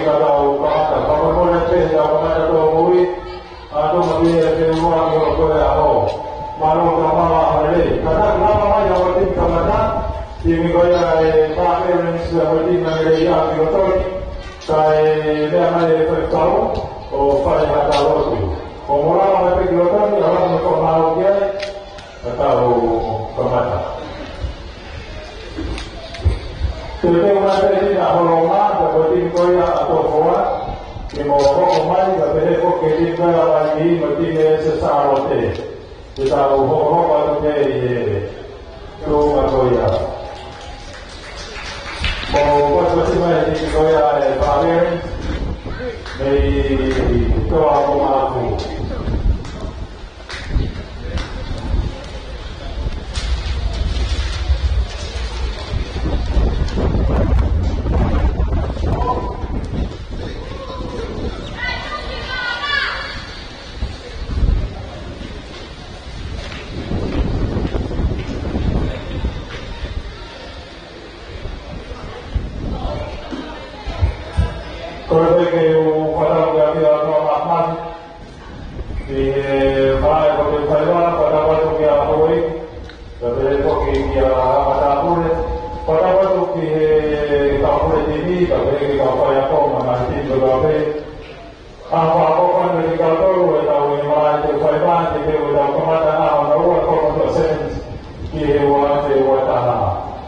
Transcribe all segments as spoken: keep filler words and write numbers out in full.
Tau kamata, fakamolemole pē, tau kamata tōmui, ʻa Tonga pē ʻe te ua ki o koe ʻaho. Mālō ka mala hale. Kātaki lava mai ʻa e timi kamata, timi ko ia ʻa e Barbarians, ʻa e timi naʻe lele ʻi loto ni. Kae meʻa mai e faifekau, ʻo fai ha tau lotu. ʻO mo lava mai pē ki loto ni, ʻa lava mo ko mālō ki ai. Ka tau kamata. Te u teu mai pē ʻa e holonga, ka ko e timi ko ia ʻa Tofoa, ke mo hoko mai, ka pehē foki ki he timi ko ia ʻa Vaiki, mo e timi ʻa Sesalote. Ke tau hokohoko atu pē ʻi he tuʻunga ko ia. Mo potipotiʻi mai e timi ko ia ʻa e Barbarians, mei Toa ko Maʻaku. Ko e pehē ke u fakatapu ki he ʻOtua Māfimafi, ki he malaʻe ko e faiva, fakatapu atu ki he houʻeiki, ka pehē foki ki he matāpule, fakatapu atu ki he kau pule timi, ka pehē ki he kau faiako mo e ngaahi timi kotoa pē. ʻA e fakapapauʻi ʻe kitautolu ʻetau malaʻe te faiva, ke te u tau kamata ʻa hono ua ko e sevens, ki he ua te ua taha.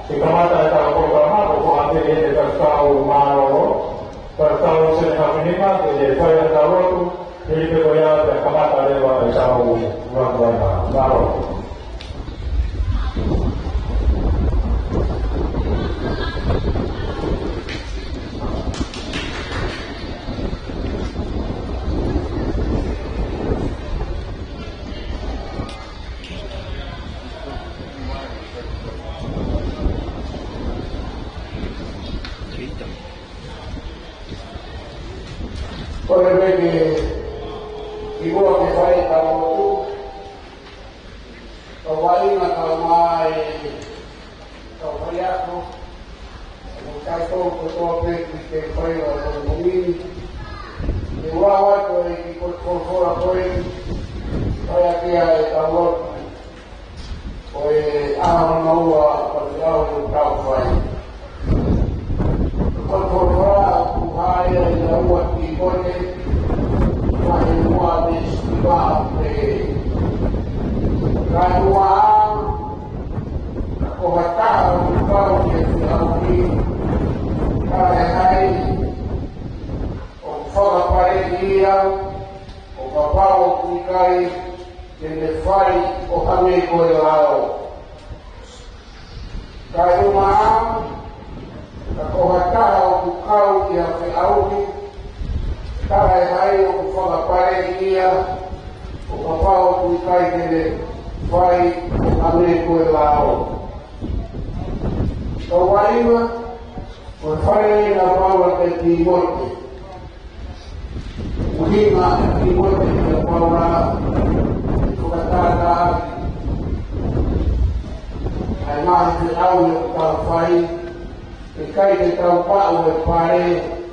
Ke kamata ʻetau polokalama, ko e fakatapu ki he kau mālōlō, ka tau sene hakinima, ke fai ʻetau lotu, hili pē ko ia pea kamata leva ʻetau ua ko ia. Mālō. Ko e pehē ke, ʻi muʻa ke fai ʻetau lotu, kau vaʻinga kau mai, kau faiako, mo kitautolu kotoa pē ki he faiva ʻo e moʻui ni. Ke ua ua ko e ki ko e folofola ko ē, fai ʻaki ʻa ʻetau lotu. Ko e ʻaho hono ua ʻo e ʻaho ʻoku tau fai. Ko e folofola ʻoku hā ia ʻia ua Tīmote, vahe ua veesi hiva ʻoku pehē: Kae ʻumaʻā, ka ko ha taha ʻoku kau ki he feʻauhi, kae ʻai ʻoku fakapaleʻi ia, ʻo kapau ʻoku ʻikai ke ne fai ʻo hangē ko e lao. Kae ʻumaʻā, ka ko ha taha ʻoku kau ki ha feʻauhi, kae ʻai ʻoku fakapaleʻi ia, ʻo kapau ʻoku ʻikai ke ne fai ʻo hangē ko e lao. Kau vaʻinga, ko e fale ʻena ʻa Paula kia Tīmote. ʻUhinga ʻa Tīmote kia Paula, ke fakatātā ʻaki ʻa e ngaahi feʻauhi ʻoku tau fai, ʻikai ke tau maʻu e fale,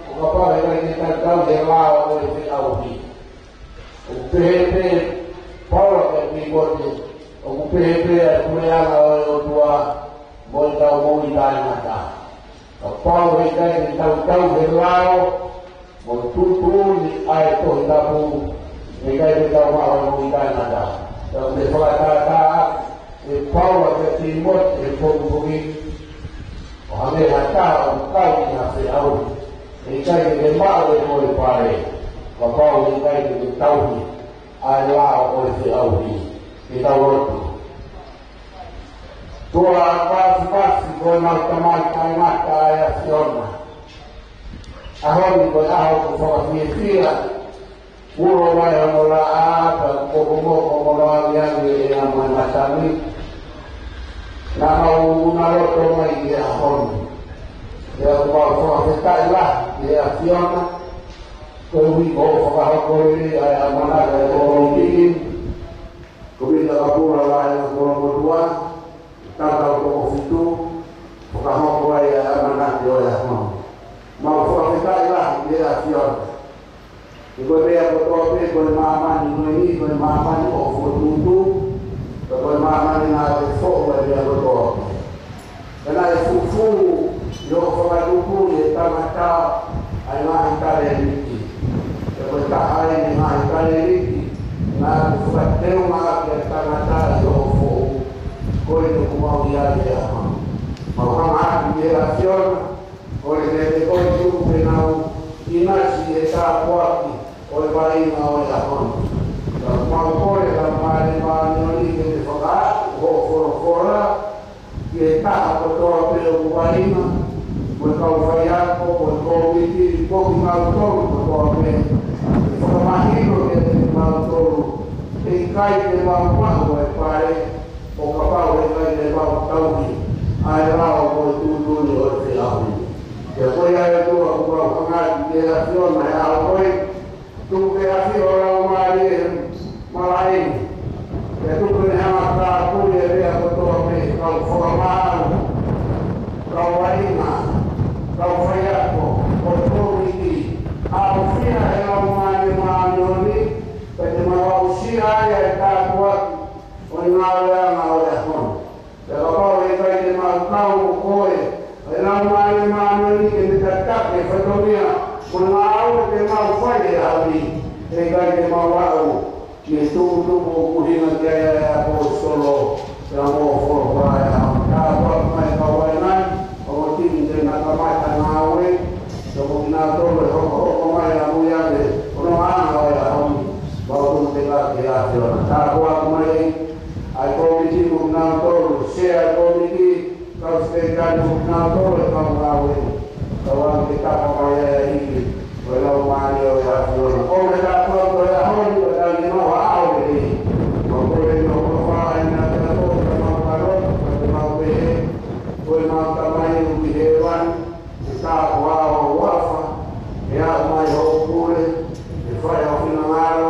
ʻo kapau ʻikai ke tau tauhi e lao ʻo e feʻauhi. ʻOku pehē pē Paula kia Tīmote, ʻoku pehē pē ʻa e puleʻanga ʻo e ʻOtua mo ʻetau moʻui taʻengata. Kapau he ʻikai ke tau tauhi e lao, mo tuʻutuʻuni ʻa e Tohi Tapu, he ʻikai ke tau maʻu e moʻui taʻengata. Ka ʻoku ne fakatātā ʻe Paula kia Tīmote he pongipongi ni, ʻo hangē ha taha ʻoku kau ʻi ha feʻauhi, he ʻikai ke ne maʻu e moʻui fale, kapau he ʻikai ke ne tauhi ʻa e lao ʻo e feʻauhi. Ke tau lotu. ʻOtua Māfimafi, ko ʻemau Tamai taʻengata ʻa e ʻAfiona, ʻaho ni ko e ʻaho ʻoku fakafiefia, ulo mai hono laʻā, pea mokomoko hono angiangi ʻi heʻemau mata ni. Naʻa mau ʻunaʻi loto mai ki he ʻaho ni. Pea ʻoku mau fakafetaʻi lahi ki he ʻAfiona, koeʻuhi ko hoʻo fakahoko lelei ʻa e ʻamanaki ʻa e koloa ni. Ko e Minita Kapula Lahi ʻo e Kolomotuʻa, tautau toko fitu, fakahoko ai ʻa e ʻamanaki ʻo e ʻaho ni. Mau fakafetaʻi lahi ʻe he ʻAfiona. He ko e meʻa kotoa pē, ko e māmani ko eni, ko e māmani ʻo e fokotuʻutuʻu, pea ko e māmani naʻa ke foʻou ai e meʻa kotoa pē. Pea naʻe fufulu ʻi hoʻo fakatupu ʻi he tangata ʻa e ngaahi talēniti. Pea ko e taha eni e ngaahi talēniti naʻa ke fakateunga ʻaki e tangata ʻi hoʻo foʻou. Ko e toku mau ia ʻi he ʻaho ni. Mau hanga atu ki he ʻAfiona, kole ke ke kole tuku ke nau ʻinasi he tāpuaki ʻo e vaʻinga ʻo e ʻaho ni. Ka mau kole Laumālie Māʻoniʻoni ke ke fakaaʻu hoʻo folofola ki he taha kotoa pē ʻoku vaʻinga, mo e kau faiako, mo e kōmiti, mo kimautolu kotoa pē. Ke fakamahino kiate kimautolu he ʻikai te mau maʻu e pale, ʻo kapau he ʻikai te mau tauhi ʻa e lao mo e tuʻutuʻuni ʻo e feʻauhi. Pea ko ia ʻe ʻOtua, ʻoku mau hanga atu ki he ʻAfiona he ʻaho ko eni, tuku ke ʻafio ho Laumālie he malaʻe ni. Pea tuku ke ne hanga ʻo kāpui e meʻa kotoa pē, kau fakamaau, kau vaʻinga, kau faiako, ʻo e kōmiti, ʻafio he Laumālie Māʻoniʻoni, pea te mau aʻusia ai e tāpuaki ʻo e ngāueʻanga ʻo e ʻaho ni. Pea kapau he ʻikai te mau kau mo koe, ʻa e Laumālie Māʻoniʻoni ke ne tataki e fatongia mo e ngāue te mau fai he ʻaho ni, he ʻikai te mau aʻu ki he tuʻutuʻuni ʻoku ʻuhinga ki ai ʻa e ʻaposetolo, pea mo e folofola ʻa e ʻaho ni. Tāpuakiʻi mai e kau vaʻinga ni, ʻo mo timi te na kamata ngāue, pea mo kinautolu ʻe hokohoko mai ʻamui ange, ʻo nau hanga ʻo e ʻaho ni, mau tonu te ka ke ʻAfiona. Tāpuakiʻi mai ʻa e kōmiti mo kinautolu, sea ʻo e kōmiti, kau sekelitali mo kinautolu ʻe kau ngāue. Kau ange ke tapa mai ʻa e ivi ʻo e Laumālie ʻo e ʻAfiona. ʻO me tāpuaki ʻo e ʻaho ni, ʻo tangi mau ha ʻaho ni. Mau kole ni ʻo kau fai na te ato, ka mau kalo, ka te mau pehē. Ko e mau Tamai ʻoku ʻi hēvani, ke tāpuhā ho huafa, ke aʻu mai hoʻo pule, ke fai ho finangalo,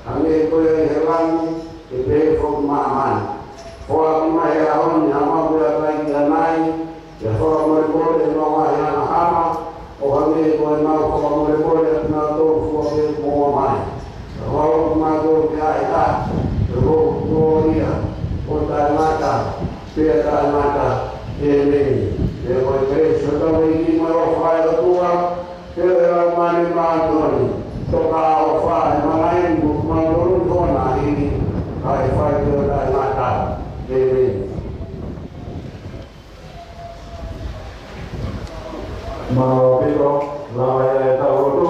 hangē ko ia ʻi he langi, ke pehē foki ʻi māmani. Foaki mai he ʻaho ni haʻamau meʻakai ki ʻanai, ke fakamolemoleʻi ʻemau ngaahi angahala, ʻo hangē ko ʻemau fakamolemoleʻi ʻa kinautolu fua pē ʻoku moʻua mai. Ke fakamolemoleʻi kimautolu ki he ʻahiʻahi, ke hoko ko ia ʻo taʻengata pea taʻengata. ʻĒmeni. Pea ko e kelesi ʻa hotau ʻEiki mo e ʻofa ʻa e ʻOtua, pea mo e Laumālie Māʻoniʻoni, toka ʻofa ʻi he malaʻe ni mo kimautolu ʻi he ʻaho ni, kae fai pea taʻengata. ʻĒmeni. Mālō ʻaupito, lava ia ʻetau lotu.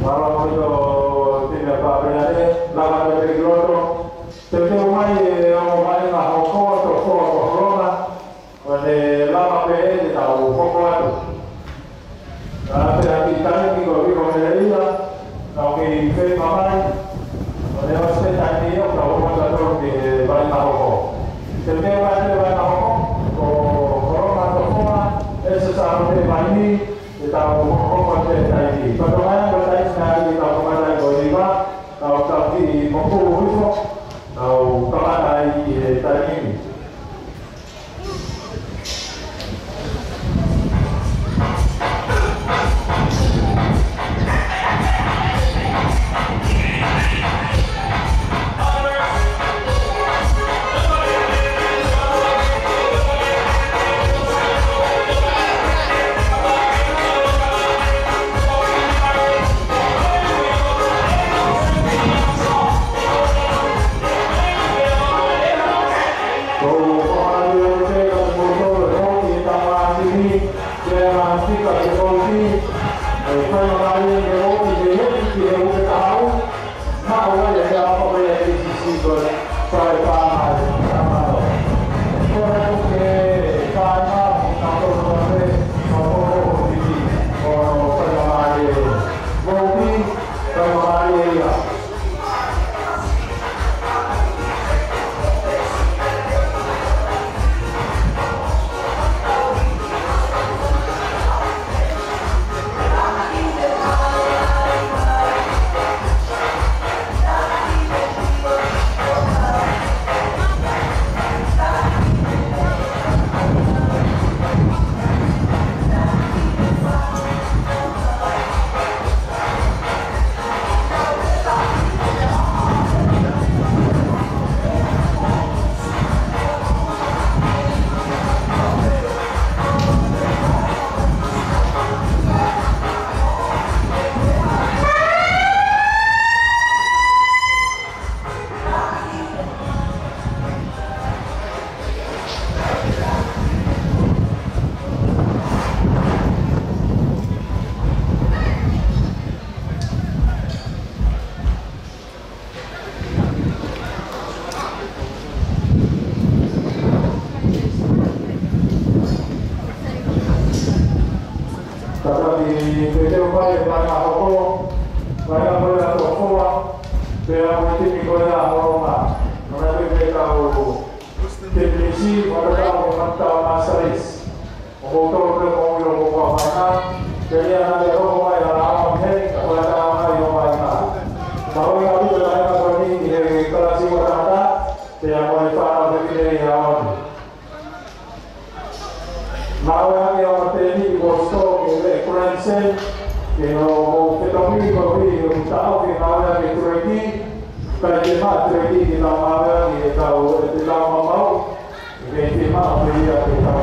Mālō ʻaupito, timi ʻa Papilane, lava atu e lotu. Teuteu mai e ongo vaʻinga hoko, Tofoa mo Holona. Ko ʻene lava pē eni te tau hoko atu. Ka pea ki taimi ko e viko mele ia, tau kei feinga mai. Ko ʻene ʻosi pē taimi ia, tau hoko atu ki he vaʻinga hoko. Teuteu mai e vaʻinga hoko, ko Holona Tofoa, ʻe se sālo pē vaini, te tau hoko atu he taimi. Ko e tau mai ko e taimi naʻe ʻi ai ke tau kamata ai ko e hiva, tau tau ki moku hifo, tau kamata ai ki he taimi ni. Pea mo e timi ko ia ʻa Holonga, ʻoku nau ʻi he kau timi ʻe siʻi, ʻo tatau mo e Matau Masters. ʻOku totonu pē ke mou ʻilo ko e kau fānau, pea ʻi he ʻaho ni ʻe hoko mai ʻa Laʻaua Miheli, ka ko e taha mai ʻo mai mā. Mahalo ʻe tuku e laine ko eni ki he kalasi ua taha taha, pea mo e fānau fefine ʻi he ʻaho ni. Ngāue ʻaki ʻa e tēniti ko Sito ke le Kulansen, ke nau fetongi ko ui ʻo taʻo ke ngāue ʻaki e tureiki, kae ʻikai ke maʻu tureiki ke tau ngāue ʻaki e tau, e tau mamau, ke ʻikai ke maʻu pē ia ke tau.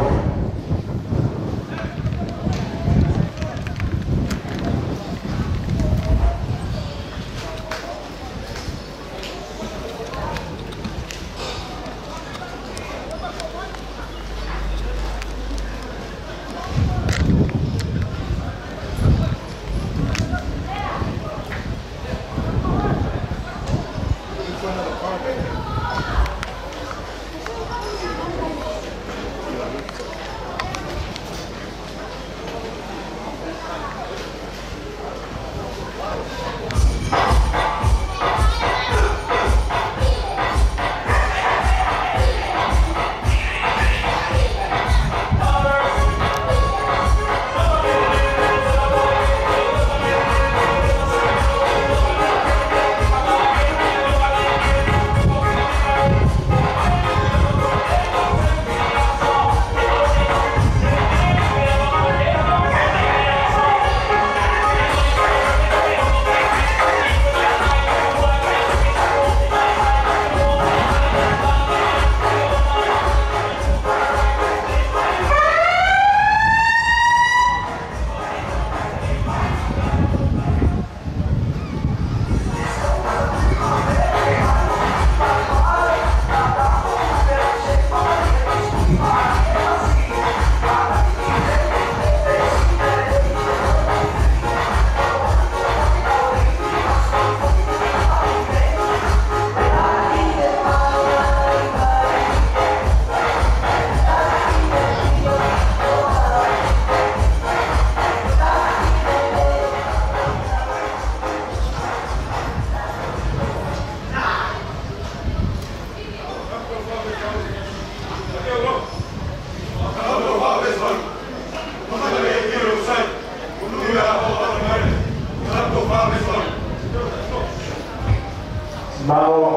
Mālō,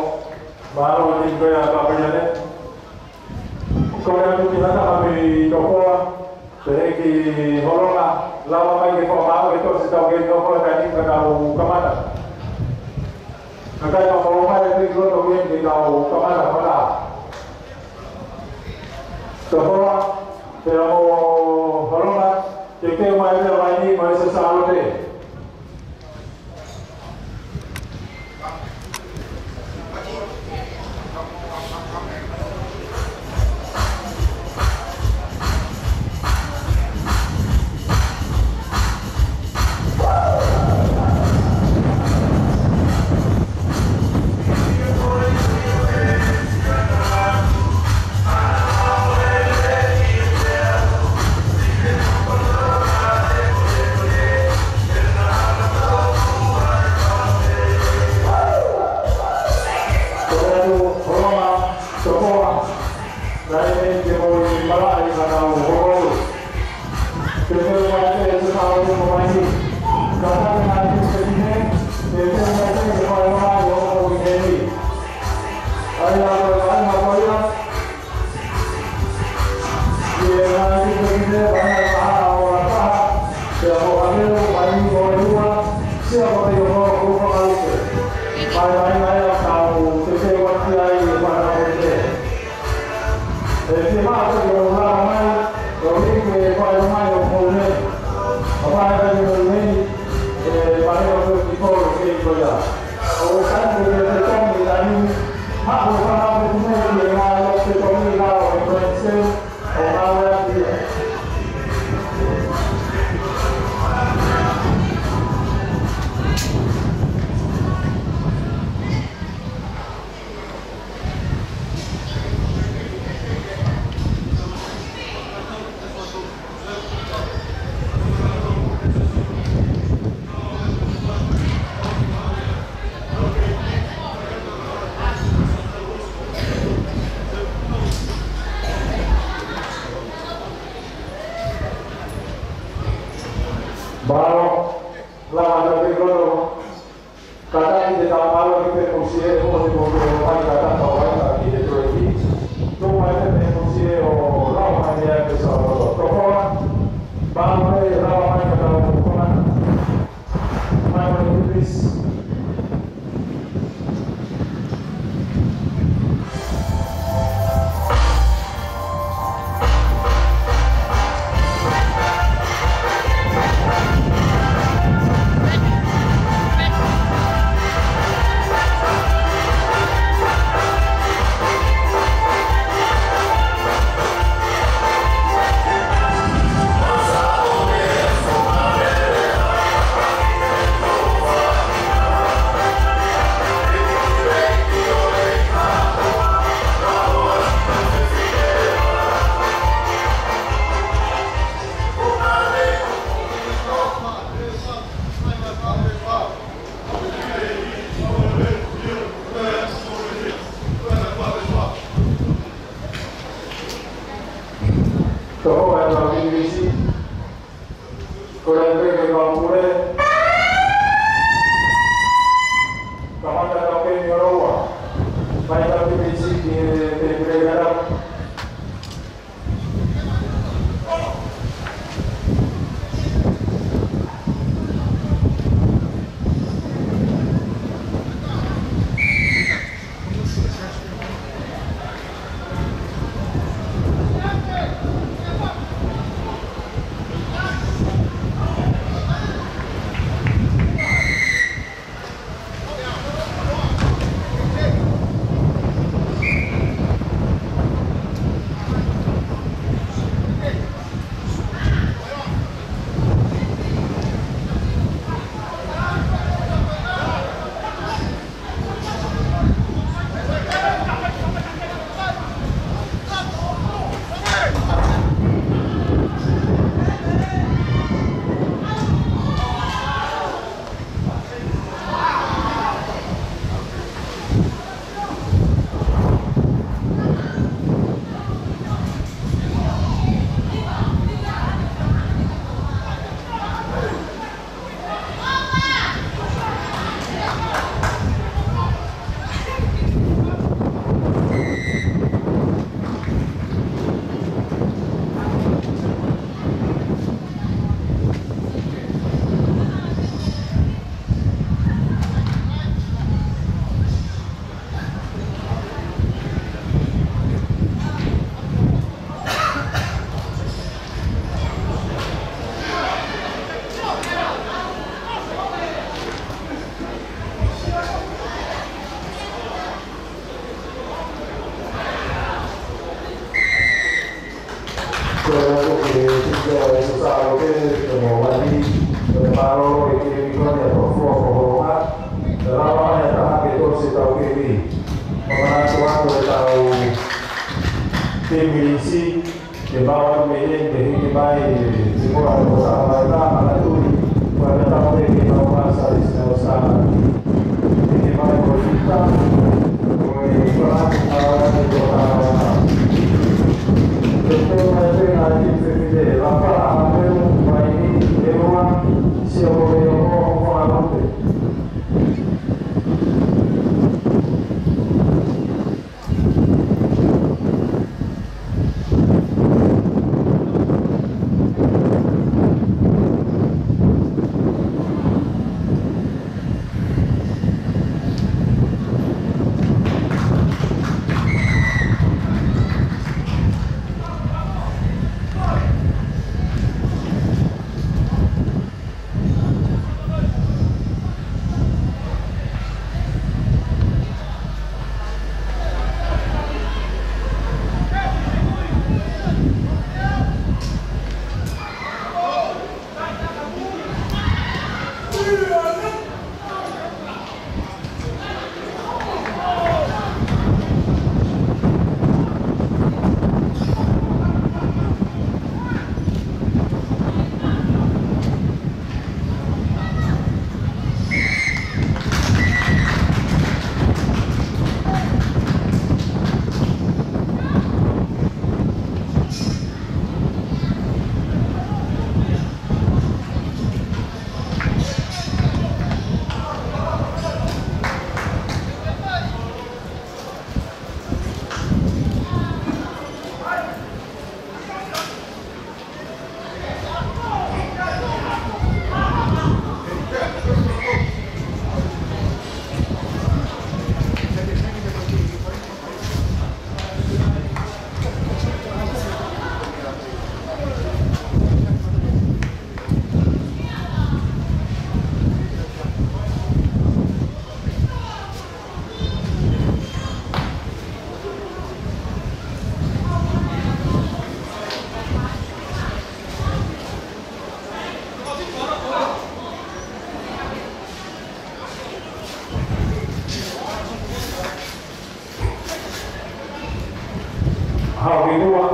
mālō, timi ko ia ʻa Papaiale. Ko ia atu ki he tangata mei Tofoa, pehē ki Holonga, lava mai ke fakamaau e tosi tau ke Tofoa ka ni ka tau kamata. Ka kai ka Holonga e tiki loto ke ni ke tau kamata faka. Tofoa, pea mo Holonga, ke ke mai pea mai ni, mai se Sālote. Ko e mai ka tapa wai ka ki he tue ki. Tō mai pē mo sie o lau mai ia ke sa o tō. Tō koa. Pau mai lau mai ka tau tō koa. Mai mai ni, please. Tō mai lau Inglisi. Ko e pē ke mau pule. Kamata tau ke ni oroua. Mai tau ki Fisi ki he, ki he pule kara. Ko e ʻaho ke tika e sasalo ke te mo wani, ko e mālō e ke mi kone a tofua ko hoha, te lava mai a taha ke tō se tau ke mi. Ko mana tuatu e tau ke mi si, ke mau atu mei heni ke hiki mai, te koa e ko sa mai ka, mana tui, ko e tau ke ke mau masa i sina o sa. Hiki mai ko kita, ko e koa, a, a, a, a. Te tō mai pē ngā ki te fefine, lapa, a, a, a, mai ni, e ua, si o ko e o, o, o, o, Hau ki tua.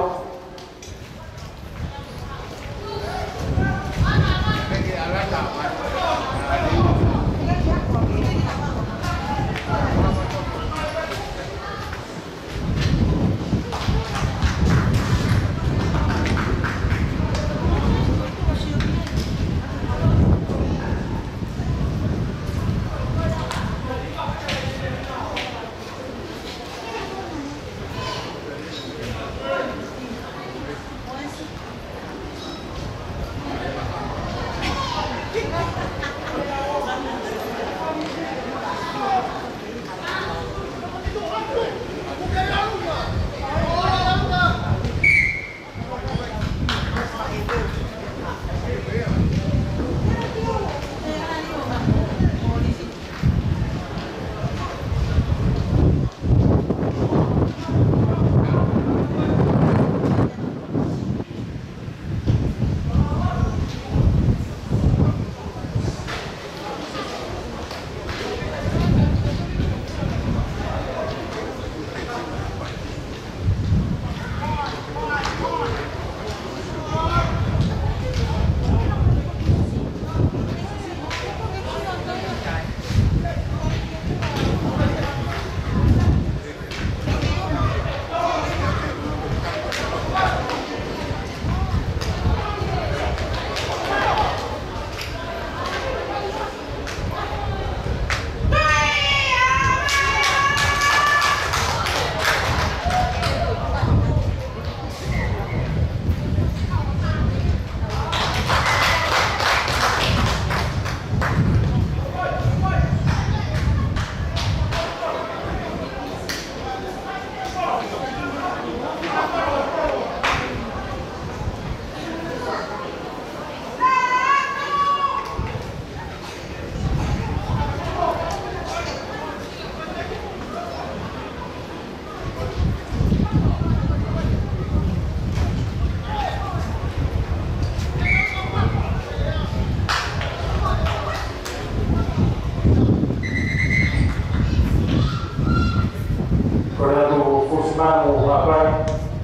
Kole atu Fusimanu Hapai,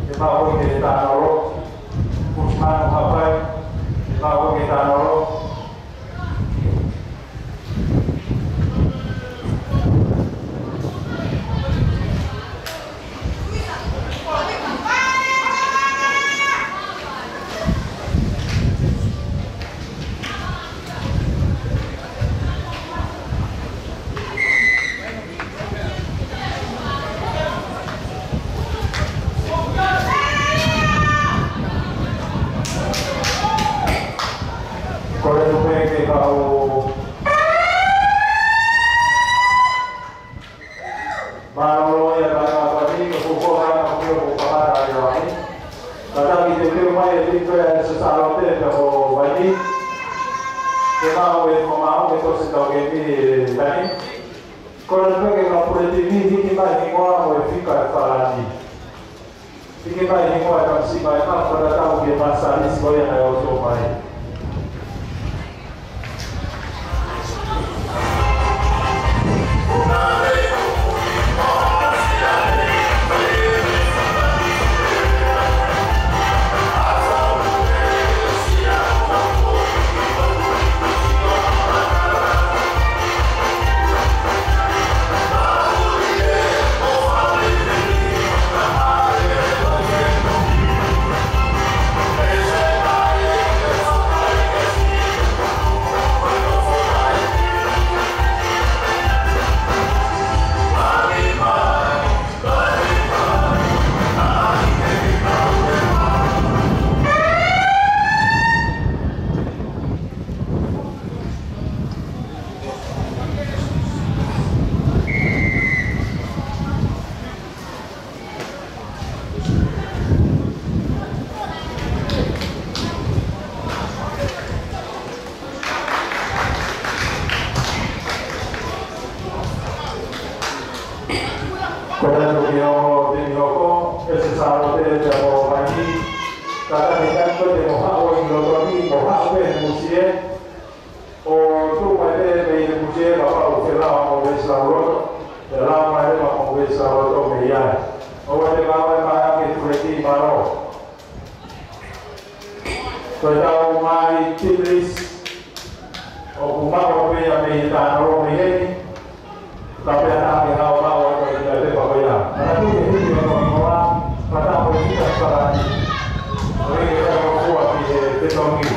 ke maʻu ke tānalo. Fusimanu Hapai, ke maʻu ke tānalo. Kole atu pē ke kau mālōlō ia ka ʻi ai ha pati, ka ko e kau ʻa e kau ʻo e kau kamata ʻa e ʻaho ni. Kātaki ke teu mai e timu ʻa e Sesalote pea mo Vaini. Ke maʻu e mamaʻo ke tosi tau ke mi e tani. Kole pē ke kau pule timu hiki mai hingoa mo e fika ʻe fā ni. Hiki mai hingoa e tamasiʻi mai, ka fakatatau ki he masalisi ko ia naʻe ʻosi ʻomai. Kole atu ki he ongo timi hoko, ʻe Sesalote pea mo Vaini. Kātaki ke tau ko te mo haʻu ʻi loto ni, mo haʻu pē he musie. ʻO tuʻu mai pē mei he musie kapau ʻe lava mo Vesilauloto, ʻe lava mai leva mo Vesilauloto mei ai. ʻOua te mou ʻai mai ha kiʻi pule Team Mālō. Ko e tau mai Timlis, ʻoku maʻu pē ia mei he tānolo mei heni, ka pea nā ke hao maʻu atu i te pepa ko ia. Manatuʻi e hiki ʻo e hingoa, pata ko e hiki ʻa e palani. ʻO hiki ʻa e kōfua ki he petongi.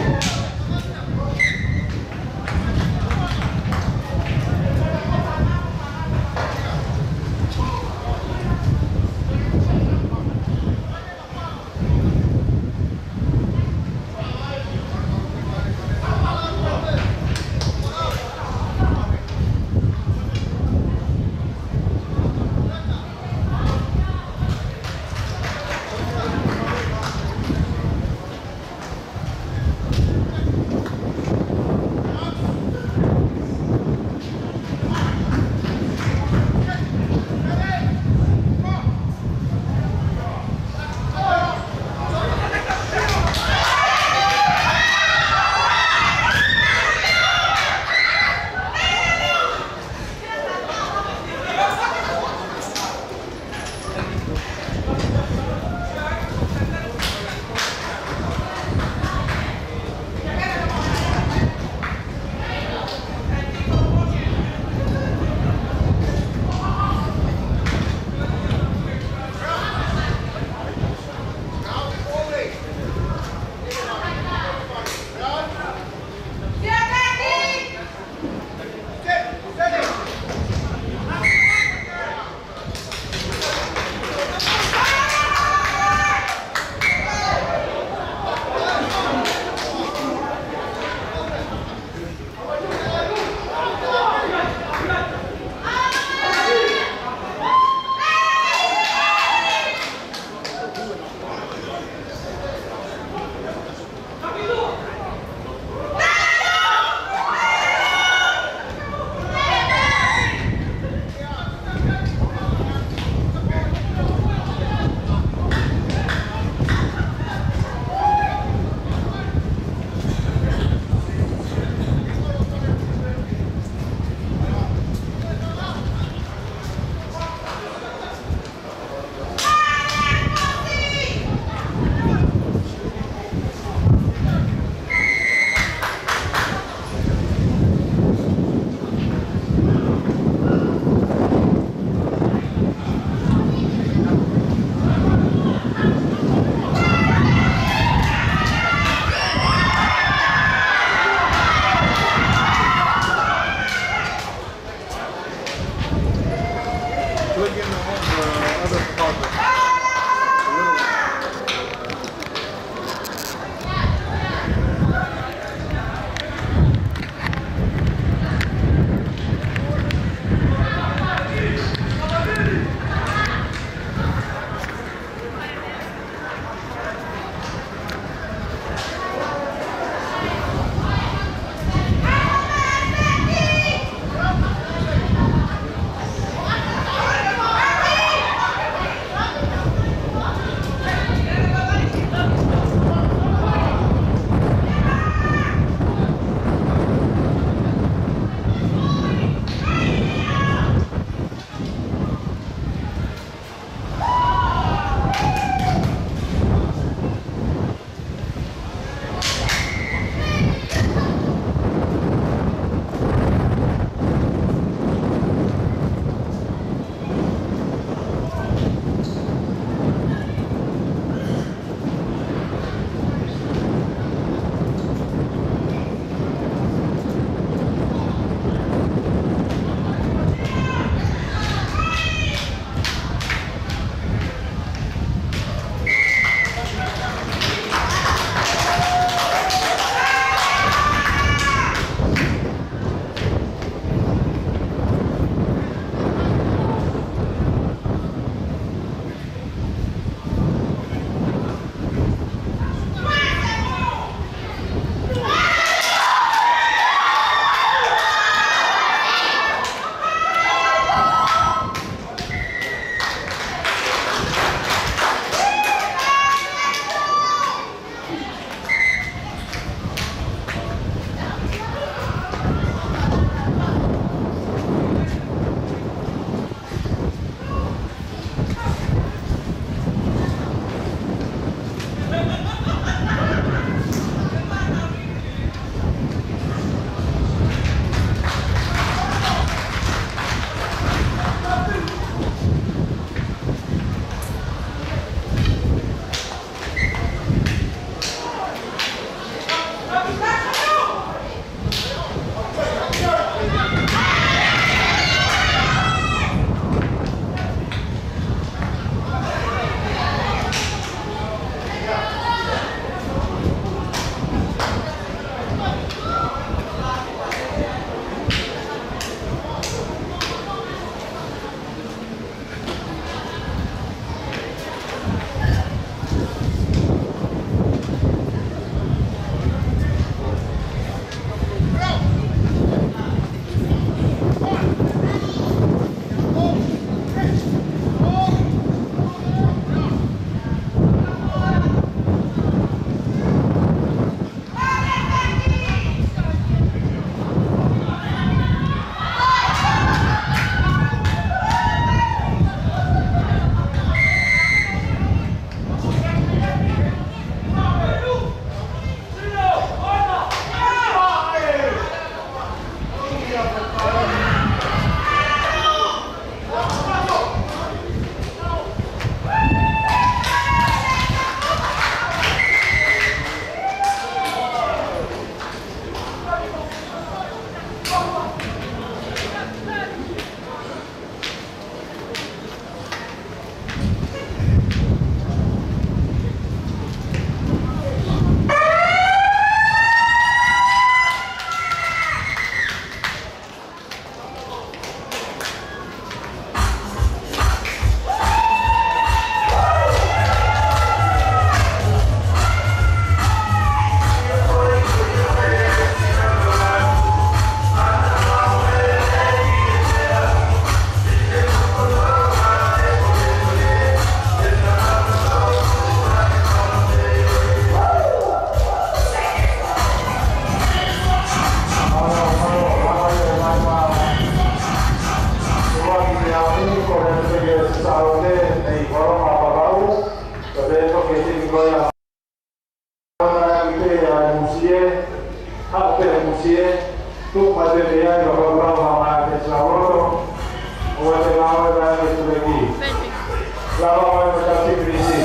Lava mai mo e tau timi Fisi.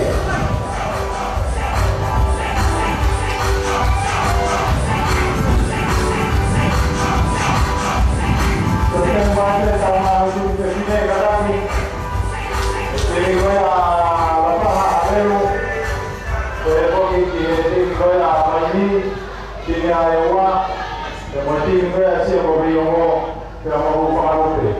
Ko e tau mai e tau timi fefine kātaki. Timi ko ia ʻa Lapaha ʻa Lelu. Ko e foki ki he timi ko ia ʻa Maini. Timi ʻa ʻEua. Pea mo e timi ko ia ʻa Siakoveiongo. Pea mo Hūfangalupe.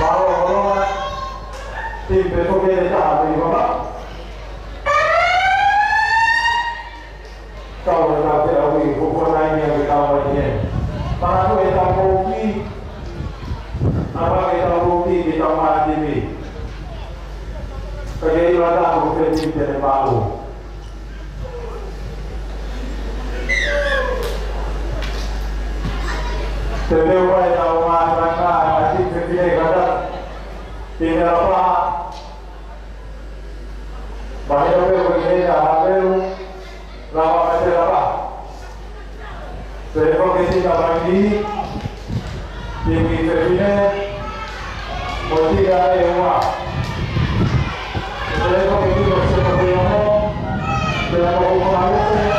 Mālō, mālō. Timi pē foki ʻe taha mei Vavaʻu. Tau ʻe tau te au i ko ko nai ni ʻa ke tau mai heni. Manatu ʻe tau kouki. ʻApa ke tau kouki ke tau mai timi. Ka ke ʻilo ʻa taha ko fē timi te ne maʻu. Te mea ʻoku ʻi ai ʻetau mātuʻa ʻa e timi fefine kātaki. Timi Lapaha. Mahino pē ko e timi ʻa Lelu. Lava mai e Lapaha. Pea ko e timi ʻa Maini. Timi fefine, mo e timi ʻa ʻEua. Pea ko e timi ʻa Siakoveiongo, pea mo Hūfangalupe.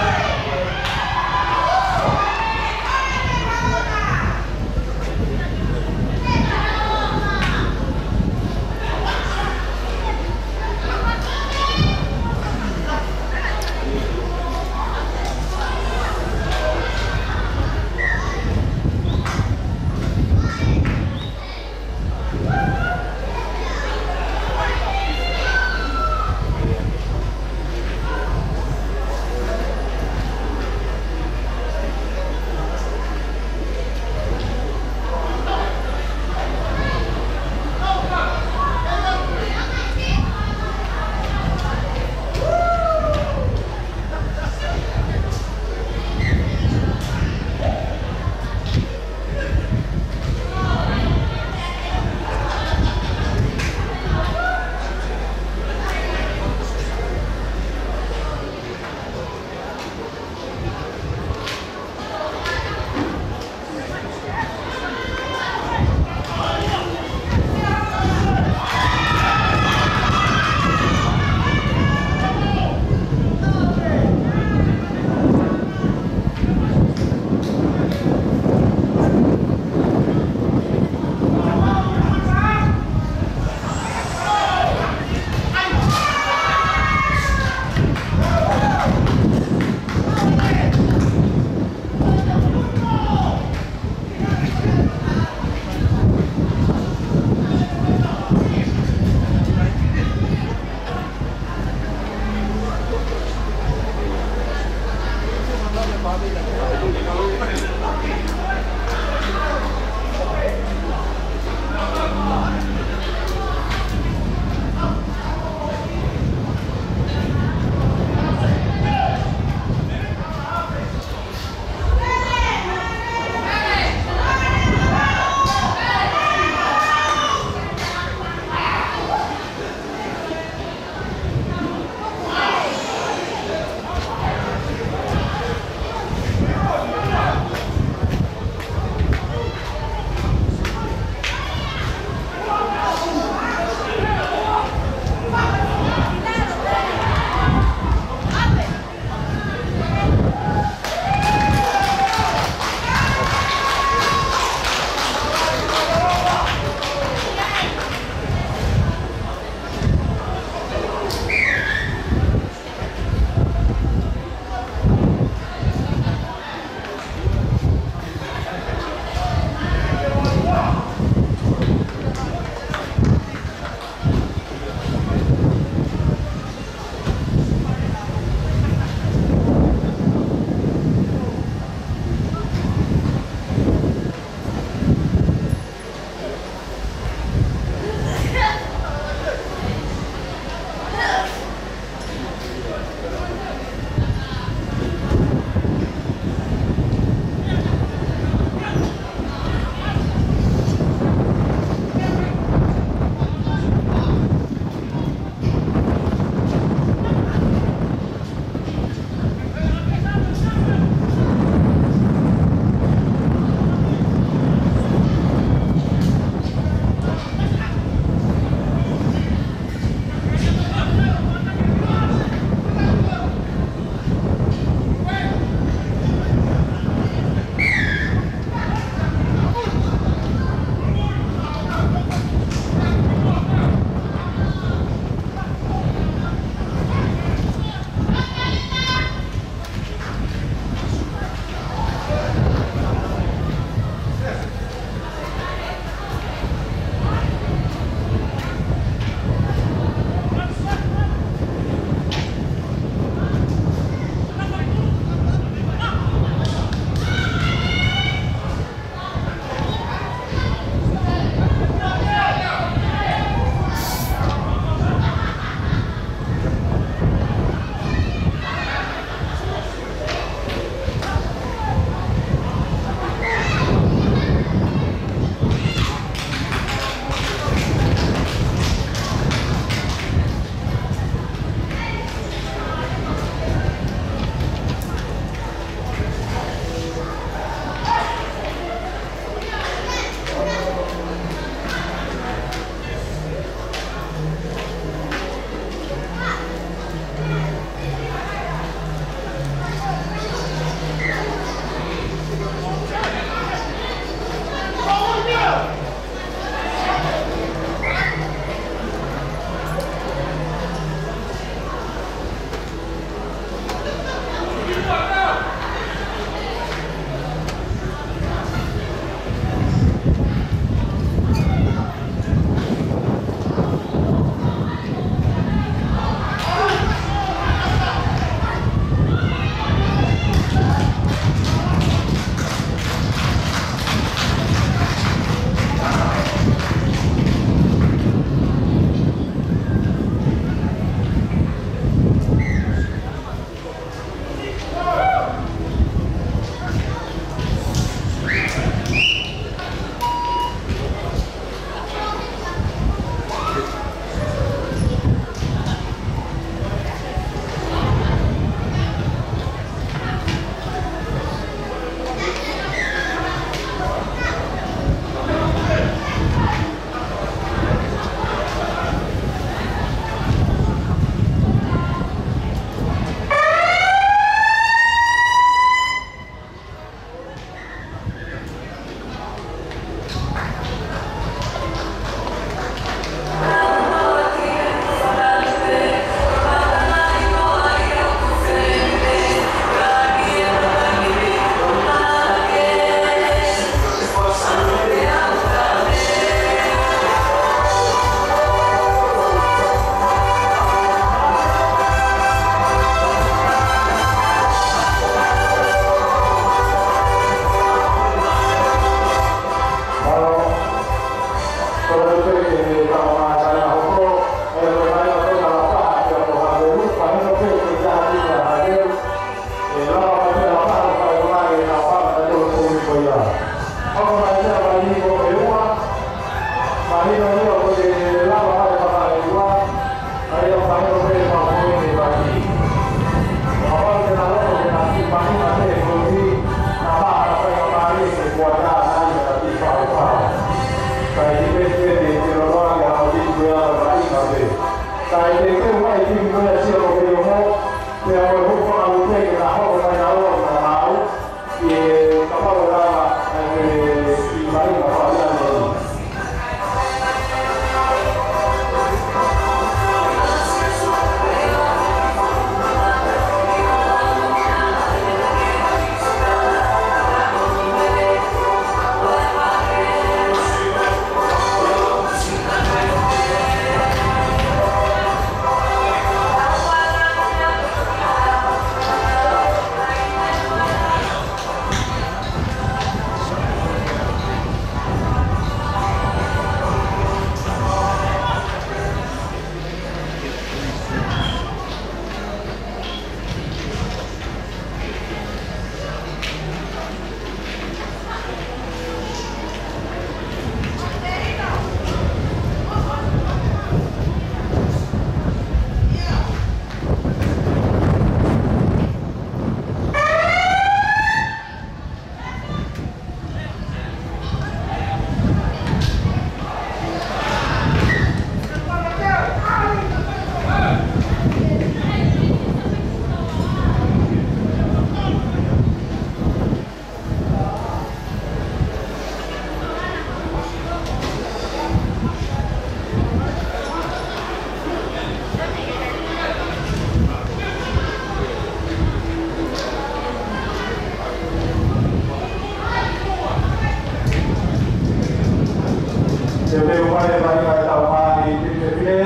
Fai e vaʻinga ʻetau ngaahi timi fefine,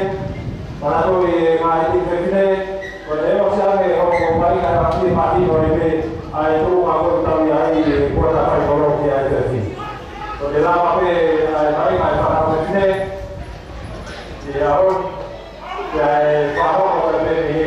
manatuʻi e ngaahi timi fefine, ko e ʻosi ange hono vaʻinga ʻa e timi mahino ʻi he ʻai tuʻunga ko e tau ia ʻi he kuata fai koloki ʻa e fefine. Ko e lava pē ʻa e vaʻinga ʻa e fānau fefine, ʻi he ʻaho ni, ʻi he fānau ko e pehē ni.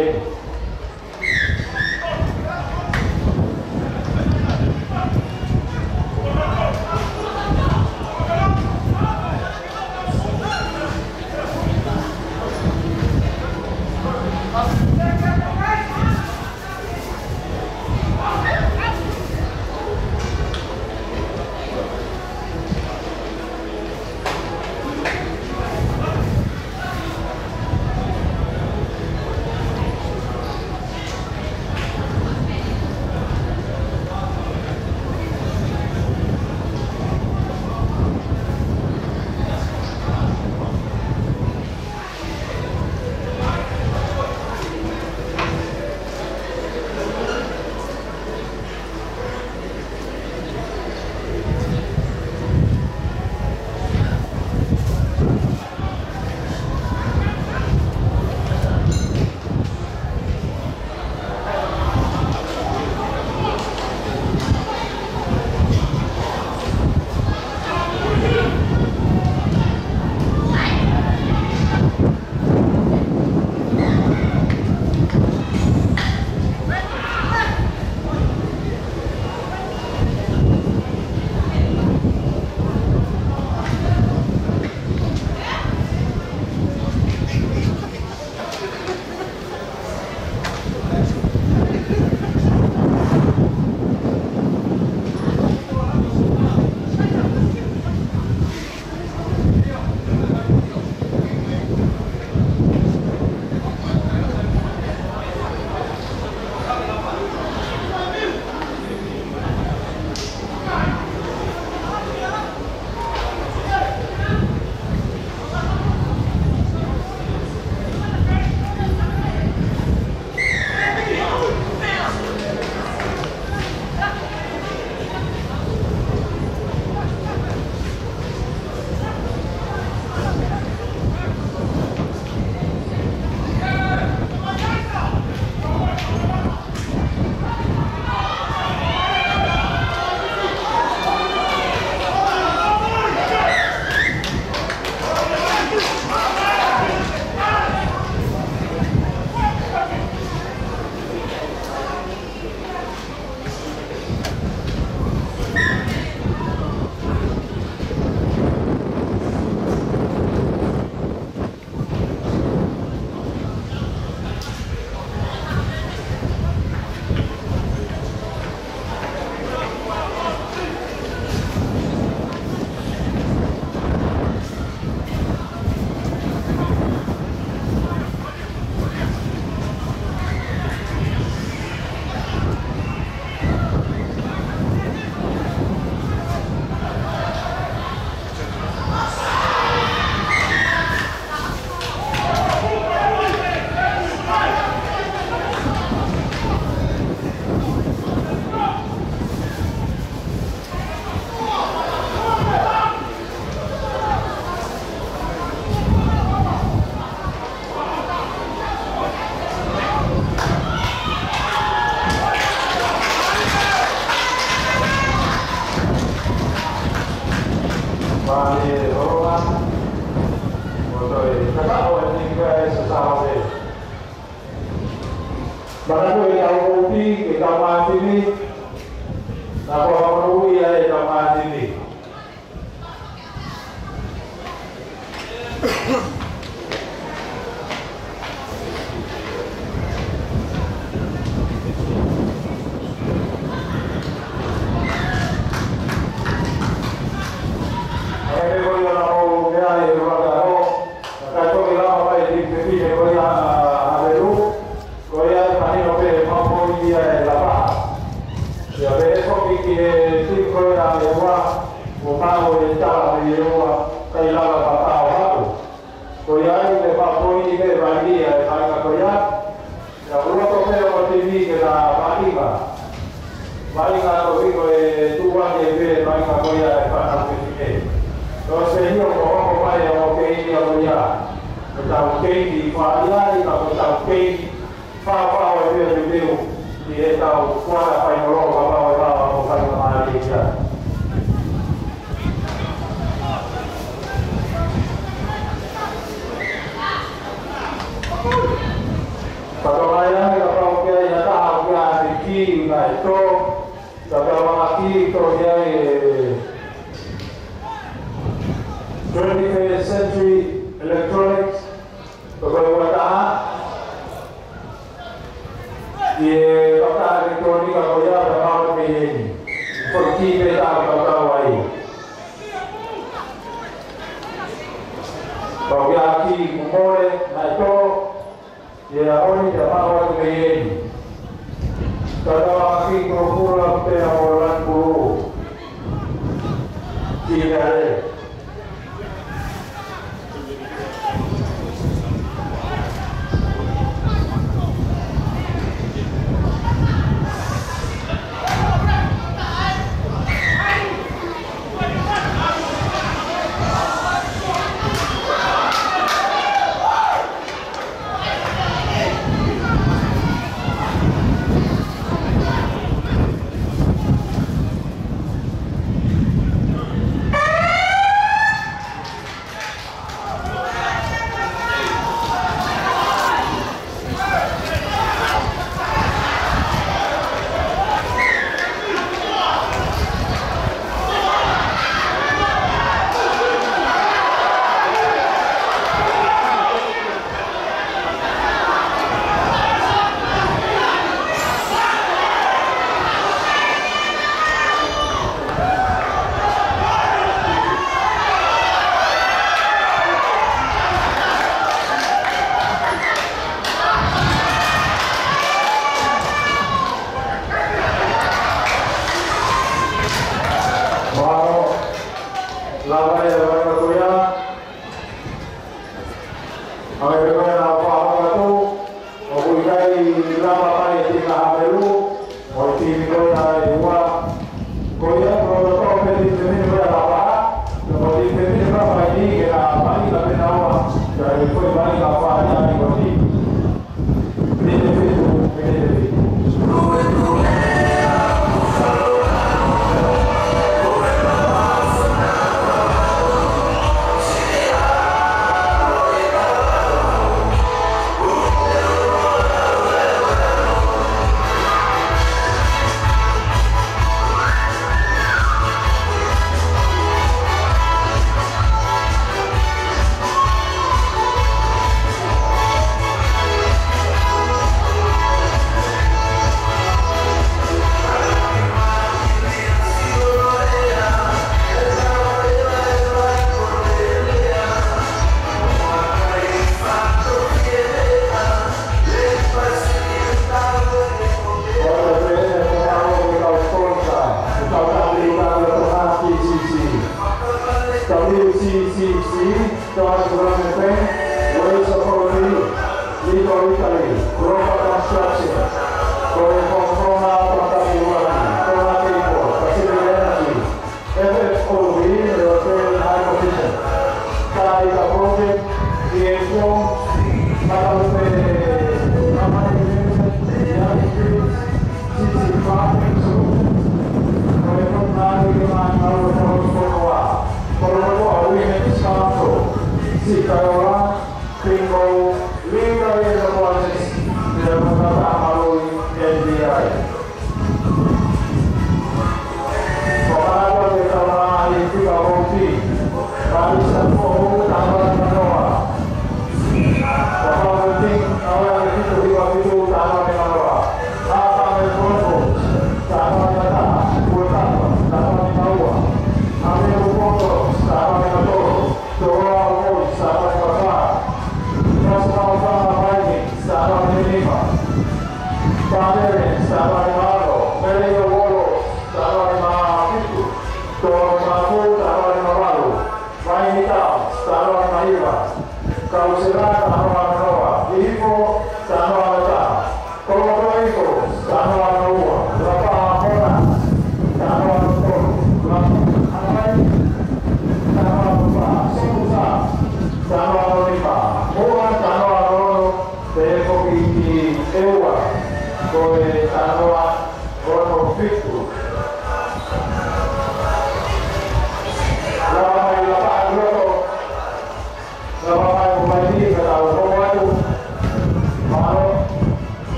Mani Roma, ʻo toe kakao e tiki ʻa e sasama pē. Manatuʻi ʻetau ʻopi, ʻetau mātini, na ko haʻamou ia ʻetau mātini. ʻA e ko ia na mou meʻa ʻi he vaka ho, na kai toki lava mai ki he pepine ko ia ʻa Havelu. Ko ia ʻe mahino pē he PowerPoint ia ʻe lava. ʻIa pehē foki ki he timi ko ia ʻe ua, ʻo maʻu e tala mei he ua, kai lava papa ʻo haʻu. Ko ia ai ʻe PowerPoint pē vaʻinga ʻa e vaʻinga ko ia. ʻIa ua to pē ʻo timi ke na vaʻinga. Vaʻinga ko ia ko e tuʻu ake pē vaʻinga ko ia ʻa e fānau fefine. Ko e sēniti ʻoku hoko mai ʻa e kei ʻi ʻapi ia. Ko ʻetau kei fāʻiʻai, ka ko ʻetau kei fāfā ʻo e pea teu teu. ʻI heʻetau kuata fainolo, kapau ʻe lava ʻo fai ka mālie ia. Ka tau ʻai ange kapau ʻoku ʻi ai ha taha ʻoku ʻi ai ha kī naʻe tō, ka tau ʻai ha kī ko ia ʻe Twenty-first Century Electronics, ko e ua taha. ʻI he kautaha ʻelekitulōnika ko ia pea maʻu mei heni. Ko e kī pē ʻe taha ʻoku tau ai. Ka ʻoku ʻi ai ha kī kuo mole, naʻe tō, ʻi he ʻaho ni pea maʻu atu mei heni. Ka tau ʻai ha kī pōpula pea mo lanu pulu. Kī pē ʻa e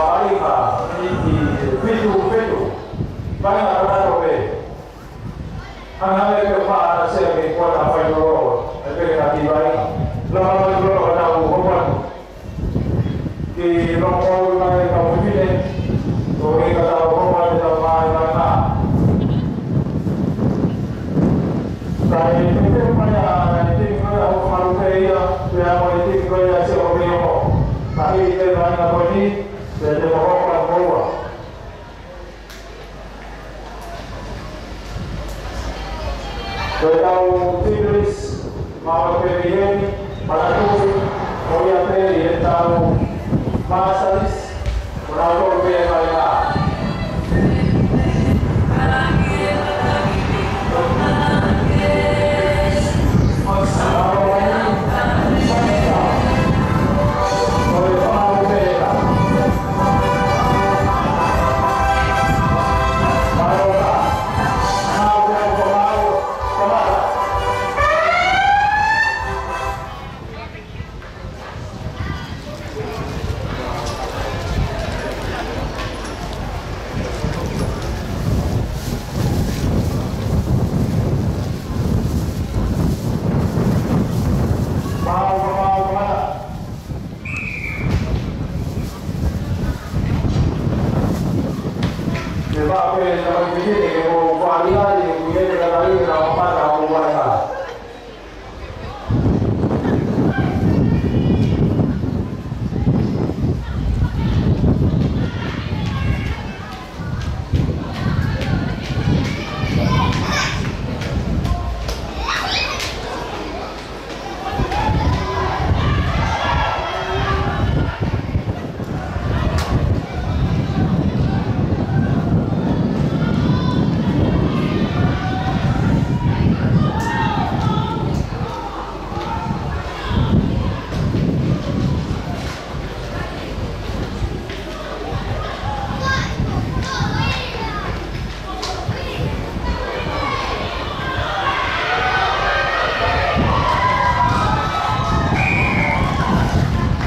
Vaʻinga, miniti fitu fitu. Vaʻinga kakato pē. Hanga hake ke fakaʻatā sia ki he kuata fainolo, ʻe pehē ki Vaʻinga. Lava mai ki loto ka tau hoko atu ki he longoaʻa ʻo e kau fefine, ʻo ʻikai ke tau hoko atu ʻetau ngaahi vaʻinga. Ka ʻe teuteu mai ʻa e timi ko ia ʻo Fakalupe ia, pea mo e timi ko ia ʻa Siakope ʻi hono. Ka ʻi he vaʻinga ko eni, pea te mou hoko atu moua. Ko ʻetau timi lisi, maʻu pē mei heni, manatuʻi, ko ia pē ʻi heʻetau master lisi, ko ʻenau tolu pē vaʻinga.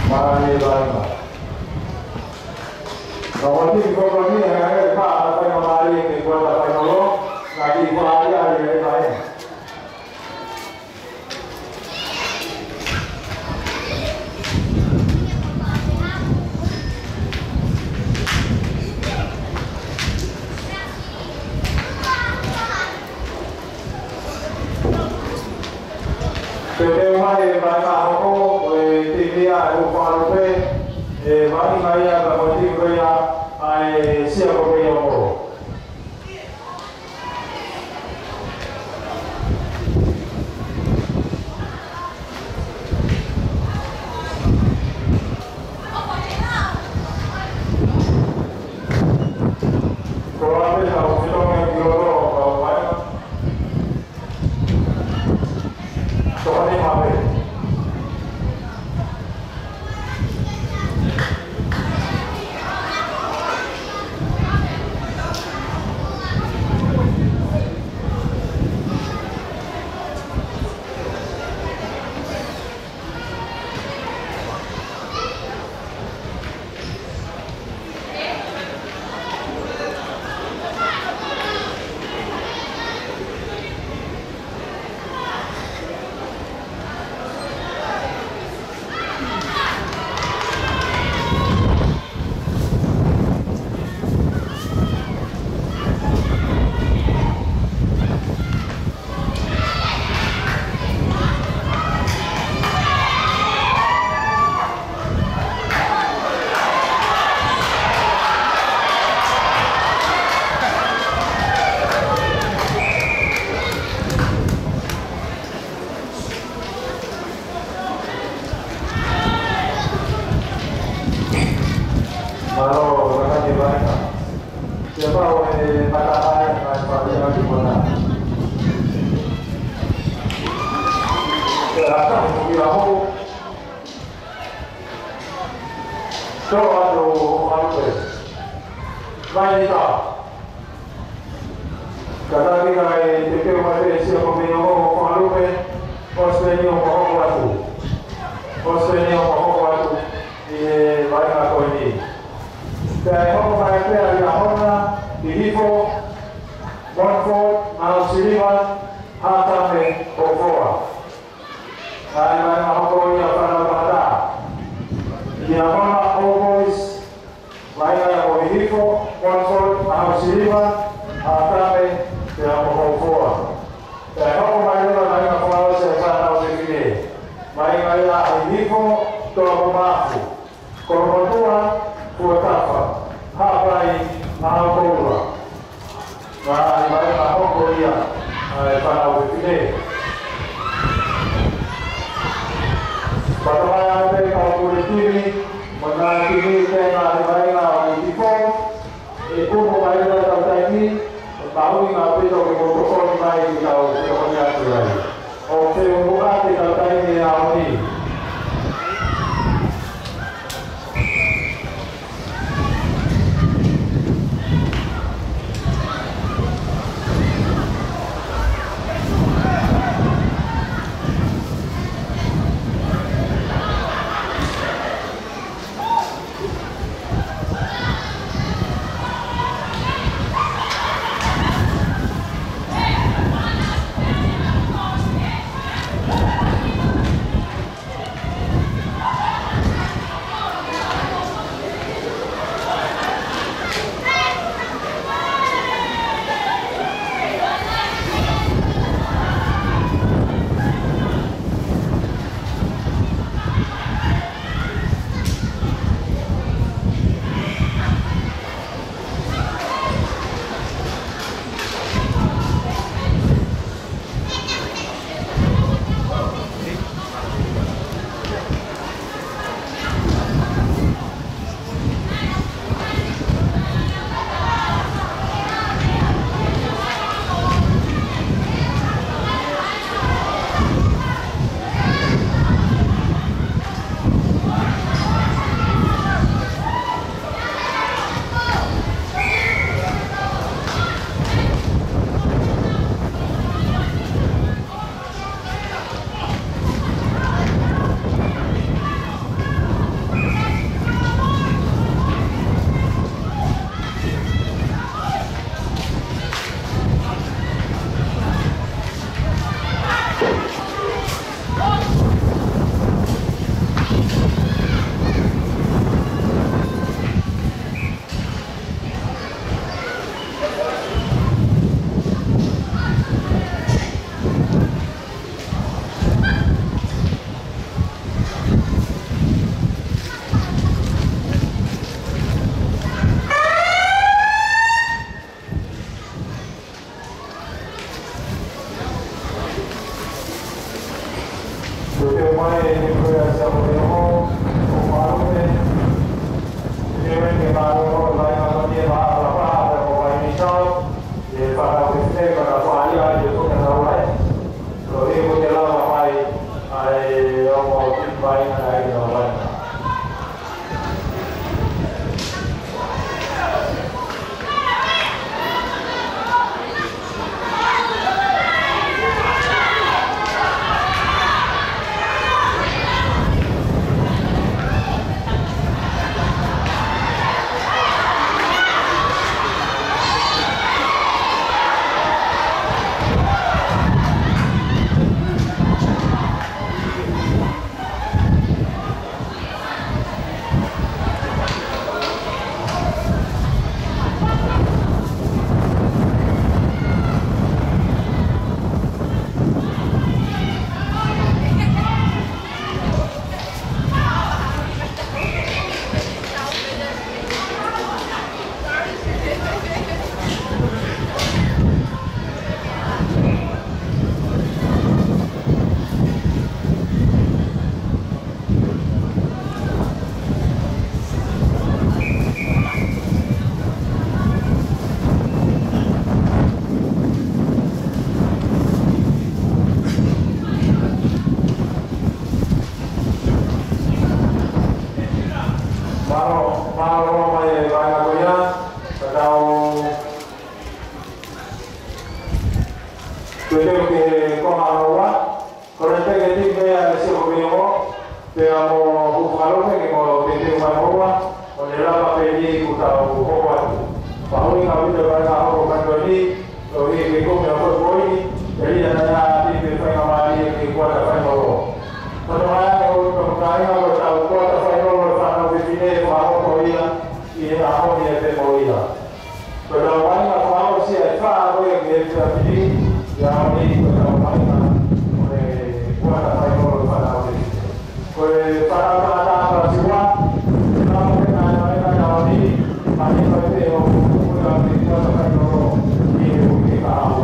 Mālie vaʻinga. Ka ʻoku tiki koko ni, ʻe, ʻe, pā, ʻa, pā, mālie, ke kuata, pā, nolo, ka ki, pā, ia, ia, ia, ia. Teuteu mai e vaʻinga hoko, ko e timi ia ʻa e Fakalupe, ʻe vaʻinga ia pea mo e timi ko ia ʻa e Siakope ʻi hono. Ko e ʻapi ʻa e ʻofisonga ki loto ʻo e vaʻinga. Tokoni maʻu pē. Mālō, kakati vaʻinga. Te pau e matahai, ʻa e pau e matahai. Te ata, ia ho. Tō atu Fakalupe. Vai ni ka. Ka tali ka e teuteu mai pē Siakope ʻi hono Fakalupe. ʻOsi pē ni ʻo fakahoko atu. ʻOsi pē ni ʻo fakahoko atu. ʻI he vaʻinga ko eni. Pea ʻe hoko mai pē ʻa Liahona Hihifo, Montfort Nausiliva, Hatame Hofoa. Naʻe mai ʻa e hoko ia ʻa e fānau Pātā. Liahona Old Boys, vaʻinga ia ko Hihifo, Montfort Nausiliva, Hatame pea mo Hofoa. Pea ʻe hoko mai leva ʻa e vaʻinga fakaʻosi ʻa e fānau fefine. Vaʻinga ia ʻa Hihifo, Toa Mafu. Kolomotuʻa, Fuatafa, Haʻapai, Maʻau Koula. Naʻe mai ʻa e hoko ia ʻa e fānau fefine. Pea ʻomai ʻa e kau pule timi, mo e ngaahi timi, pea naʻe mai ʻa e timi. ʻE kupu mai ʻa e tau taimi, ʻe mahuʻinga pē ke mou tokoni mai ke tau tokoni atu ai. ʻOku feʻunga ke tau taimi ʻaho ni. Ko e mai e ni pea sa ko e mo, ko Maroke. Ke mai ke Maroke, ko e mai ka ko ni e maha la pa, ko e mai ni tau. E pa ka ke te ka la pa ia, e ko ka la wai. Ko e ko te la pa mai, ai, o mo ki mai na ai la wai. Mālō, mālō mai e vaʻinga ko ia, ka tau teuteu ki he konga ua. Ko e teke timi ia ʻa e Siʻokomiʻongo, pea mo Hufakalope ke mo teuteu mai ʻo ua, ʻo ne lava pē ni ku Tau hoko atu. Pau ʻi he ngaahi ʻaho ko eni, ʻo hiki ko e meʻa ko eni, ʻe lava ʻa e ʻaho ni ke fai ha mālie ki he kuata fainolo. Ko e ʻuhinga ia ʻoku tau kāinga ko ʻetau kuata fainolo ʻo e fānau fefine, fakahoko ia ʻi he ʻaho ni ʻe pē mo ia. Ko ʻetau vaʻinga fakaʻosi ʻe fā ko ia ki he fefine, ʻi he ʻaho ni ko ʻetau vaʻinga ʻo e kuata fainolo ʻo e fānau fefine. Ko e fānau tangata ʻa Siua, ʻe nau pehē ʻa e vaʻinga ʻi he ʻaho ni, mahino pē ʻoku ʻi ai e kuata fainolo ʻi he uike kahaʻu.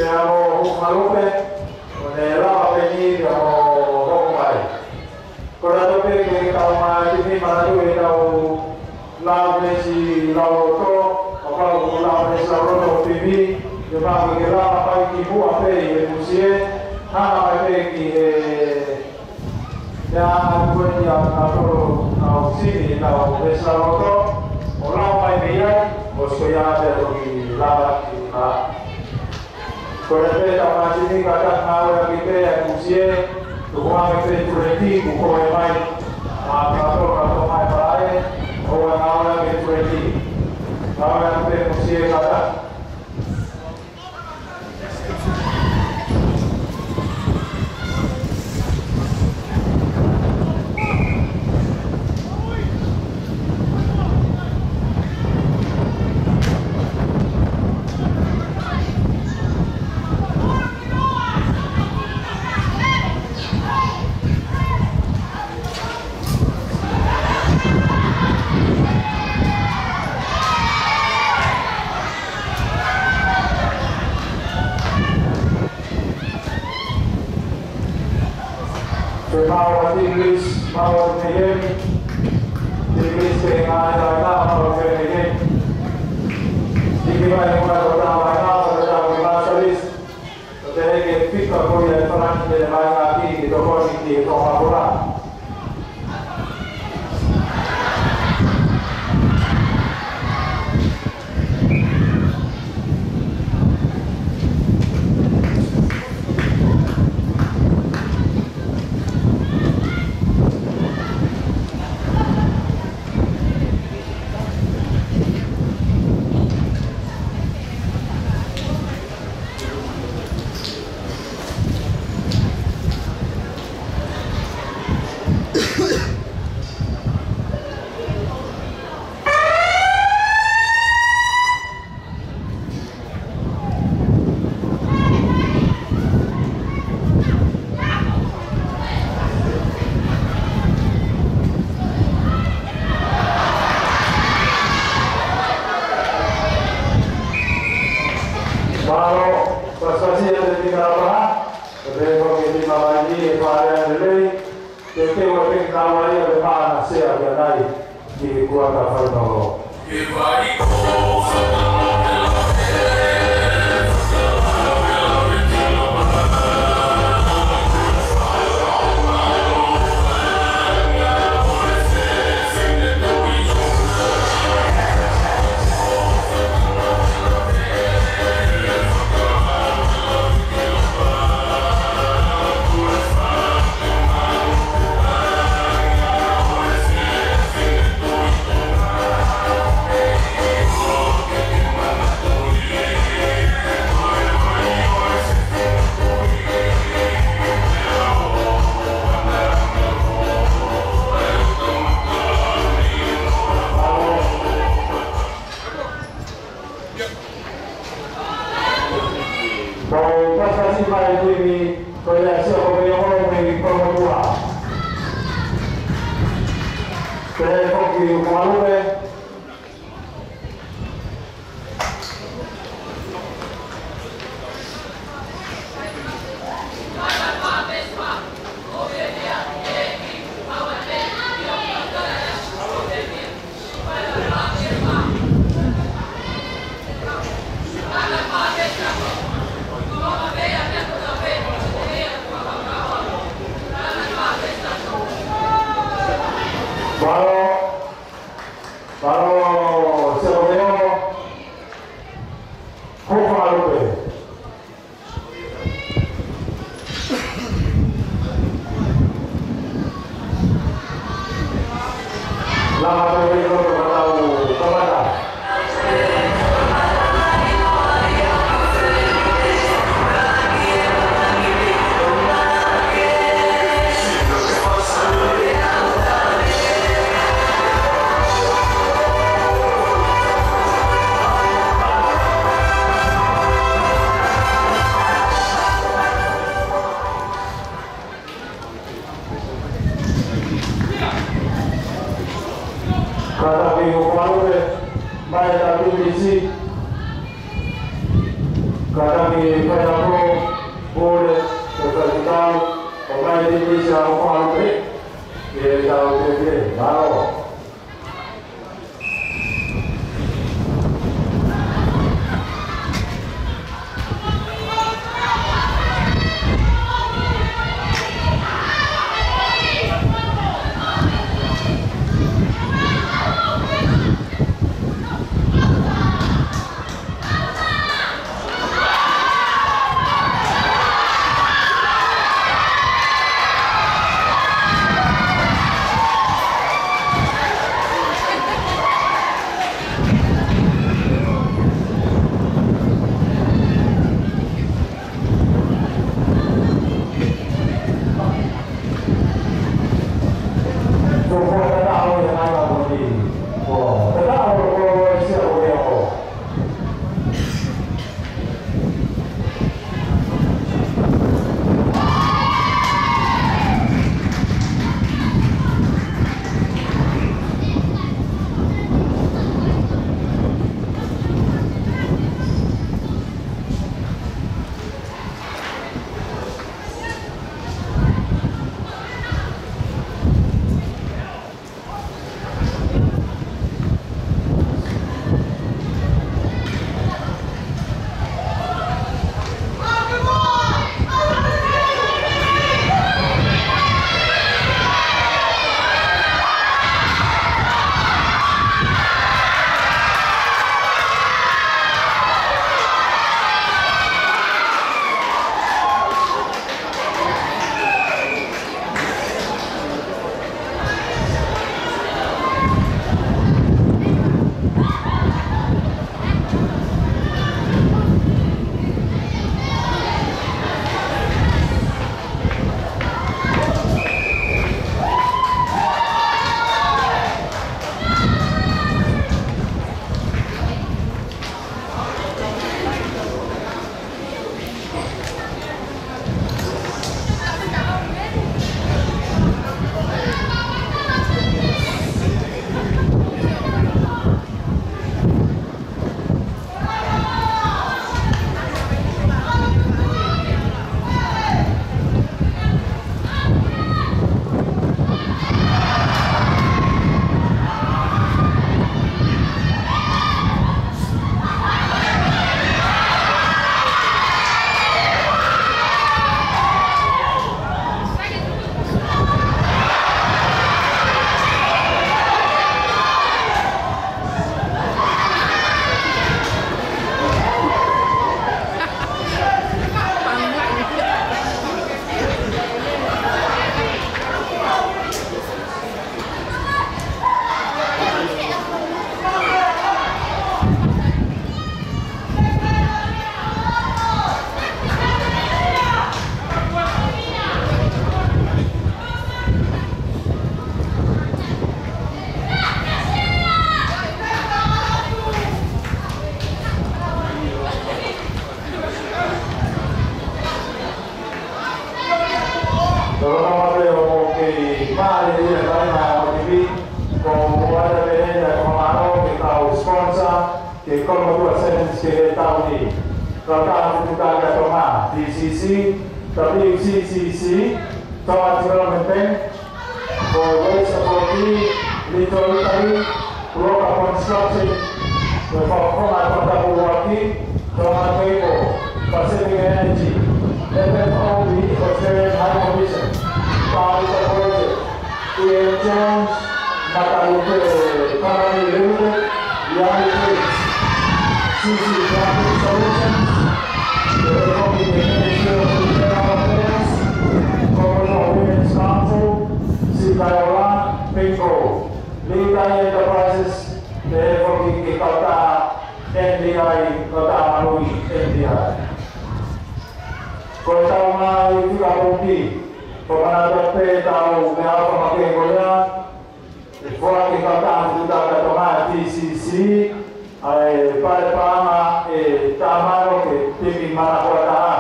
Pea mo Hukumalupe, ʻo ne lava pē ni pea mo hopo mai. Ko e ʻaho pē ke tau mai timi manatu ʻetau lau veesi lauloto, ʻo kau ʻoku lau veesi lauloto ʻo timi, ke pau ke lava mai ki muʻa pē ʻi he kusie, hanga mai pē ki he Ia, ʻa ko ia ʻa e tolo ʻa e sini ʻetau veesi lauloto, ʻo lau mai mei ai, ʻo sio ia te toki lava ki ka. Ko e pē ta ma sini ka ta ngāue ki pē ʻa e kusie, tuku ange pē tuleti, kuo koe mai, ʻa ka tolo ka to mai palae, ʻo ngāue ki tuleti. Ngāue ki pē kusie ka ta. Ke mau ʻa Tigris, mau ʻa Mehemi. Tigris ke ngāue ʻa e ngāue mau ʻa Mehemi. Tiki mai ngāue ʻa e ngāue ʻa e ngāue ʻa Masalis. Ko te heke fika ko ia ʻe Farani te ne mai ngāki ki tokoni ki he Tonga Kura. Mālō, pasipasi ʻa e timi Kalapaha, ko e pehē ko e timi Kalapaha ni ʻe fai ʻa e lelei, ke ke ua pē ka ua ia ʻe pā na sea ʻia nai, ki he kuata fainolo. Mau pasipasi mai timi, ko ia sia ko mei ʻOlo mei Poromotua. Pea foki Hukumalupe. Tolonga pē ʻoku kei mālie e kāinga ʻo e M T V, ko e moʻoni pē ʻa e fakamālō ki he kau sponsor, ki he kolomotuʻa Sevens ki he taʻu ni. Kautaha Fufuta Tonga, T C C, W C C C, Tonga Development Bank, ko e Waste Authority, Little Italy, Roca Construction, ko e fakafofonga ʻo e toketā ʻuluaki, Tonga Cable, Pacific Energy, F F O B, Australian High Commission, Power Project, Ian Jones, Matalupe Company Limited, Young Kids, C C Traffic Solutions, the Republic of Ministry of Internal Affairs, Commonwealth Women's Council, Sikaiola, Pinko, Lita Enterprises, the Republic of Qatar, N D I, Qatar Marui, N D I. Ko e taʻu ngaahi fika vouti, ko e manatu pē taʻu meʻaʻofa makehe ko ia, ʻe foaki ʻe he Kautaha Fufuta Tonga, T C C, ʻa e pale paʻanga ʻe taha mano ki he timi manakoa taha,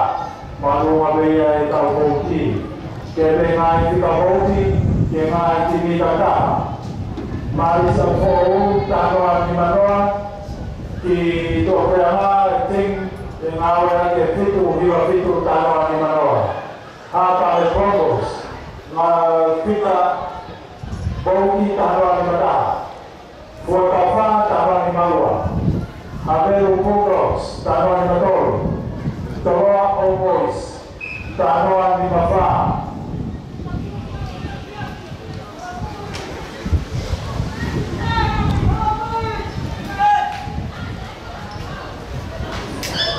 makatuʻunga pē ia ʻi he taʻu vouti. Ke pē ngaahi fika vouti, ki he ngaahi timi taha. Mālisa Foʻou, taha noa nima noa, ki Tuʻapuleʻanga, team, ʻe ngāue ʻaki e fitu hiva fitu, taha noa nima noa. Haʻapai Broncos, ngaahi fika vouti, taha noa nima taha. Fuakava, taha noa nima ua. Havelu Bulldogs, taha noa nima tolu. Toloa All Boys, taha noa nima fā.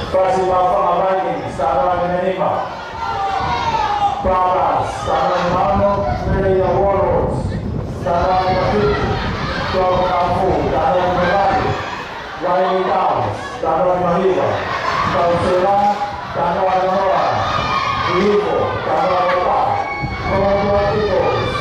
Fasi Maʻufanga Vikings, taha noa nima nima. Papas, taha noa nima ono. Melia Warlords, taha noa nima fitu. Tuʻa Kafu, taha noa nima valu. Vaini Downs, taha noa nima hiva. Kausela, taha noa nima noa. Hihifo, taha noa nima taha. Kolomotuʻa Eagles.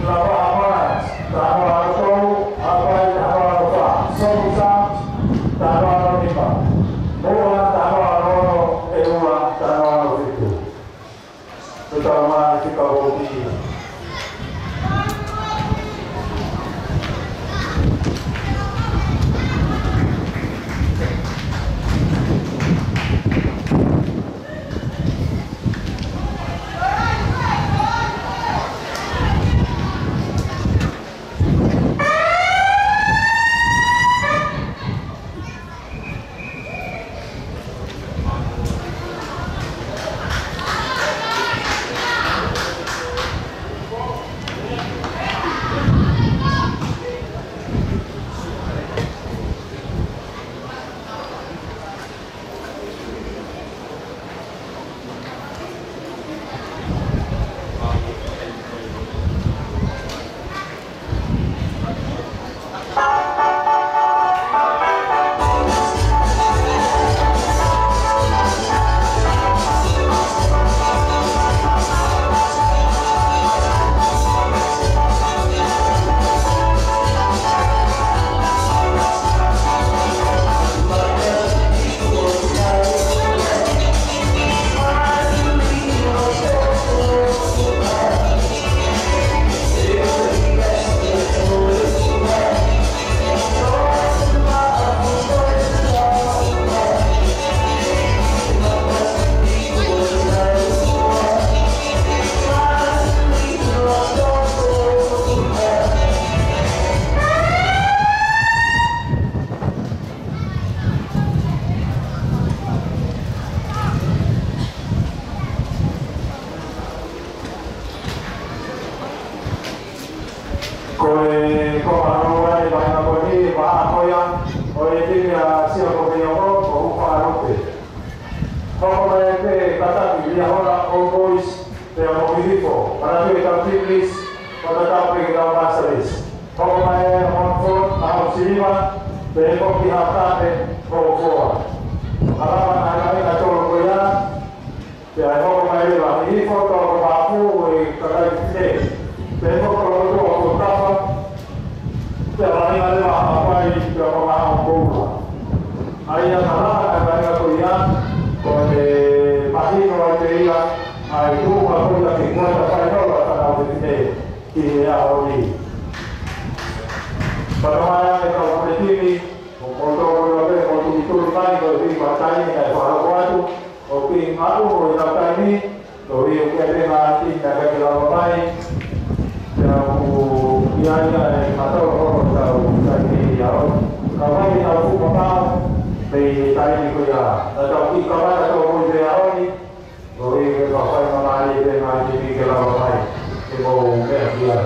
Lava Hamas, taha noa tolu, Haʻapai taha noa fā, Sopu Sounds, taha noa nima, Moa, taha noa ono, ʻEua, taha noa fitu. Tuʻa mai ki he kau vouti. Ko e, ko e ʻaho ni, ʻa e vaʻinga ko eni, vaʻa ko ia ʻo e timi ʻa Siakope Iongo, ko Huʻufaʻalupe. Hoko mai pē kātaki, Liahona All Boys, pea mo Hihifo, manatuʻi e kau team list, ʻo tatau pē ki he kau master list. Hoko mai ʻa Montfort, ʻa Siliva, pea mo Haʻapai, ʻo Foa. Malava ʻa e vaʻinga tolu ko ia, pea hoko Kae fakahoko atu, ʻoku ʻi ai ʻa e ngaahi ʻū ʻo e taimi, ʻo e ʻū ke pē ngaahi timi naʻe ʻikai ke lava mai, pea ʻoku ʻi ai ʻa e mātuʻa ʻo e tau taimi ʻi ʻaho ni. Ka ʻoku ʻi ai ʻa e fuʻu papau, mei he taimi ko ia. Naʻa tau kiʻi kamata tau mui pē ʻaho ni, ʻo e ke fai māmālie pē ngaahi timi ke lava mai, ke mou meʻa ki ai.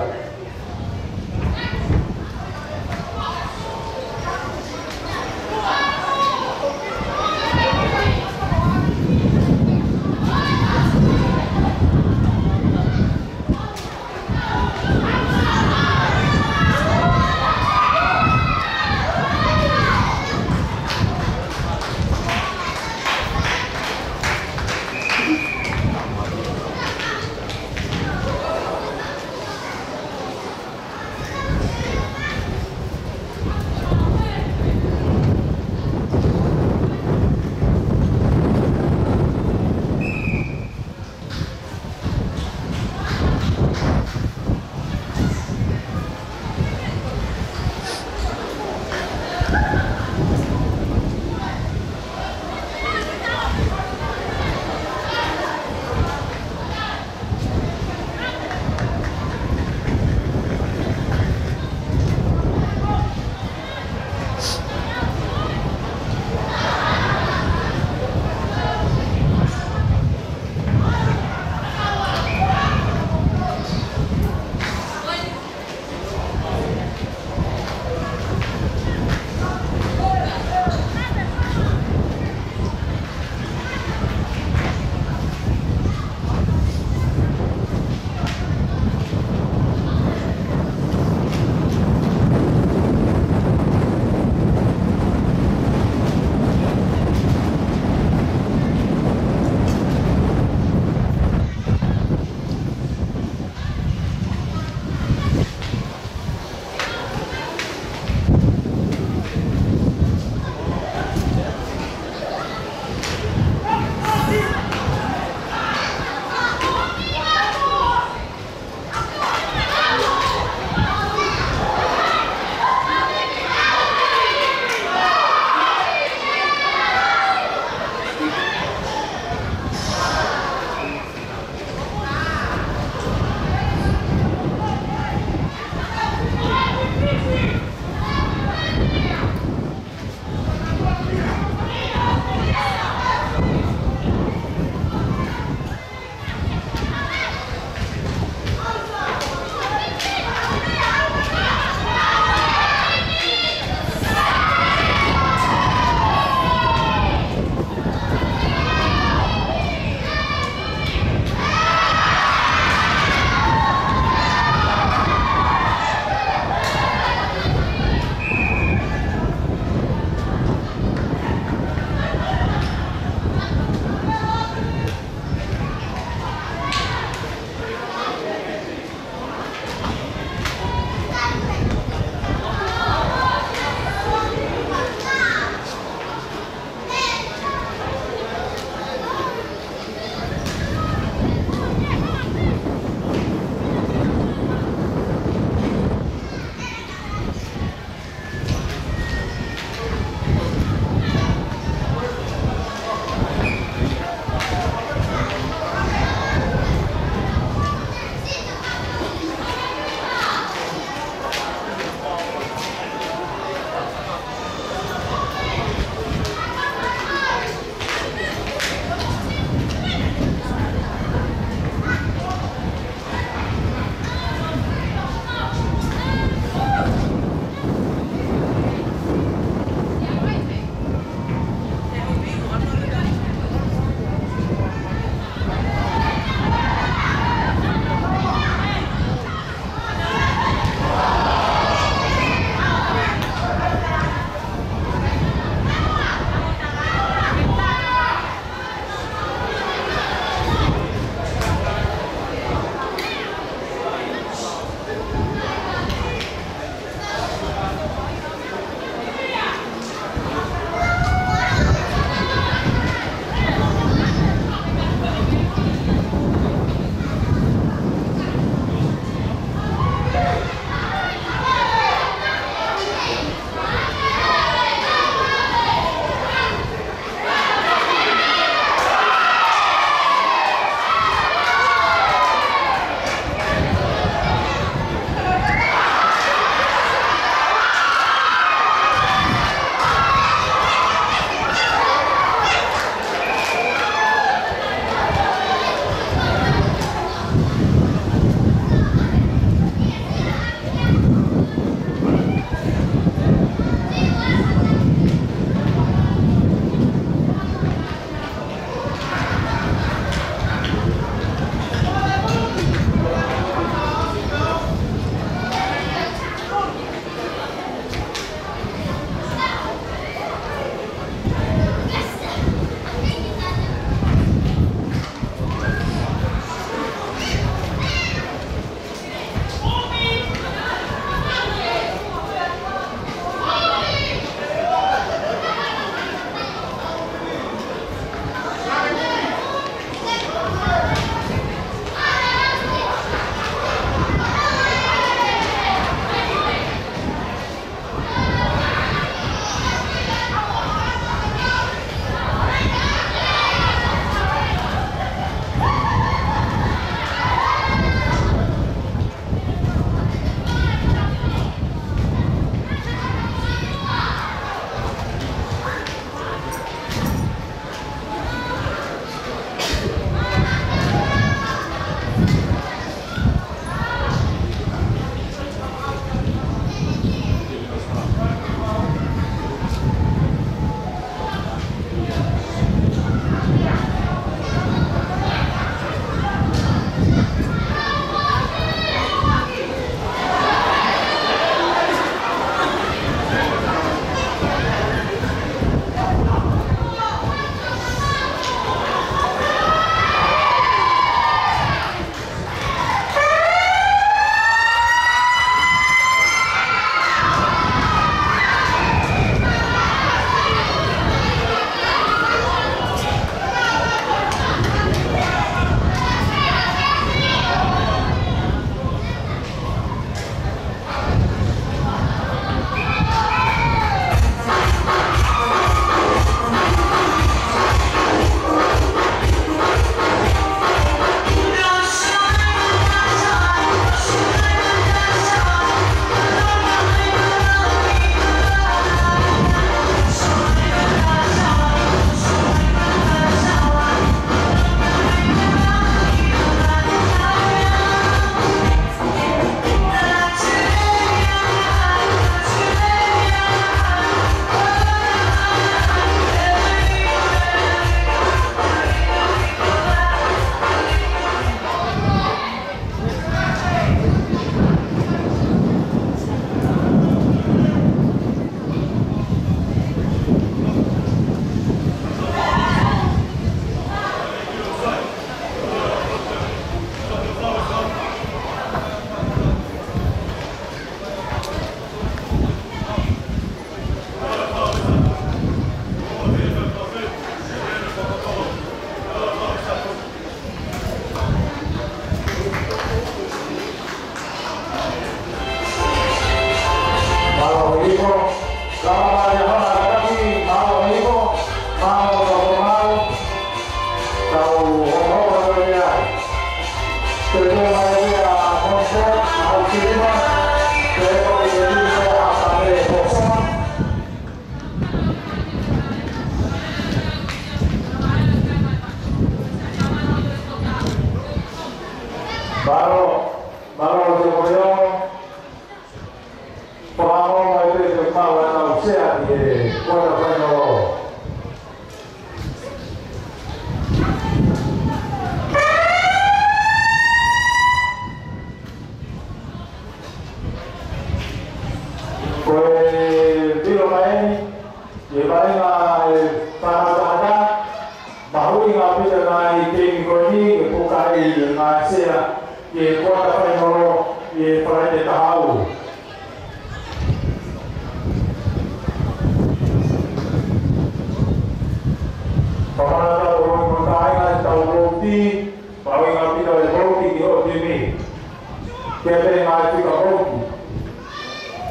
Mālō, mālō Sēkoio. Fakaʻamu mai pē ke mau ʻa e kau sea ki he quarter final. Ko e pilo mai eni, ʻi he vaʻinga ʻa e fānau taʻata, mahuʻinga pē ʻa e ngaahi teʻeki ko eni ke puka ʻi he ngaahi sea ki he quarter final ʻi he Falaite taha ua. Fakamanatu atu ko e kāinga ʻetau vouti, mahuʻinga pē ʻa e vouti ki hoʻo timi. Ke pehē mai e fika vouti.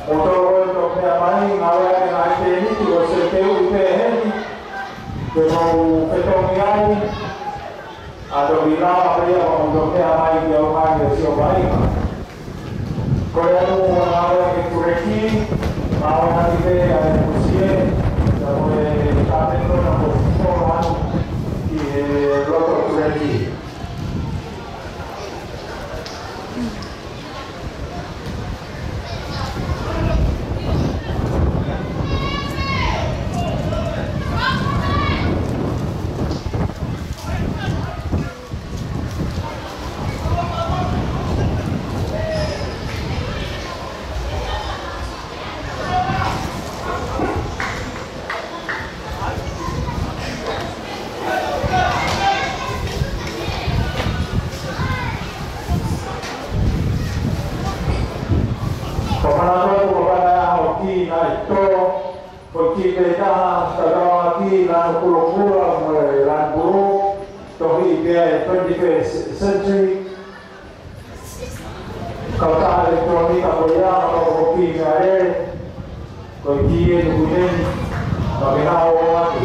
Mou toloi ʻo meʻa mai, ngāueʻaki e ngaahi tēniti ʻo sio ki he upe heni. Ke mou fetongi ai. ʻA e toki lava pē ia ʻo mou meʻa mai ki he ʻaonga ʻo e sio mai. Ko e ʻalu ʻo ngāueʻaki e kuleki, ngāueʻaki pē ʻa e kusie, pea ko e kāpeti ko ena kuo folo atu ki he loto kuleki. Ko e fānau ko e fānau ʻa e kī naʻe tō, ko e kī pē taha, tatau mo e kī Lanu Kulokula mo e Lanu Pulū, tohi pē ʻa e twenty-first century. Kautaha ʻelekitulōnika ko ia, ka ko e kī meʻalele, ko e kī ʻe tuku ʻeni, ka ke hao atu.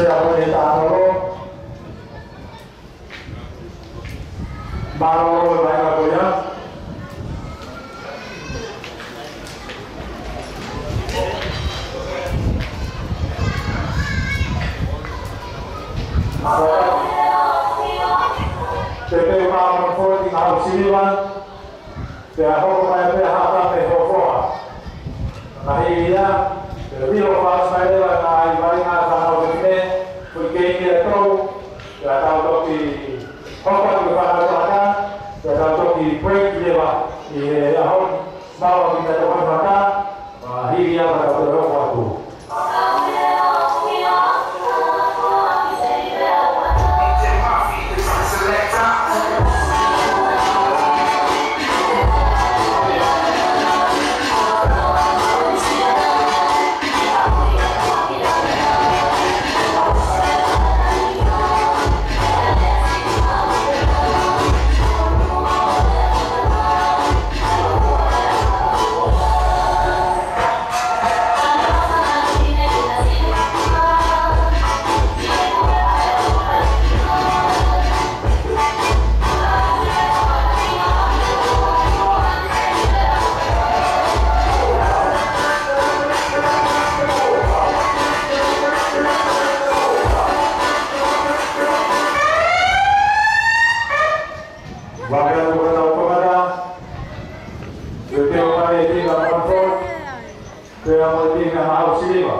Pea ko e tālolo. Mālō e vaʻinga ko ia. Pepeu Montfort ʻi he ngaahi siliva. Pea hoko mai pē ha taha mei Hofoa. Naʻe hili ia, pea vilo fasi mai leva ʻa e ngaahi vaʻinga fānau fefine, foʻi keimi ʻe tolu, pea tau toki hoko atu ki he fānau tangata, pea tau toki break leva ʻi he ʻaho ni, maʻu ʻa e kiʻi meʻatokoni mata, pea hili ia pea tau toe hoko atu. Vave atu ko ʻetau tokanga, pepeu mai e team ʻa Montfort, pea mo e team ʻa Haʻa Siliva.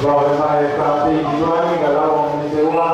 Vave mai e kāpiteni ʻi Nuʻu Sila, ka lava mo e teua.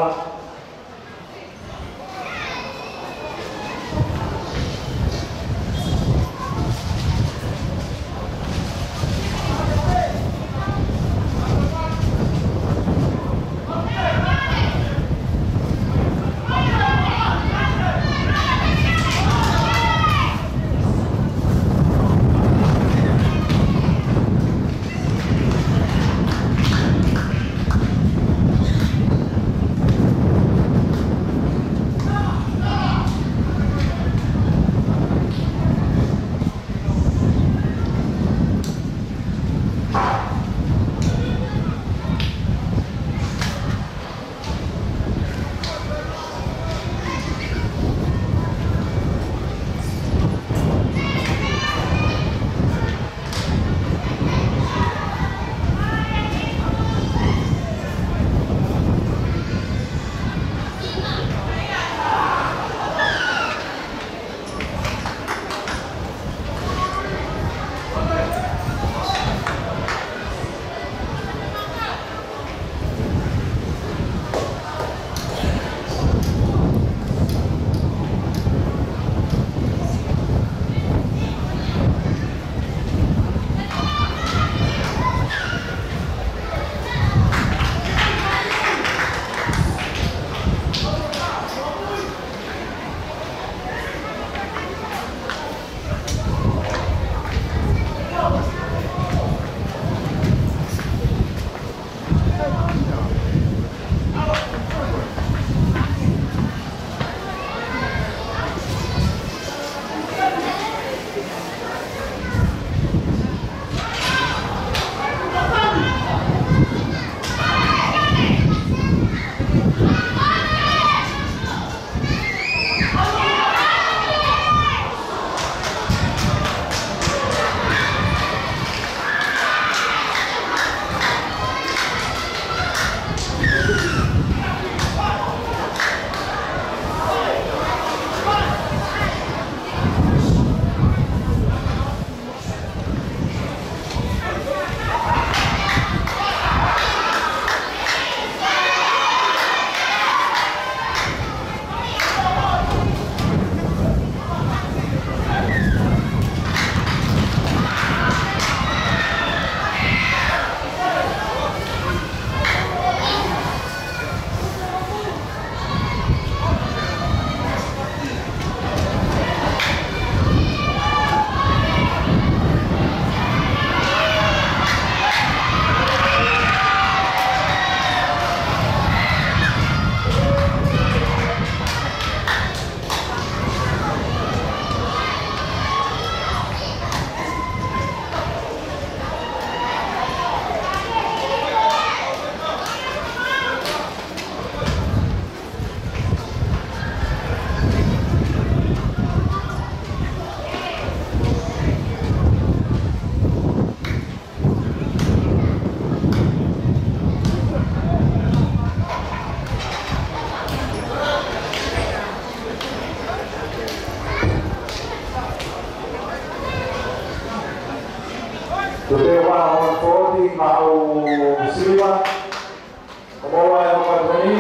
ʻOua ʻe hoko atu ni,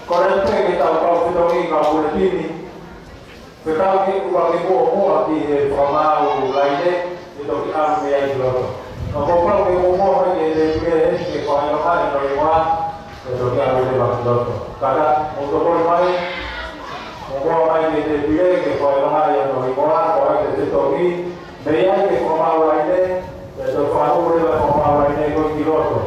kole pē ke tau kau fetongi kau pule timi, fekau ke ʻoua ke muʻomuʻa ki he fakamaau laine, ke toki ʻalu mei ai ki loto. Ka kuo pau ke muʻomuʻa mai ki he tēpile heni ke fakaʻilonga ʻenau hingoa, ke toki ʻalu leva ki loto. Kātaki, mou tokoni mai, muʻomuʻa mai ki he tēpile ke fakaʻilonga ʻenau hingoa, ko hai te fetongi, mei ai ki he fakamaau laine, ke toki fakahū leva fakamaau laine ko ē ki loto.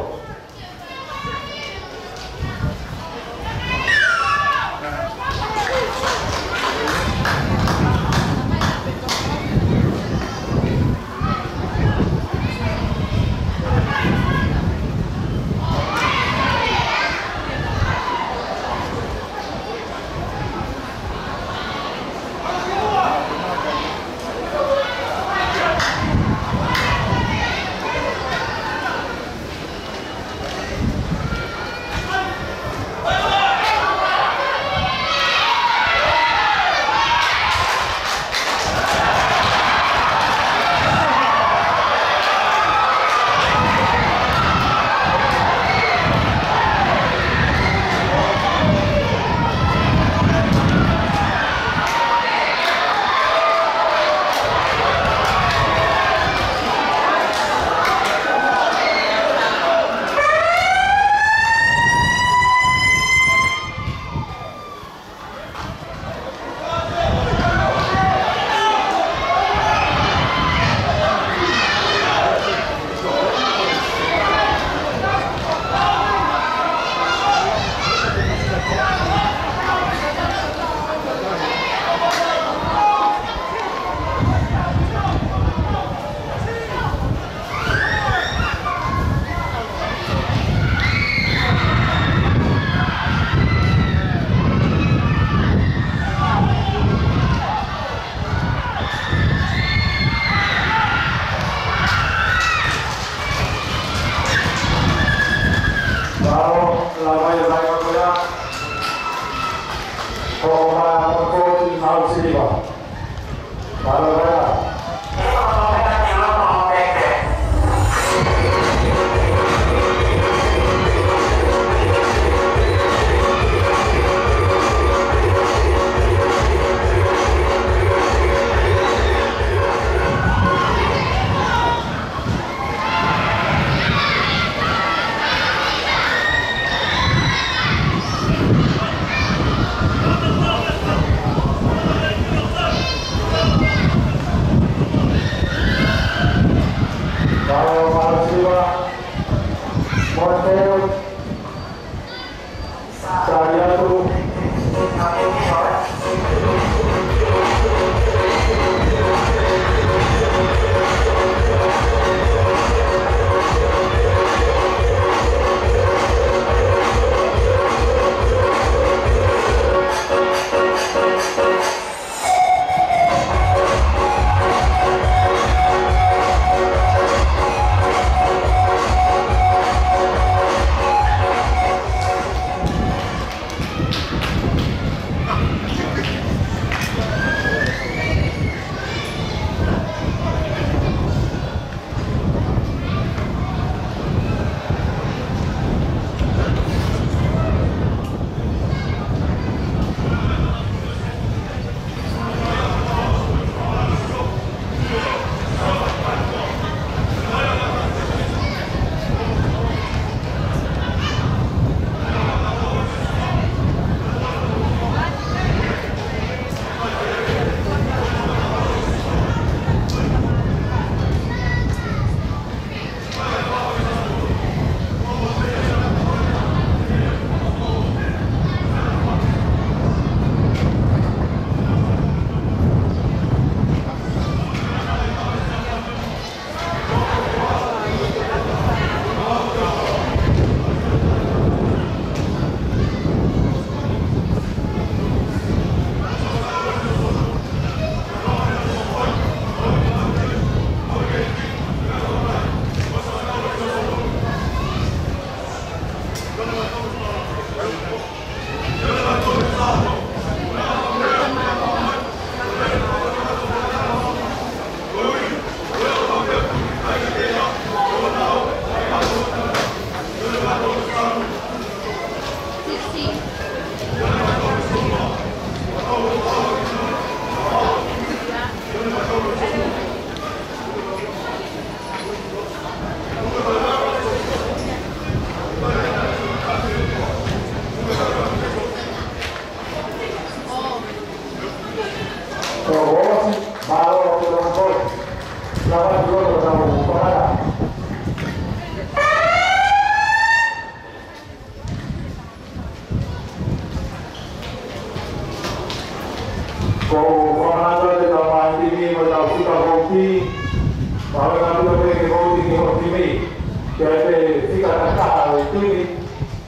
Pau, lava ia, lava ia. Ko ma ko ti mau siliva. Pau, lava ia.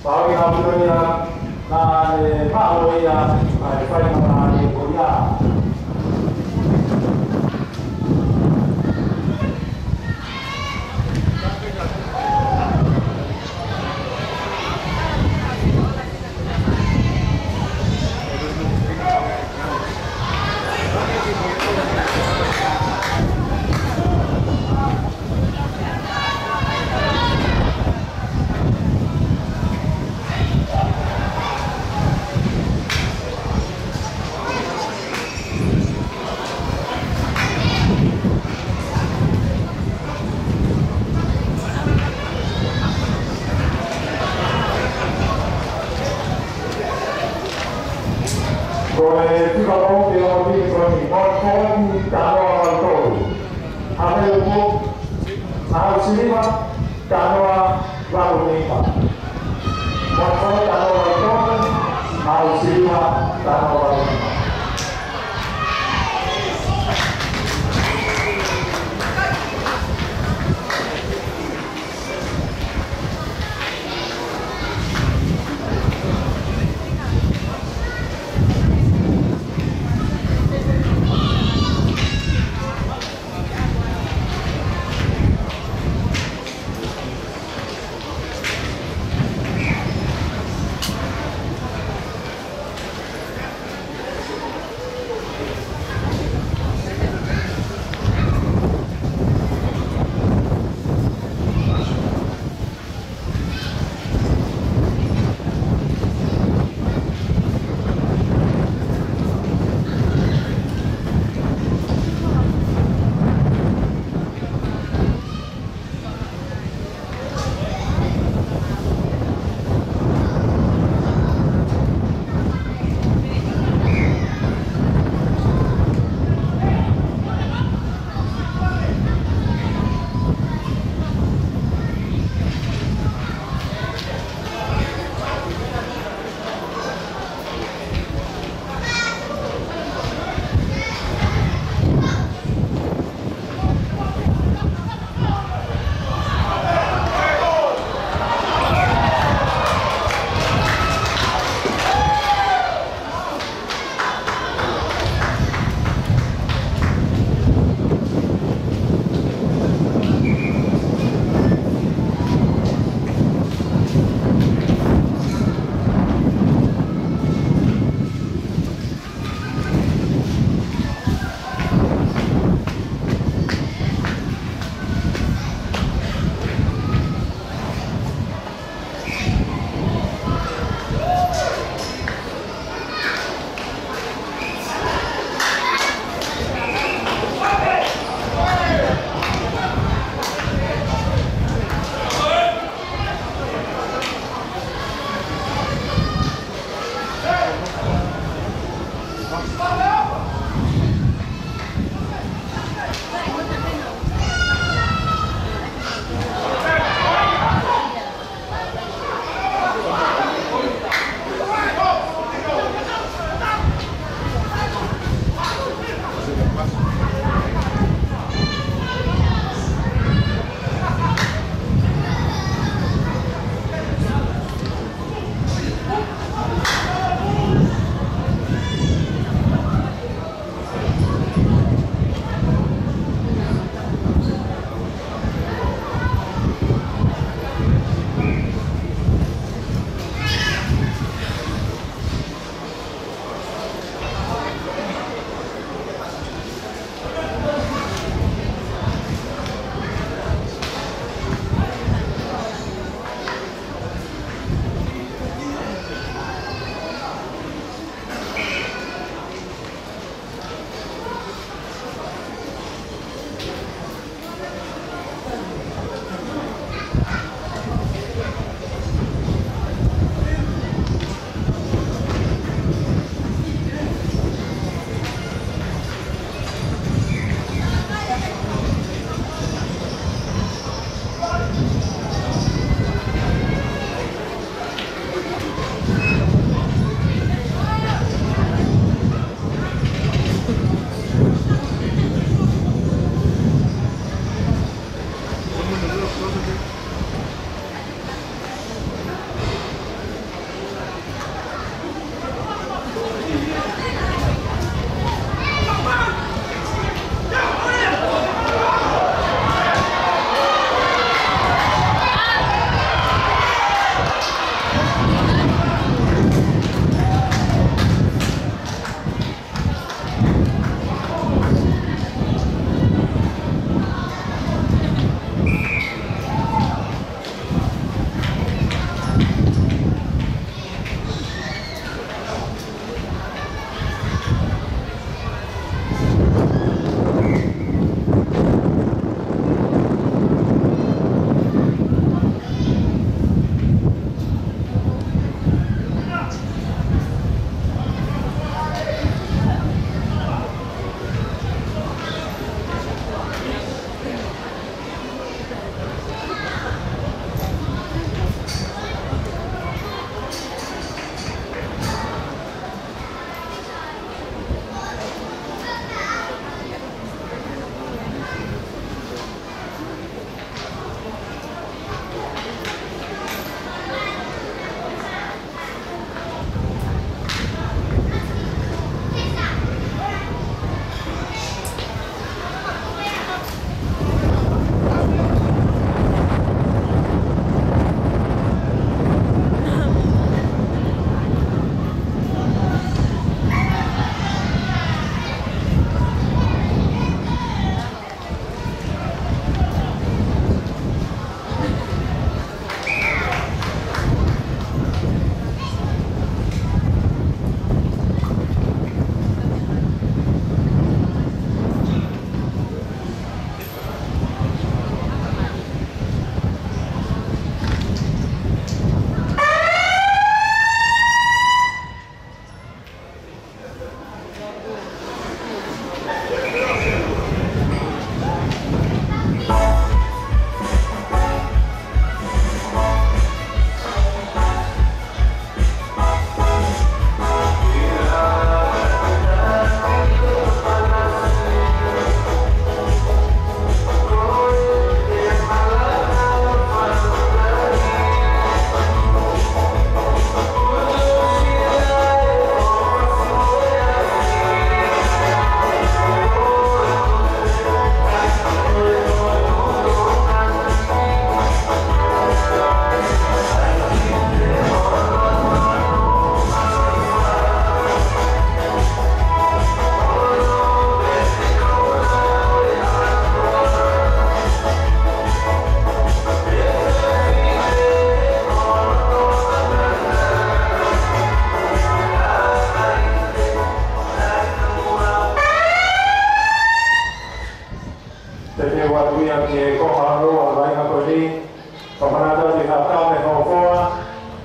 Pau ia, pau ia, naʻe maʻu ia, ʻa e fai mata ni ko ia. Ko e fika poupou ʻo e timi ko eni, Motuʻa Foʻou, Tanoa valu tolu. Haʻa Leʻo, Maʻau Siliva, Tanoa valu nima. Motuʻa Foʻou, Tanoa valu tolu, Maʻau Siliva, Tanoa valu nima.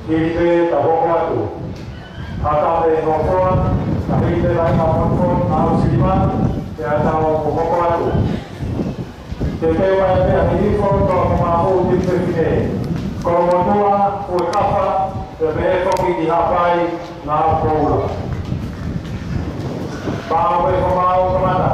Hili pē tau hoko atu. Haka pē hokoa, ka hili pē lahi ka hoko, ʻa ʻusilima, pea tau hoko atu. Te te mai pē ʻa Hihifo, Toa Mamaʻo, Timu Fefine. Kolomotuʻa, Fuekafa, pea pehē foki ki Haʻapai, Ngaahi Poula. Pau pē ko mau kamata.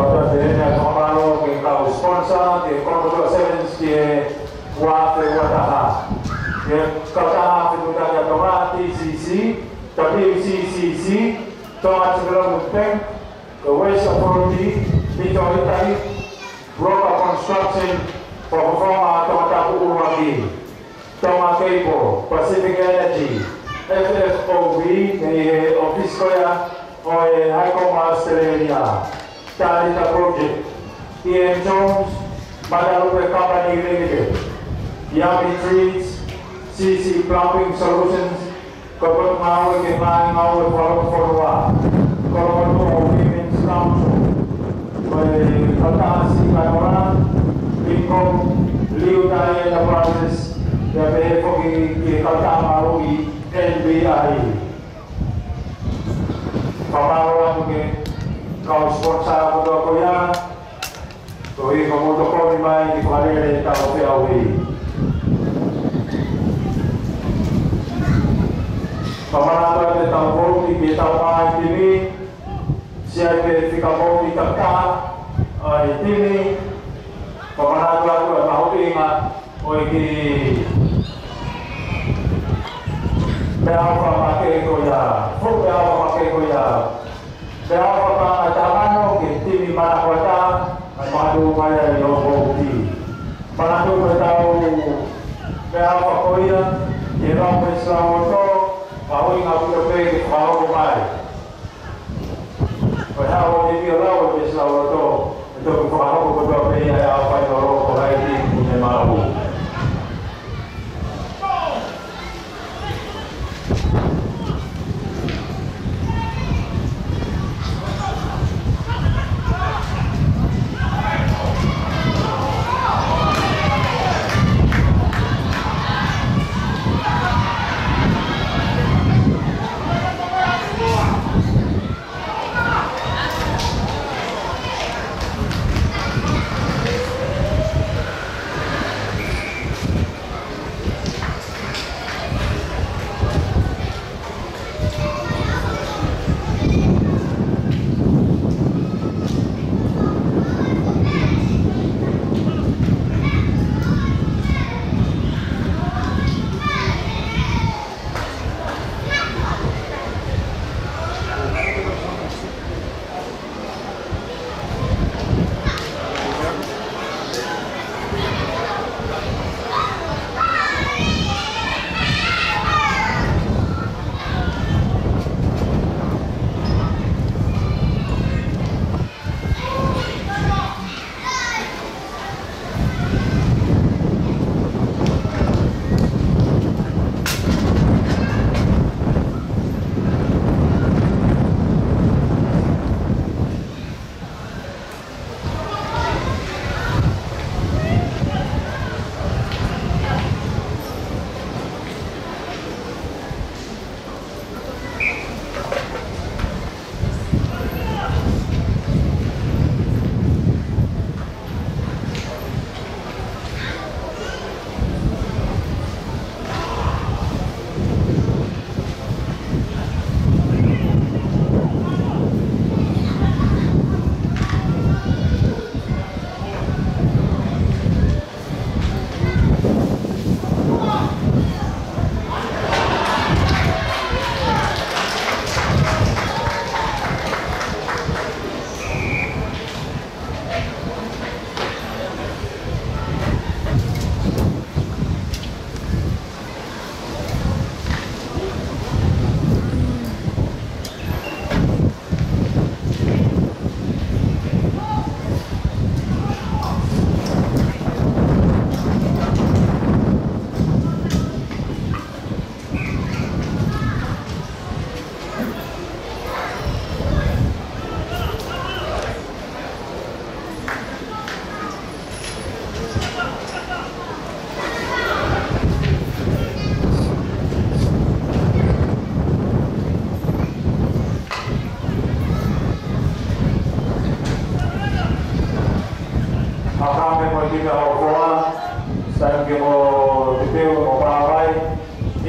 Fakafetaʻi ʻa e fakamālō ki he kau sponsor, ki he Kolomotuʻa Sevens, ki he Uafe Uataha. Ki he kautaha fetuʻutaki ʻa Tonga, T C C, W C C C, Tonga Development Bank, ko e Waste Authority, Mito Italy, Broker Construction, Fakafofonga Tongatapu ʻUluaki, Tonga Cable, Pacific Energy, F F O B, mei he ʻōfisi ko ia ʻo e High Court Australia, Talita Project, E M Jones, Matalupe Company Limited, Yummy Treats, C C Plumbing Solutions, ko e potungāue ki he ngaahi ngāue fakalotofonua, Kolomotuʻa Women's Council, ko e Kautaha Siʻi Kainola, Lincoln, Liutai Enterprises, pea pehē foki ki he Kautaha Maui, N B I. Fakamālō atu ki he kau sponsor kotoa ko ia, koeʻuhi ko hoʻomou tokoni mai ki he fakalele ʻetau feʻauhi. Fakamanatu atu ʻetau vouti ki heʻetau ngaahi timi, siʻi pē fika vouti takitaha ʻa e timi, fakamanatu atu ʻa e mahuʻinga ʻo e kiʻi meʻaʻofa makehe ko ia, fuʻu meʻaʻofa makehe ko ia. Meʻaʻofa paʻanga ʻe taha mano ki he timi Manakoata, ʻa e makatuʻunga ia ʻi hoʻo vouti. Manatuʻi ko ʻetau meʻaʻofa ko ia, ʻi he lau Peesi Lauloto, mahuʻinga ʻaupito pē ke fakahoko mai. Ko e haʻu ʻo e ʻEiki ʻo lau ʻa e Peesi Lauloto, ʻe toki fakahoko kotoa pē ia ʻi he ʻaho fainolo ko hai timi ʻe maʻu.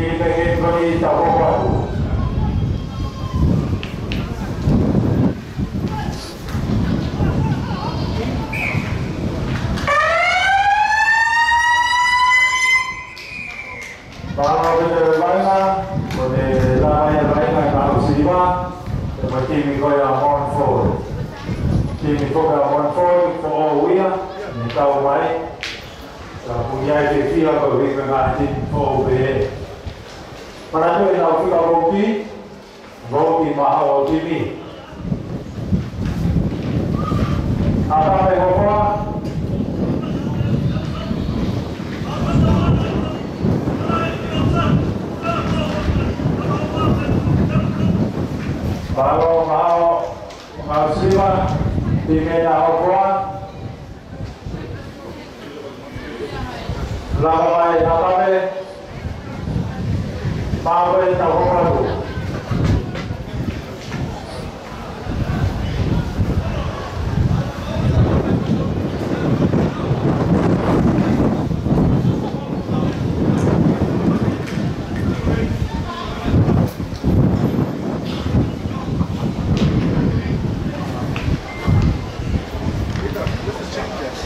Ki he peke ko eni tau hoko atu. Mālō ʻaupito e vaʻinga, ko e lava ia e vaʻinga ʻa e Siliva, ʻa e timi ko ia ʻa Montfort. Timi ko ia ʻa Montfort, foʻou ia, ne tau mai. Ka ʻoku ʻi ai e fiefia ko e ʻuhinga e ngaahi timi foʻou pehē. Manatuʻi ʻenau fika vouti, vouti maʻa hoʻo timi. Hatape hokoa. Mālō, mālō, mālō Siliva, timi ʻe hokoa. Lava mai hatape. Pau e tau hoko atu.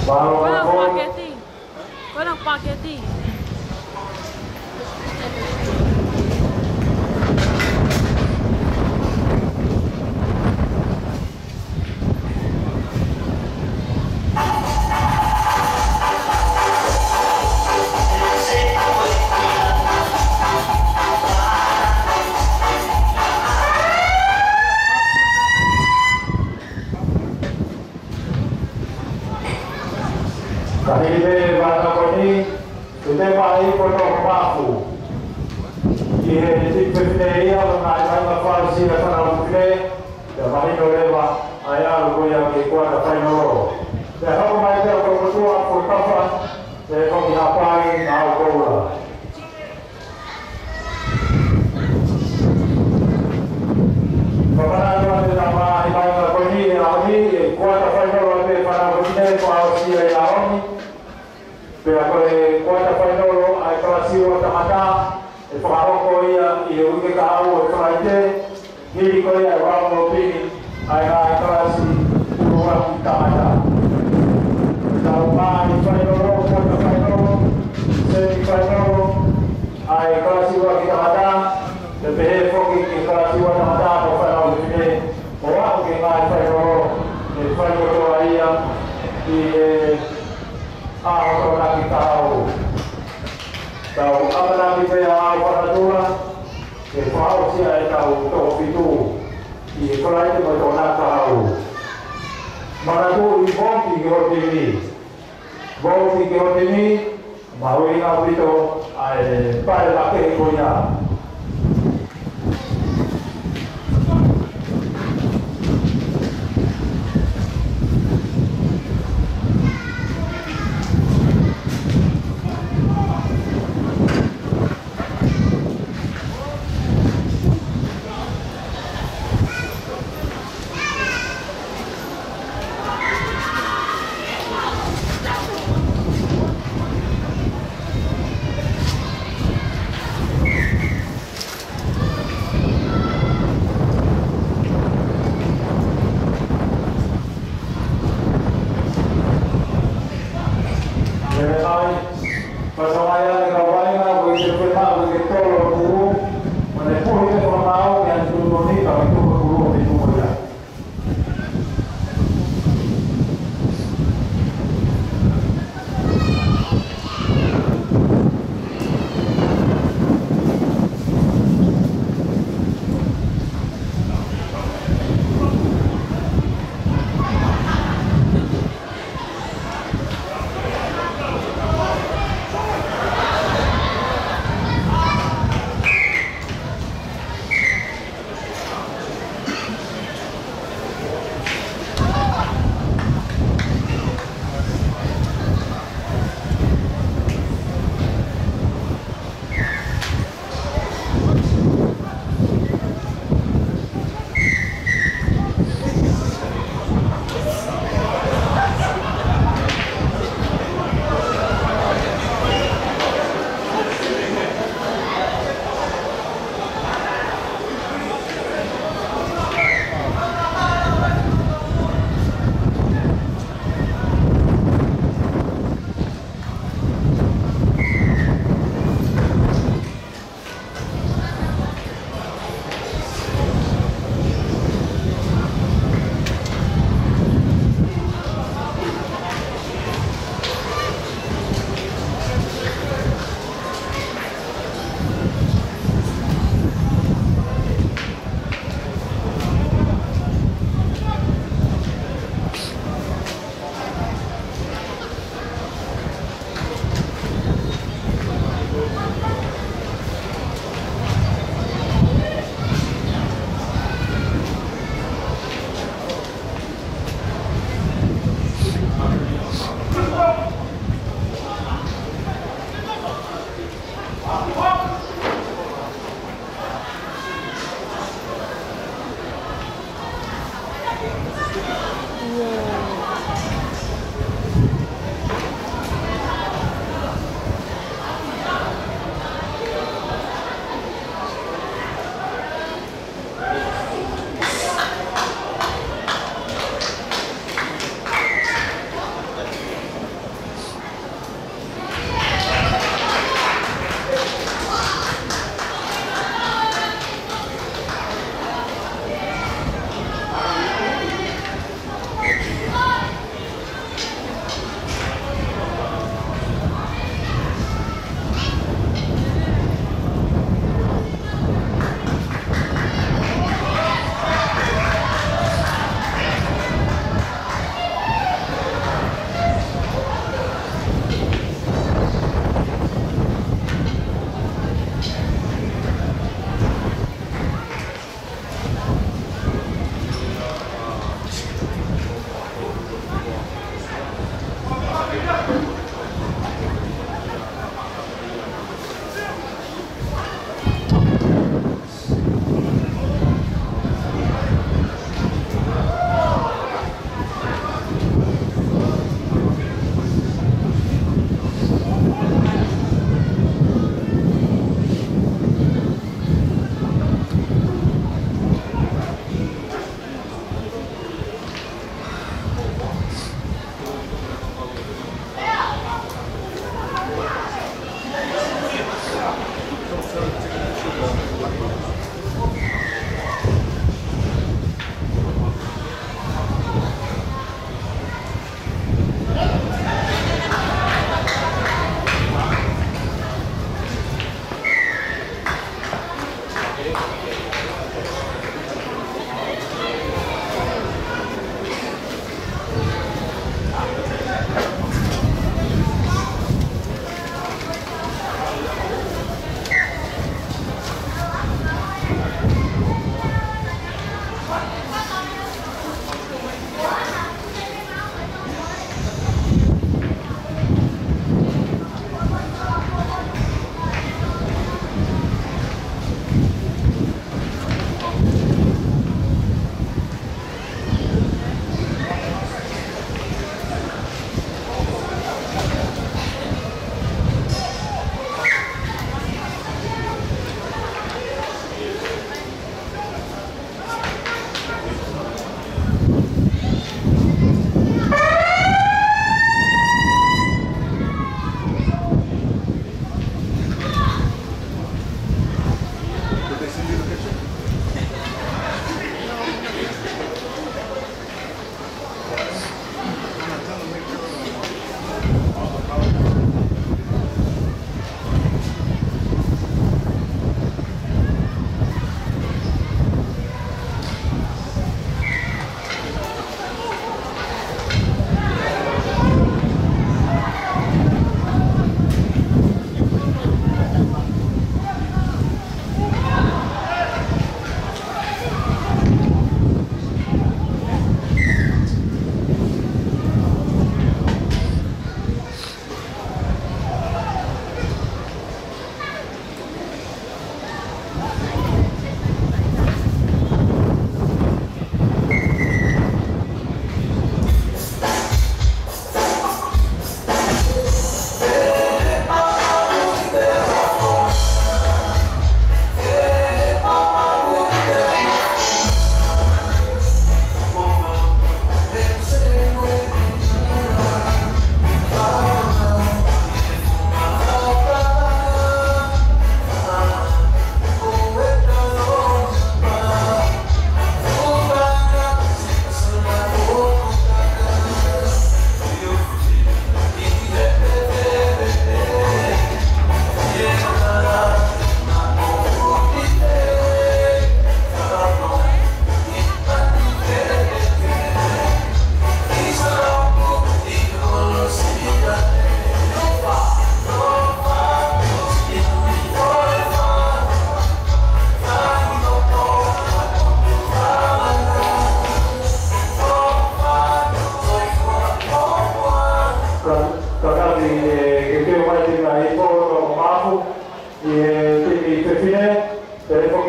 Ko ena paketi. Ko ena paketi. Ka hili pē e vaʻinga ko eni, ʻoku tepa ai ko e toko mafu. ʻI he timi fefine ia, ko e ngaahi vaʻinga fakaʻosi ʻa e fānau fefine, pea mahino leva ʻa e ʻalu ko ia ki he kuata fainolo. Pea hoko mai pē ʻa e kolokotua, ko e kafa, pea ko e hapai, ngaahi koula. Fakamanatu atu e tama ʻi he vaʻinga ko eni ʻi he ʻaho ni, ʻe kuata fainolo atu e fānau fefine fakaʻosi ʻi he ʻaho ni. Pea ko e kuata fainolo ʻa e kalasi ua tangata, ʻe fakahoko ia ʻi he uike kahaʻu ʻo e Falaite, hili ko ia e vāofi ʻa e ngaahi kalasi ʻuluaki tangata. Tau mai fainolo, kuata fainolo, semi fainolo, ʻa e kalasi ua ki he tangata, pea pehē foki ki he kalasi ua tangata mo e fānau fefine, ʻo aʻu ki he ngaahi fainolo, ʻe fai kotoa ia ʻi he ʻaho Tokonaki kahaʻu. Tau ʻamanaki pē ʻa e ʻaho fakanatula, ke fakaʻosi ʻa e tau toko fitu, ʻi he Falaite mo e Tokonaki kahaʻu. Manatuʻi vouti ki hoʻo timi. Vouti ki hoʻo timi, mahuʻinga ʻaupito ʻa e pale makehe ko ia.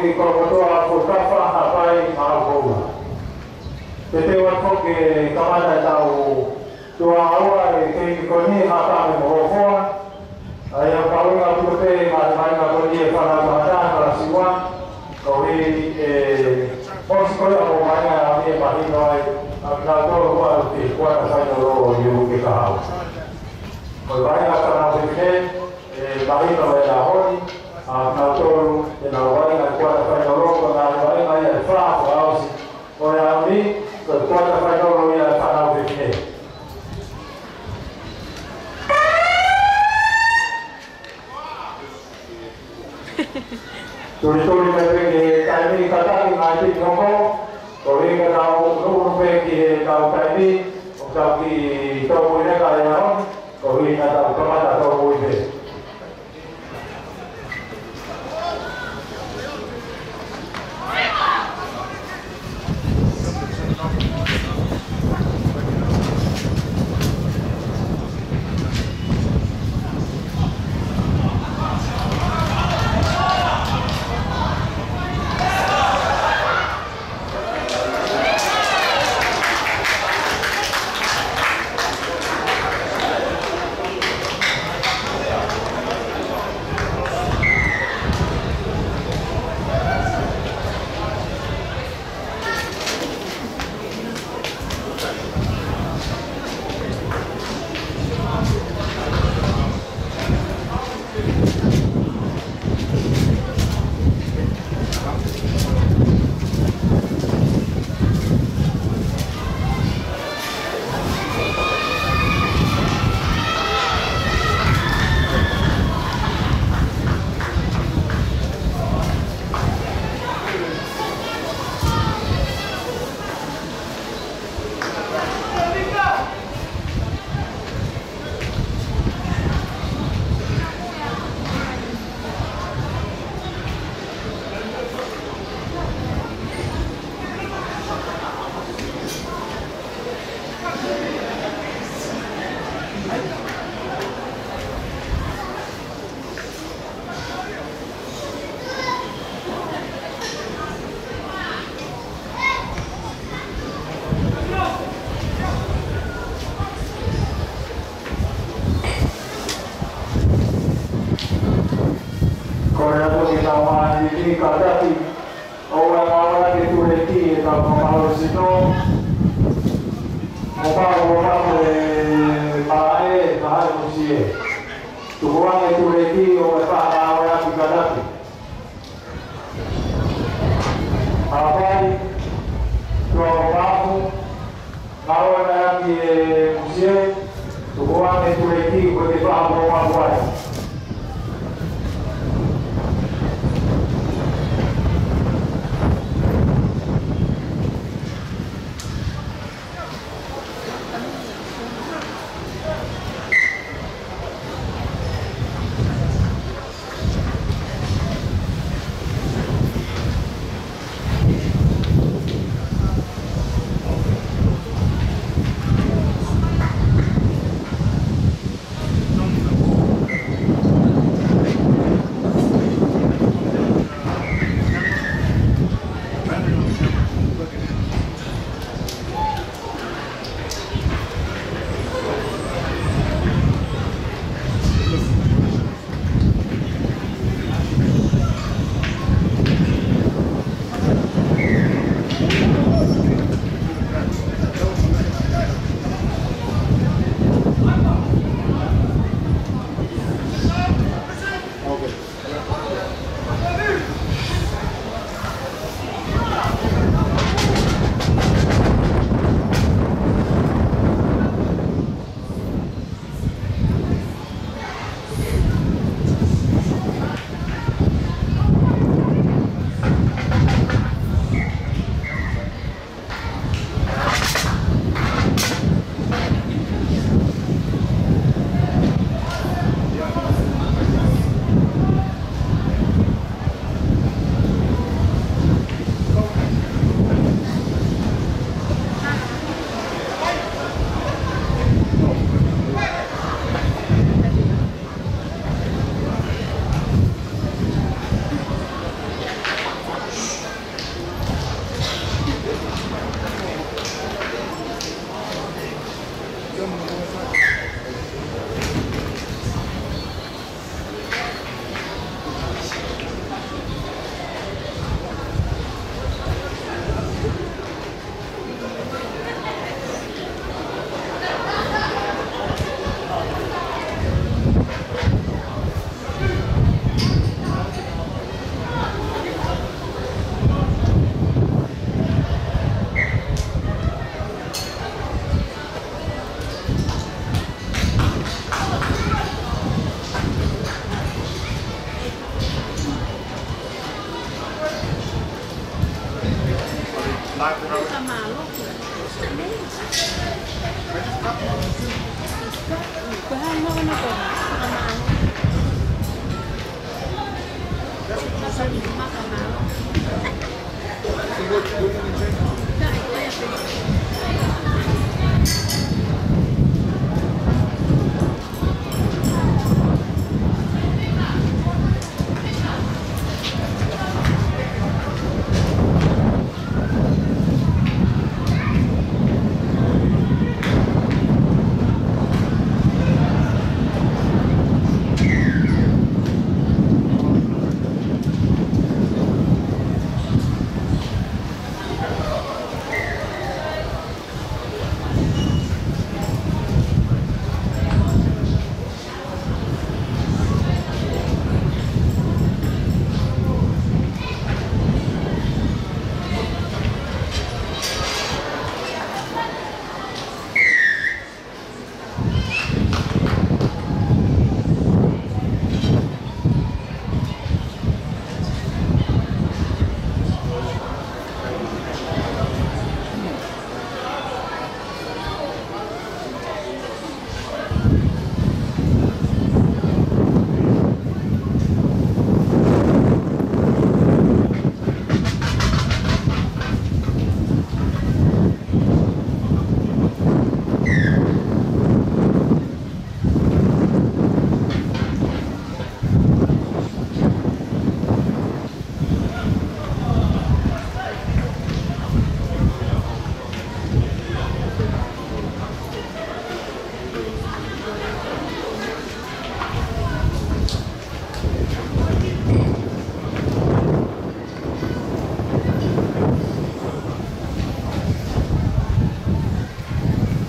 Ki Kolokotoa, Fukafa, Haʻapai, Maʻau Koula. Te teu atu foki ke kamata ʻetau tuʻa ʻaua ʻi he keimi ko eni, Haʻa Tame mo Hofoa. ʻA ia ʻoku ʻuhinga atu pē ʻa e maʻumaʻunga ko eni ʻa e fānau tangata kalasi ua. Koeʻuhi ʻe ʻosi ko ia ʻa e maʻumaʻunga ʻa ia ʻe mahino ai ʻa kinautolu ʻoku aʻu ki he kuata fainolo ʻo e uike kahaʻu. Ko e vaʻinga fānau fefine, ʻe mahino he ʻaho ni ʻa kinautolu ʻe nau vaʻinga he kuata fainolo, ko e ngaahi vaʻinga ia ʻe fā kuo ʻosi ʻo e ʻaho ni, ko e kuata fainolo ia ʻa e fānau fefine. Tulituli mai pē ki he taimi kātaki ngaahi timi hoko, koeʻuhi ka tau ʻunuʻunu pē ki heʻetau taimi, ʻo tau kiʻi tōmui leka he ʻaho ni, koeʻuhi ka tau kamata tōmui pē.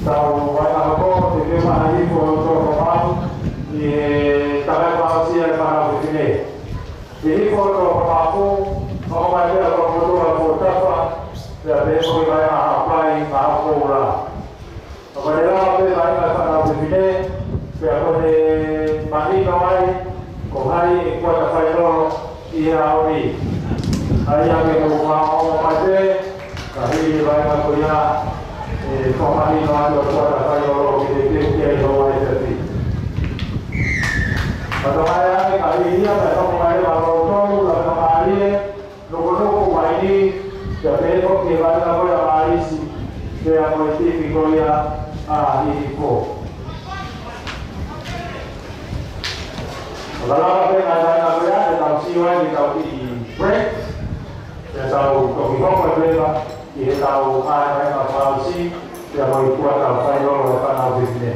Tau vaʻinga hoko, te ke maha hifo ʻo tō ko mau, ʻi he takai fakaʻosi ʻa e fānau fefine. ʻI he hifo ʻo tō ko mau, ʻoku mai pea ko motu a ko tafa, pea pehē ko e vaʻinga hapai, maha koula. ʻOku ne lava pē vaʻinga fānau fefine, pea ko e mahino ai, ko hai ʻe kuata fainolo ʻi he ʻaho ni. ʻAi ange mou faʻa ongo mai pē, ka hili vaʻinga ko ia, ʻe fakamahino atu ʻa e kuata fainolo ki he teu ki ai ho ai te fi. Ka toka ai ange ka hili ia, ka toka mai leva lou tolu, la ka mālie, Nukunukua ni, pea pehē foki ki he vaʻinga ko ia ʻa Malisi, pea ko e timi ko ia ʻa Hihifo. Ka lava pē ngaahi vaʻinga ko ia, te tau sio ai ki heʻetau kiʻi break, pea tau toki hoko atu leva ki heʻetau ngaahi vaʻinga fakaʻosi, pea mo e kuata fainolo ʻa e fānau fefine.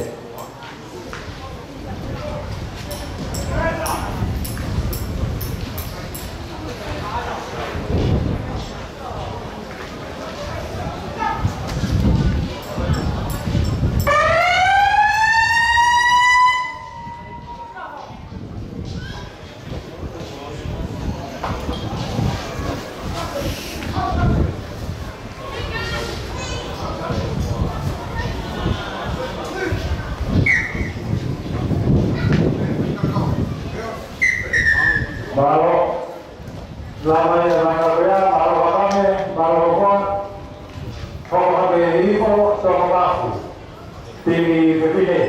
Mālō. Lava ia mai ka pea, mālō Hakame, mālō Hokoa. Hokoa ke hifo, toko mafu. Timi fefine.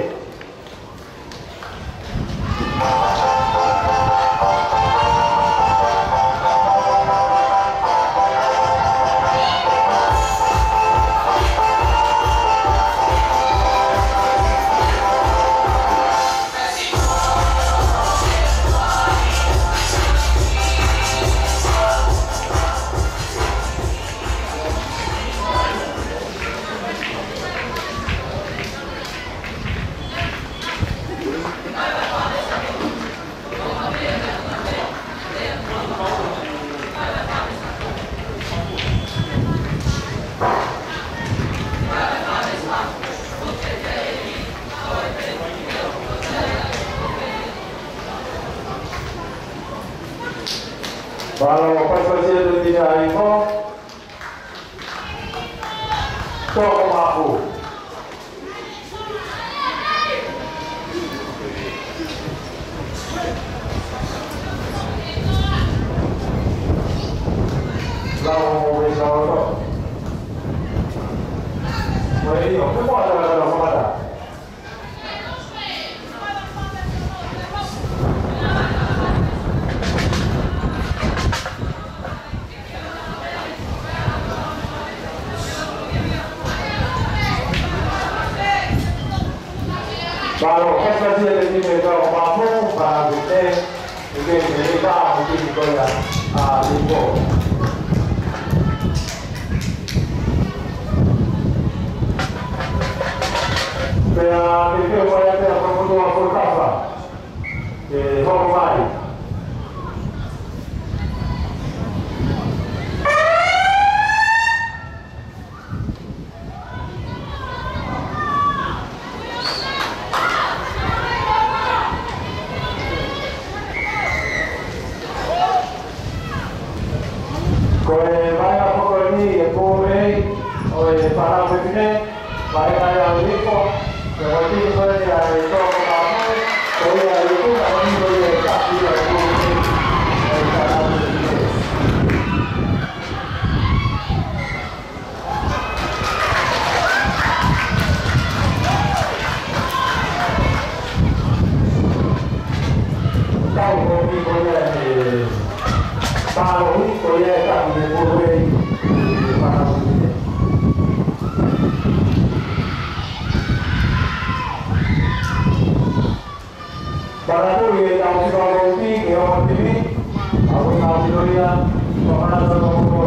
ʻIo, ke moa tala tala kamata. Mālō, kātaki e timi ʻa e Tauʻatāina, mālō, ʻikai ke leka ʻa e timi ko ia ʻa Lipo. Pea ke ke mai ʻa e pea ko e motuʻa ko e kafa. Ke hoko mai. Ko e vaʻinga ko eni ʻa e pō A ʻo e Fānau Fefine, vaʻinga ia ʻa Lipo, ko e timi ko eni ʻa e Tauʻatāina, ko ia ʻa Lipo, ko ia ʻa e taki ʻa e pō A ʻo e Fānau Fefine. Tau ko eni ko ia ʻe pālohi, ko ia ʻe taki ʻe pō A ʻi he Fānau Fefine. Parakui e tau ki pālohi ke ʻomi timi, ʻa ko e tau ki loia, ko mana tau ko.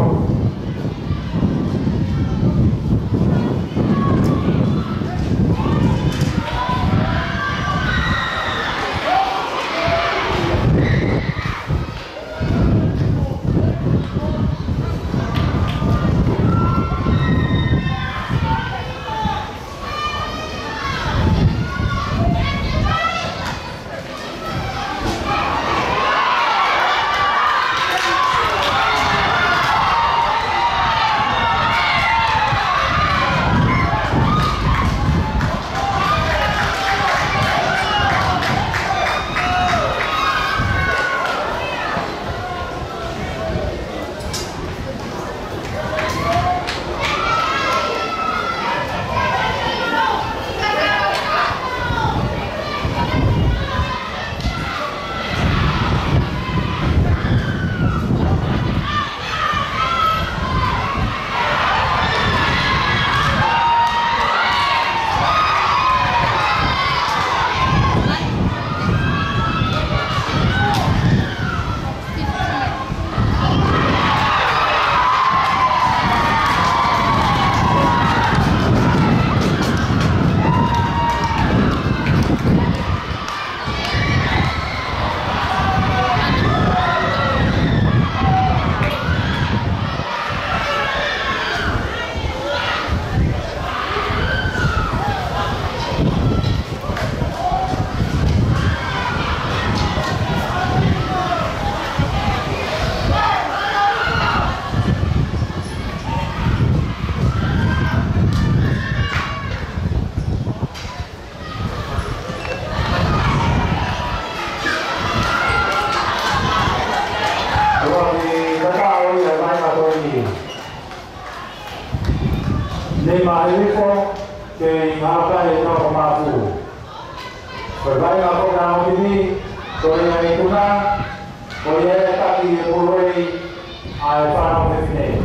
Ua ki tatau ia mai ma toi ni. Nei ma e ifo, ke i ngata e tau ko māku. Ko e vaʻinga ko e ʻomi timi, ko e ʻai kuna, ko e ʻai taki e pō A ʻa e Fānau Fefine.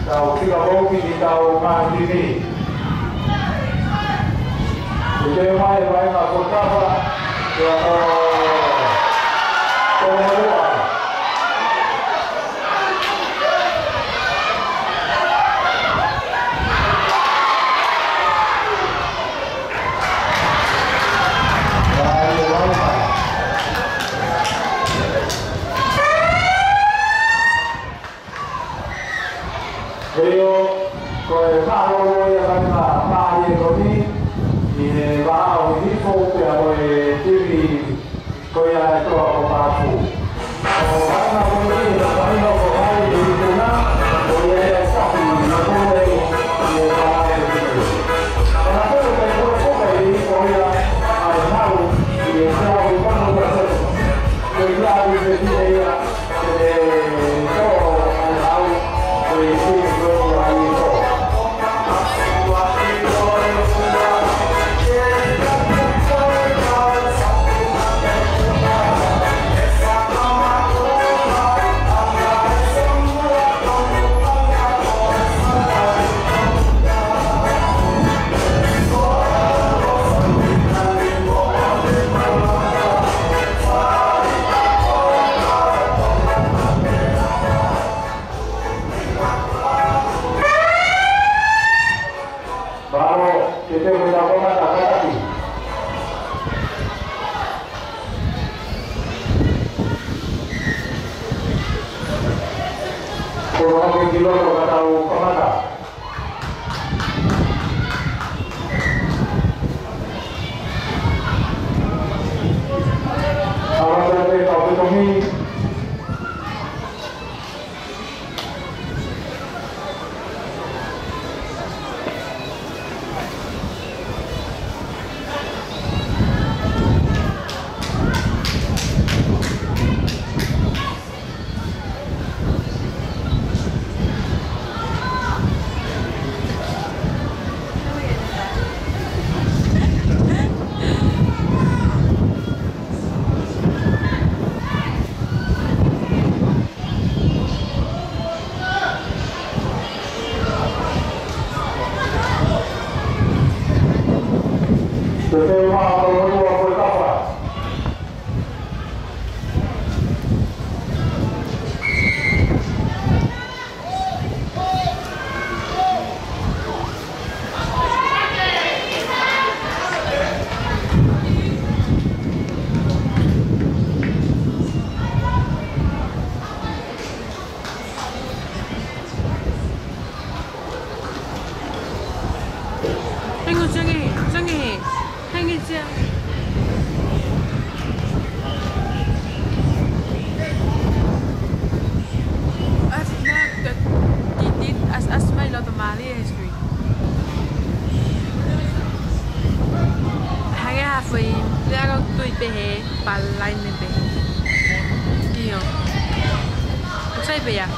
Tau fika vouki ki tau mātini. Ke te mai mai na ko tapa, ia ko, ko Morua. Vai, vai, vai. ʻIo, ko e mālōlō ia mai na, mai e koni, ʻi he vā o Hihifo pea mo e timi, ko ia e toa ko Pāpū. ʻO vana ko ni, na mai no ko hai e ikuna, ko ia e sahi, na ko e, ʻi he vā o Hihifo. Ana ko e ko e ko e ko ia, ʻa e hau, ʻi he tau ko no ko e, ko ia ʻi he tine ia, Mālō, ke te mui na kona ka kātaki. Kolo hake ki loto ka tau kamata. Awa te te kau te tomi. Hang on, Changi, Changi. Hang on, Changi. As, no, the, the, the, as, as my lot of Mali history. Hangē ha foʻi, lea ko tui pehē, palaine pehē. ʻIo. Sai pē ia.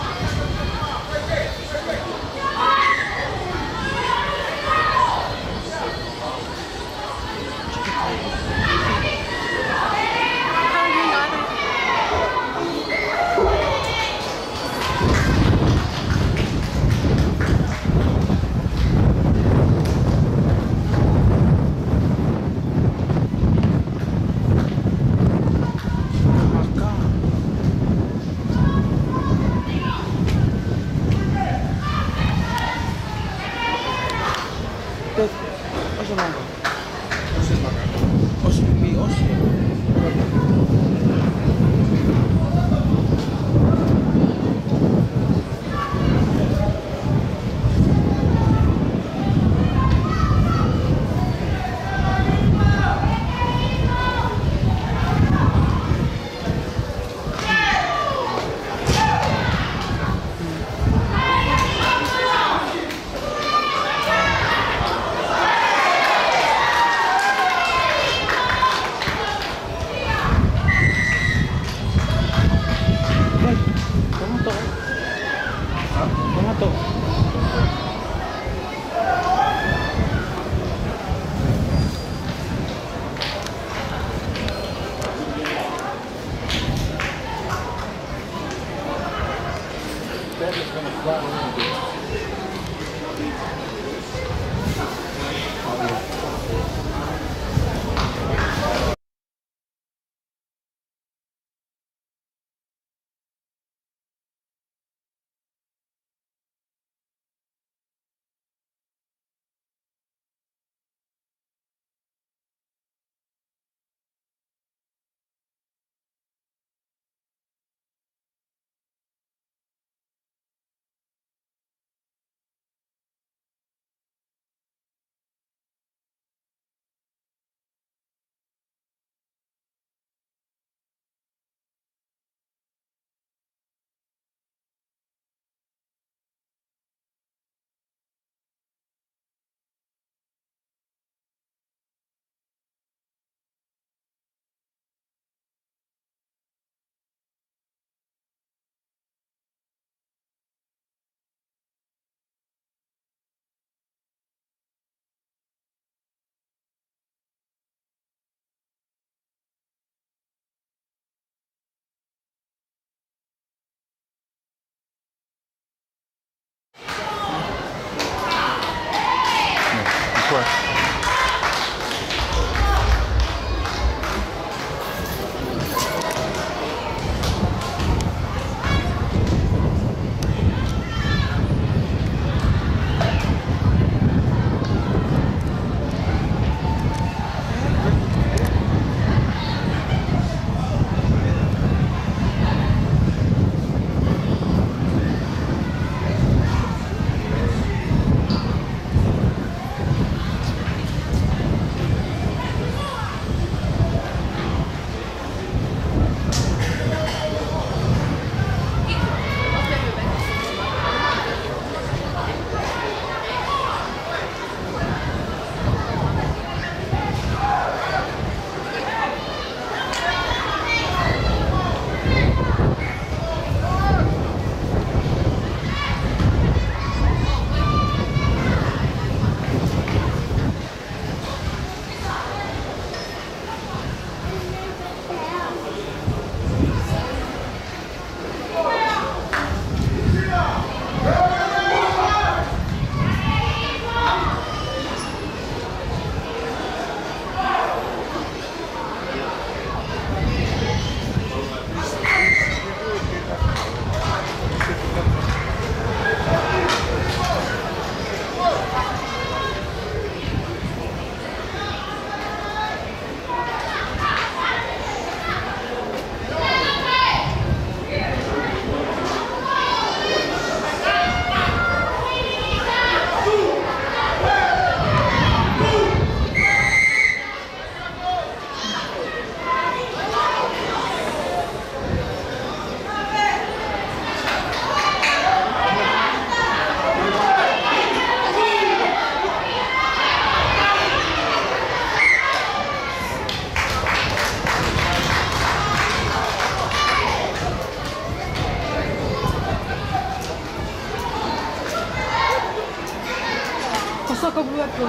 Pasaka buat ko.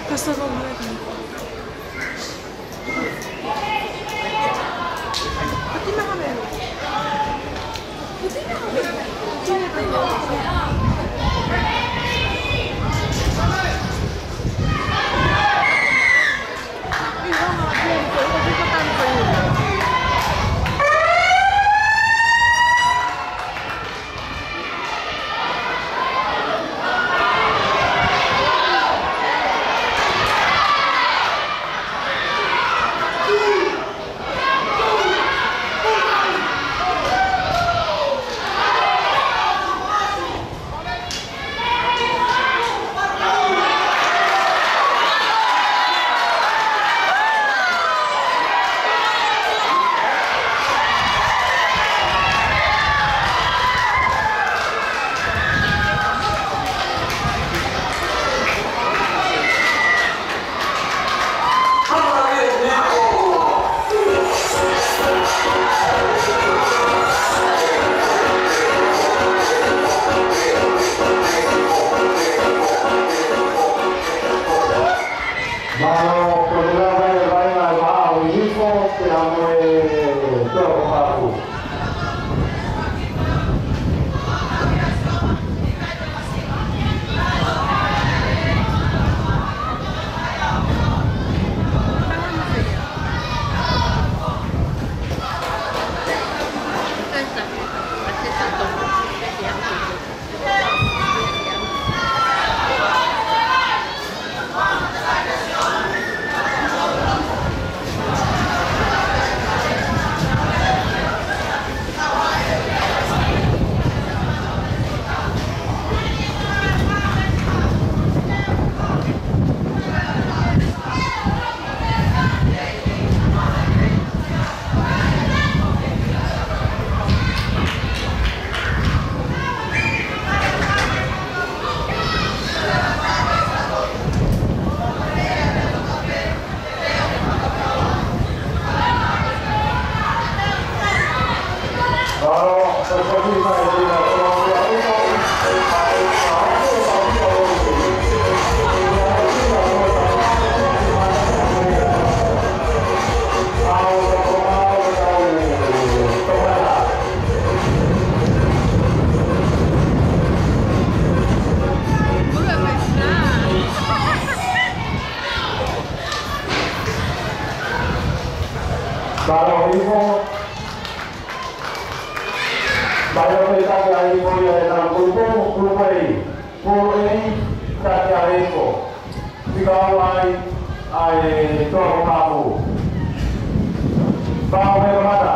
Pasaka buat ko. Mālō hifo. Mālō pē takiaʻi hifo ia ʻe he kau kulupu, kulupu A, Pool A, takiaʻi hifo. Fika ua ai, ʻa e Toa Hotapu. Pau me kamata.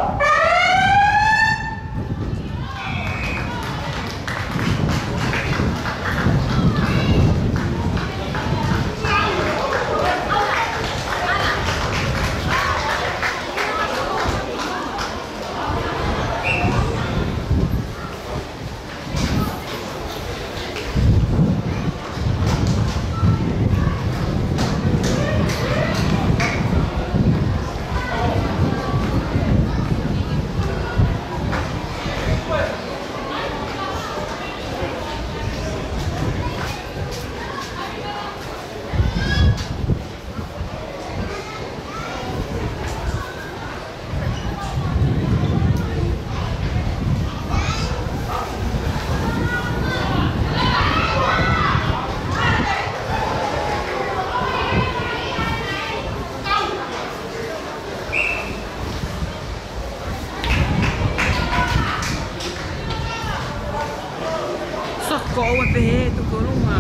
Soko ua pehē tuku ʻolunga.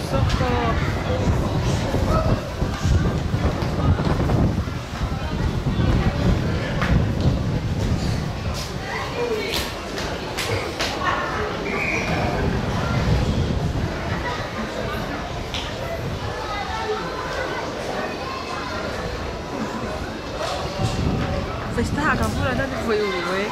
Soko. Festaha ka pula tatu foʻi ʻulu, ē.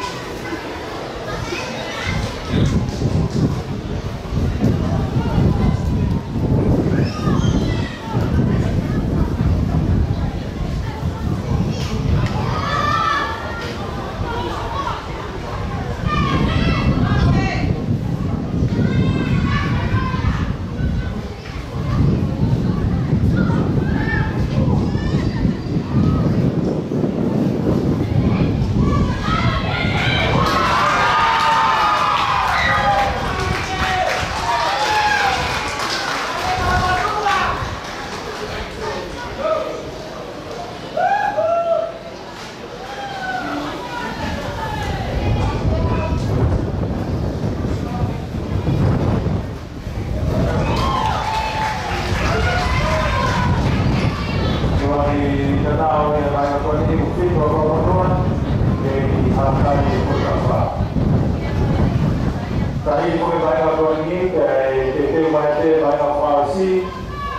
Ko e tatau ia ʻa e vaʻinga ko eni ʻoku fitu ʻa e kau kotoa, ʻe ʻi he hakai ko e kapa. Ka ʻi ko e vaʻinga ko eni, ʻe teuteu mai ʻa e vaʻinga fakaʻosi,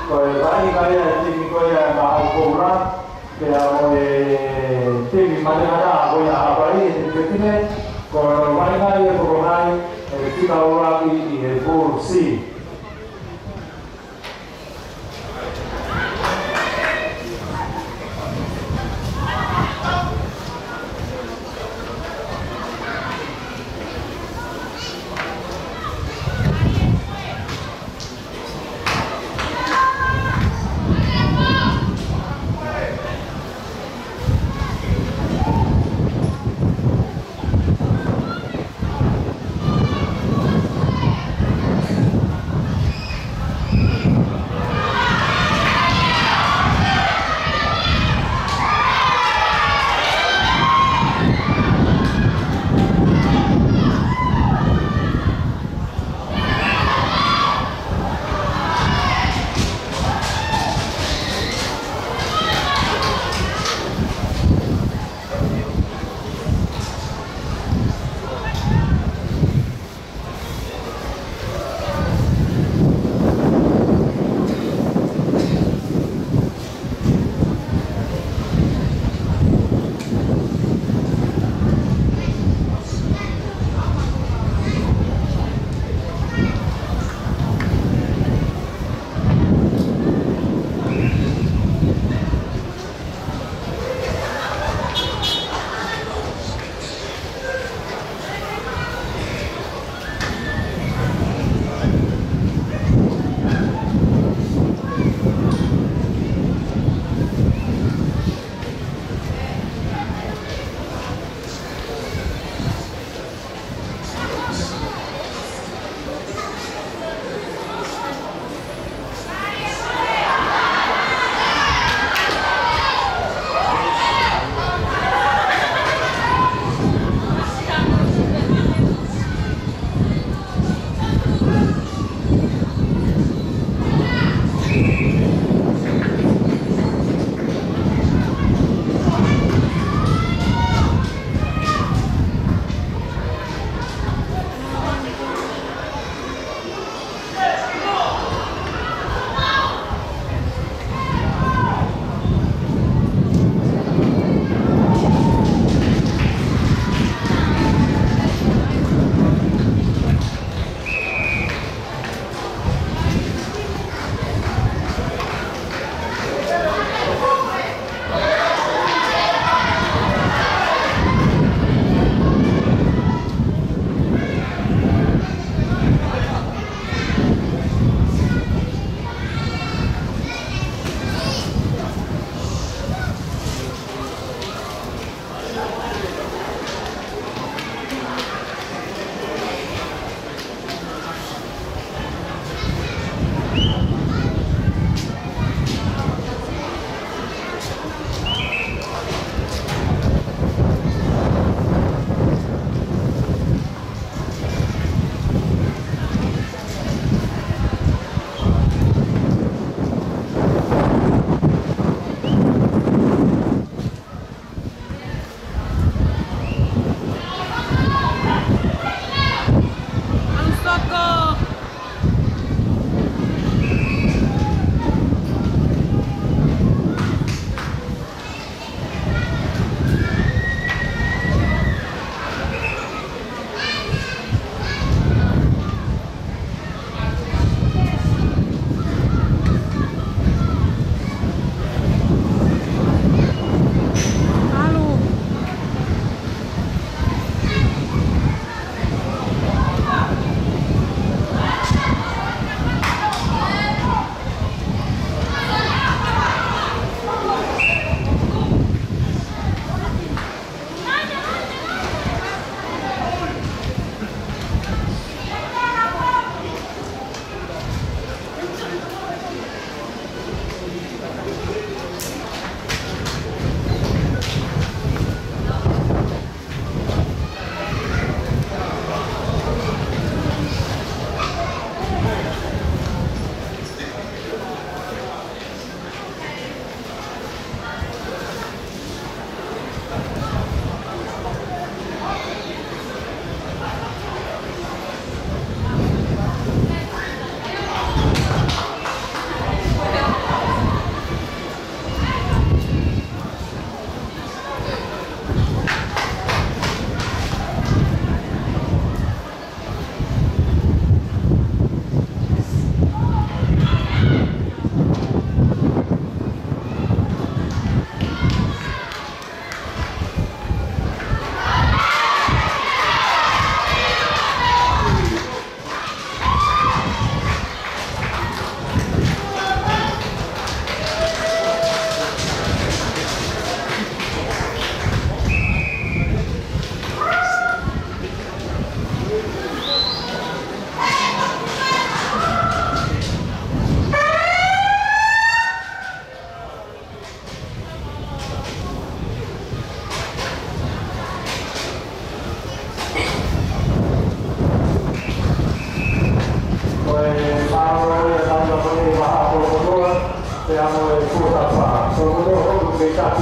ko e vaʻinga ia ʻa e timi ko ia ʻa Maʻau Koula, pea mo e timi Mate Ngata ko ia ʻa Haʻapai, ʻe timi fefine, ko e vaʻinga ia ko Konai, ʻe fika ua ki he Pool C.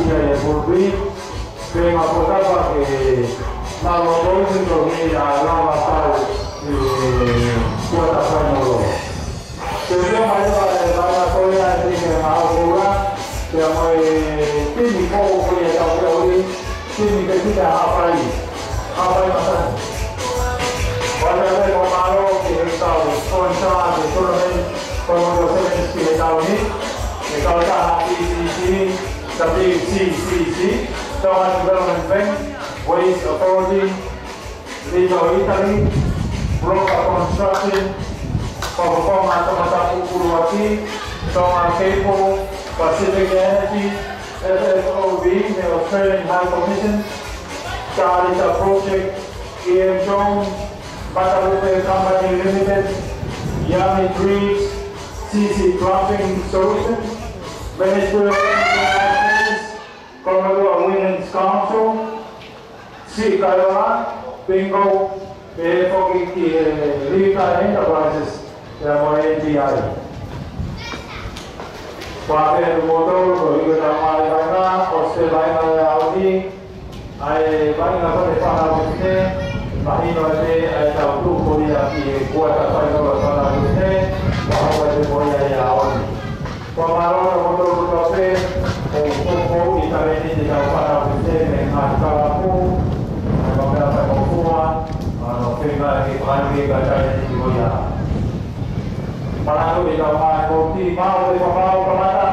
Ia, ia, Pulpi, pea mo Potapa ke mālō tō ki he toki a lava tau ʻi he kuata fainolo. Te u lea mai ʻa e vaʻinga ko ia ʻi he ngaahi ʻaho koula, pea mo e timi ko ia ʻetau feohi, timi ke kita Haʻapai, Haʻapai Masani. ʻOatu ʻa e fakamālō ki he kau sponsor ʻo e tournament, ko e Sevens ki he taʻu ni, ʻa e kautaha P C C, W C C C, Tonga Development Bank, Waste Authority, Little Italy, Broca Construction, Fakafofonga Tongatapu ʻUluaki, Tonga Cable, Pacific Energy, F F O B, the Australian High Commission, Talita Project, E M Jones, Matalupe Company Limited, Yami Drinks, C C Plumbing Solutions, Ministry of Internal Affairs, Commonwealth Women's Council, Siʻi Kaiola, Bingo, pehē foki ki he Rika Enterprises, pea mo e N T I. Pea pehē atu moutolu, ko e ʻikai ke tau mai vaʻinga, ʻosi pē vaʻinga ʻo e ʻaho ni, ʻa e vaʻinga ko eni fānau fefine, mahino ē ʻa ʻetau tuʻu ko ia ki he kuata fainolo ʻo e fānau fefine, pea hoko atu mo ia ʻi he ʻaho ni. Fakamālō atu moutolu kotoa pē, ʻoku poupou ʻi he talēniti ʻetau fānau fefine mei he ngaahi kalapu, ʻa e makehe ʻa e motuʻa, ʻa hono feinga ke fai ki he talēniti ko ia. Manatu ʻi he tau mai ko ti mau e fakau kamata.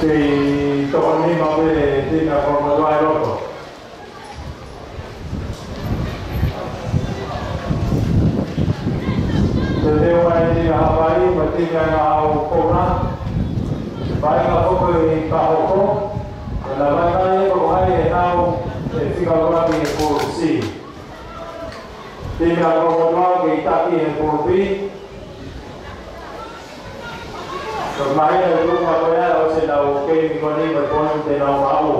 Kei toko nima pē timi ʻa Kolomotuʻa ʻi loto. Te teu ai timi ʻa Haʻapai mo e timi ʻa Ngaahi Kouna. Vaʻinga foki ʻi Pahoko. Ko e vaʻinga ʻe toko hai ʻe nau ʻe fika ua ki he Pool C. Timi ʻa Kolomotuʻa kei taki he Pool B. Ko e mahino e tuʻunga ko ia ʻoku ʻosi ʻenau kei mikoní mo e poini te nau maʻu.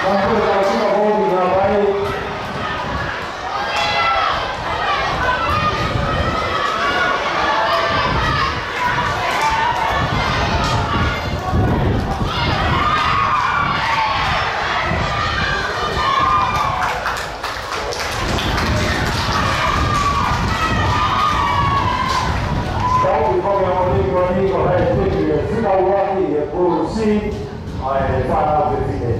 Tau ki ko mea moni ko ni ko hai teki e fika uaki e pulu si, ai e whana o te fine.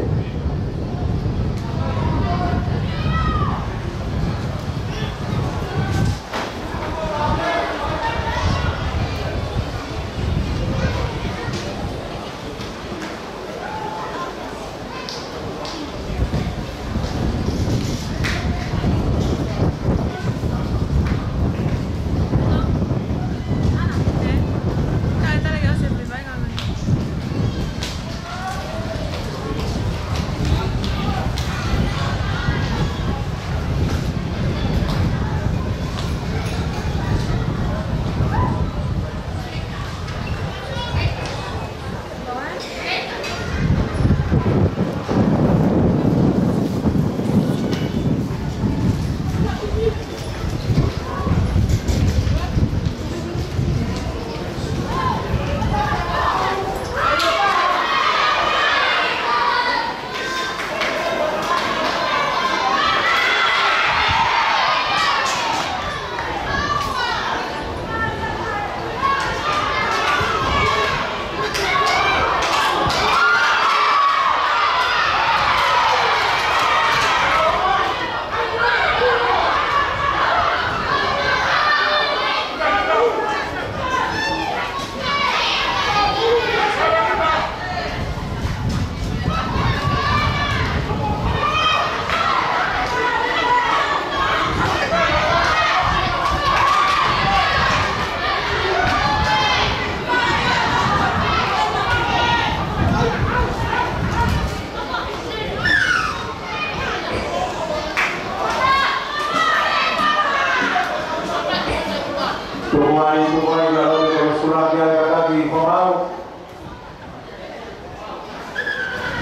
Tuku ai, tuku ai, ka lolo, ka sula, ki ai, ka taki, ko mau.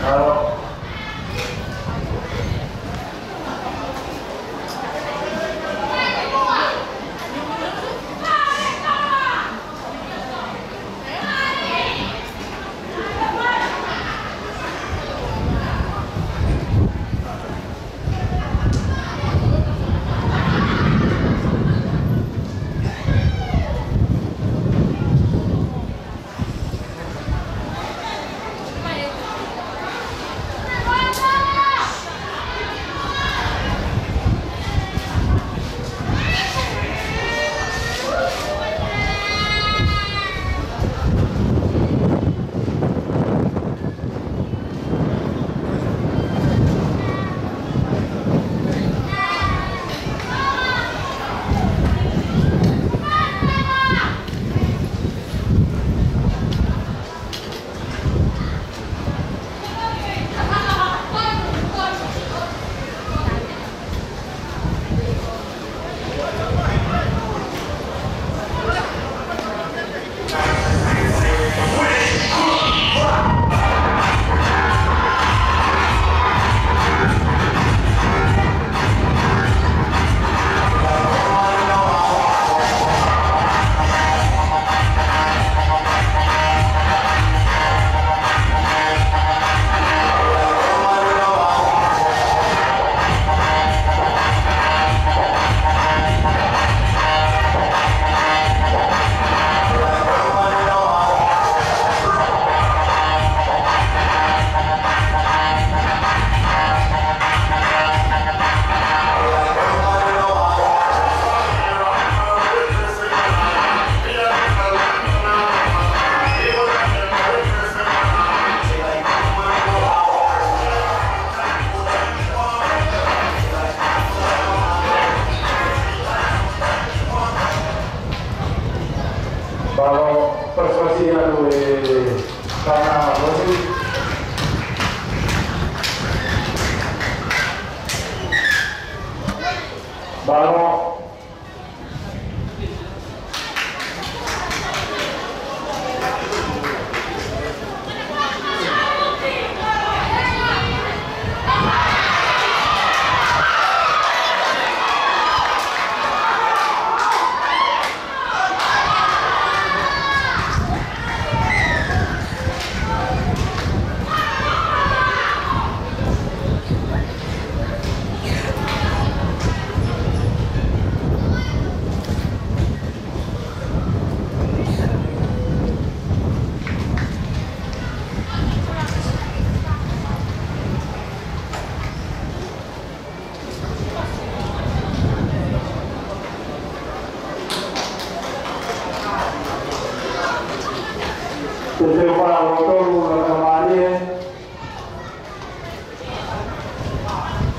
Alo.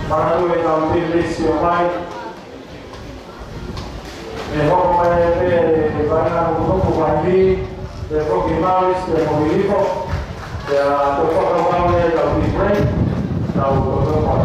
Manatu e tau team list ʻo ʻomai. ʻE hoko mai pē ʻa e vaʻinga ʻo e kupu ko eni, ʻe Foki Maris, ʻe Mohiliko, ʻe a tō fakapau ʻe tau team break, tau tō fakapau.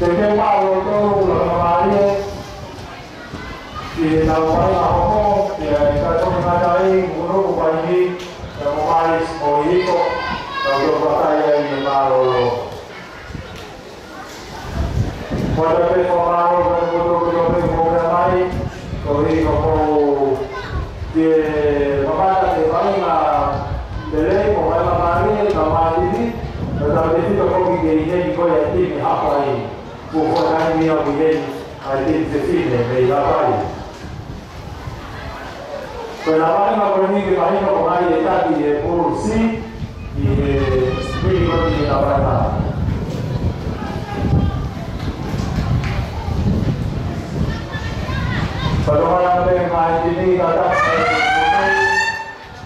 Te te mao to la mamalie, ki he tau mai a hoko, ki he tau mai ai, unu ko pai ni, tau mai mo iko, tau tau pakai ai ni mālōlō. Mo te pe ko mālō, ko te moto, ko te pe ko te mai, ko i ko ko, ke mamata te vaʻinga lelei, mo vaʻinga mālie, ka mai ni, ka tau te fika ko ki ke i heni ko ia tini hapai. Ko ko nai mia ki heni, ai te te fine, mei hapai. Ko e lavaʻi ma ko eni ke mahino ko hai e taki e pulu si, i e mili ko ni e lavaʻi ma. Ko e lavaʻi ma pe mai tini ka taki e pulu si,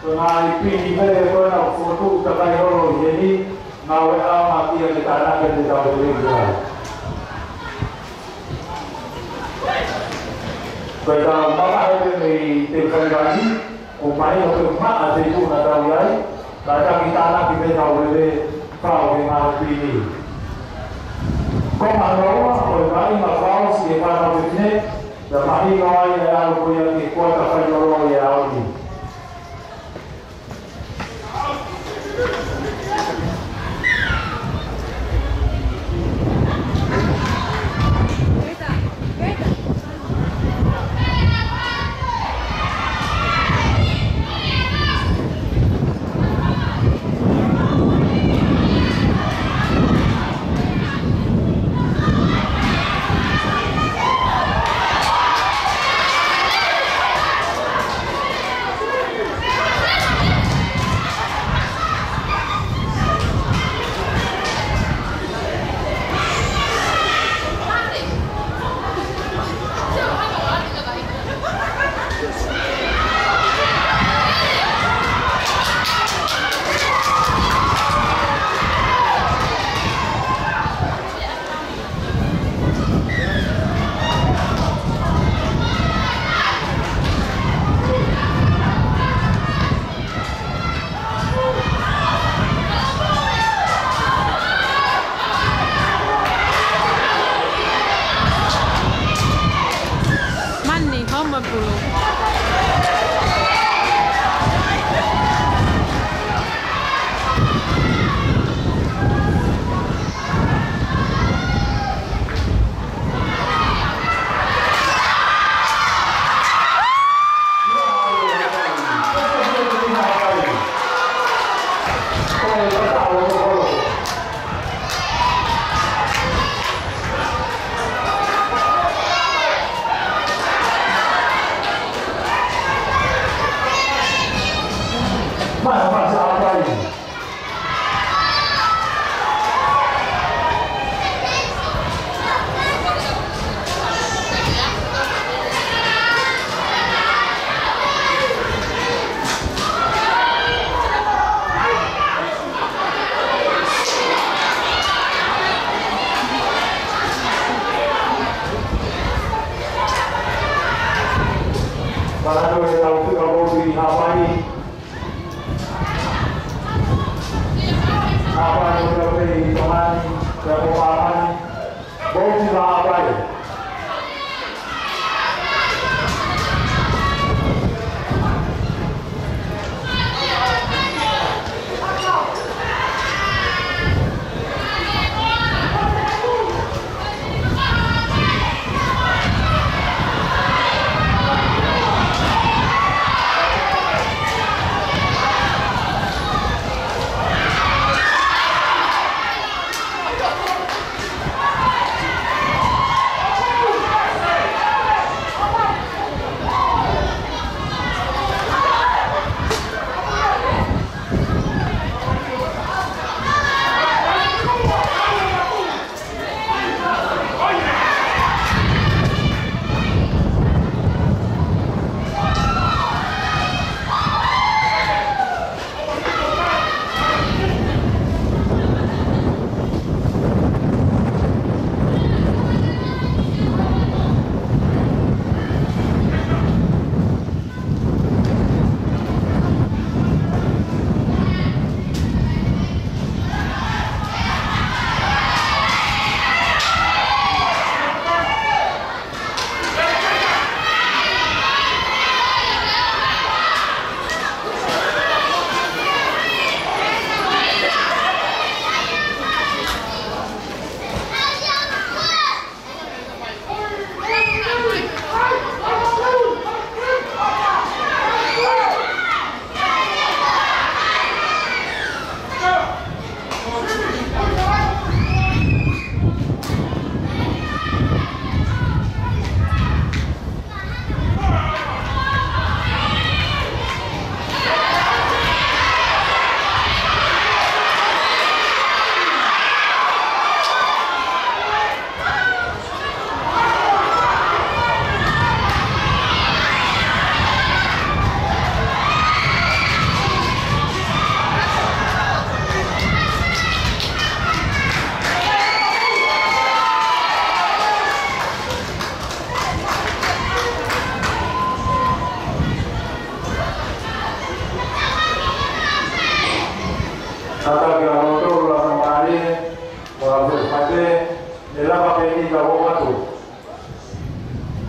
ko e ngaahi pini pē ko ena fotu takai holo i heni, ngāue ʻa ma kia ke tānaki te tau te ringi ai. Ko e tau mamaʻo pē mei te fairangi, ʻo mai ʻo te maʻa te tuna tau i ai, ka taki tānaki pē tau lele, kau he ngāue pini. Konga hono ua ʻo e vaʻinga fakaʻosi ʻa e Fale Fefine, pea mahino ai ʻa e ʻalu ko ia ki he kuata fainolo ʻo e ʻaho ni.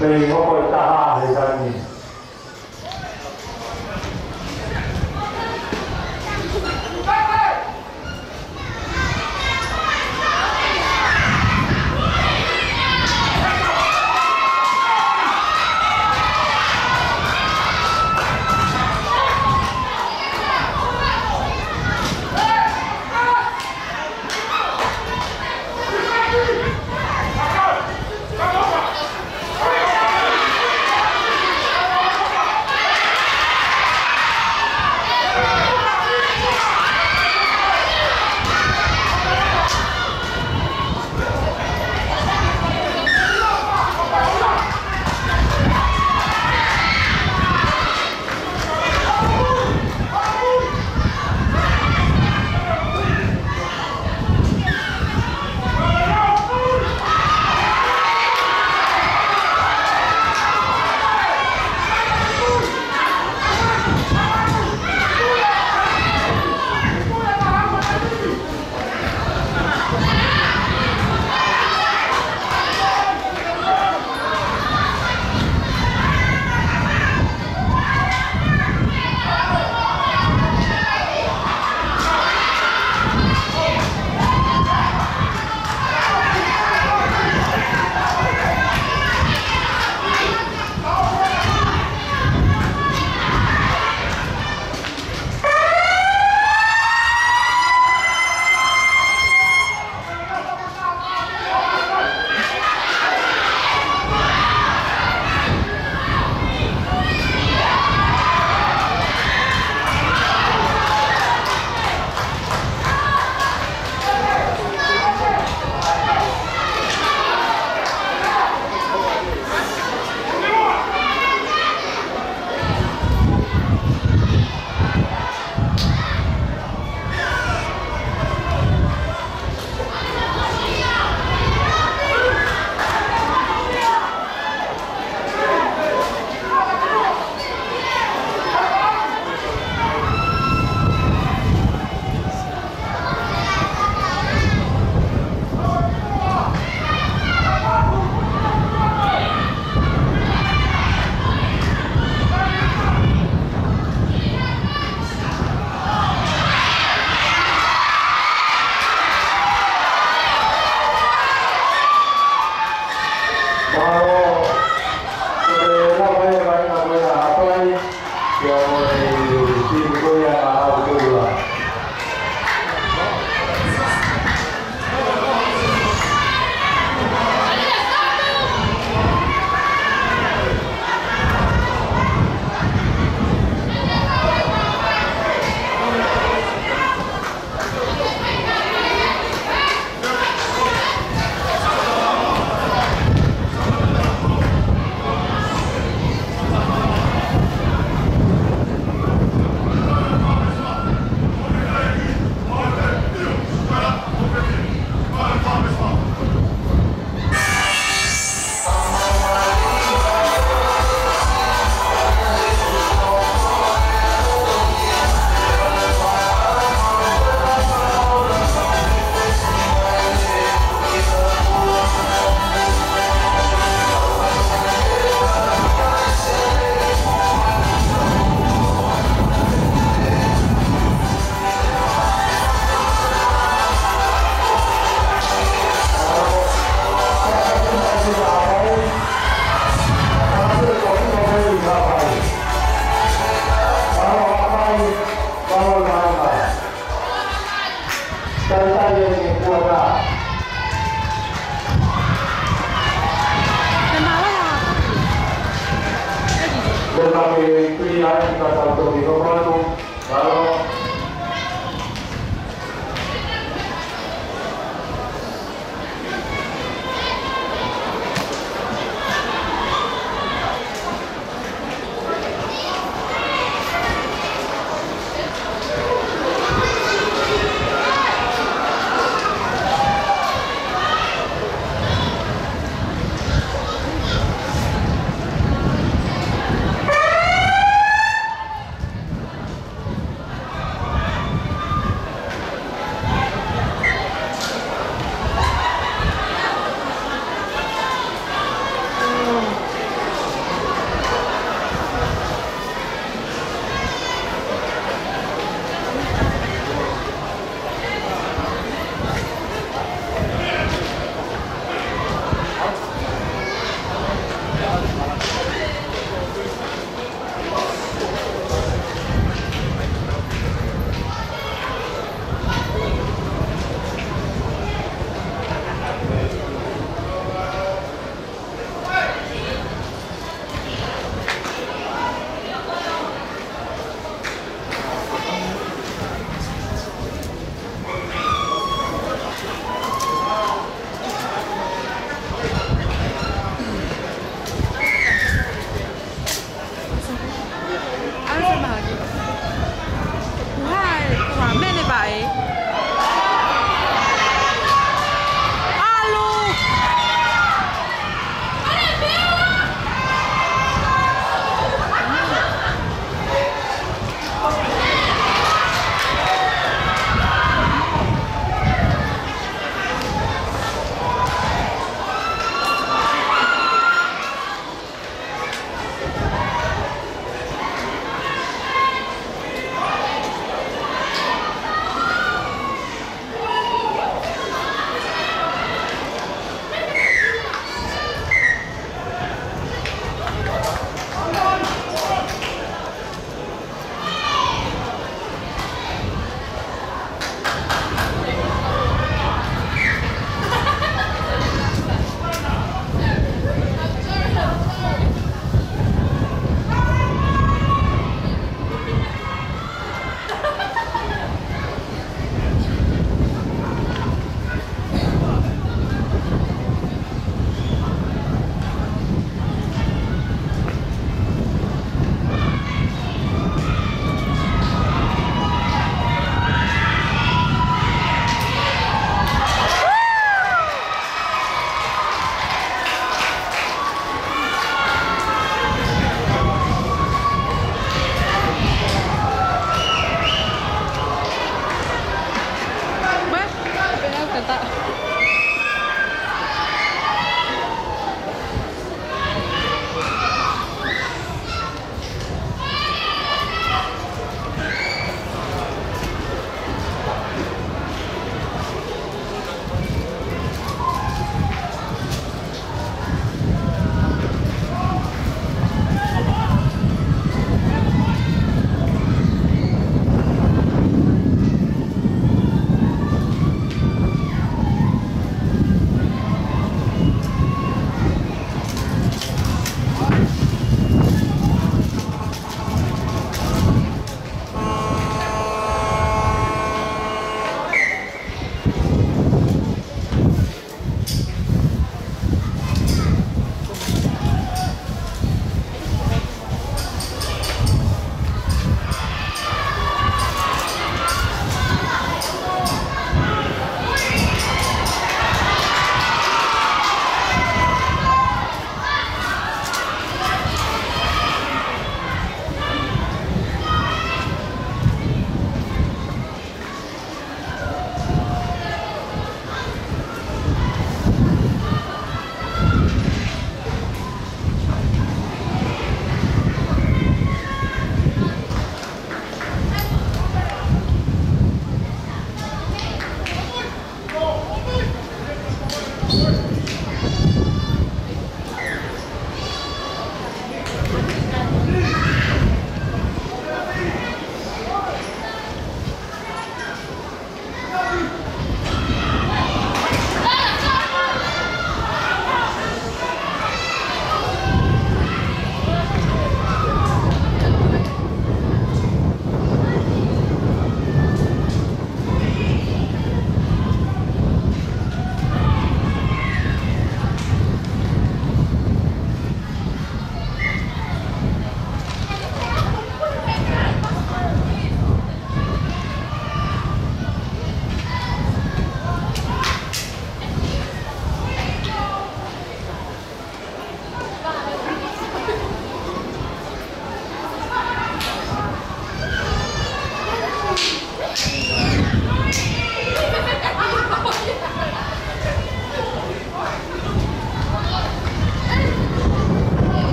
Mei hoko e taha he taimi ni.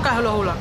Ka holohula.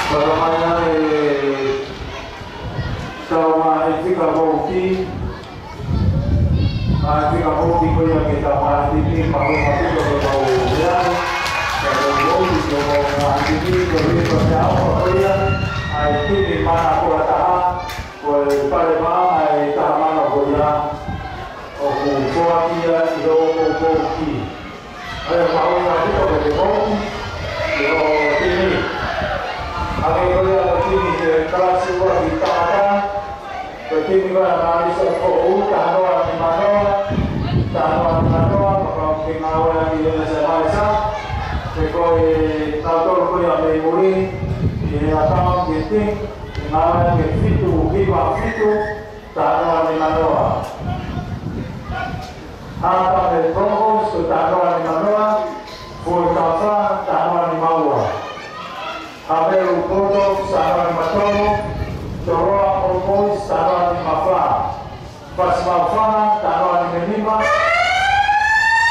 Fakamai ʻa e tau mai fika vouti. Mai fika vouti ko ia ke tau mai timi, mau mai fika vouti ko ia. Ka ko vouti ko mau mai timi, ko ia ko te au ko ia. ʻA e timi mana ko e taha, ko e pale mana ʻe taha mana ko ia. ʻOku foaki ia ʻi hoʻo vouti. ʻA ia, mau mai fika vouti ko ia. ʻI hoʻo timi. ʻA ia ko ia ko e timi ʻi he kalasi ua ki he tangata. Ko e timi ko ia ʻa Maisa Foʻou, taha noa nima noa, taha noa nima noa, pea ko e ngāue ʻa e ʻi he Maisa. Pea ko e tautolu ko ia mei muli, ʻi he accounting, ʻi he ngāue ʻa e fitu hiva fitu, taha noa nima noa. Haʻa Pame Broncos, ko e taha noa nima noa, Fuekafa, taha noa nima ua. Havelu Bulldogs, taha noa nima tolu, Toloa All Boys, taha noa nima fā, Fasi Maʻufanga, taha noa nima nima,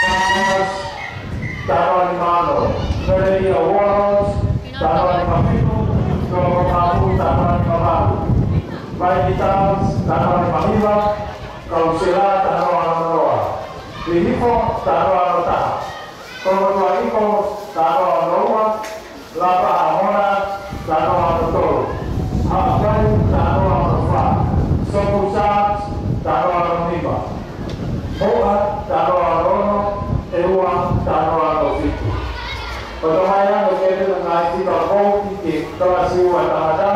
Panthers, taha noa nima ono, Mereia Warlords, taha noa nima fitu, Tolokomapu, taha noa nima valu, Vaini Towns, taha noa nima hiva, Kausela, taha noa nima noa, Hihifo, taha noa nima taha. Tolokoa Eagles, taha noa nima ua, Lapaha Monarchs, taha noa nima tolu, Haʻapai, taha noa nima fā, Sopu Sharks, taha noa nima nima, Moʻa, taha noa nima ono, ʻEua, taha noa nima fitu. Ko e tau mai ange ke te ngaahi fika vouti ki he kalasi ua tangata,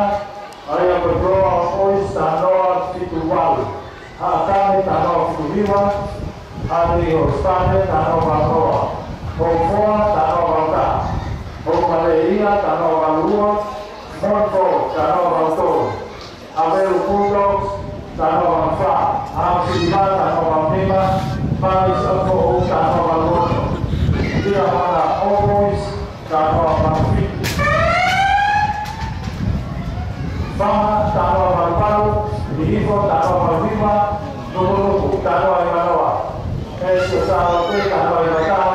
ʻa ia ko e Toloa All Boys, taha noa fitu valu. Haʻa Kame, taha noa fitu hiva, Haʻa Nei Hosipate, taha noa valu noa, Houʻeiki, taha noa valu taha, Houʻeiki Maleʻia, taha noa valu ua, Monfort, taha noa valu tolu, Havelu Bulldogs, taha noa valu fā, Haʻa Siliva, taha noa valu nima, Maisa Foʻou, taha noa valu ono, Tiamana All Boys, taha noa valu fitu. Fanga, taha noa valu valu, Hihifo, taha noa valu nima, Nukunuku, taha noa nima noa, ʻEsi Saute, taha noa nima taha,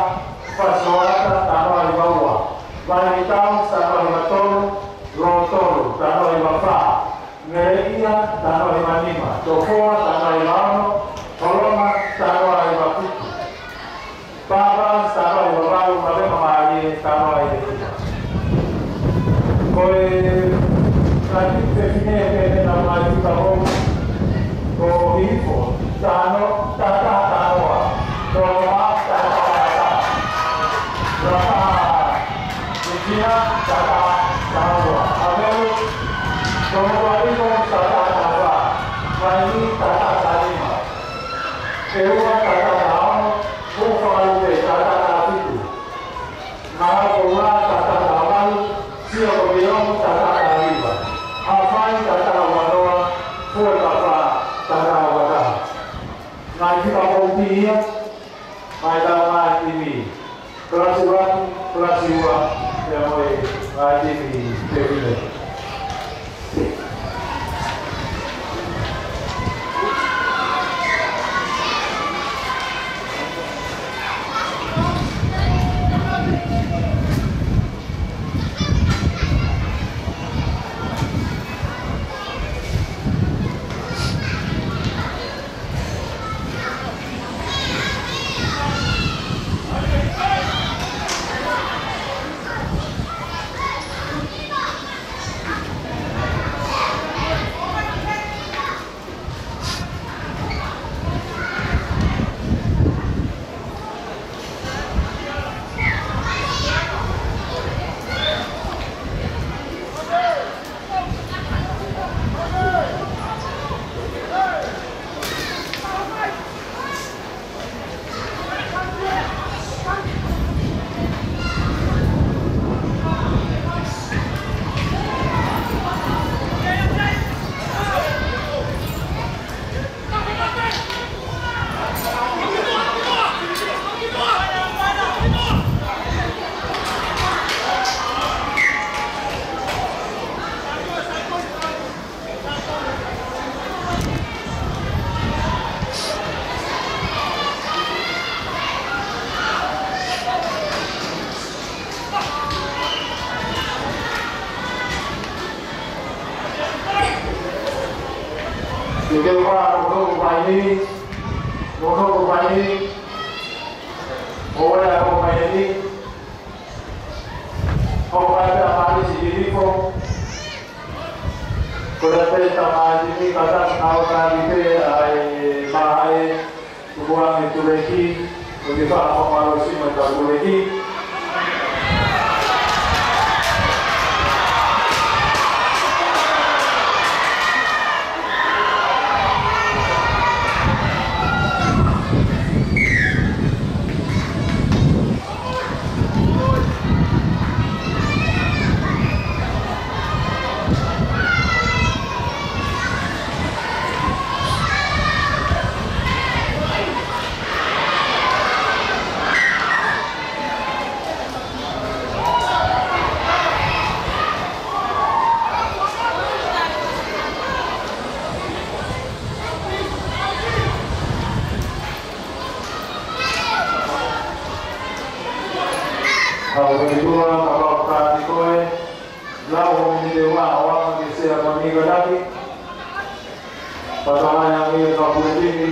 Fasi Hoata, taha noa nima ua, Vaini Towns, taha noa nima tolu, Lotolu, taha noa nima fā, Mereia, taha noa nima nima, Tofoa, taha noa nima ono, Holonga, taha noa nima fitu. Papa, taha noa nima valu, Mavema Mālie, taha noa nima nima. Ko e, ka ni te fine ke te na mai fika vouti. Ko Hihifo, taha noa, taha taha taha noa. Tolokomapu, taha taha taha taha. Lapaha Niutina, taha taha taha ua. Havelu, Tolokoa Eagles, taha taha taha fā. Vaini, taha taha taha nima. ʻEua, taha taha taha ono. Houʻeiki Fakalupe, taha taha taha fitu. Ngaahi Koula, taha taha taha valu, Sio ko Viongo, taha taha taha hiva, Haʻapai, taha taha ua noa, Fuekafa, taha taha ua taha. Ngaahi fika vouti Ia, mai tau mai timi. Kalasi ua, kalasi ua, pea mo e ngaahi timi pē pē. Ke ke ua, nō ko paini, nō ko paini, ʻo e ʻa ko paini, ʻo paini a paini si ki rifo, ko e pē ta mai timi ka ta na o ta ni pē ai mai. Tukuange Tuleki, ko e fakamālō siʻi mai ka Tuleki. Hau e tua, kapau ka ni koe, lau ho mini te ua, ʻo anga ke sea mani ka taki. Pata mai ange ka pule tini.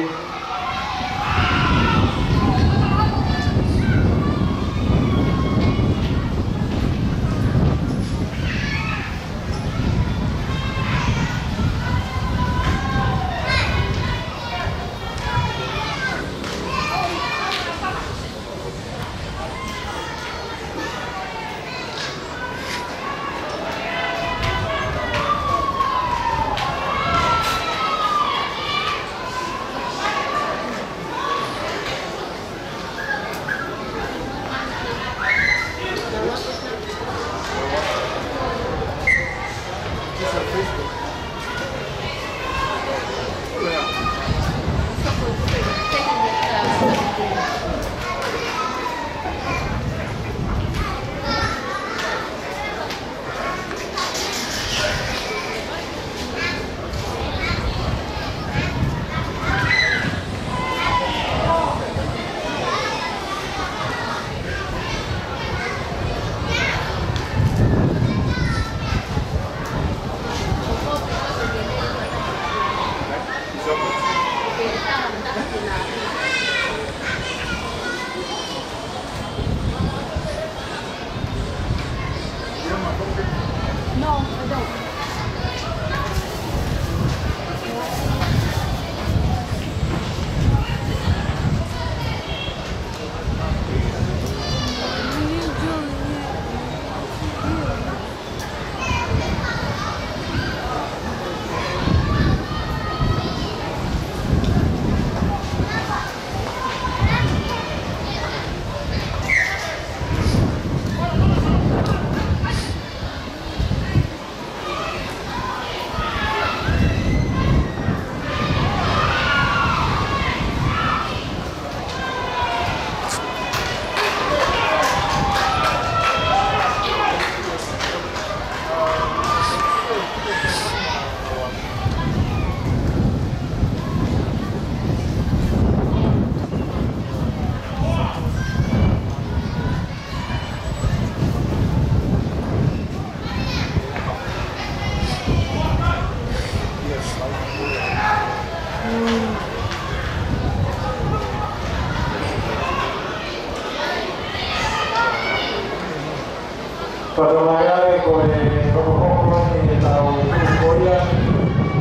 Fakamālō atu ko e hokohoko eni ʻetau tuʻu ko ia,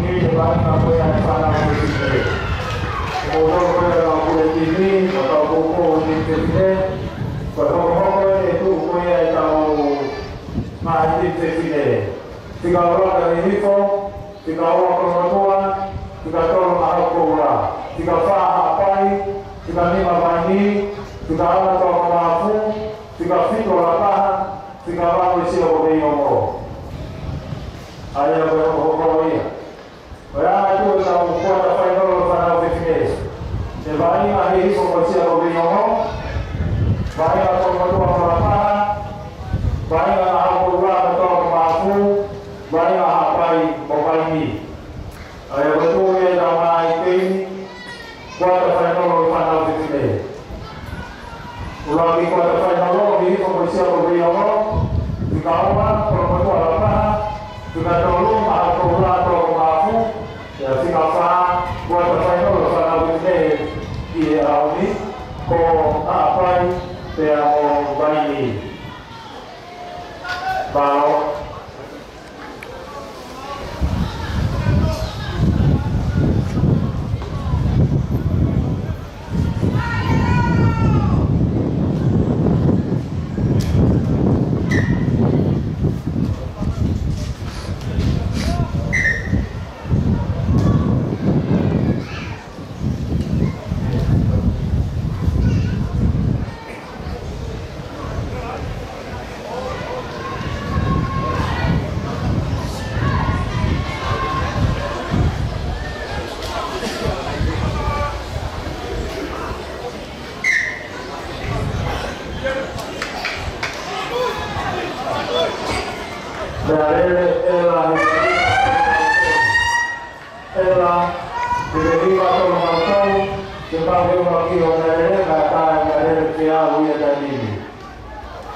ʻi he vaʻinga ko ia ʻa e fānau fefine. Ko e tuʻu ko ia ʻetau pule timi, ʻetau tuʻu ko ia ʻi he fefine. Ko e hokohoko eni e tuʻu ko ia ʻetau ngaahi timi fefine. Fika ua ki Hihifo, fika ua Kolomotuʻa, fika tolu Mahaʻupoula, fika fā Haʻapai, fika nima Vainī, fika ono Taukamāfū, fika fitu Lapaha, fika valu Sia ko Veiongo. ʻA ia ko e hokohoko ia. Ko e anga ʻetau kuata fainolo fānau fefine. Ko e vaʻinga ʻa Hihifo mo Sia ko Veiongo. Vaʻinga Kolomotuʻa mo Lapaha. Vaʻinga Mahaʻupoula mo Taukamāfū. Vaʻinga Haʻapai mo Vainī. ʻA ia ko e tuʻu ia ʻetau ngaahi teimi kuata fainolo fānau fefine. ʻUluaki kuata fainolo, Hihifo mo Sia ko Veiongo, fika ua Kolomotuʻa Lapaha, fika tolu Mahaʻupoula Taukamāfū, pea fika fā kuata fainolo fānau fefine ʻi he ʻaho ni, ko Haʻapai pea mo Vainī. Mālō. Meʻalele ʻEla Hivelima. ʻEla Hivelima tolu mautolu, ke pau ke ua ki ʻo Meʻalele, ka tae Meʻalele ke aʻu ia taimi ni.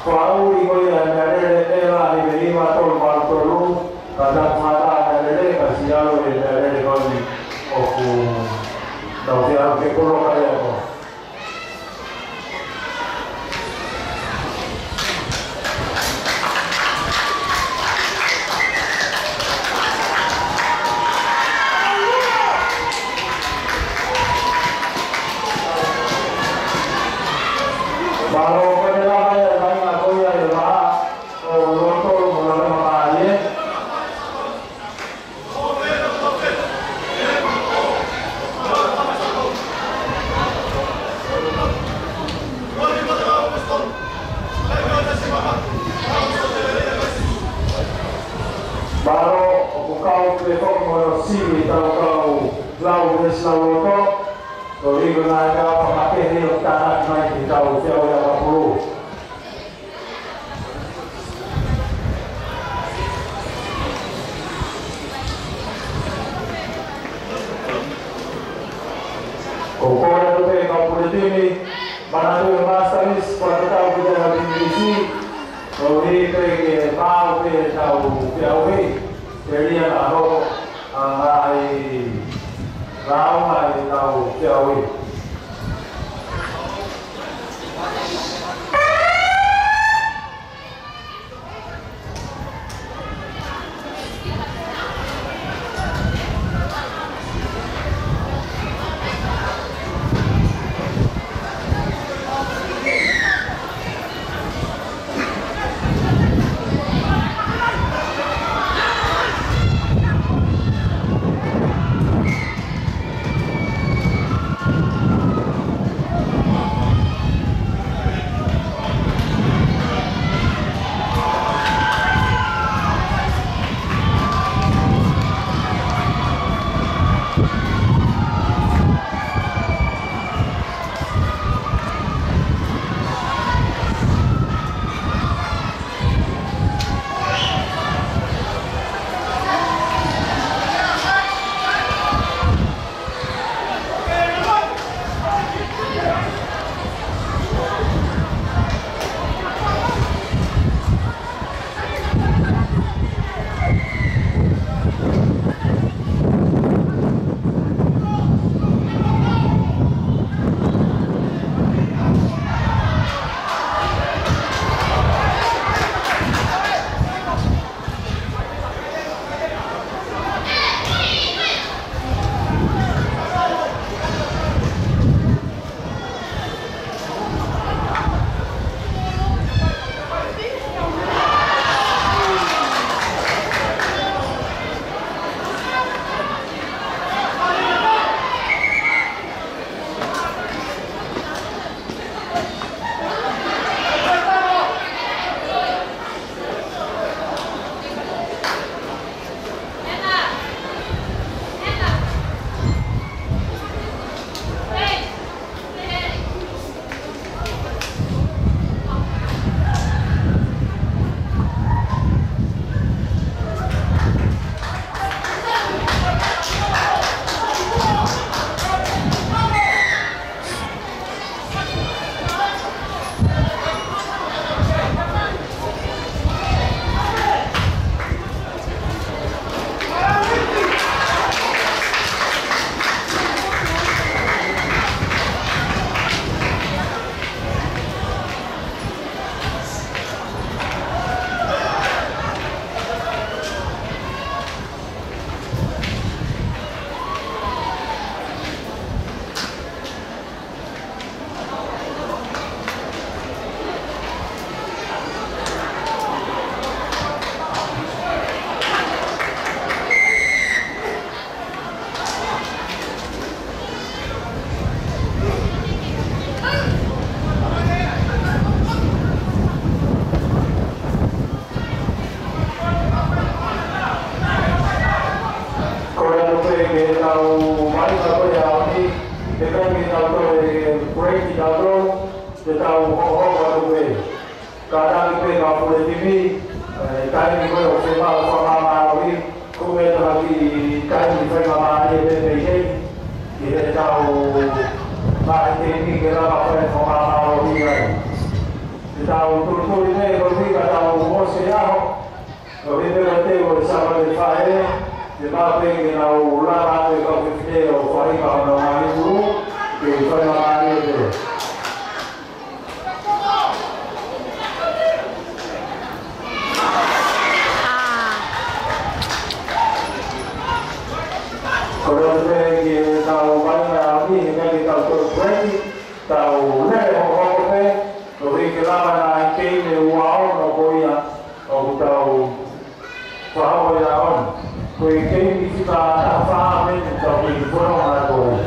Ko e ʻuli ko ia Meʻalele ʻEla Hivelima tolu mautolu, ka tae mata Meʻalele, ka siʻi ʻalu e Meʻalele ko eni ʻoku tau fie ʻalu ke poloka ia ko. Mālō, ko e lava ia, lava ko ia e lava, ʻo loto, mo lava ma e. Mālō, ʻoku kau pē foki mo e sivi ʻetau kau lau veesi lau loto. Ko e ʻikai ngata pē ʻa e kau fakakehe ʻo tānaki mai ki he kau feʻauhi ʻakapulu. Ko e kole atu pē kau pule timi, manatuʻi e Master List, ko e tau ki he timi lisi, koeʻuhi pē ke maʻu pē ʻetau feʻauhi, ke lia na ho, ʻa e ngaahi lāunga ʻetau feʻauhi. Ke tau vakai ko ia ʻaho ni, ʻikai ke tau toe break kitautolu, ke tau hokohoko atu pē. Kātaki pē kau pule timi, ē, taimi ko ē ʻoku fiemaʻu fakamāmālohi, ko e meʻa taki taimi fakamāmālohi pē pē heni, ki heʻetau ngaahi timi ke lava fai fakamāmālohi ai. Ke tau tulituli pē ko ē ka tau ʻosi ʻaho, ko e meʻa ko ē ʻo e Sāpate Faʻē, ke maʻu pē ke nau lava atu e kau fefine ʻo fai ka ʻoku nau ngaahi tū, ke fai ngaahi tū. Ko e meʻa ke tau vakai ʻaho ni, he meʻa ke tau toe break, tau lele hokohoko pē, koeʻuhi ke lava ʻa e keimi ʻe ua ono ko ia ʻoku tau fakahoko ia ʻaho ni. Ko e keimi fika taha fā mei he tau kei fononga ko ia.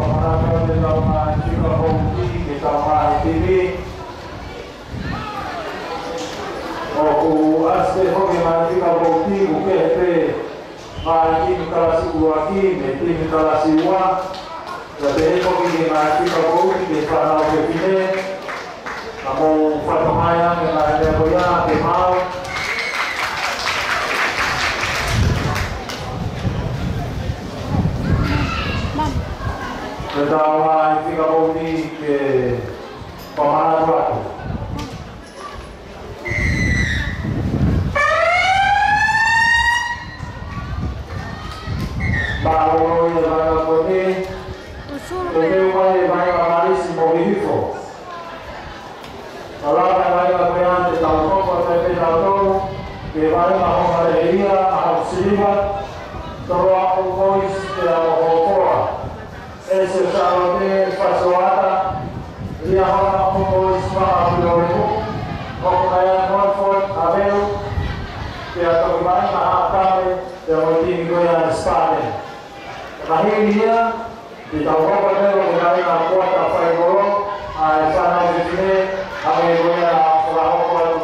Pea ʻoku tau ngaahi fika vouti, ke tau ngaahi timi. ʻOku ʻasi pē foki ngaahi fika vouti, ʻoku kehe pē ngaahi timi kalasi ʻuluaki, mei he timi kalasi ua. Pea pehē foki ki he ngaahi fika vouti ki he fānau fefine. Ka mou fatongia ange ngaahi meʻa ko ia ke maau. Ke tau ngaahi fika vouti ke pamana atu. Mālō e vaʻinga ko eni. Ko e meʻa mai e vaʻinga Malisi mo Hihifo. Ka lava e vaʻinga ko ia te tau hoko atu pē tautolu ki he vaʻinga Hongaleʻeia, ʻa Haʻu Siliva, Toloa Old Boys, pea mo Hopoa. ʻEsi ʻo Sālote Fasoata, Liahona Old Boys, Maʻa Pilolehu, ʻOkanaia Montfort, Havelu, pea toki vaʻinga Haʻakame, pea mo e timi ko ia ʻa e Spartan. Ka hili ia, te tau hoko atu ki he vaʻinga kuata fainolo, ʻa e fānau fefine, hangē ko ia ʻoku fakahoko atu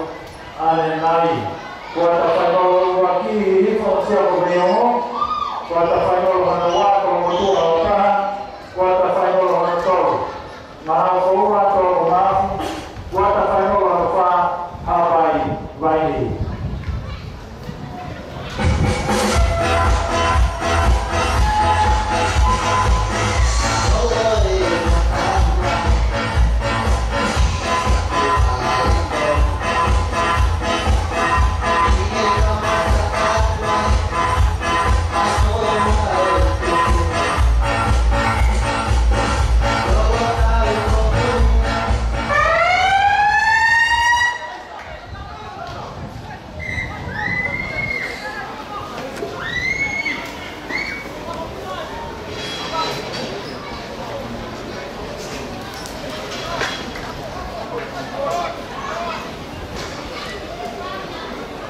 ʻanenai. Kuata fainolo ʻuluaki, Hihifo Siakomeongo. Kuata fainolo hono ua, Kolomotuʻa Ōtaha. Kuata fainolo hono tolu, Mahaokoua Tolokomafu. Kuata fainolo hono fā, Haʻapai Vainī.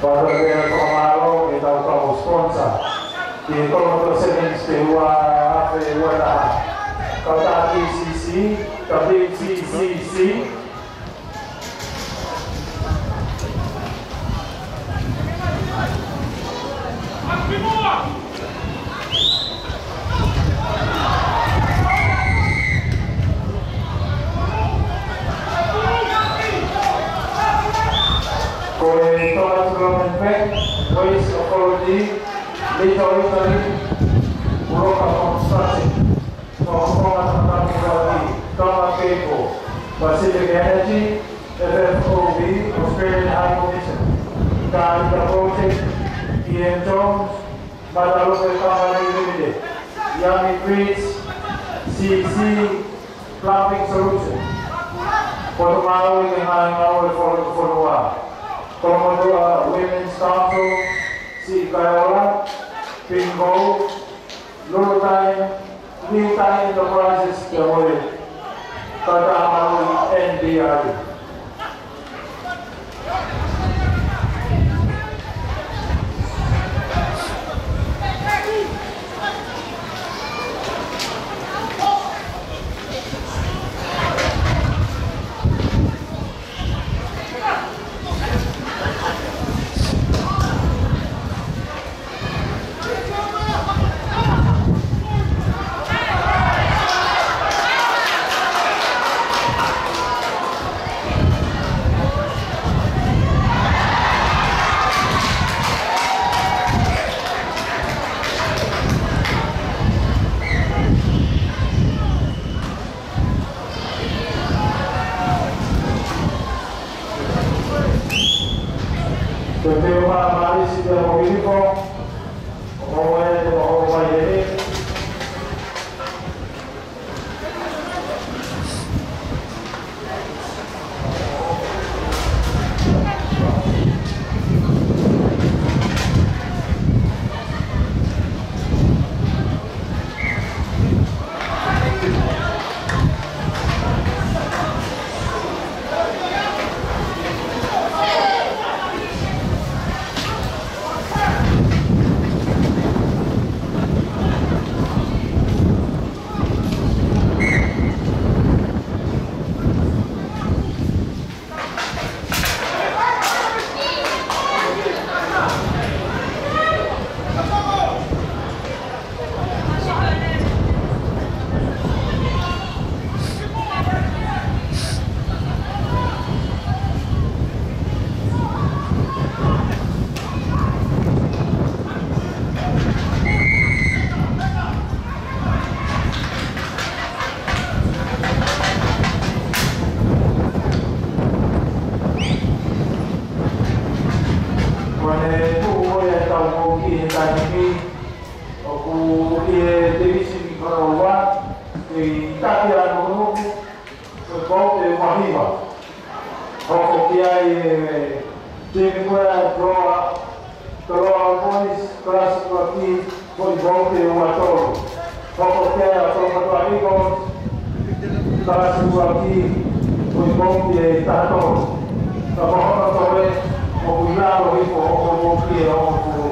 Tau fakamālō ki he kau sponsor. Ki he Kolomotuʻa Sevens ki he ua afe ua taha. Kautaha T C C, W C C C. Ko e Tonga Development Bank, Waste Authority, Little Italy, Uroka Construction, Tonga Tonga Tonga Tonga Cable, Pacific Energy, F F O B, Australian High Commission, Tarita Project, P M Jones, Matalupe Company Limited, Yami Fridge, C C, Plumbing Solution. Potungāue ki he ngaahi ngāue fo-, fonua. Kolomotuʻa Women's Council, Siʻi Kaeola, Bingo, Lulutai, New Time Enterprises, ki he ue. Kautaha Māui N D I. Ko e peo mā mālisi pea mo Filipo, ʻo mo e te mo hoʻo mai eni. Ko e tuʻu ko ia ʻetau vouti he taimi ni, ʻoku ʻi he division ko eni ua, ʻi he taki ʻa Nukunuku, ko e vouti ʻe uahiva. Hoko ki ai e timi ko ia ʻa Toloa, Toloa Boys, kalasi ʻuluaki, ko e vouti ʻe uatolu. Hoko ki ai ʻa Toloa Eagles, kalasi ʻuluaki, ko e vouti ʻe tahatolu. Ka ko hono toe, ʻoku ʻi lalo hifo hono vouti ʻe hongofulu.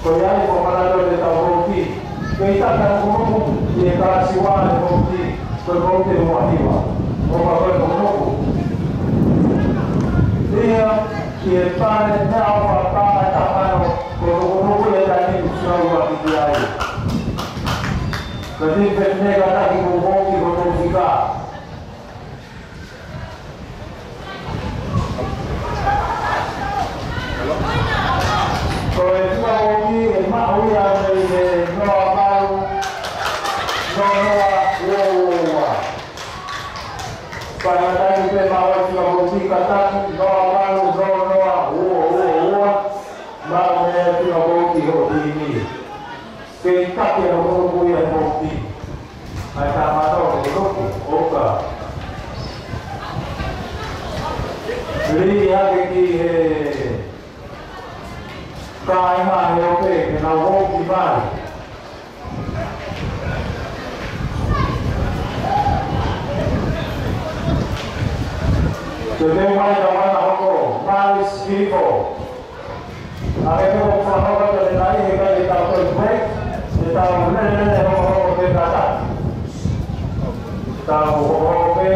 Ko ia ai ko e manatu ʻetau vouti. Kei taki ʻa Nukunuku ʻi he kalasi ua ʻo e vouti, ko e vouti ʻe uahiva. ʻOka ko e Nukunuku. Ia, ki he pale, meʻa ʻofa pā e tamano, ko Nukunuku ʻi he taimi ni ʻoku sio ua ki ai. Ka timi pē ne kātaki mo vouti ko Nukunuku. Ko e tuʻa vouti ʻe maʻu ia mei he noa valu, noa noa, ua ua ua. Faingataʻa pē maʻu e tuʻa vouti kātaki, noa valu, noa noa, ua ua ua. Maʻu mei he tuʻa vouti hoʻo timi. Kei taki ʻa Nukunuku ia he vouti. ʻAi tā mātou ʻo Nukunuku, ʻoka. Lī hake ki he kāinga he ope, ke nau vouti mai. Te teu mai ka mana hoko, Maris Filipo. Ka ke mou fakahoko atu e taimi, he ʻikai ke tau toe break, ke tau lele lele hokohoko pē kātaki. Tau hokohoko pē.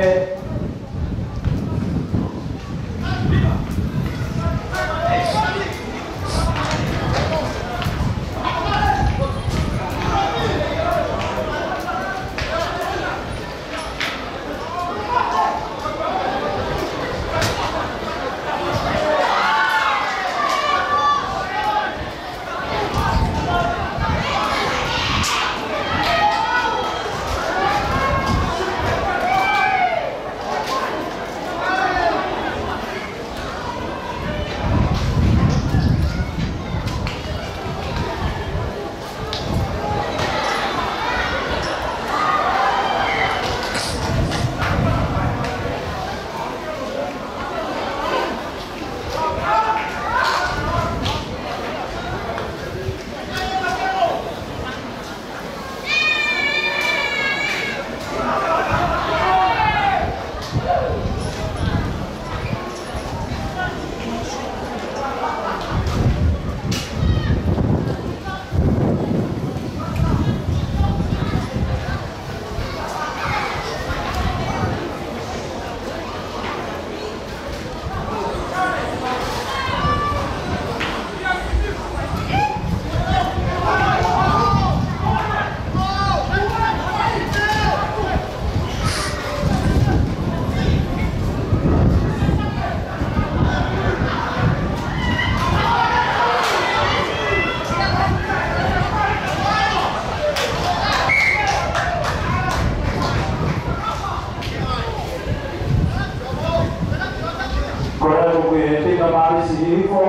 Ko e ʻuhi ko e teka Malisi Hihifo,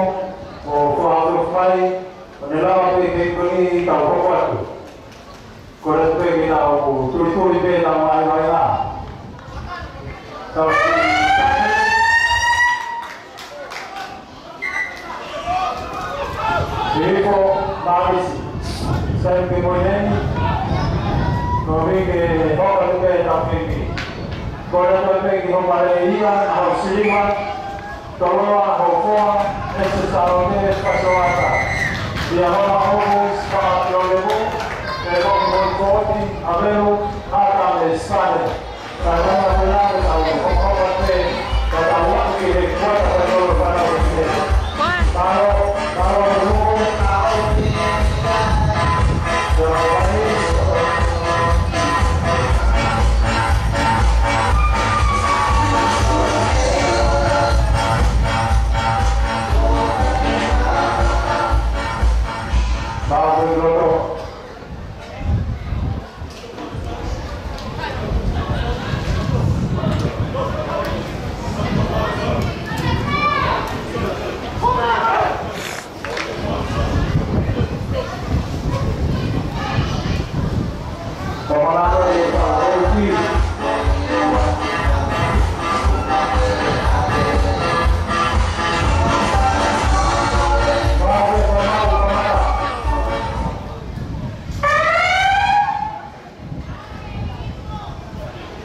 ʻo fakaʻosi mai, ʻo ne lava pē ke ko eni tau hoko atu. Ko e ʻuhi pē ke tau tulituli pē tau mai mai na. Tau Hihifo Malisi, Sam Pimoineni, ko e ʻuhi ke hoko atu pē tau piki. Ko e ʻuhi pē ke hoko mai ia, ʻa Siliva, Toloa Hofoa, ʻEsesa Ote Fasoata. Ia homa oku, Sipaka Kiolemu, e Loki Moikoti, Avelu, Ata me Sipane. Ka tau pela, tau hoko pē, ka tau ʻalu ki he kuata ka tau pala ki he. Mālō, mālō, mālō.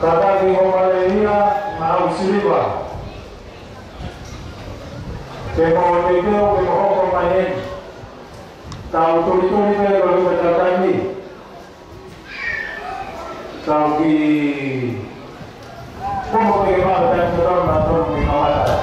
Kātaki homa lelei ia, ʻa Siliva. Ke mo te teo, ke mo hoko mai eni. Tau tulituli pē ko e ʻuhi pē tau taimi. Tau ki. Ko mo te ke mata tau tau na tau ki kamata.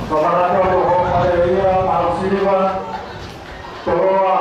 Fakatapu homa lelei ia, ʻa Siliva, Toloa,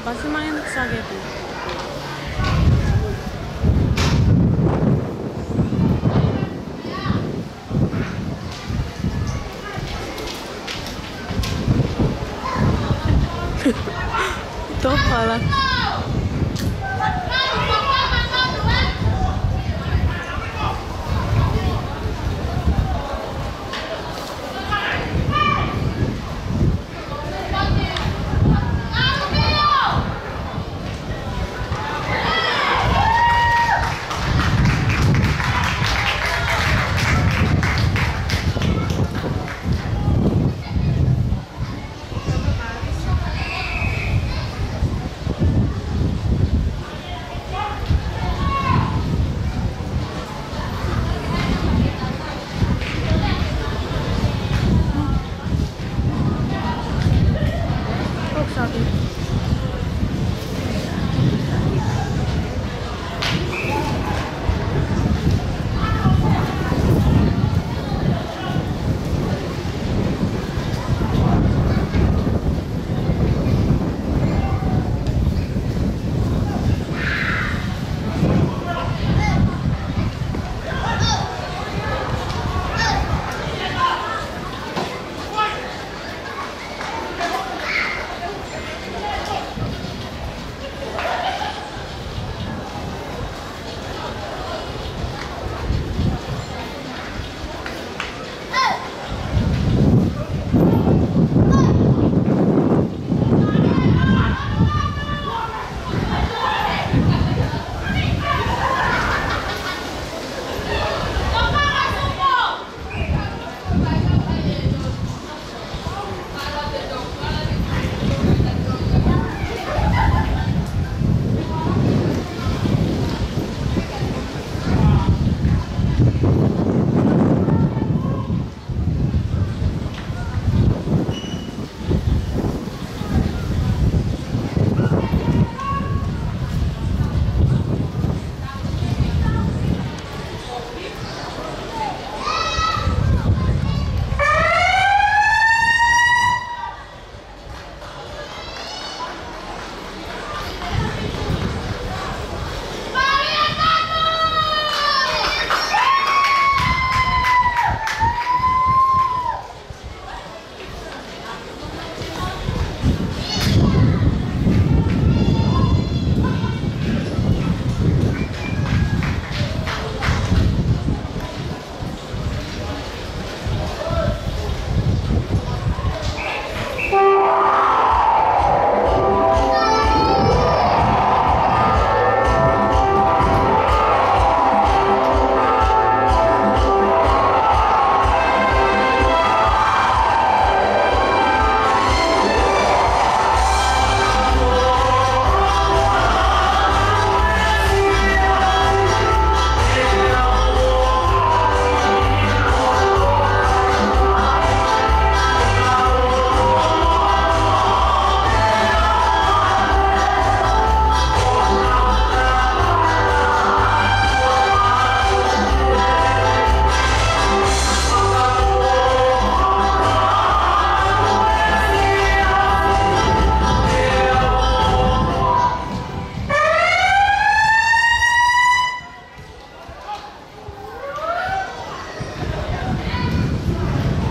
Pass mai ʻeku sāketi. Tō pala.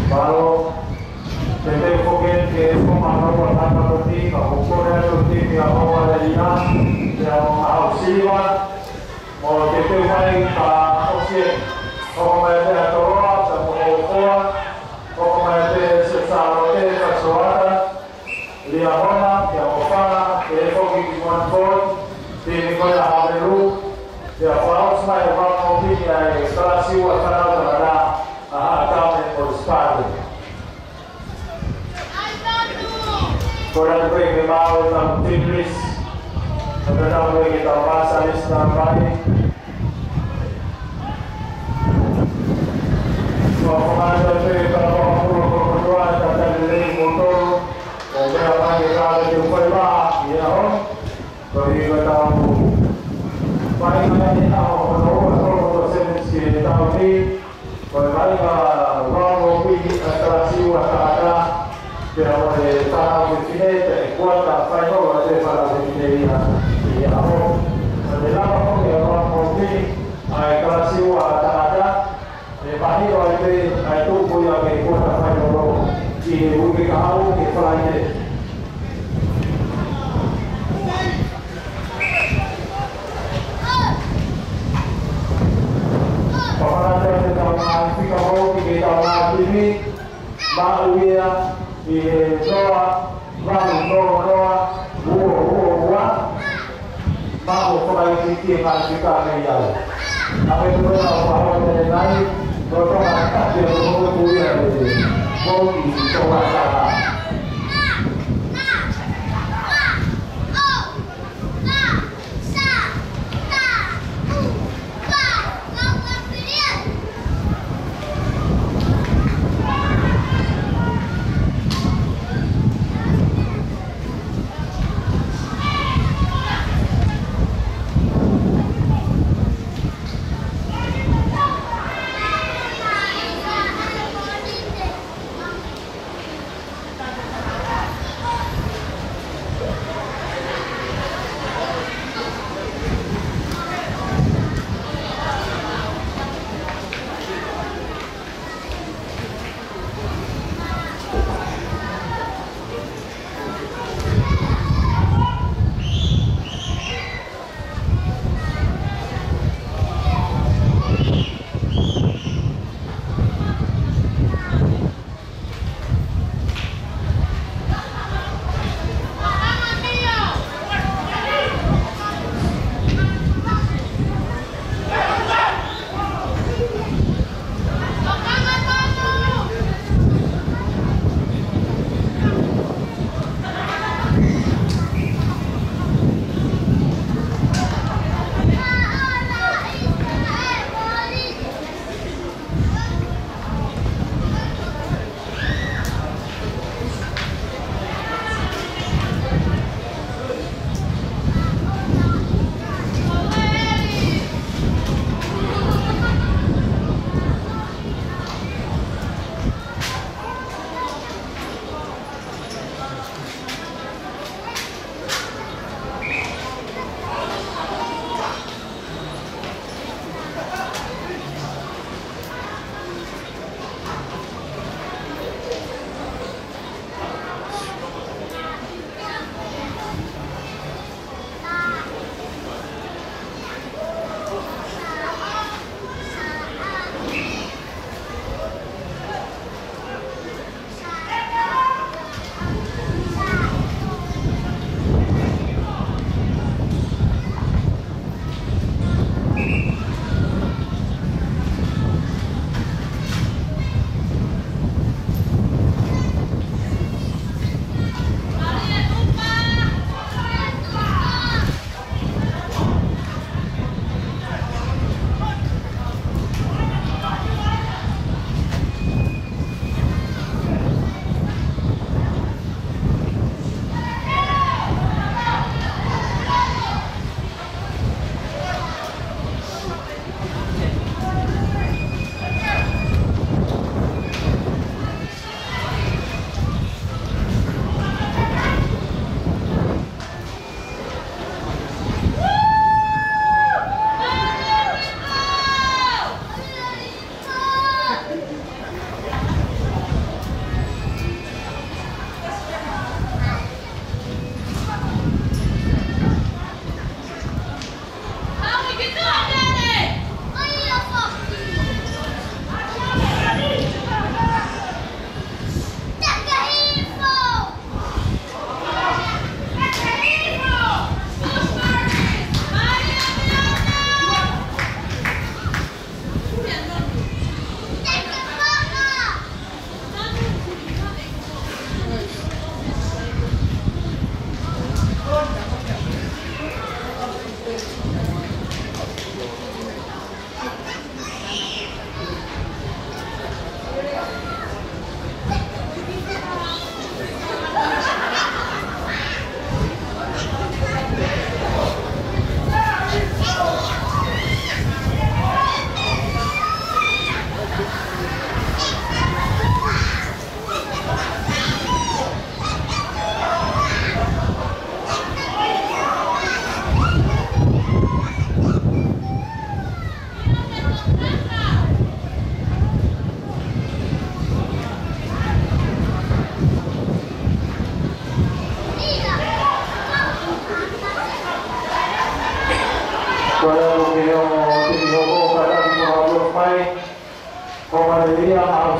Mālō, te te foki ki he fōmālō ʻa Tāpatoti, ka ko e kole atu ki he ʻaho ʻa e ia, ki he ʻaho ʻa Siliva, mo te te mai ka ʻosi ē, hoko mai pē ʻa Toloa, ka ko Hokoa, hoko mai pē Sesalote, ka Soata, Liahona, kia Mofana, ke foki ki Montfort, ki Nicola Havelu, kia Faus mai Vamo Pini ai, kalasi ua fānau tangata, ʻa Haʻatame mo Spani. Kole atu pē ke maʻu ʻetau team list, ʻo tatau pē ke tau masalisi tau mai. Ko e fakaʻatā pē ka ko e koloa ʻa e tatali lelei moutolu. Ko e meʻa mai ke ka te u fai vā, ia ho. Ko e ʻi ka tau fai mai ni ʻa hono ua tolu ko e sevens ki he tau ni. Ko e mai ka vao mo piki ʻa e kalasi ua tangata. Pea mo e fānau fefine, pea ʻi he kuata fai ko e fānau fefine. ʻI he ʻaho, ʻo ne lava foki ʻa e ʻOtua Moʻui, ʻa e kalasi ua ʻa tangata, ʻe mahino ai pē ʻa e tuʻu ko ia ki he kuata fainolo ʻi he uike kahaʻu ki he Falaite. Fakamanatu atu ʻetau ngaahi fika vouti ki heʻetau ngaahi timi, maʻu ia ʻi he noa, valu noa noa, ua ua ua, maʻu fakaʻikiiki e ngaahi fika mei ai. Ka me tuʻu ʻa e ʻaho ko eni, lolotonga ʻa e kati ʻa e motu ia ʻe vouti ʻi Tokataha.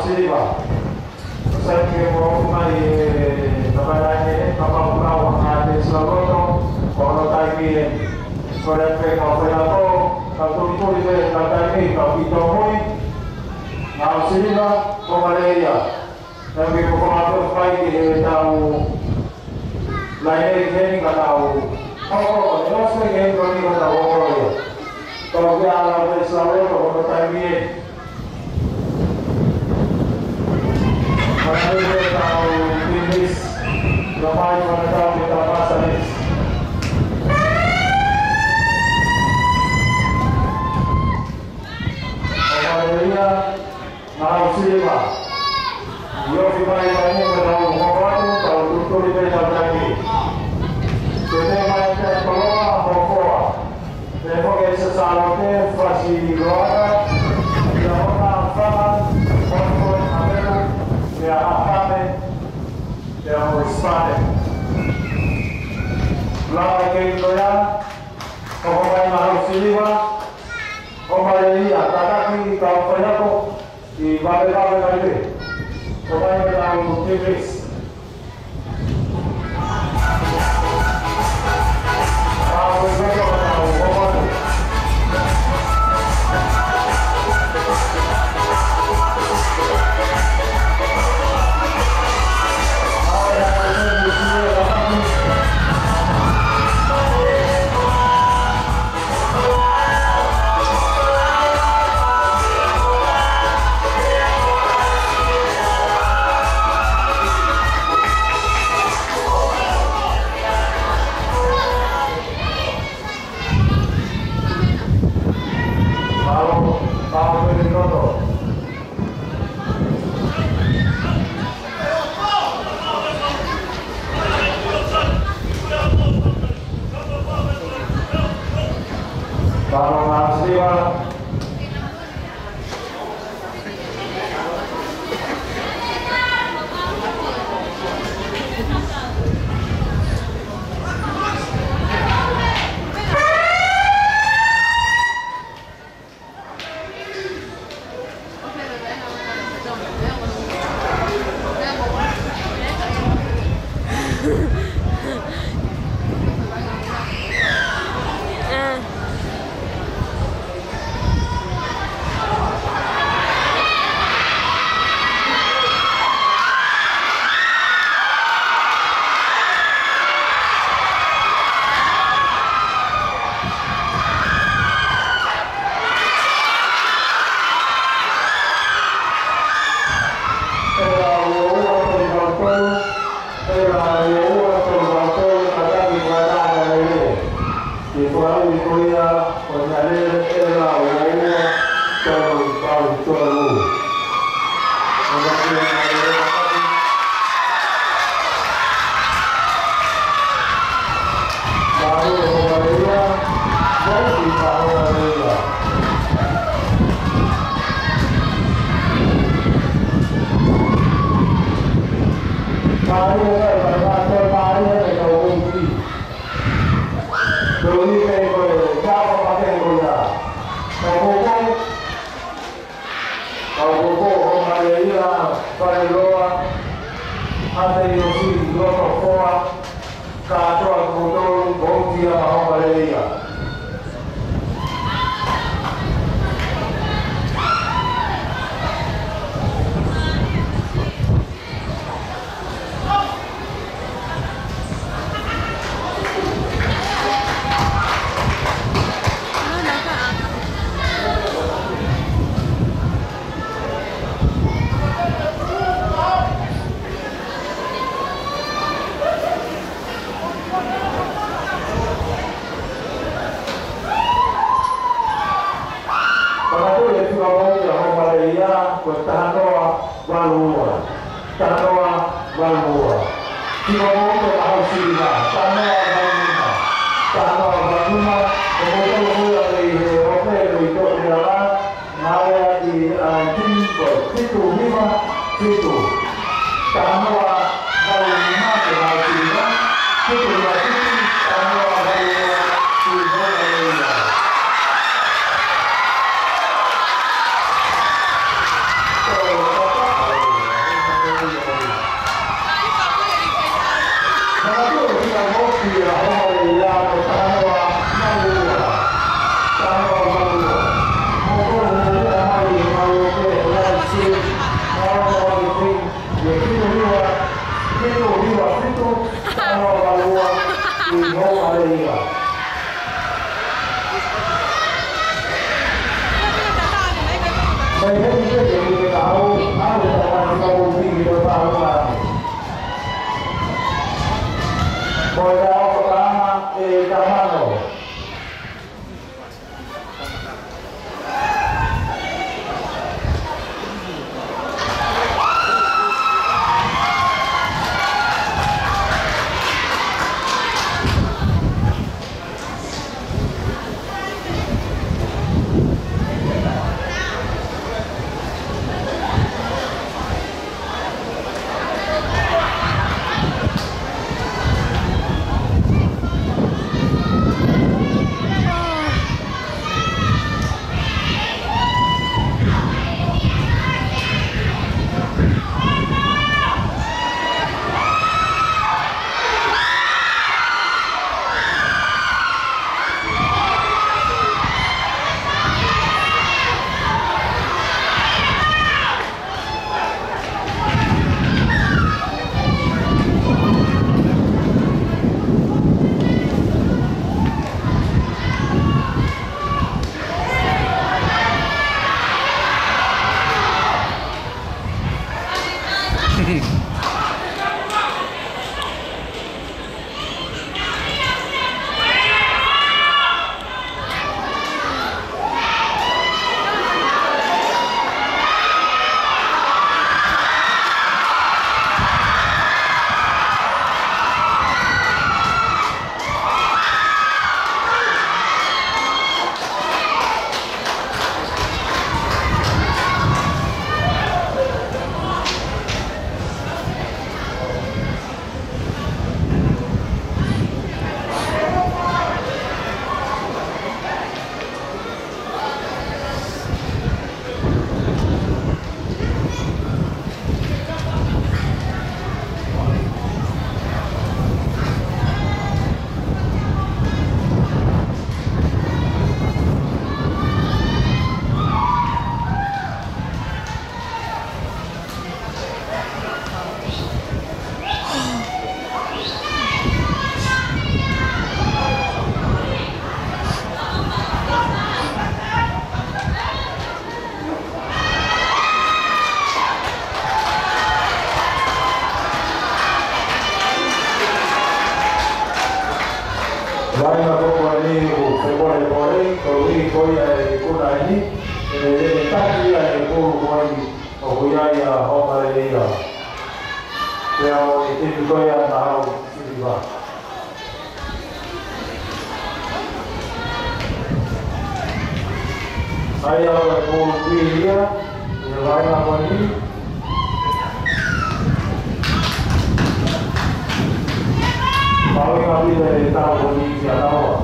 Siliva. Sai ke mo mai e tamai laine, kapau kuo ʻi ai ha taʻesilaulōto, ko hono taimi eni. Kole pē kau faiako, kau tulituli pē, kau taimi, kau kiʻi tōmui. Ngaahi Siliva, ko Maleia. Tau ke ko fakaʻapaʻapa ki heʻetau laine ki heni ka tau hoko, ko e last week heni ko eni ka tau hoko ia. Tau ke ala pē sa leo ko hono taimi eni. Mana pē tau finish. Tau mai mana tau ke tau masa ni. Ko Maleia. Ngaahi Siliva. ʻIo, ki mai mai ni ka tau hoko atu, tau tulituli pē tau taki. Ke te mai pē koloa, hokoa. Te foke sa salote, fasi loa, ia hona fana, hona fana, ia hapane, ia hona spane. Lava ke ikoia, hoko mai Ngaahi Siliva, ko Maleia, tataki, kau faiako, ʻi vave vave mai pē. Ko mai pē tau timis. Tau pē tau tau hoko atu. Tau ngāsiva. Era ua ua tolu tolu tolu, era ua ua tolu tolu tolu, ka taki kuata ana lele. Ke kuaui ko ia, ko ia lele, era ua ua tolu tolu tolu. Ona kia na lele, ka taki. Mālō e hokalea, mālō e hokalea. Mālō e hokalea, mālō e hokalea. Tau ʻi he ko e kapa pake ko ia. Kau koko, kau koko, ko Maleia, Faleloa, ʻa e ʻosi loto foa, kātoa kimoutolu, vouti ʻa Maleia. Manatuʻi e tuʻa mai ʻa Maleia, ko e taha noa valu ua. Taha noa valu ua. Tuʻa mai ʻa Ngaahi Siliva. Taha noa valu nima. Taha noa valu nima. Ko e tolu ua ʻi he ʻope ʻi toki ala. Ngāue ʻa e timi ko e fitu nima fitu. Taha noa valu nima ko Ngaahi Siliva. Fitu nima fitu, taha noa valu nima, Siliva Maleia. Ko e papa, Laina ko eni ʻoku fepole pole, ko e ʻuhi ko ia e ikuna eni, ʻe, ʻe taki ia e pulu ko eni ʻoku ʻi ai ʻa Hokaleleia. Pea ʻoku ʻi ai e timi ko ia naʻa nau siliva. ʻA ia ko e pulu pili ia, ʻi he laina ko eni. Mahuʻinga ʻaupito e tau ko eni kia naua.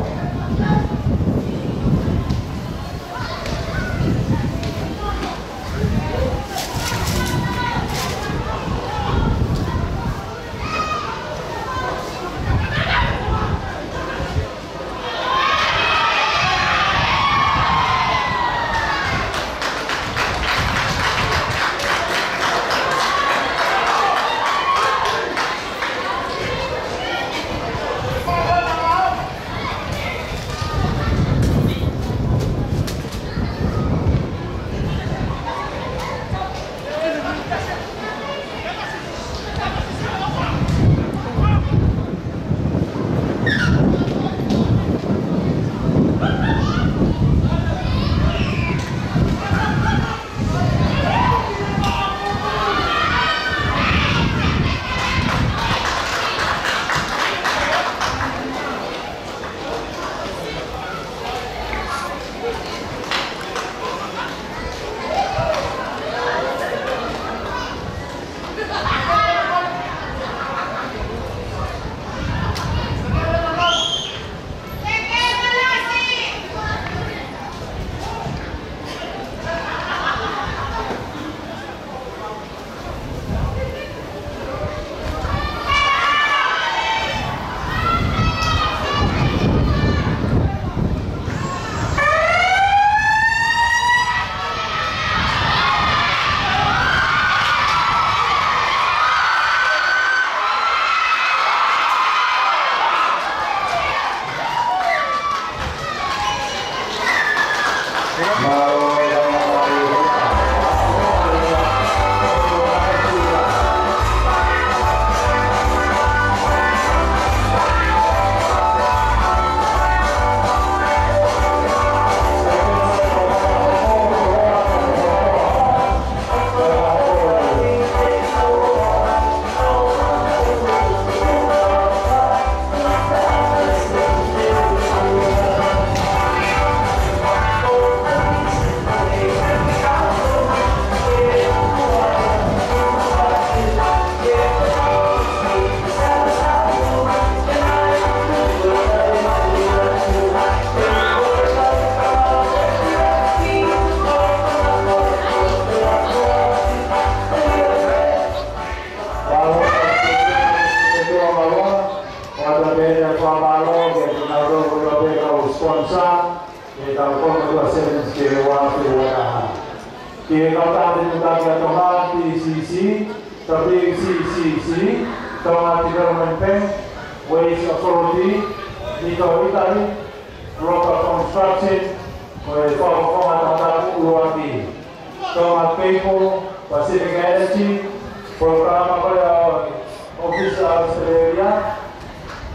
Pea fakamālō kiate kinautolu kotoa pē kau sponsor, ʻi he kau kolomotuʻa sevens ki he ua afe ua taha. Ki he kautaha fetuʻutaki ʻa Tonga, P C C, W C C C, Tonga Development Bank, Waste Authority, Nico Italy, Global Construction, ko e fakafofonga tangata ʻuluaki. Tonga Cable, Pacific Energy, Polokalama ko ia ʻa e ʻOfisa Australia,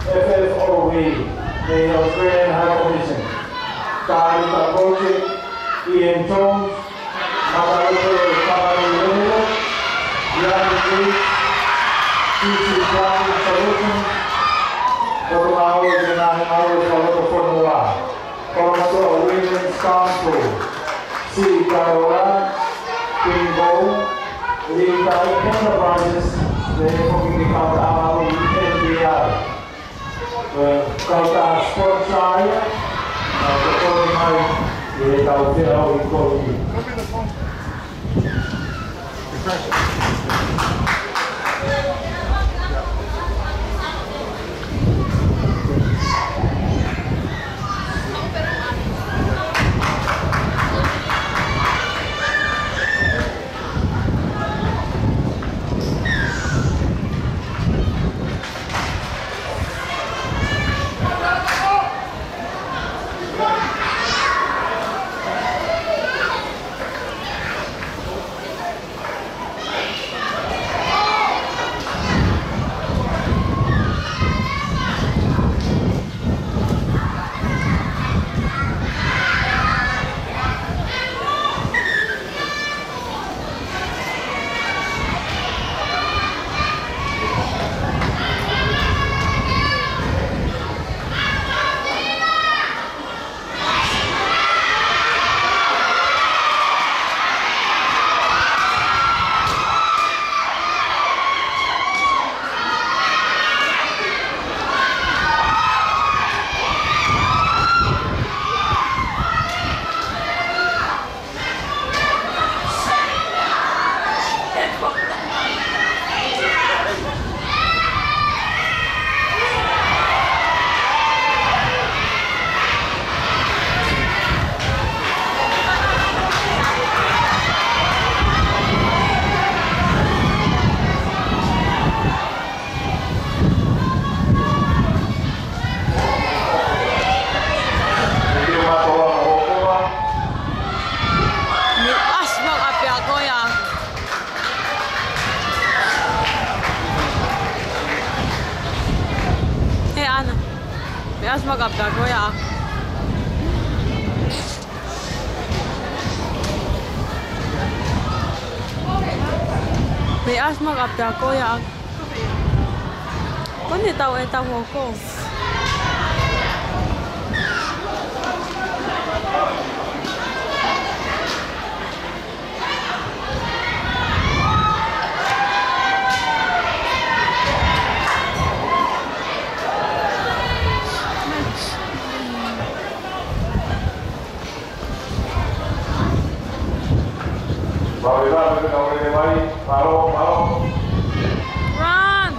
F F O V, the Australian High Commission, Tarita Project, Ian Jones, Matalupe Company Limited, Young Reach, T C Plumbing Solutions, Portugal, United Maui, Saloto Fonua. Kolomotuʻa Women's Council, Sea Kaiola, Bingo, Lita Enterprises, pehē foki ki he kautaha ʻo e N B R. Ko e kautaha sponsor ia, ʻa ia ʻoku tokoni mai ʻi he tau feʻauhi ko eni. Mei ʻAsi Makapeakoia. He ʻana. Mei ʻAsi Makapeakoia. Mei ʻAsi Makapeakoia. Ko eni tau ʻe tau hoko. Run!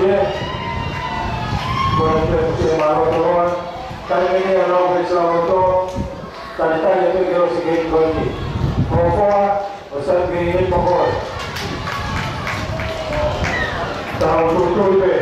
Ko e te te mālō tō. Taimi ni ʻa e lau pē sa loto. Talitali atu ke ʻosi ke ko eni. Hokoa, ʻosi ke eni pokoi. Tau tūtū pē.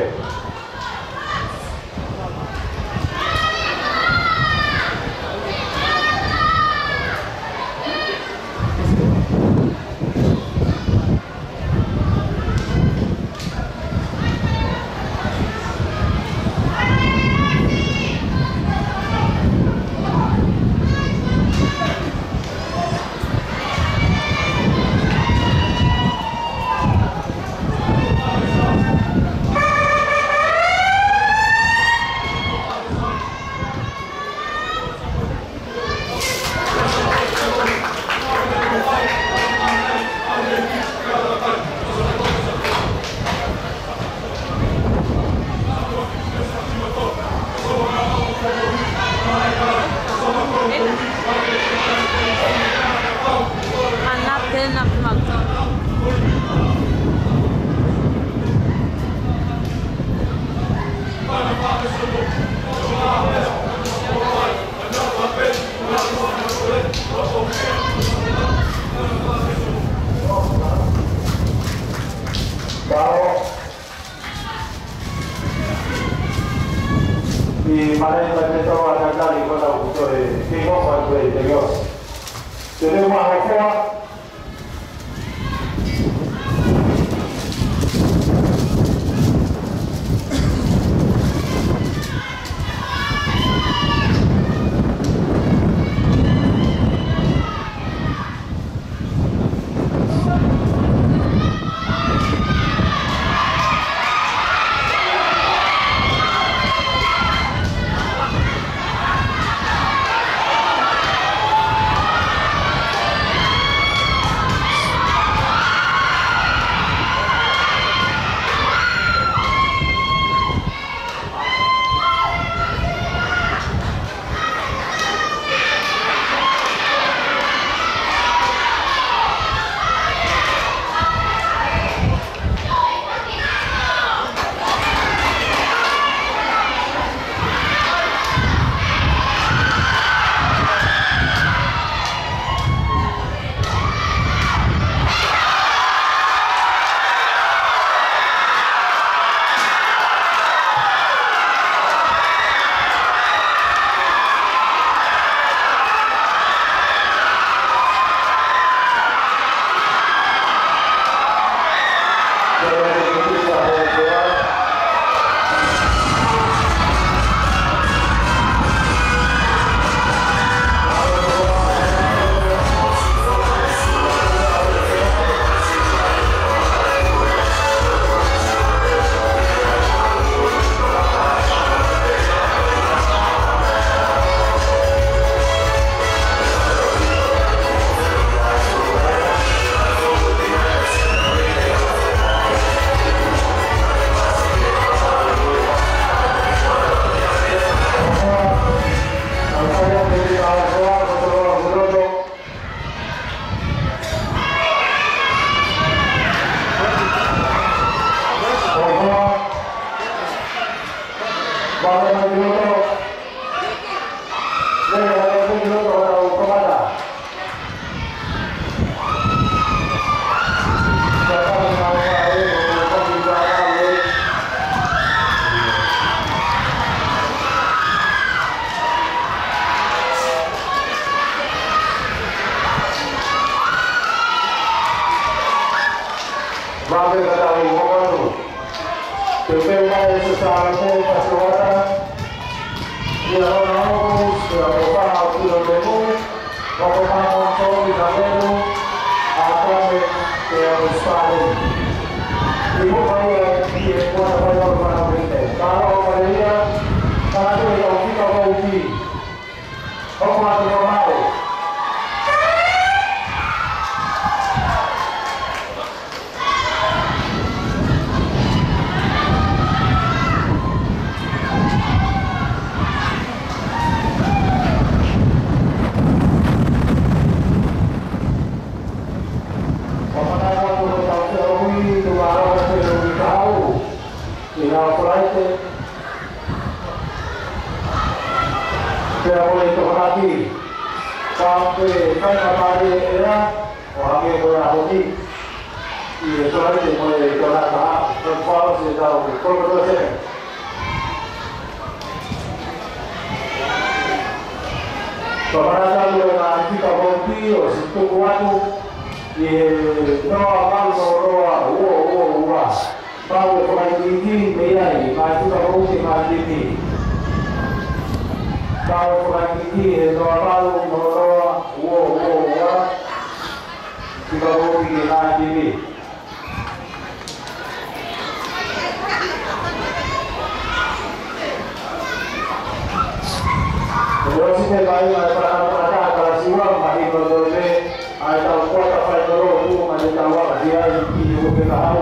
ʻI mare mai te tau ʻa tali ko lau kuto e ke mo fa ko e te yo. Te le ma ho fa. Vave ka tau hoko atu. Te u pehē mai e Sosaiete Pasiwata, ʻi hono hoko, ʻi hono fā o kilo te mu, ʻo ko fā o tō ki ka menu, ʻa kame, te a mo spare. ʻI hono ia, ʻi he kua na fai o fana pete. Ka o ka ia, ka tu e au ki ka mo ki. ʻOku ʻatu ʻo maʻu. ʻO mana ʻatu ʻo tau te ʻo hui, tu ʻa ʻo te ʻo hui kau. ʻi he ʻaho Falaite. Pea ko e tokonaki, ka ʻoku fai ha pale ʻea, ʻo hangē ko e ʻaho ni. ʻI he Falaite mo e tokonaki, ko e fao se tau, ko e koto se. Fakamanatu atu e ngaahi fika vouti ʻosi tuku atu ʻi he noa valu noa noa ua ua ua. Pau e fakaʻikiʻiki mei ai, ngaahi fika vouti ngaahi timi. Pau e fakaʻikiʻiki he noa valu noa noa ua ua ua. Fika vouti ngaahi timi. Kuo ʻosi pē mai ʻa e fakaʻapaʻapa kalasi ua, mahino ko e meʻa ʻa e tau kuata fainolo, tuʻu mai e tau aka ki ai, ʻi he uke ka hau.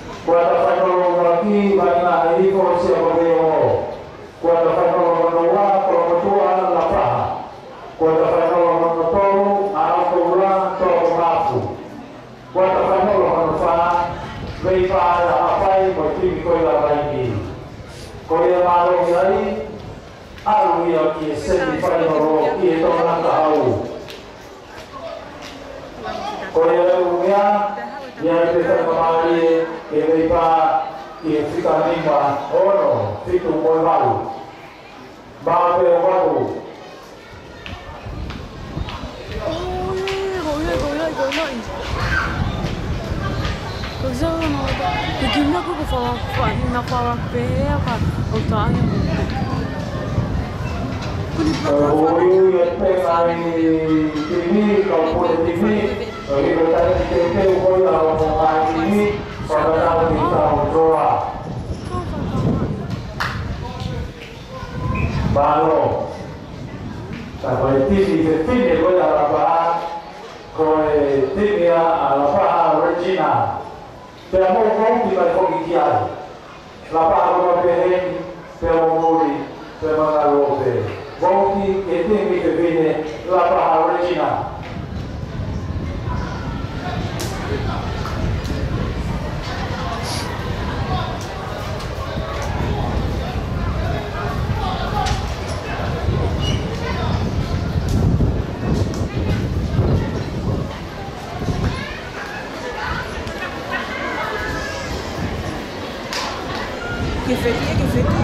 Kuata fainolo ʻuluaki, Vaʻinga ʻi Folosia ko Veiongo. Kuata fainolo hono ua, Kolomotuʻa Lapaha. Kuata fainolo hono tolu, ʻAokoula Toa ko Mafu. Kuata fainolo hono fā, Veipā ʻa Haʻapai mo e timi ko ia ʻa Vainī. Ko ia mālohi ai, ʻalu ia ki he semi fainolo ʻi he Tonga Kahaʻu. Ko ia ʻe ʻuhinga, ia ʻe pē fakamālie ke Veipā ʻi he fika nima, ono, fitu mo e valu. Mā pē ʻo valu. Ko ia ʻe pē ngaahi timi, kau pule timi, ko ia ʻe pē ngaahi timi, fakatatau ki he tau droa. Mālō. Ka ko e timi fefine ko ia ʻa Lapaha, ko e timi ʻa Lapaha Regina. Pea mou vouti mai foki ki ai. Lapaha ko ia peheni, pea mou muli, pea mou ngalo pē. Vouti ki he timi fefine, Lapaha Regina. Ke feti, ke feti.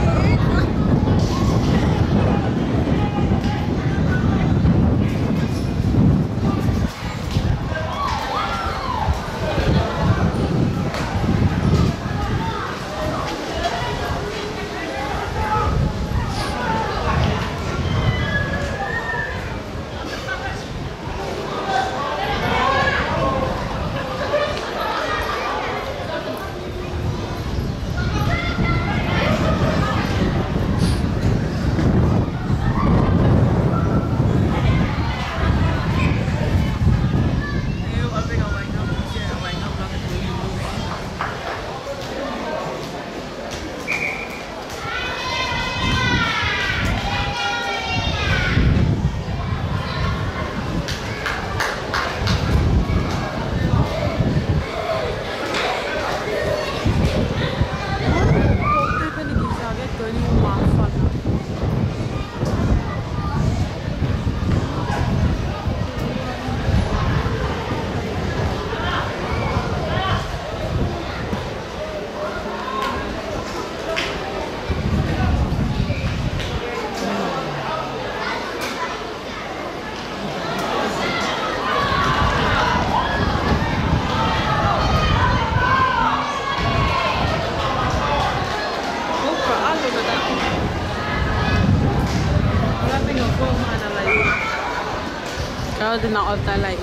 Kau te na ʻo tai lai.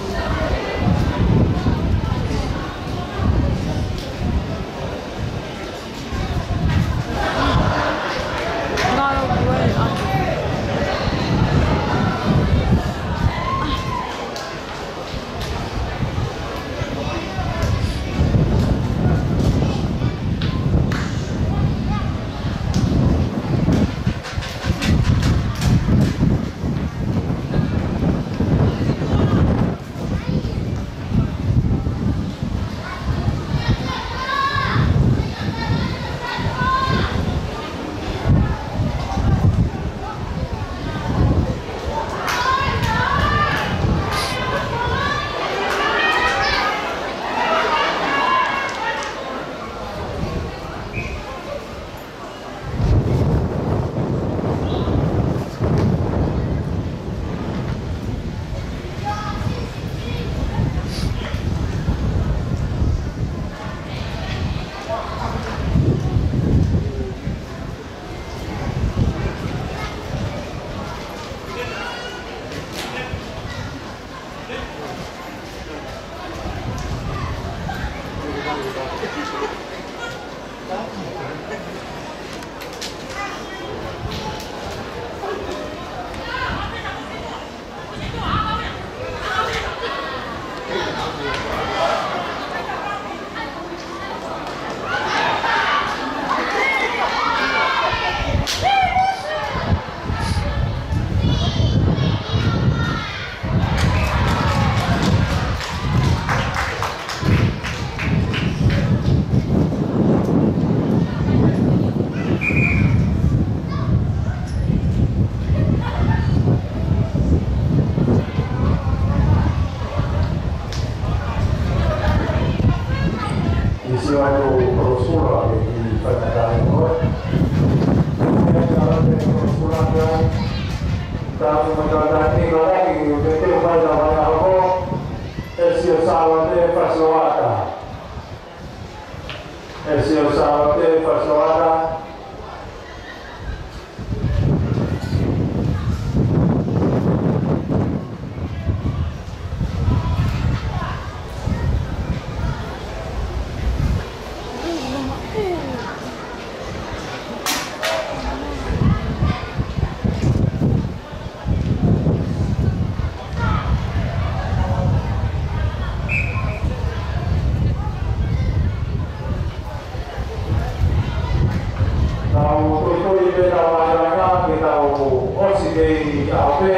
Siʻi kei ʻaho pē,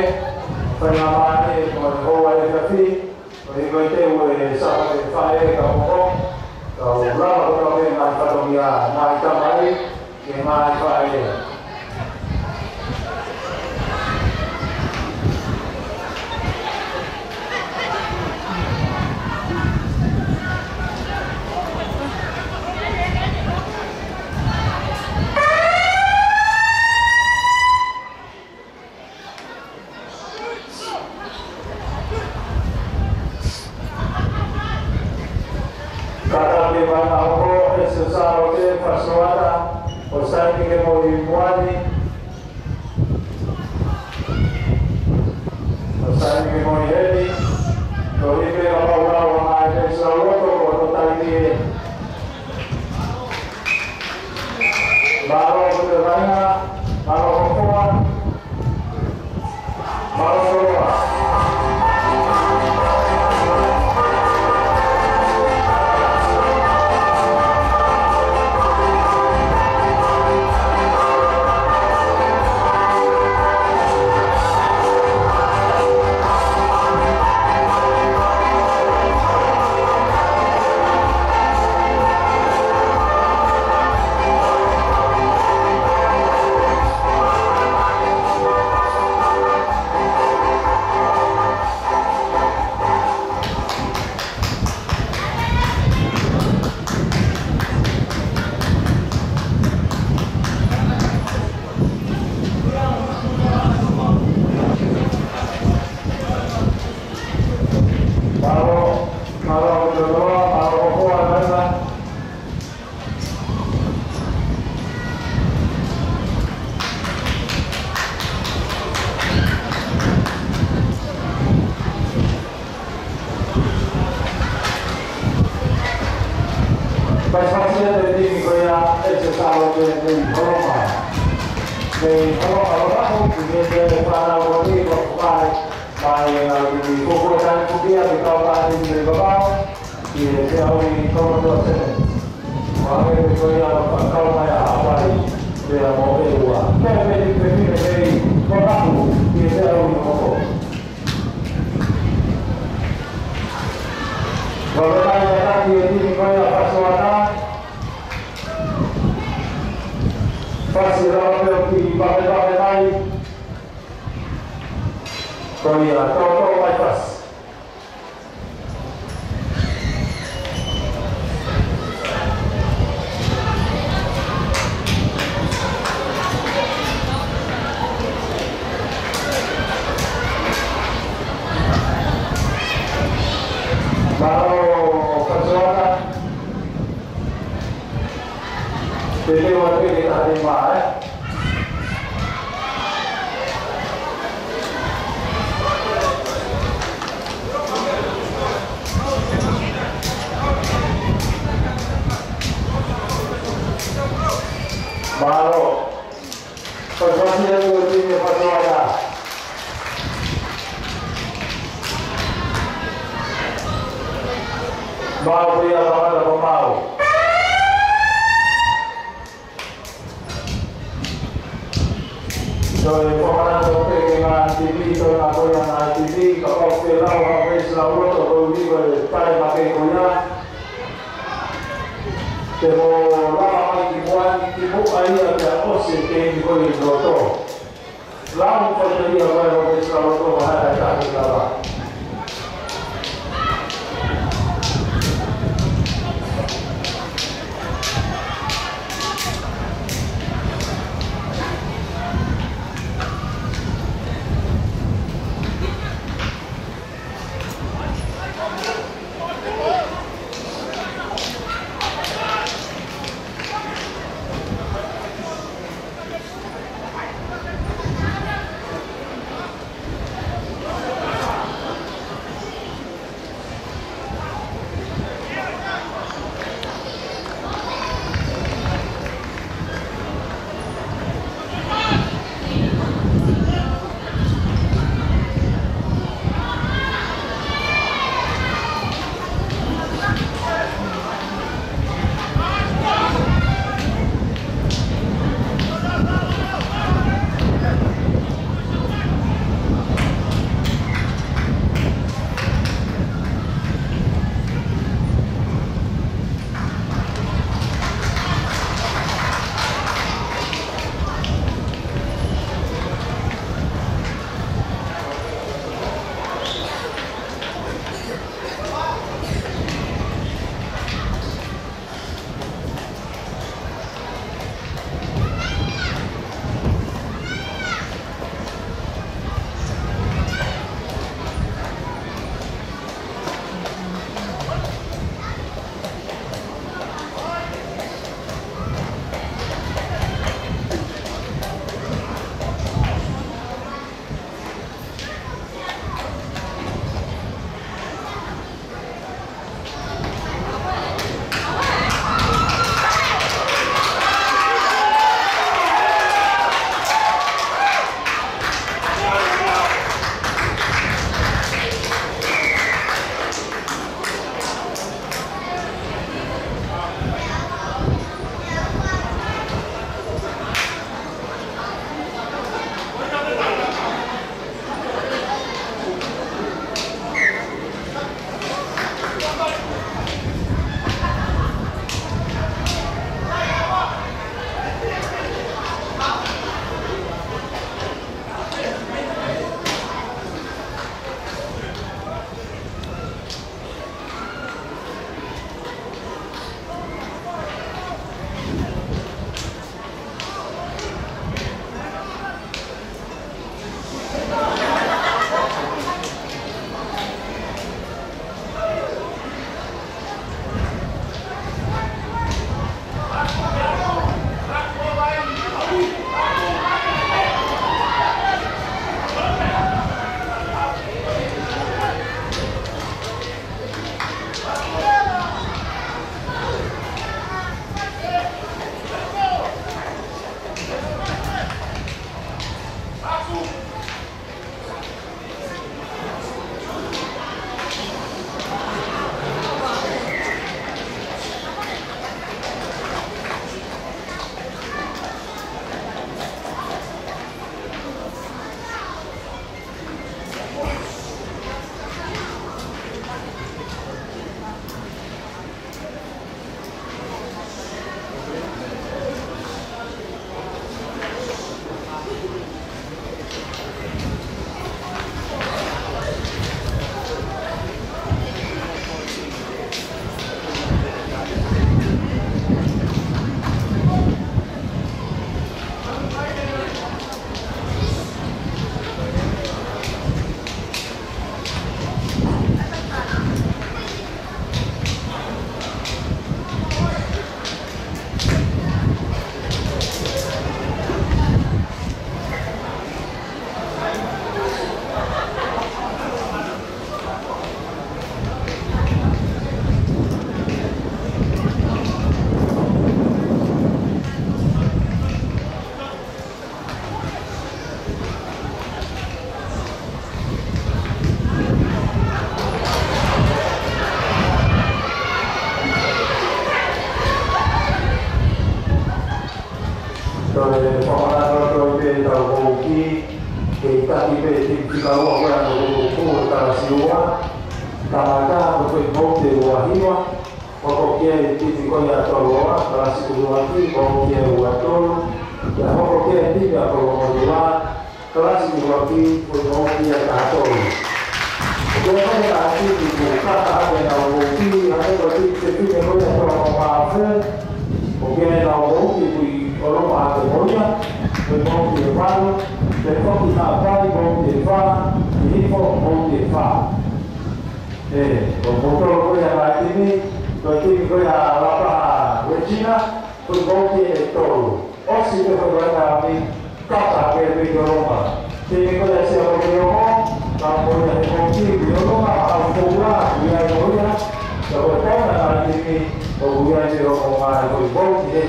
fai ngā mālie mo e houa efiafi, ʻo hiko ʻi he ʻū Sāpate Faʻē ka hoko, ka u lava kotoa pē ngaahi fatongia, ngaahi tamai, ke ngaahi faʻē. Kātaki ke fai ngā hoko, ʻEsesa ʻo te fasoata, ʻo Saimi ke moʻui muani, ʻo Saimi ke moʻui heni, ʻo hiki pē ka pau lau ʻa e ʻEsesa loto ko e taimi ē. Mālō ʻaupito kāinga, mālō ʻaupito. Mālō ʻaupito. Mālō, mālō ʻaupito, mālō ʻaupito. Fai fasi atu e timi ko ia ʻEsesa ʻo te mei Holonga. Mei Holonga Vavaʻu, ki he te fānau ko ni ko fai mai ngā timi ko ko tani kukia ki kau pāti mei Vavaʻu, ki he te aui Toronto Seven. Mā he ko ia ʻo fakakau mai ʻa Hawaii, pea mo e ua. Pea mei te mei mei Vavaʻu, ki he te aui Hoko. Vave mai ʻa e timi ko ia ʻa Fasoata. Fasi lava pē ʻo ki vave vave mai. Ko ia, tōtō mai fasi. Mālō Fasoata. Te leo atu ke taha nima, ē? Mālō. Fai fasi atu e timi ʻa Fasoata. Mau pē ia kamata ko mau. Toe fakamanatu pē ki he ngaahi timi, toe ngāue ʻa e ngaahi timi, kapau te lau ha pēsi lau loto ko uli ko e taimi ko ia. Te mo lava mai ki muʻa ni ki muʻa ia pea ʻosi e keimi ko ē ʻi loto. Lau ko ia ko e ʻo pēsi lau loto ʻo haʻi ʻa e tahi lava. Toe fakamanatu atu pē ʻetau vouti, ke taki pē timi fika ua ko ē ʻa e vouti ʻa e kalasi ua, tangata ko e vouti ʻe ua hiva, hoko ki ai e timi ko ia ʻa Toloa, kalasi ʻuluaki, vouti ʻe ua tolu, pea hoko ki ai e timi ʻa Kolomotuʻa, kalasi ʻuluaki, ko e vouti ʻe taha tolu. ʻOku ʻi ai e taha timi ʻoku kata ʻaki ʻenau vouti, hangē ko e timi, timi ko ia ʻa Toloa Mafu, ʻoku ʻi ai ʻenau vouti ʻoku ʻi ʻolunga ʻa e moʻui, ko e vouti ʻe valu, pea foki Haʻapai, vouti ʻe fā, Hihifo, vouti ʻe fā. ʻE, ko e motuʻa ko ia ʻa e timi, ko e timi ko ia ʻa Lapaha Regina, ko e vouti ʻe tolu. ʻOsi pē ko e vaʻinga ʻa e kata ke pē ki ʻolunga. Timi ko ia ʻa Siaʻamoʻunga, ka ko ia he vouti ki ʻolunga, ʻa e foʻi ua, ʻoku ʻi ai ko ia, ka ko e taha ʻa e timi, ʻoku ʻi ai pē ʻolunga, ko e vouti ʻe.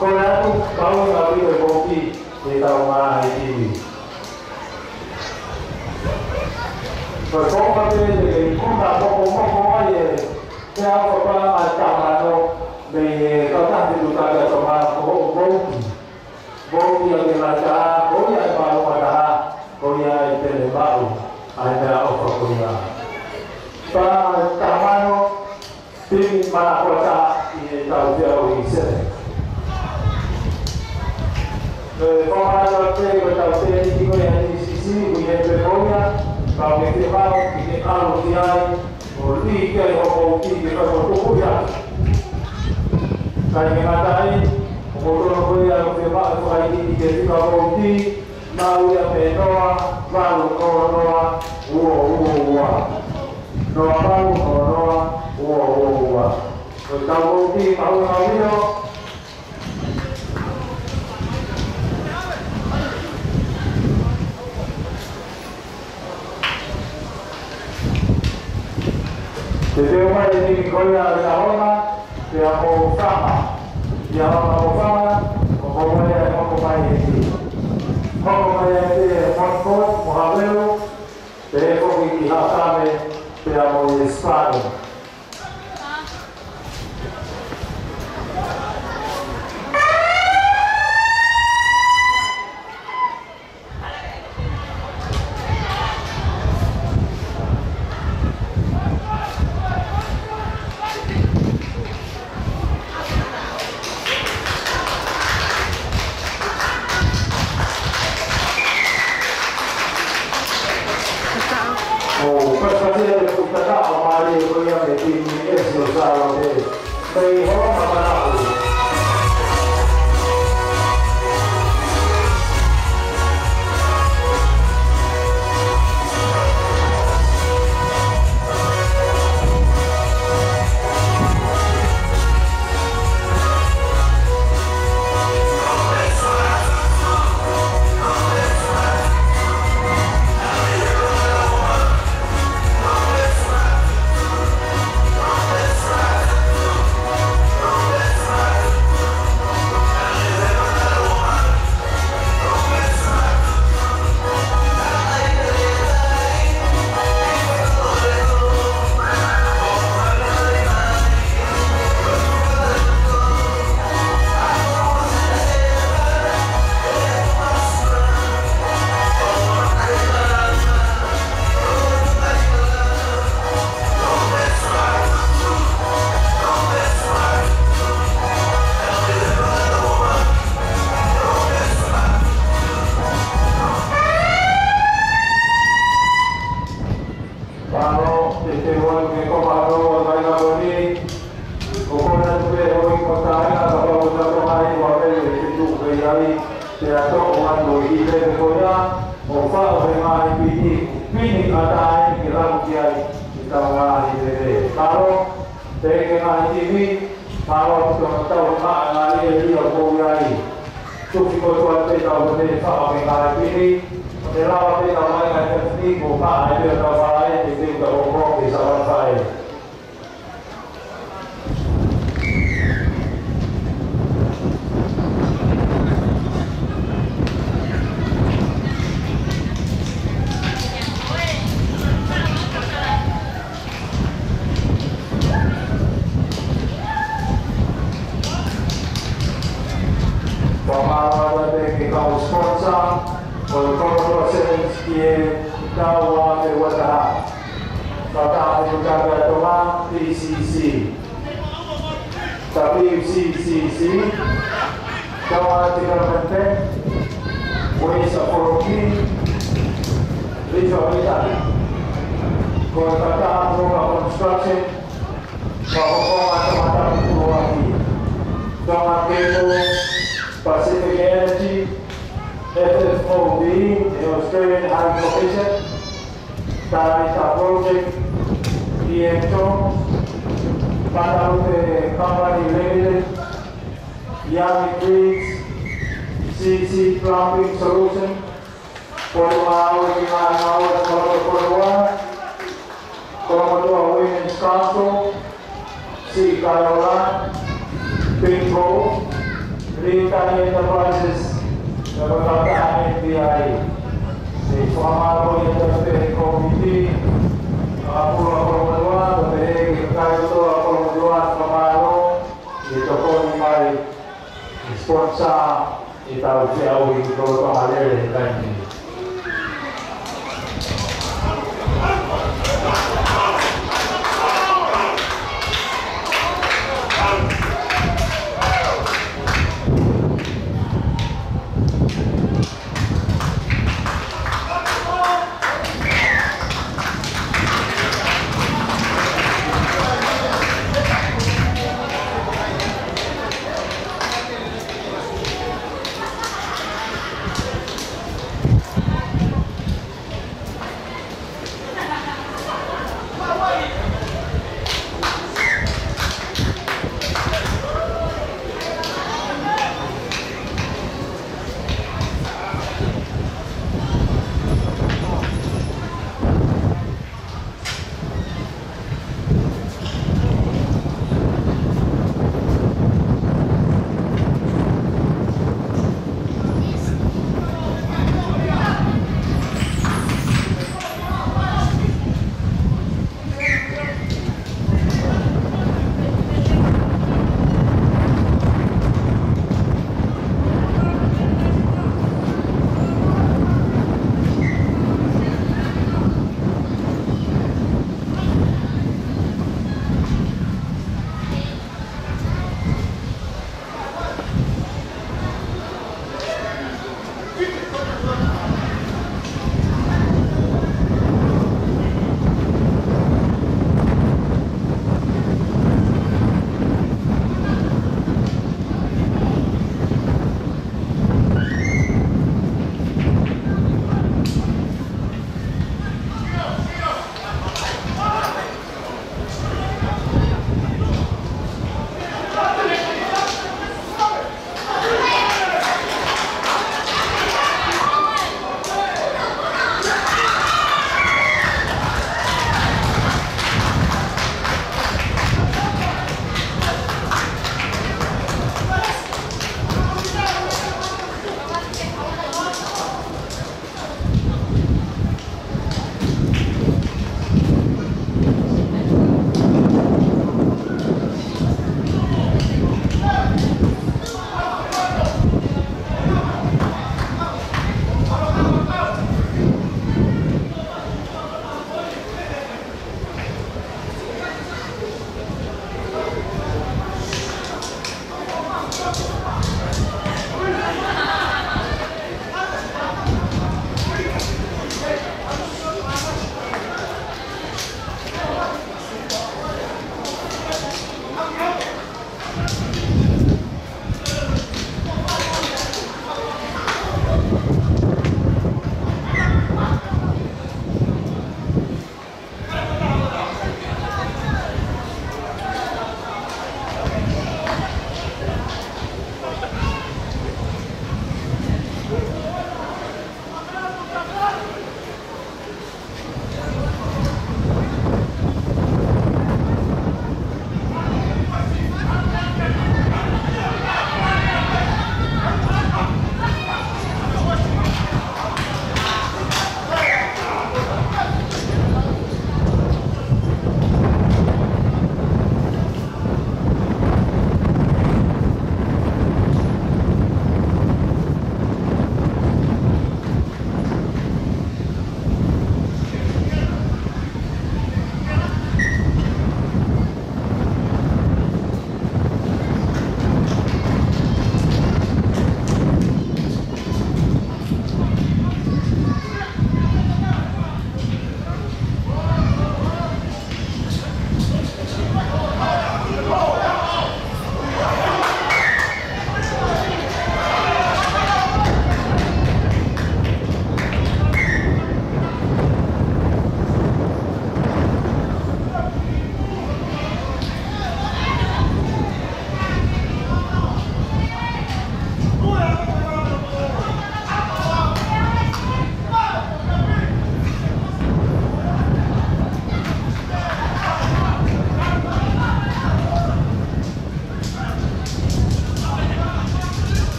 Ko e atu, kau ʻi he vouti, ʻe tau ngaahi timi. Ko e konga pē te ke ikuta mokomoko ai e, te au ka pā ʻa e tamano, mei he kautaha Fetuʻutaki ʻa Tonga ko hoʻo vouti. Vouti ʻa e laʻitaha, ko ia e mālō ʻa e taha, ko ia e pele maʻu, ʻa e meʻaʻofa ko ia. Pā ʻa e tamano, Timi Manakoata ʻi heʻetau feʻauhi sele. ʻE, fakamanatu atu pē ko ʻetau tēniti ko ia ʻa e T C C, ʻoku ʻi heni pē ko ia, ka ʻoku ke fiemaʻu ke ke ʻalu ki ai, ʻo lī ki ai hoʻo vouti ke fai mo tuku ia. Kae ʻikai ngata ai, ʻoku totonu ko ia ʻoku fiemaʻu e fakaʻitini ki he fika vouti, maʻu ia mei he noa valu noa noa ua ua ua. Noa valu noa noa ua ua ua. Ko ʻetau vouti mahuʻinga ʻaupito. Te teu mai e timi ko ia ʻa Liahona, pea mo Fama. Liahona mo Fama, ʻoku mou ʻai ʻa e hoko mai ʻe he timi. Hoko mai ʻa e timi ʻa Montfort, mo Havelu, pea foki ki Haʻakame, pea mo Espani. ʻO, pasipasi e fuʻu tataʻo mālie ko ia mei he timi ʻa e Sio Salo te. Pei holo ma manaʻo. Mālō, te te ua ke ko mālō ʻa e vaʻinga ko eni. ʻOku ou kole atu pē ʻe houʻeiki mo e kāinga, kapau ʻoku ʻi ai ha taha ʻoku ʻikai ke tuʻu pē ai, pea toʻo atu ʻi he pele ko ia, ʻo faʻo he ngaahi pini, pini ʻataʻatā ke lau ki ai, ʻi he tau ngaahi pele. Mālō, pehē ki he ngaahi timi, mālō ʻaupito hono tauhi maʻa e ngaahi ʻēlia ʻoku mou ʻi ai. Tufi kotoa pē tau pē faʻo he ngaahi pini, ʻo ne lava pē tau mai ngaahi pini, ko maʻa e pē tau falae, te te uta ʻo mo ke sa falae. Fakamālō atu pē ki he kau sponsor, ko e Commodore Sevens ki he taʻu ua afe ua taha. Fakataha mo e Kau Tonga, P C C, W C C C, Tonga Development Bank, Ways Authority, Visa Italy. Ko e fakataha mo e Construction, Fakafofonga Tongatapu ʻUluaki, Tonga Cable, Pacific Energy, F F O B, the Australian High Commission, Tarita Project, P M Jones, Patalupe Company Limited, Yami Griggs, C C Plumbing Solution, Pō Maʻau ki he Ngāue ʻa e Kolomotuʻa, Kolomotuʻa Women's Council, Siʻi Kaiola, Bingo, Ritani Enterprises, mo e Fakataha N B I. ʻE fakamālō atu pē ki he kōmiti, ʻa e Puleʻanga Kolomotuʻa, pea pehē ki he kakai kotoa ʻo Kolomotuʻa, fakamālō, ʻi he tokoni mai, ʻi he sponsor, ʻi heʻetau feʻauhi ki he lolotonga lele he taimi ni.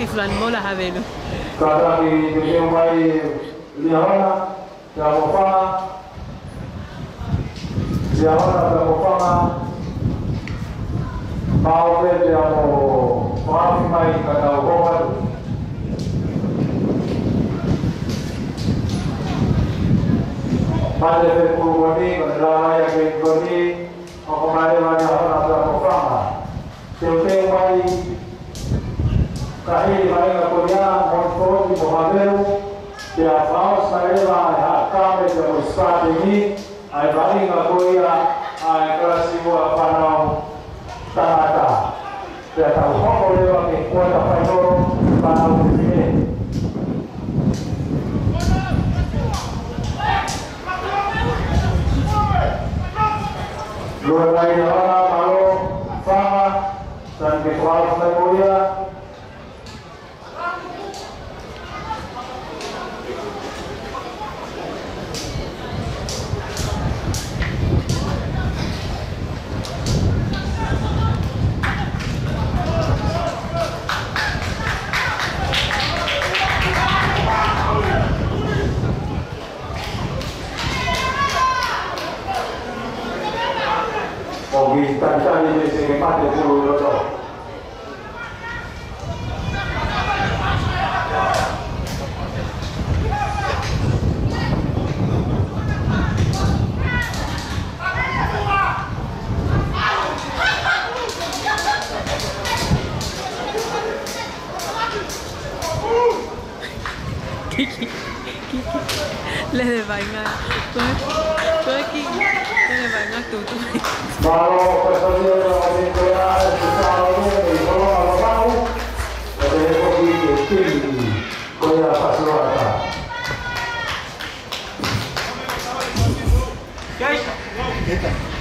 Fulani Mola Havelu. Kātaki teuteu mai Liahona Teamofanga. Liahona Teamofanga. Mau pē te amo fakafi mai ka tau hoko atu. Mate pe pulu ko eni, ko e lava ia ke ko eni, ʻoku male mai Liahona Teamofanga. Teuteu mai ka hili vaʻinga ko ia, Montfort mo Havelu, pea fakaʻosi mai leva ʻa e haʻa kame pea mo e sipateni, ʻa e vaʻinga ko ia ʻa e kalasi ua fānau tangata. Pea tau hoko leva ki he kuata fainolo fānau fefine. Lue mai Liahona, mālō, fanga, Sani ke fakaʻosi mai mo ia. ʻOku ʻi talitali mei he mate pulu ʻi loto. Kiki, kiki. Lele vaʻinga. Ko e, ko e ki. Lele vaʻinga tutu. Mālō, ko e sāsio ʻo e ko ia, e sāsio ʻo e ko ia, mālō, mālō. Ko e ko ki te timi. Ko ia Pasiroata. Ko e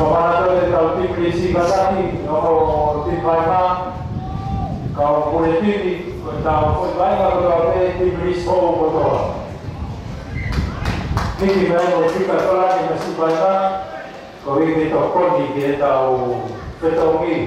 fakamatala ʻetau timi lisi kātaki, ʻo e timi vaimā, kau pule timi, ko ʻetau foʻi vaimā kotoa pē, timi lisi hou kotoa. Niki mai mo Fika Falani, masi vaimā, ko e tokoni ki heʻetau fetongi.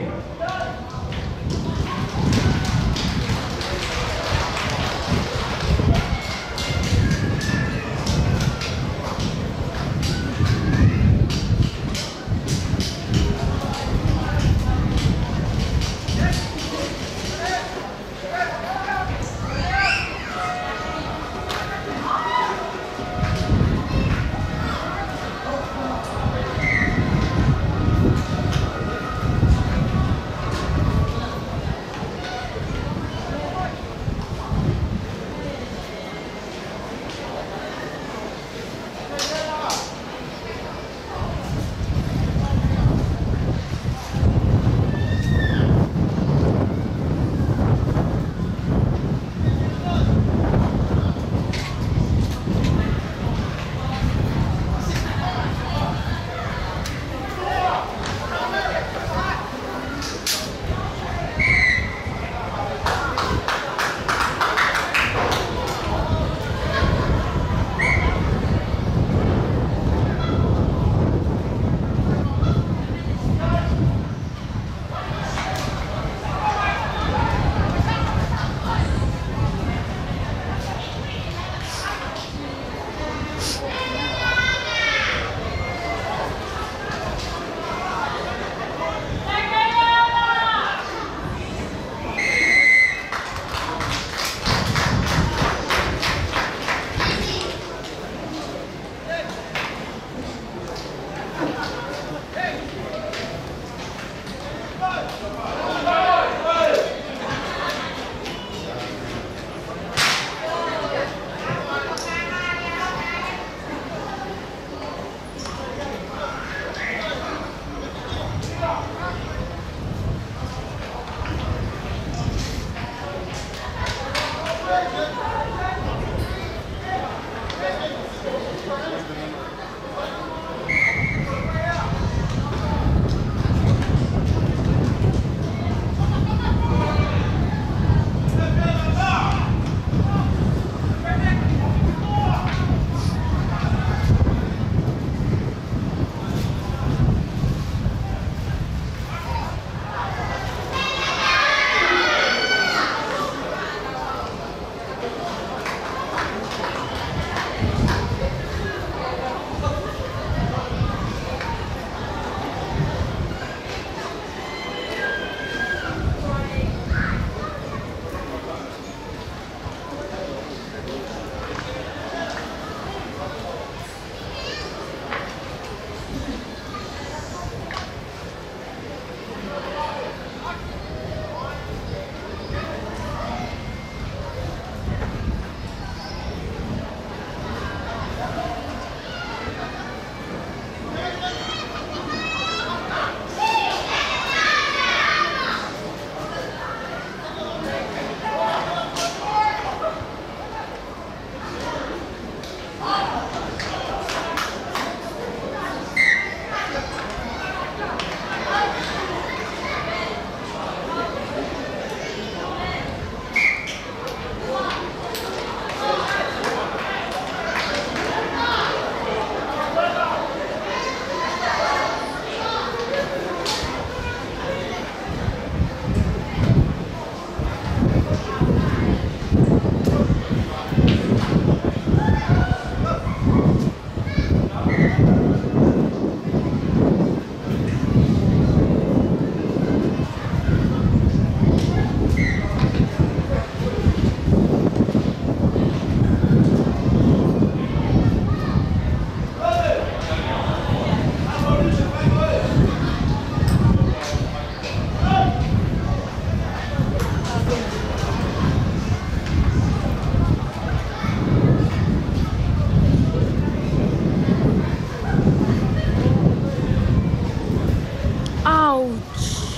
Ouch.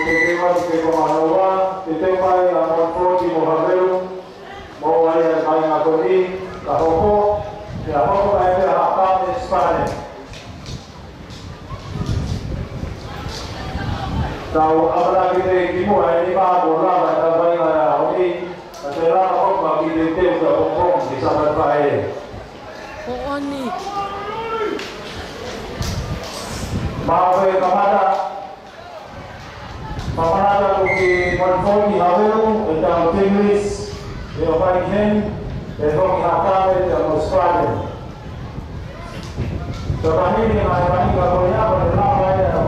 Te te matu ke ko manaua, te te mai a Motufoki mo Havelu, mo ai a mai ngakoni, ka hoko, ke a hoko mai pea ha kame spane. Tau ʻamanaki pē ki muʻa ʻe nima kuo lava ʻetau vaʻinga ʻaho ni, ka te lava hoko mai ki te teu ka pongpong ki Sāpate Faʻē. ʻOni. Mau pē kamata, Fakamālō atu ki Motufoki Havelu, ʻetau team list, ʻe ʻo fai ki heni, ʻe foki ha kame, ʻetau spane. Tau pahini mai mai ka ko ia, ko te lava ia,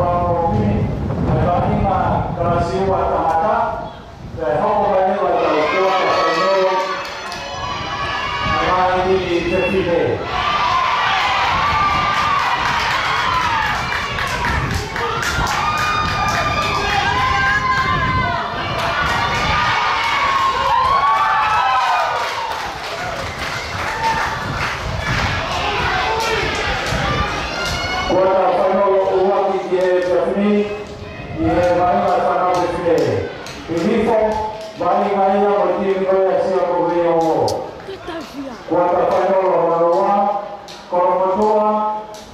ʻI he vaʻinga ʻa e fānau fefine. Hihifo, vaʻinga ia mo e timi ko ia ʻa Siakoveio. Kuata fainolo hono ua, Kolomotuʻa,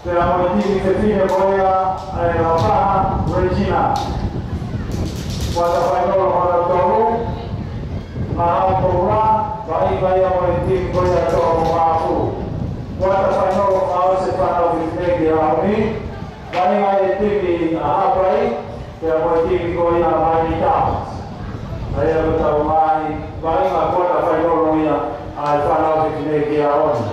pea mo e timi fefine ko ia ʻa e Lapaha Regina. Kuata fainolo hono tolu, Ngaahi Koula, vaʻinga ia mo e timi ko ia ʻa Toʻomamafu. Kuata fainolo fakaʻosi ʻa e fānau fefine ki he ʻaho ni, vaʻinga e timi ʻa Haʻapai, pea mo e timi ko ia ʻa Miami Downs. ʻA ia ko e tau ngaahi vaʻinga kuata fainolo ia ʻa e fānau fefine ki he ʻaho ni.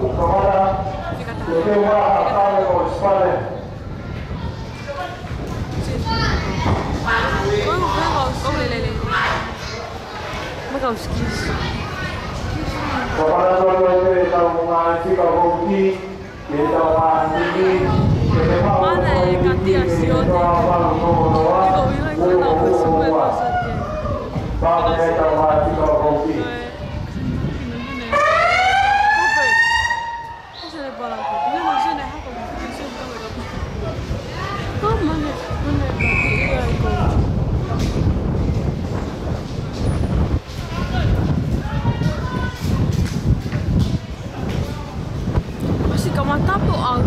Fika taha. Fika taha. Fika taha. Maka uskis. Mana e katia siote. Iko ila iko na ope sume pasate. Kasi ka matapo au.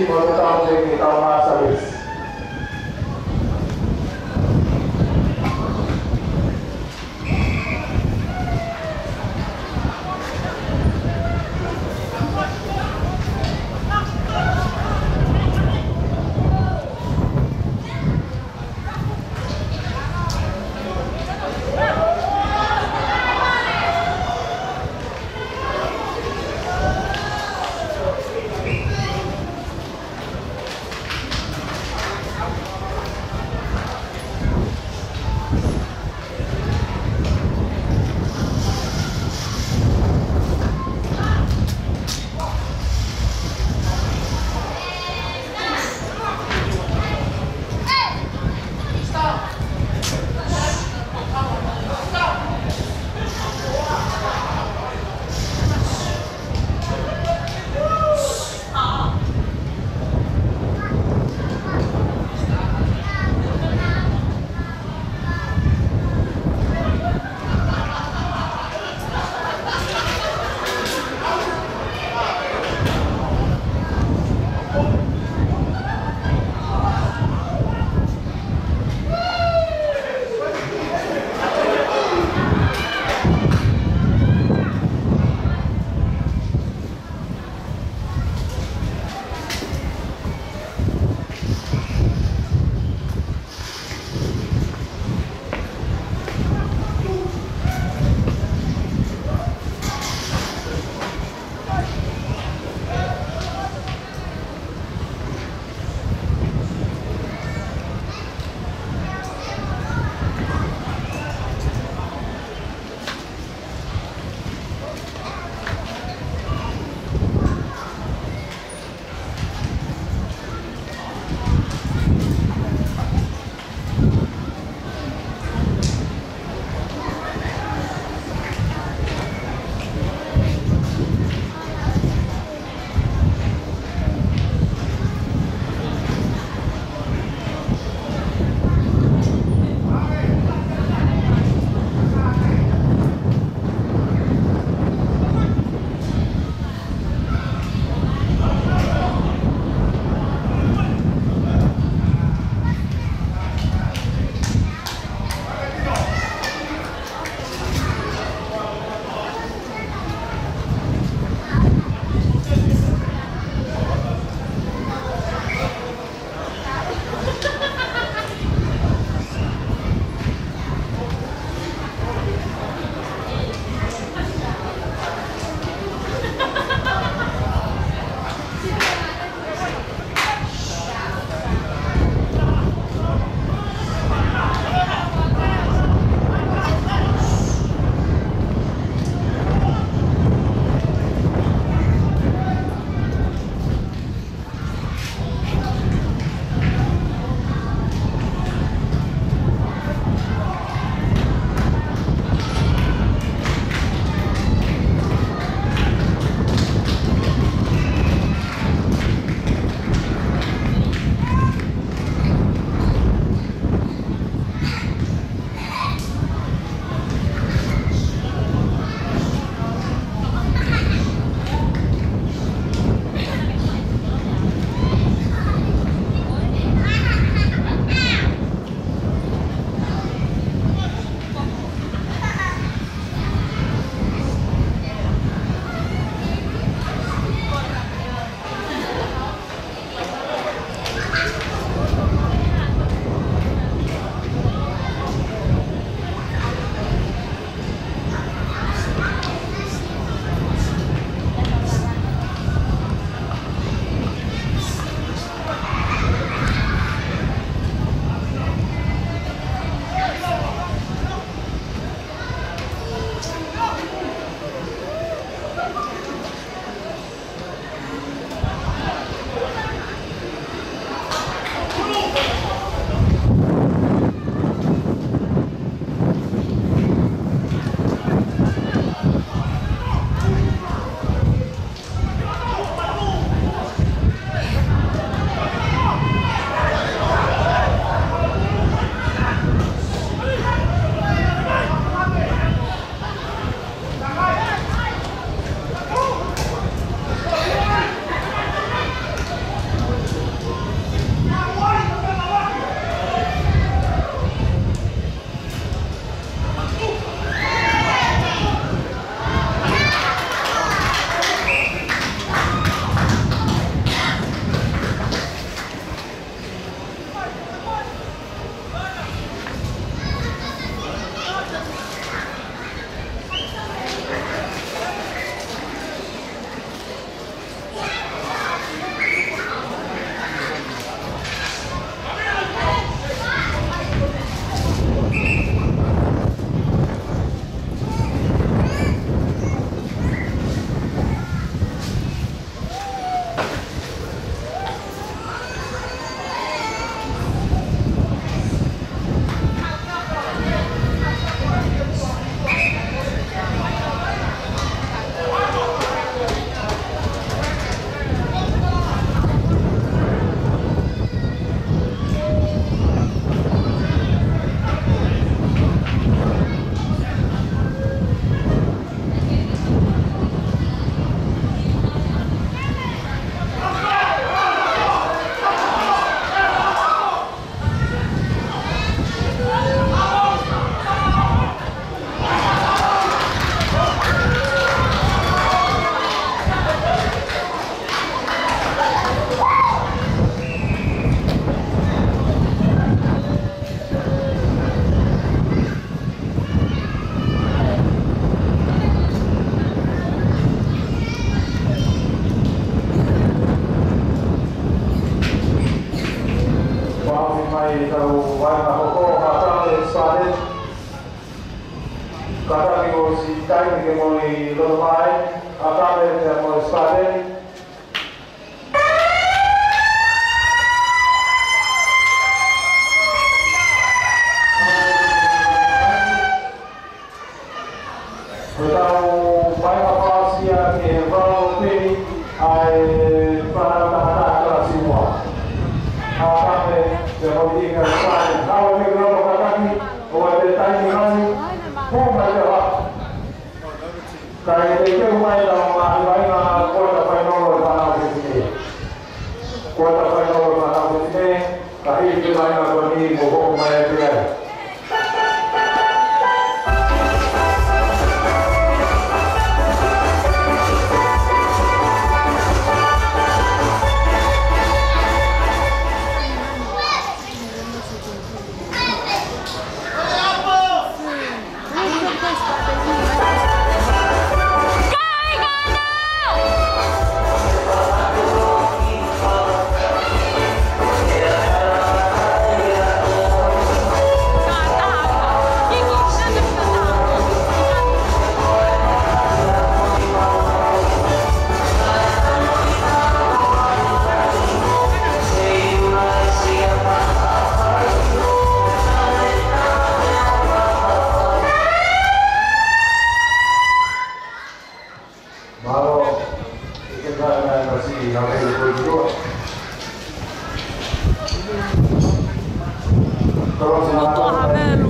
Ko e tau te ke tau māsales. Mo e loto mai, ʻa Tame pea mo e Spartan. Ko ʻetau vaʻinga fakaʻosi ia ke valo pē ʻa e fānau tangata kalasi ua. ʻA Tame pea mo e Spartan. Hawa ni loto kataki, ʻo e taimi ni, pō mai te hoa. Kae teuteu mai ʻetau ngaahi vaʻinga kuata fainolo ʻo e fānau fefine. Kuata fainolo ʻo e fānau fefine, ka hili pē vaʻinga ko eni mo hoko mai pē ai. Mālō, ʻi he kāinga ʻa e Pasi, ʻa e Pasi. Tolong. Motuʻa Havelu.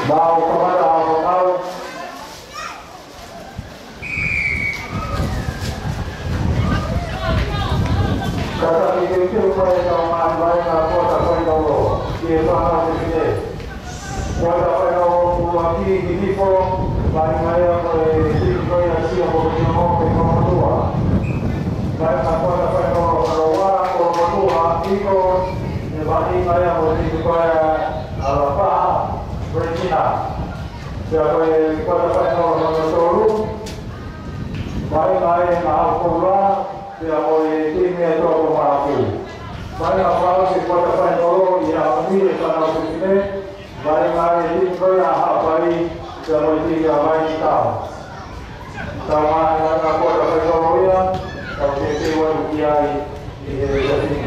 Mau kamata ʻa e mau. Kātaki teuteu mai ʻetau ngaahi vaʻinga kuata fainolo ʻi he fānau fefine. Kuata fainolo ʻuluaki, Hihifo, vaʻinga ia ko e timi ko ia ʻa Siaʻamotu Kolomotuʻa. Vaʻinga kuata fainolo hono ua, Kolomotuʻa Eagles, ʻe vaʻinga ia mo e timi ko ia ʻa Lapaha, Regina. Pea ko e kuata fainolo hono tolu, vaʻinga ʻa Maʻau Koula, pea mo e timi ʻa Toa Maʻafu. Vaʻinga fakaʻosi kuata fainolo ʻi he ʻaho ni ʻa e fānau fefine, vaʻinga ʻa e timi ko ia ʻa Haʻapai, pea mo e timi ʻa Vaini Tao. Tau mai ʻa e kuata fainolo ia, tau teuteu atu ki ai ʻi he efiafi ni.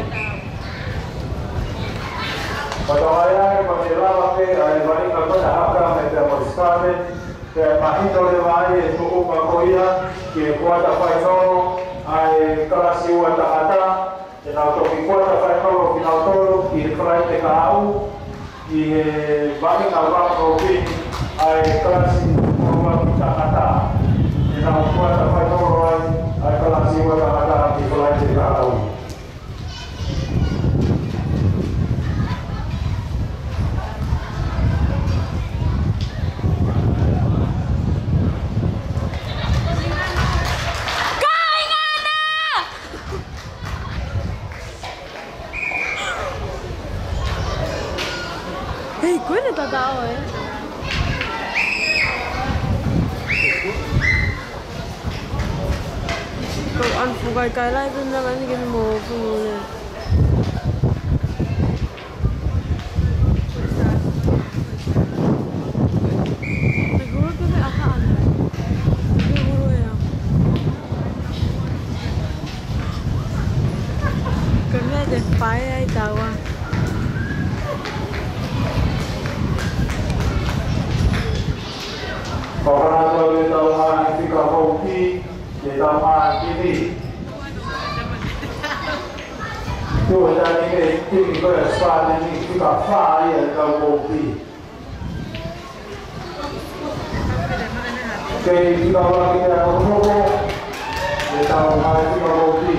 Pea tau ʻai ai, pea te lava pē ʻa e vaʻinga ko ena ʻa Tame pea mo e Spartan, pea mahino leva ai e tuʻunga ko ia ki he kuata fainolo ʻa e kalasi ua tangata, te nau toki kuata fainolo kinautolu ʻi he Falaite kahaʻu, ʻi he vaʻinga round robin ʻa e kalasi ua tangata. Te nau kuata fainolo ai ʻa e kalasi ua tangata ʻi he Falaite kahaʻu. Kāinga! Hei, ko ena tatau, ē? Ko ʻan fukai kai lai pē meʻa ni ke mo fumu le. Te guru te me aha ana. Te guru ea. Ko e meʻa te fai ai taua. Fakahā atu ʻetau ngaahi fika vouti, ʻetau ngaahi timi. Tuʻu he taimi ni, timi ko ia Spartan ni, fika fā ia ʻetau vouti. Kei fika ua ki he ako noko, ʻetau ngaahi fika vouti.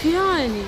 Ia eni.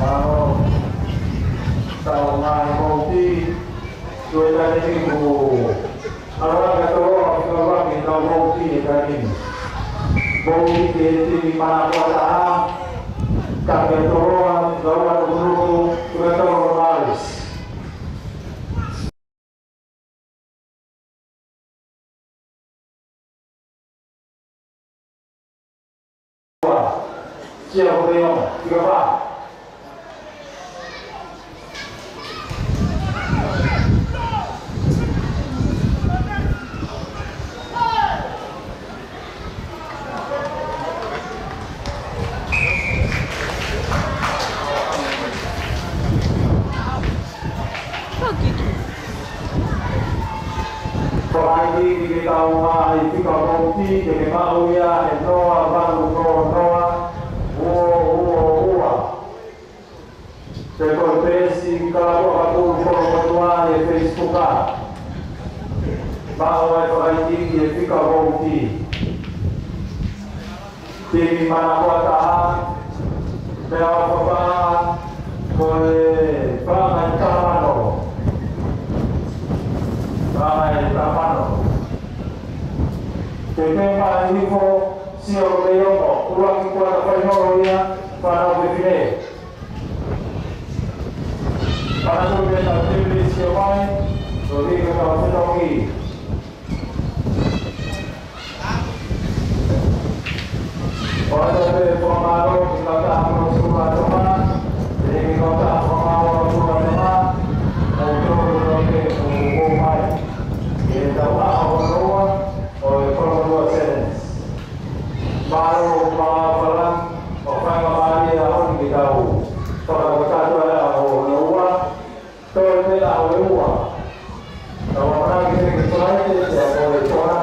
Mālō. Tau mai mouti, tuʻu e taimi ni ku. Mālō, ka tau ō, ka tau ō ki he tau mouti he taimi ni. Mouti ki he timi Manakoa Taha, ka ke tau ō, tau ō, tau ō, tau ō, tau ō, Sia ko Leon, tiga pa. Fakaikiiki ke tau maʻu e fika mouti, ke ke maʻu ia ʻe noa valu noa noa, ua ua ua. Pe ko e peesi Kalako Fakakū Kolomotuʻa ʻi he Facebook. Maʻu e fakaikiiki e fika mouti. Timi Manakoa Taha, pea ʻofa pē ko e paʻanga ʻe taha mano. Paʻanga ʻe taha mano. Ke ke maʻu hifo, Sia ko Leon, ʻuluaki kuata fainolo ia, fānau fefine. Fānau fefine, tau timi Sia mai, tau timi tau fetoki. ʻOatu pē e fakamālō ki he kautaha Motu Sukula Tonga, ki he kautaha Fakamālō Sukula Tonga, ʻo tō tō ke ʻo mai. Ki he tau ʻaho hono ua ʻo e Kolomotuʻa Sevens. Mālō, mālō Falangi, ʻo faingamālie ʻa e ʻaho ni ke tau fakakakato e ʻaho hono ua. Toe pē ʻaho ʻe ua. Tau ʻamanaki ke tau ʻai ke tau ʻai e tau ʻai.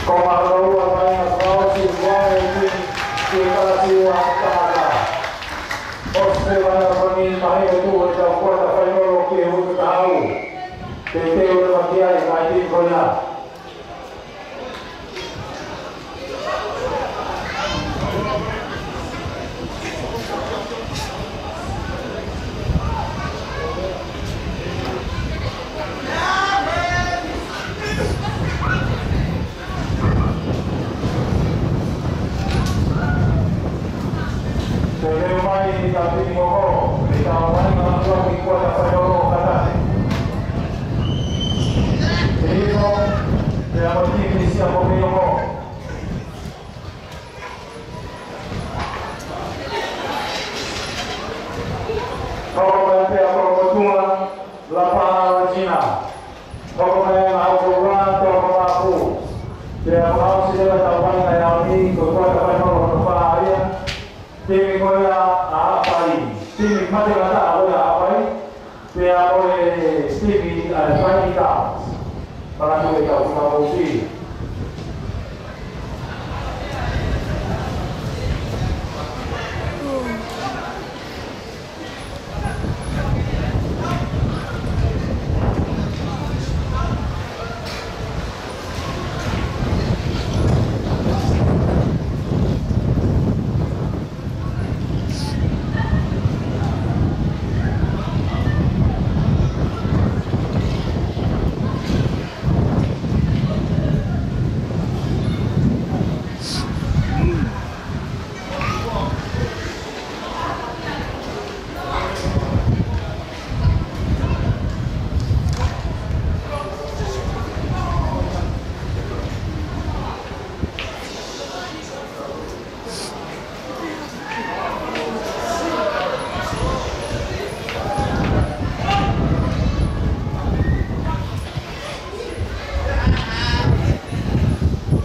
Ko mālō ua mai na fausi ua e tini ki he kalasi ua tangata. ʻOsi pē mai na fani mahi o tuʻu e tau kuata fainolo ki he uike kahaʻu. Teuteu leva ki ai mai tini ko ia. Te leo mai ni ka tini koko, ni ka mai na tua ki kuata fainolo kata. Te ino, te amo tini sia ko me koko. Hoko mai pea ko Motunga, Lapa Regina. Hoko mai na hoko ua, toko mapu. Pea ko hau si leva tau mai na yao ni, ko kuata fainolo no fā ia. Timi ko ia ʻa Haʻapai. Timi mate kata ko ia ʻa Haʻapai. Pea ko e timi ʻa e Paini Towns. Palatu e tau fakamoʻui.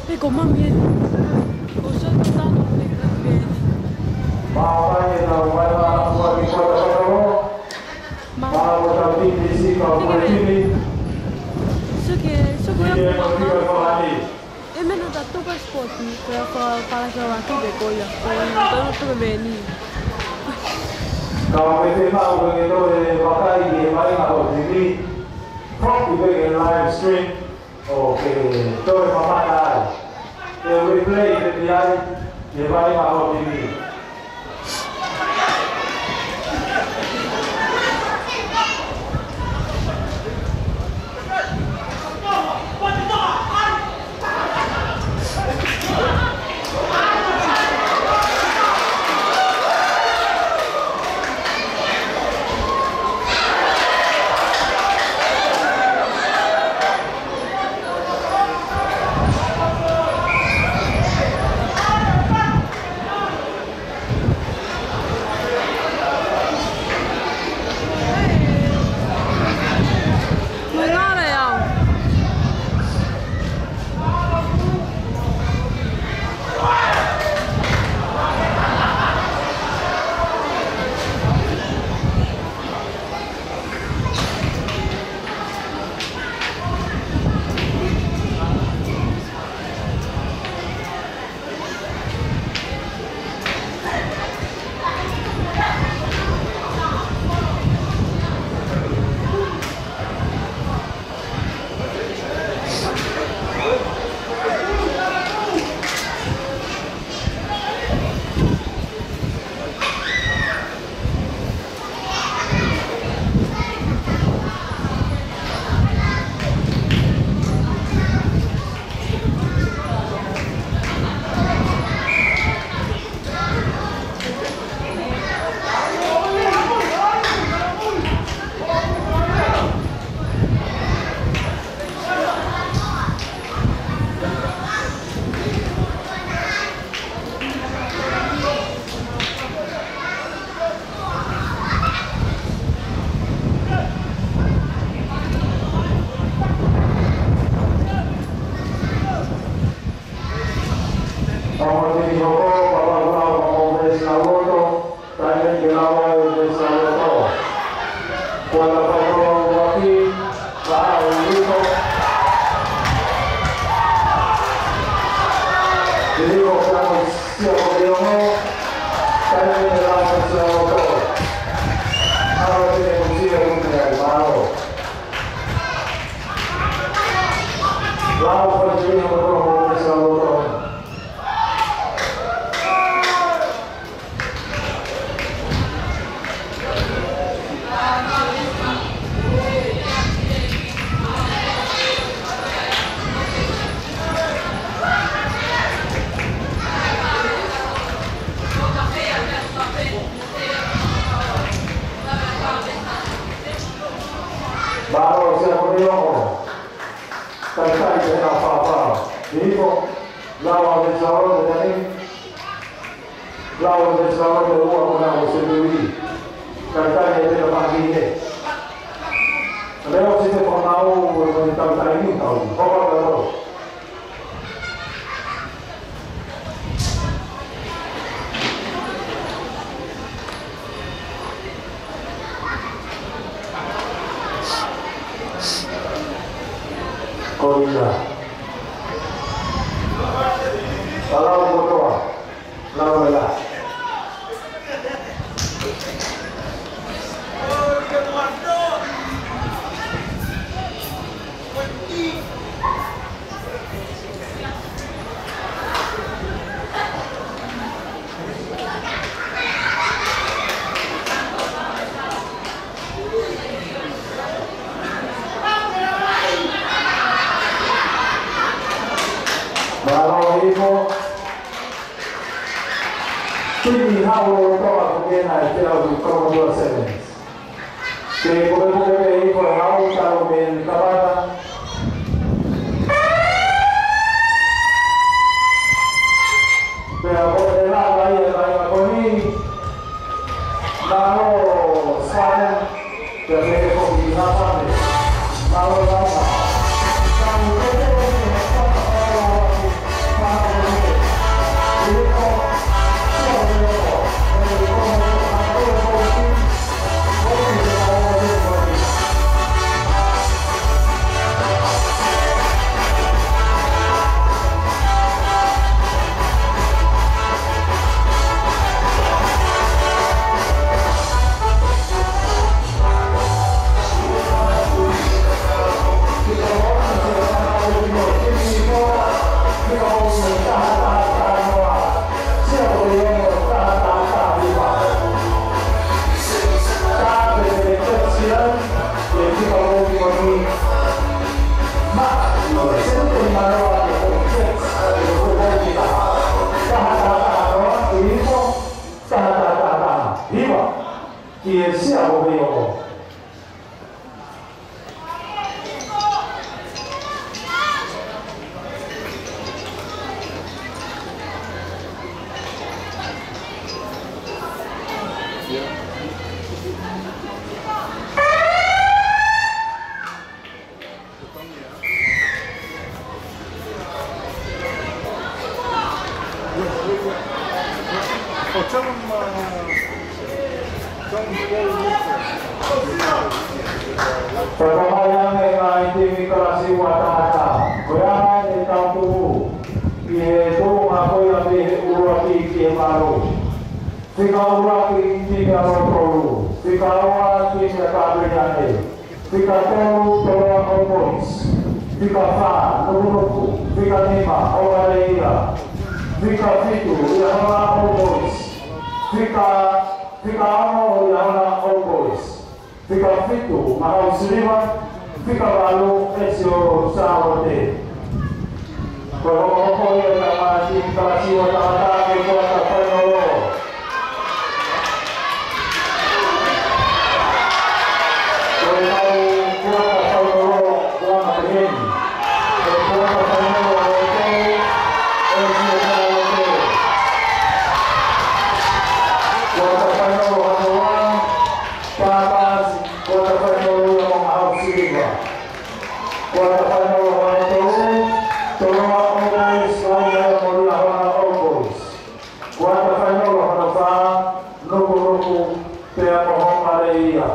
Pea ko mami e. Ko so to tano me ka peni. Mālō e tau mai la ua ki kuata fainolo. Ma. Mālō e tau timi si ka ua timi. So ke, so ke. Ia ko tika ko ani. E mena ta tuka sport ni, ko ia ko Palakau atu pe ko ia, ko ia ko ia tuka meni. Ka me te mau ke to e vakai ke mai ma ho timi. Pop ke live stream, o ke to e mamata ai. Ke replay ke di ai, ke mai ma ho timi. Tafaʻaki, Lāʻau Lihifo. Lihifo, Siaʻa ko Liongo. Taimi ni Lāʻau Siaʻa Loto. Lāʻau Siaʻa Loto. Lāʻau Siaʻa Loto. Mālō Siaʻa ko Liongo. Talitali pē ha fāfā. Lihifo, Lāʻau Siaʻa Loto, Lāʻau Siaʻa Loto, ua ko ena ʻo Siaʻa Loto. Talitali pē ha fāfā. Leo si te whakamaau, ko e tau taimi tau. Hoko atu. Ko ia. Palau kotoa. Lau ʻe la. Mālō Lihifo. Timi Haʻu Lolotoka ko ena ʻe Teau Kaumātua Sevens. Ke pukepuke pē Lihifo ʻe Haʻu talu mei he kamata. Pea ko e lava ia ʻa e kāinga ko eni. Mālō Sane. Pea pehē foki ki Hapane. Mālō Lama. Taha, taha, taha, taha. Hiva. Ki he Siaʻa ko Liongo. Fakamai ange ngaahi timi kalasi ua tangata. Ko ia ʻe tau tuku ki he tuʻunga ko ia mei he ʻuluaki ki he valu. Fika ʻuluaki, timi ʻa Lotolu. Fika ua, timi ʻa Kāpeliane. Fika tolu, Toloa All Boys. Fika fā, Nukunuku. Fika nima, Hōmare Ia. Fika fitu, Liahona All Boys. Fika, fika ono, Liahona All Boys. Fika fitu, Mahaʻu Siliva. Fika valu, ʻEsio Sālote. Ko e hokohoko ia ʻa e tama timi kalasi ua tangata ki he kuata fainolo. Ko e kau kuata fainolo, ua ma peheni. Ko e kuata fainolo ʻa Lotolu, ʻEsio Sālote. Kuata fainolo hono ua, Pāpasi, kuata fainolo ia mo Mahaʻu Siliva. Kuata fainolo hono tolu, Toloa All Boys, ʻa ia mo Liahona All Boys. Kuata fainolo hono fā, Nukunuku, pea mo Hōmare Ia.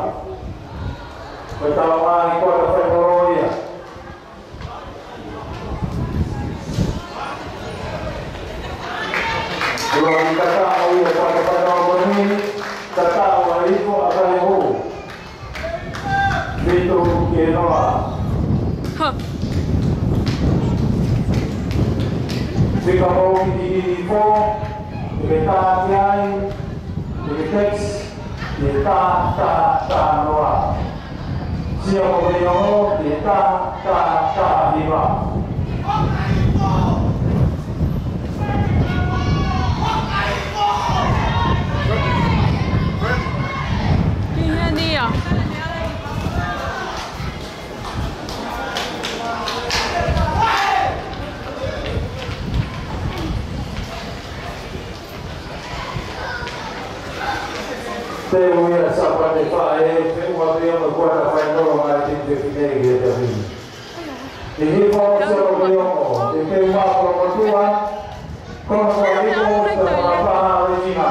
Ko e taumaiā kuata fainolo ia. Ua ki kata ʻo ia kuata fainolo ko eni, kata ua iku ʻa Kaihū. Fitu ki he noa. Fika foʻou ki he fō, ʻe ke tā ki ai, ʻe ke text, ʻe tā, tā, tā noa. Sio ko e ongo, ʻe tā, tā, tā hiva. Ki he nia. Teu ia Sāpate Faʻē, feʻunga pē ia mo e kuata fainolo mai te te finei ki he tafini. ʻI he hifo o Sio ko e ongo, ʻe te ua ko e motuʻa, ko e motuʻa iko, te ua paha o e tina.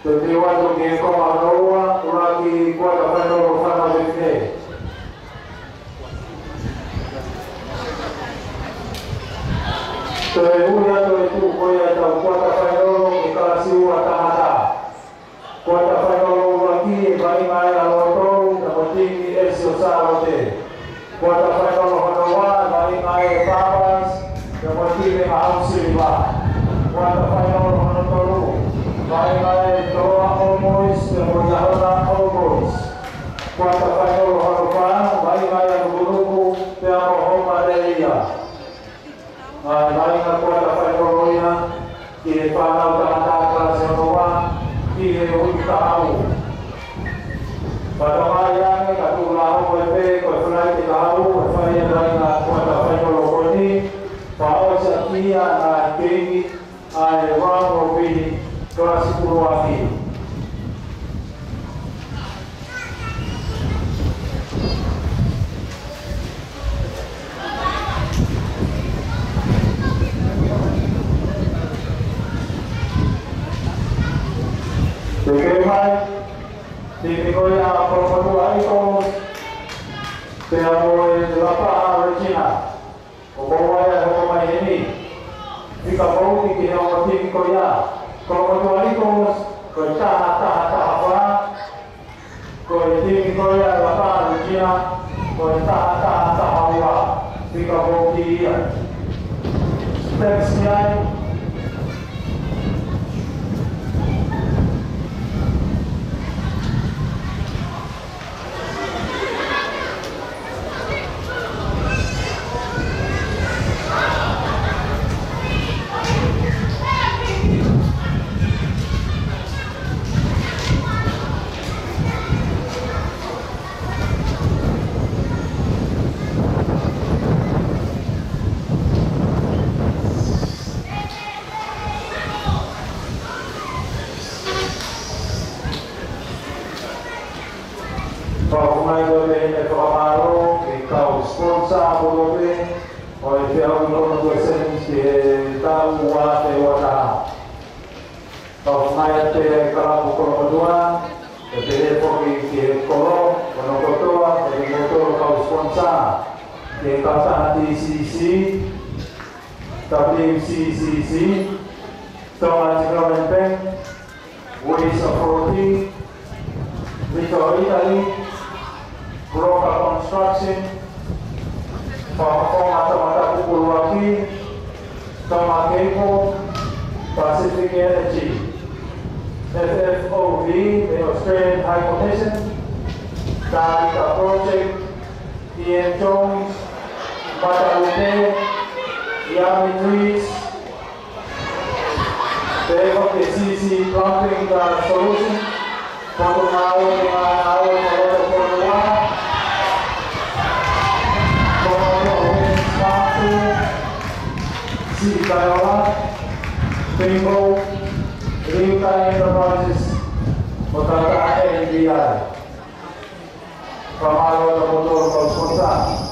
Toe ʻoatu ki he konga hono ua, ʻuluaki kuata fainolo fānau fefine. Toe ui atu e tuʻu ko ia ʻetau kuata fainolo ki he kalasi ua taha taha. Kuata fainolo ʻuluaki, vaʻinga ʻa Lotolu, pea mo e timi ʻEsi ʻo Sālote. Kuata fainolo hono ua, vaʻinga ʻa Papas, pea mo e timi ʻa Haʻu Siliva. Kuata fainolo hono tolu, vaʻinga ʻa Toloa All Boys, pea mo e Tahona All Boys. Kuata fainolo hono fā, vaʻinga ʻa Nukunuku, pea mo Hopa Leia. ʻA e vaʻinga kuata fainolo ia ki he fānau taha taha kalasi hono ua, ki he uike kahaʻu. Fatongia ange ka tuʻu lā hoko ē pē ko e Falaite kahaʻu, ʻe fai ʻa e vaʻinga kuata fainolo ko eni, pea ʻosi ʻaki ia ʻa e keimi ʻa e round robin kalasi ʻuluaki. Te ke mai, timi ko ia ʻa Kolomotuʻa Eagles, pea mo e Lapaha Regina. ʻOku ʻi ai ʻa e hoko mai heni. Fika vouti ki he ongo timi ko ia. Kolomotuʻa Eagles, ko e taha taha taha fā. Ko e timi ko ia ʻa Lapaha Regina, ko e taha taha taha ua. Fika vouti ia. Thanks, guys. Fakafofonga atu pē ʻene fakamālō ki he kau sponsor kotoa pē ʻo e Feʻauhi Kolomotuʻa Sevens ki he taʻu ua afe ua taha. Fakafofonga atu pē ki he kalapu Kolomotuʻa, pea pehē foki ki he kolo, hono kotoa, pea mo e kau sponsor, ki he kautaha T C C, W C C C, Tonga Development Bank, Ways Authority, Vito Italy, Broca Construction, Fakafofonga Tongatapu ʻUluaki, Tonga Cable, Pacific Energy, F F O V, the Australian High Commission, Dalita Project, Ian Jones, Matalupe, Yami Trees, Pea ko e C C Plumbing, uh, Solution, Potungāue, Ngāue ʻo Lotofonua, Kolomotuʻa Wind Farm, City Kaiola, Bingo, Liutai Enterprises, mo e kautaha N B I. Fakamālō atu kimoutolu kau sponsor.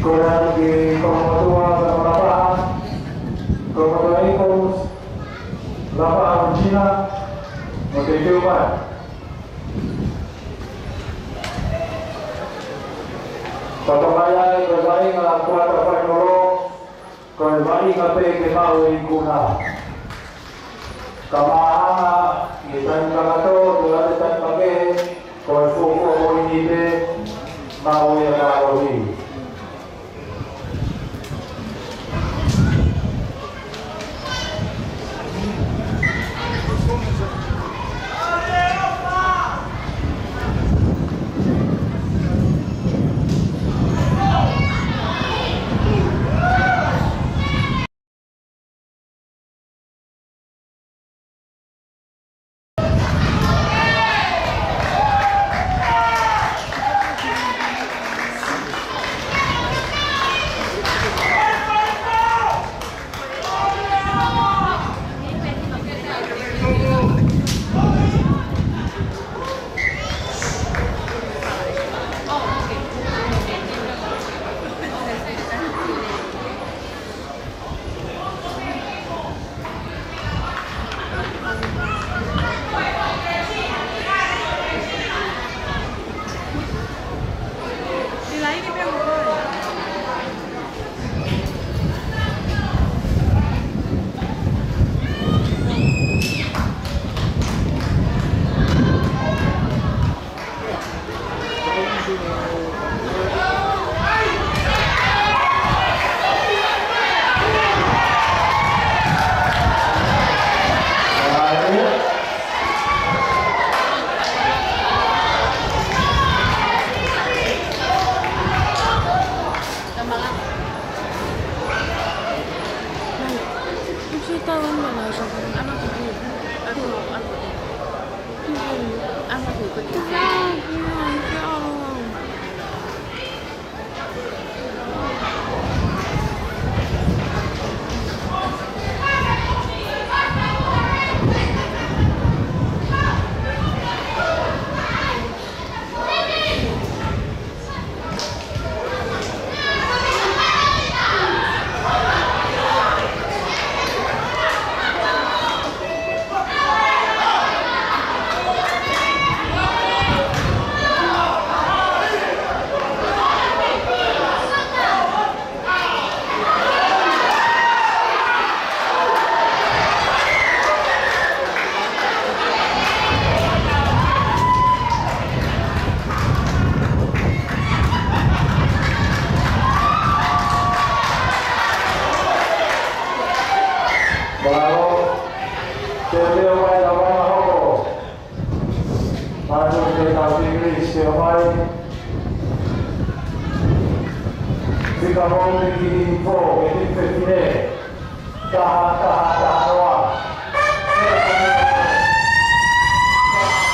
Ko ia ki he kau mātuʻa, kau Lapaha, kau mātuʻa Eagles, Lapaha Regina, mo te keu mai. Ka toka ia e ko e vaʻinga kuata fainolo, ko e vaʻinga pē ke maʻu e ikuna. Ka mahalo ʻi he taimi kakato, tuʻu ʻa e taimi pake, ko e fuofua poini pē, maʻu ia e mālohi. Bravo. Te leo mai la wana hoko. Mātou ke tau English ke o mai. Fika mōni ki info, ke ni fefine. Taha, taha, taha noa.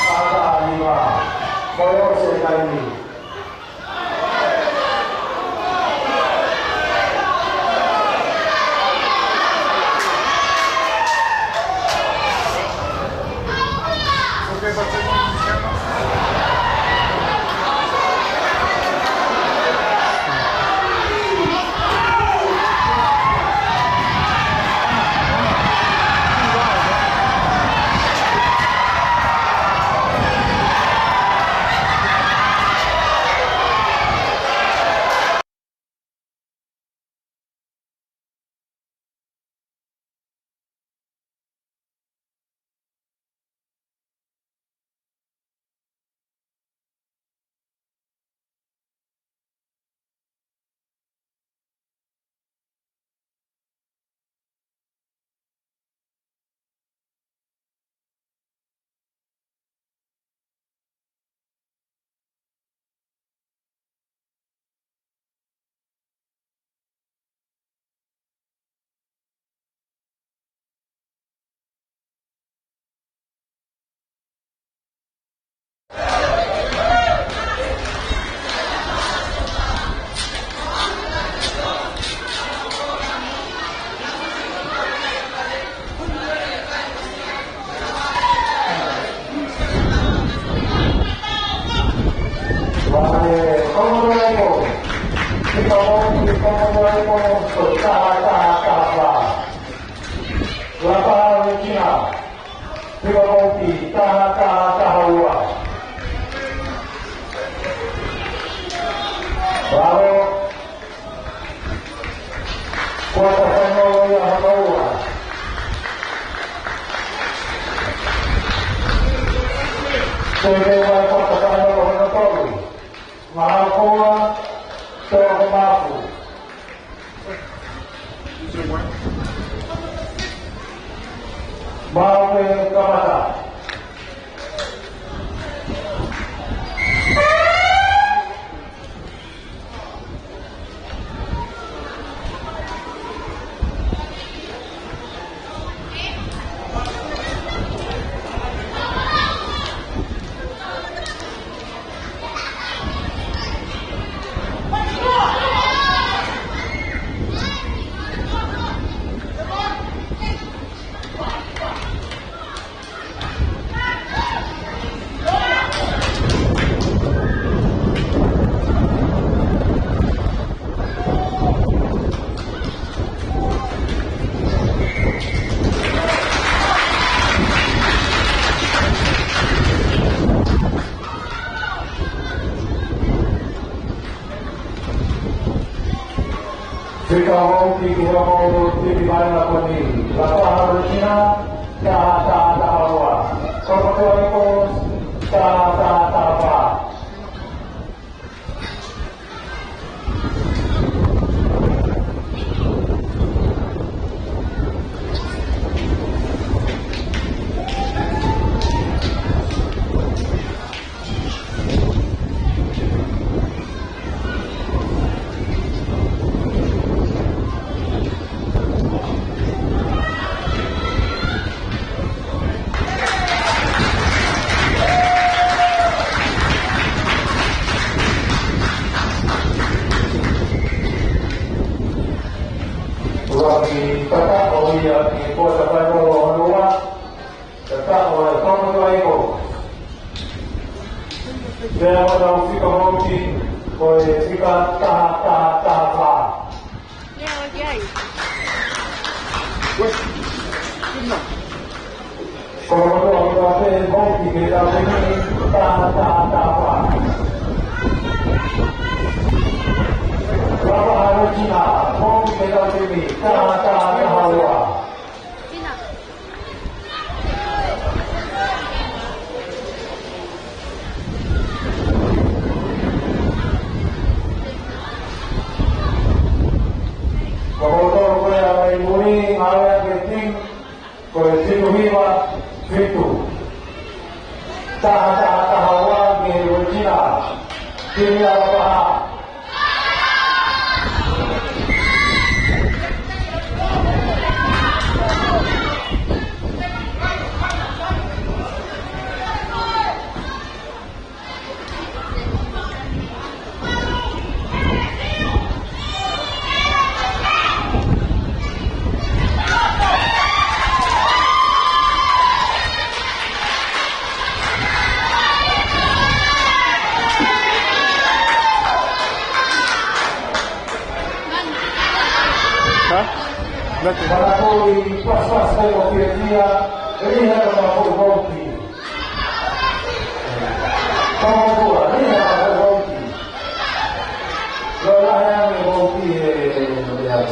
Taha, taha, nima. Ko e ʻosi e taimi. Ko e taha taha taha fā. Lapaha Regina, Fika Vouti, taha taha taha ua. Valo, kuata fainolo ia hono ua. Toe leva e kuata fainolo hono tolu. Mahakoa, Toko Mafu. Maʻu e kamata. Fika Vouti ki he ongo timi mai Laponi. Lapaha Regina, taha taha taha ua. Kolomotuʻa Eagles, taha taha taha fā. Ua ki tata o ia ki he kuata fainolo hono ua. Tata o e Kolomotuʻa Eagles. Pea ʻoku tau Fika Vouti, ko e fika taha taha taha fā. Kolomotuʻa ʻoku tau pē Vouti ke tau pē ni taha taha taha fā. Lapaha Regina, Vouti ke tau pē ni taha taha taha ua. Ko hoʻo tolo ko ia mai mui, ngāue ʻa e team, ko e fitu hiva fitu. Taha taha taha ua ki he Regina. Timi ʻa Lapaha. Hah? Nati. Manako i paspas ko Pietia, ʻi he ka Vouti. Ka Vouti, ʻi he ka Vouti. Lo la he ame Vouti e, e, e, e.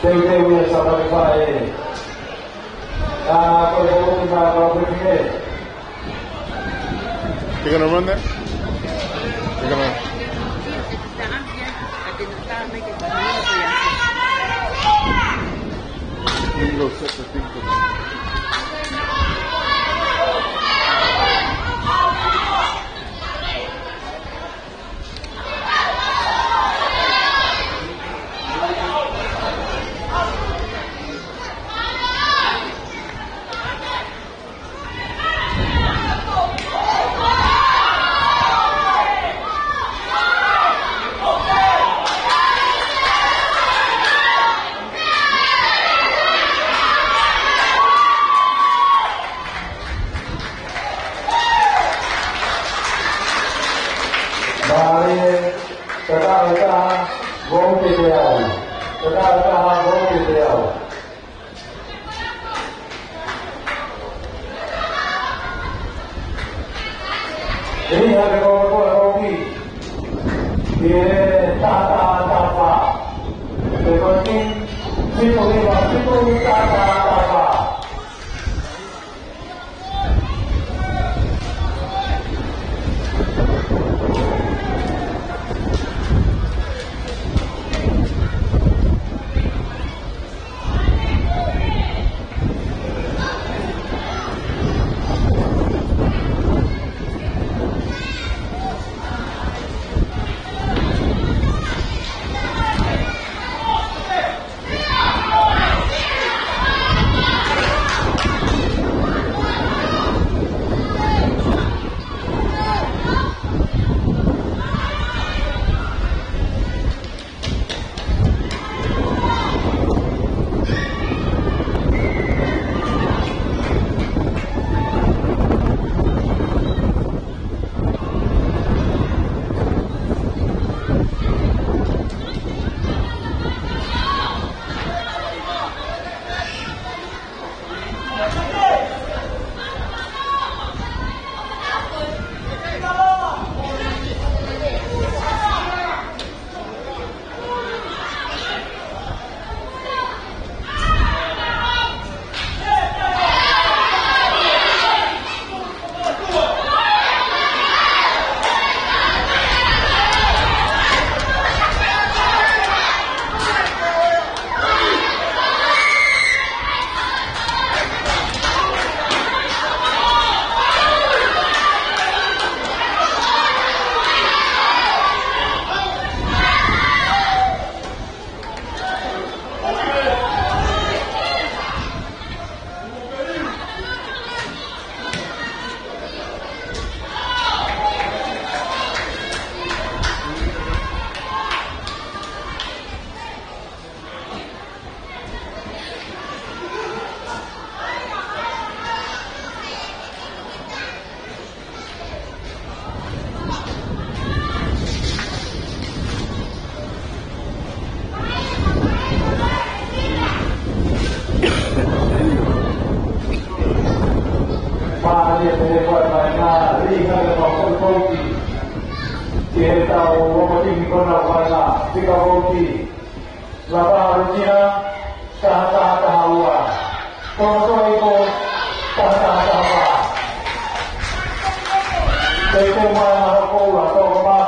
Teuteu ia sa palipae. Ah, ko e Vouti ma ko e peke. You're gonna run that? You're gonna. You can go set the thing for me. Toko taha, vouti teau. Toko taha, vouti teau. Eni hake ko ko ko ki. Ki he taha taha taha fā. Ko ko ki. Fitu hiva, fitu hiva, taha taha taha fā. Mālie pē ko e vaʻinga, liha le fakapouki. Ki he tau ua ko timi ko na vaʻinga, fika vouti. Lava Argentina, taha taha taha ua. Ko Puerto Rico, taha taha taha fā. Teitei mai ʻa Marokoa, toko mā.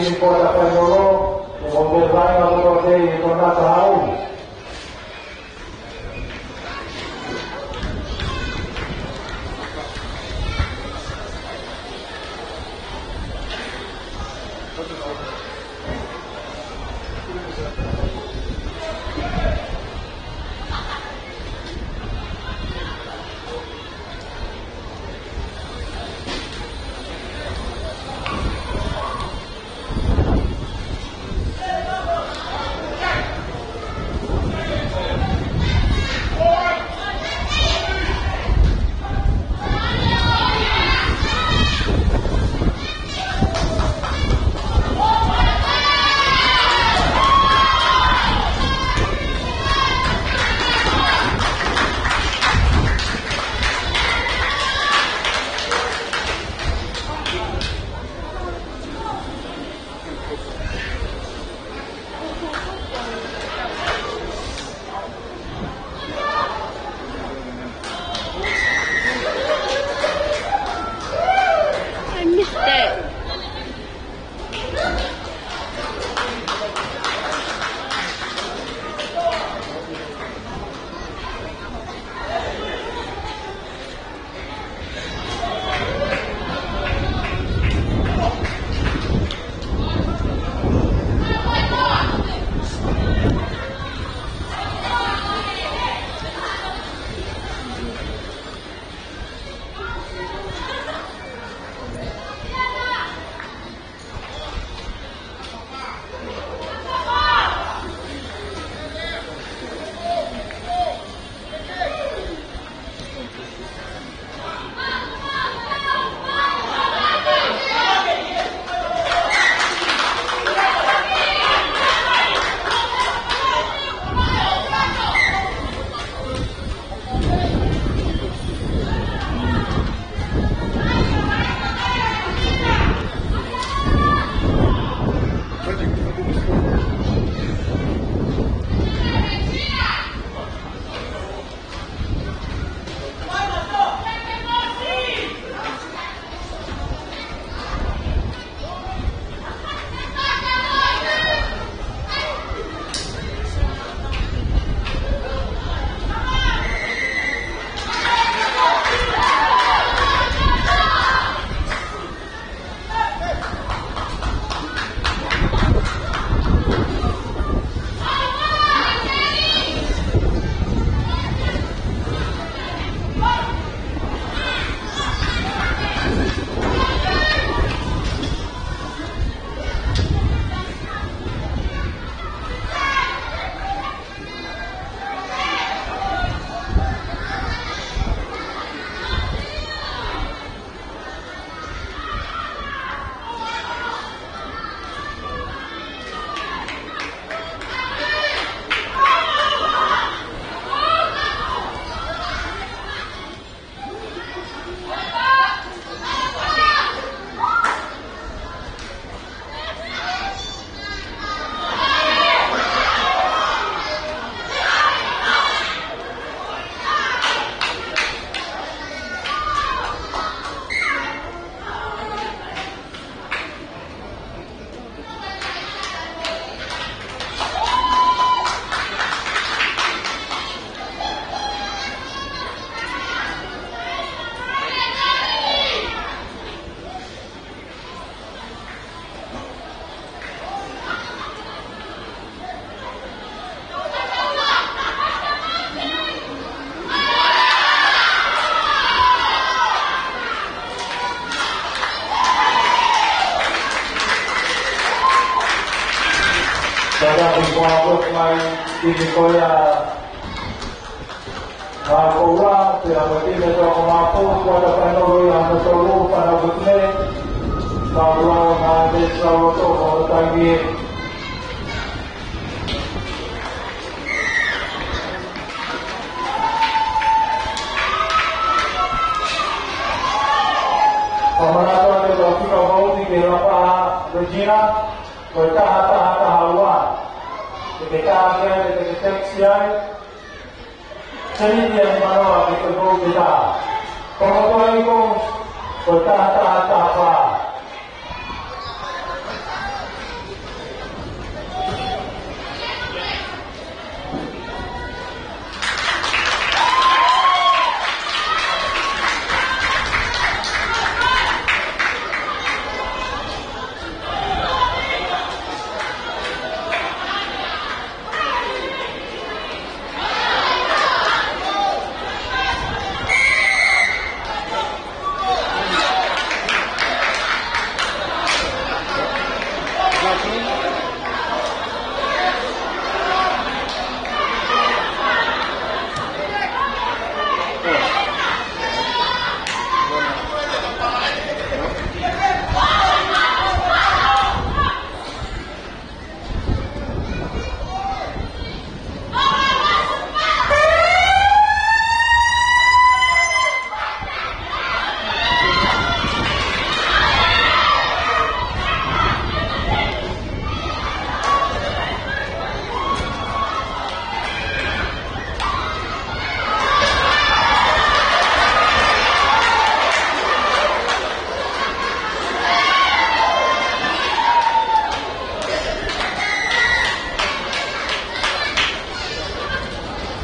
Ko e tafaʻi lolo, ʻe mo te vai ma mo te i ko na ka hau. I missed it. Tata ki kua kut mai ki ni koia. Ka ko ua, pea ko tine tō ko mapu, kua ta paino rui a no tolu, pana kutne. Ka ua, ka te sa loto, ko tangi. Ka mana tō te tō kika vauti ke lapa Regina, ko taha, taha, taha ua. Te ke taha ke, te ke text ai. Seni dia ni manoa ke te kou ke ta. Ko ko ko ai ko, ko taha, taha, taha, taha.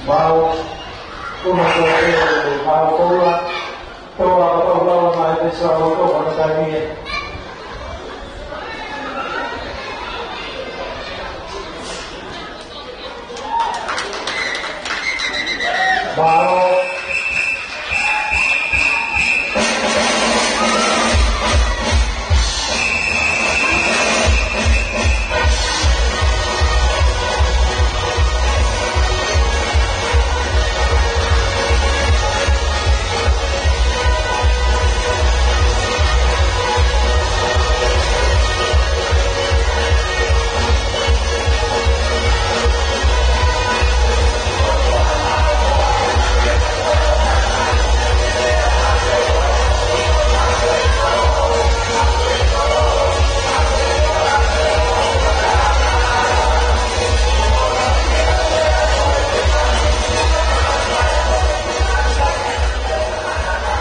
Mau, ʻuno ko e mau koula, toa ko tau lau mai te sa o to mana taimie. Mau.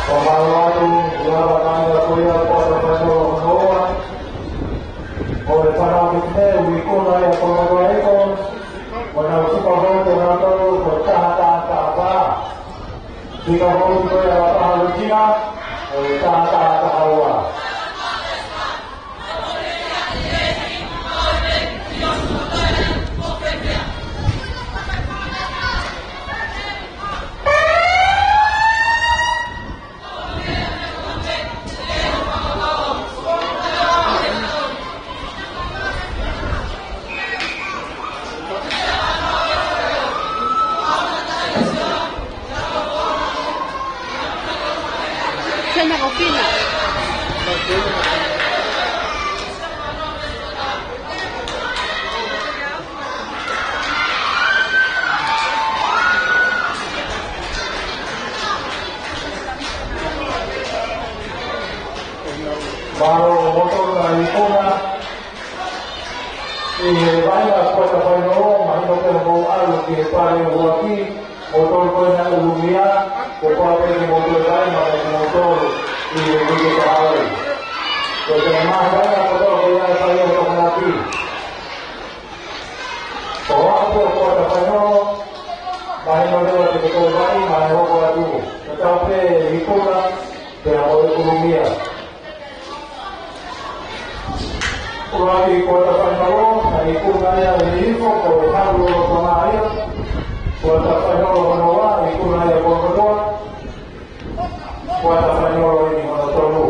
Pamalo atu, lava kanga kuia, pota pato, noa. ʻO e fānau ki te, ui kona ia ko Matua Eko, ʻo nau tuka hou ko nau tolu, ko taha taha taha pā. Tuka hou ko ia la paha lukia, ʻo taha taha taha ua. Kena ko Fina. Mālō ʻaupito e ikuna. ʻI he vaʻinga kuata fainolo, mahino pē hoʻomou ʻalu ki he pale ʻuluaki, mou tolu ko ena ʻulungia, ko e pau pē ke mou toe vaʻinga mo kimoutolu ʻi he uike kahaʻu. Ko e taimi ʻa e vaʻinga kotoa ko ia ʻe fai ʻe he Tokonaki. Ko e aʻu pē kuata fainolo, mahino leva te ke toe vaʻinga ʻi he hoko atu. Tatau pē ikuna, pea mo e ʻulungia. ʻUluaki kuata fainolo, ʻa e ikuna ia ʻe hifo, ko Halu Lolotonga ia. Kuata fainolo hono ua, ikuna ia ko Kotoa. Kuata fainolo eni hono tolu.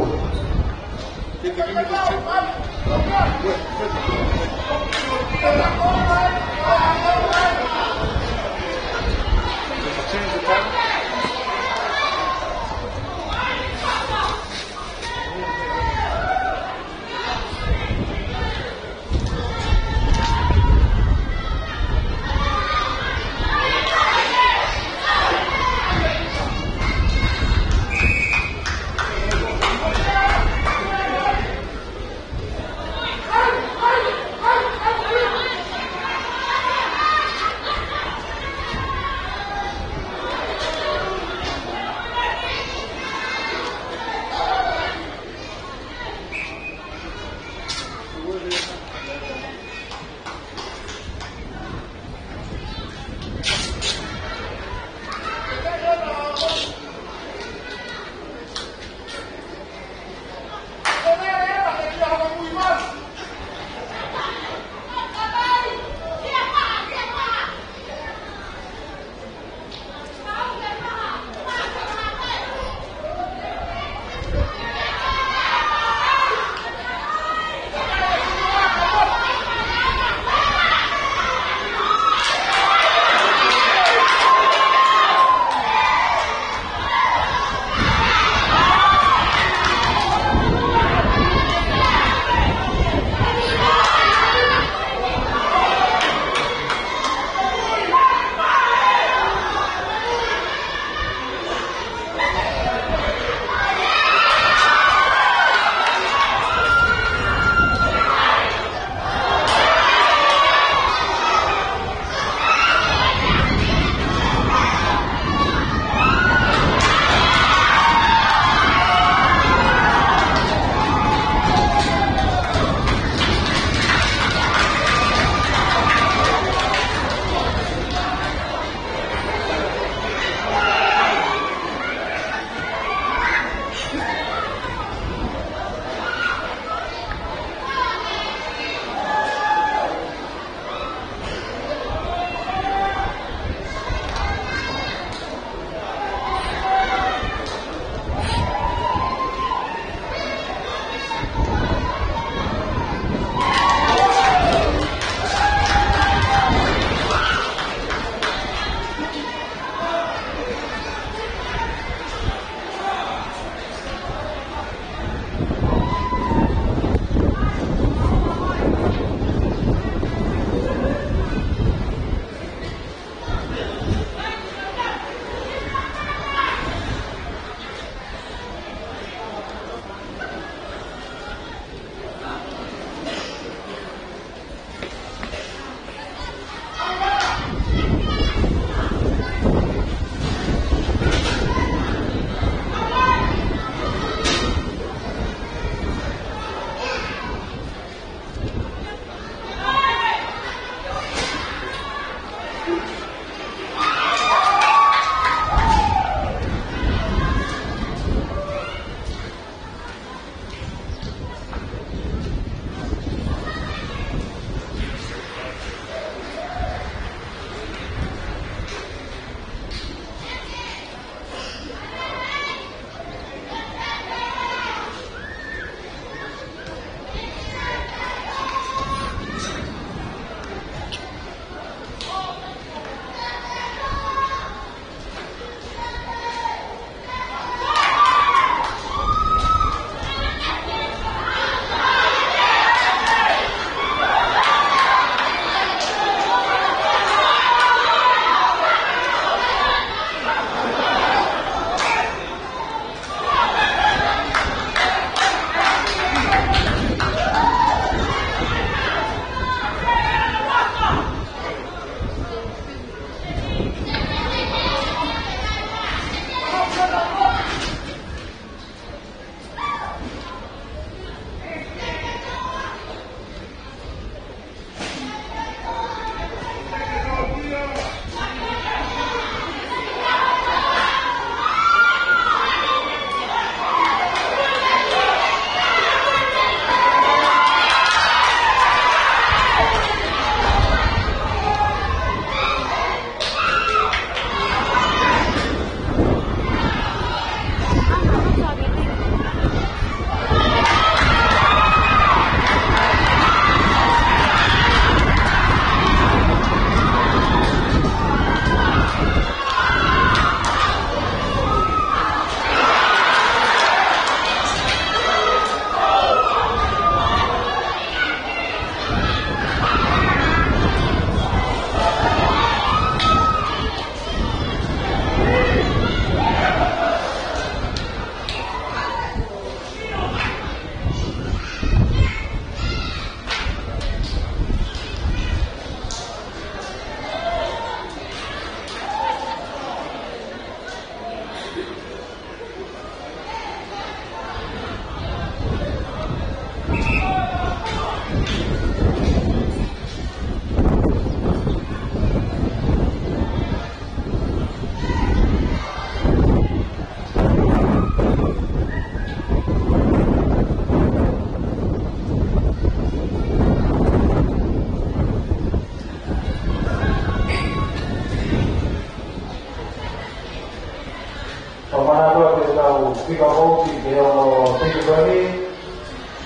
Ko e manatu atu ʻetau fika vouti ki he ongo timi ko eni.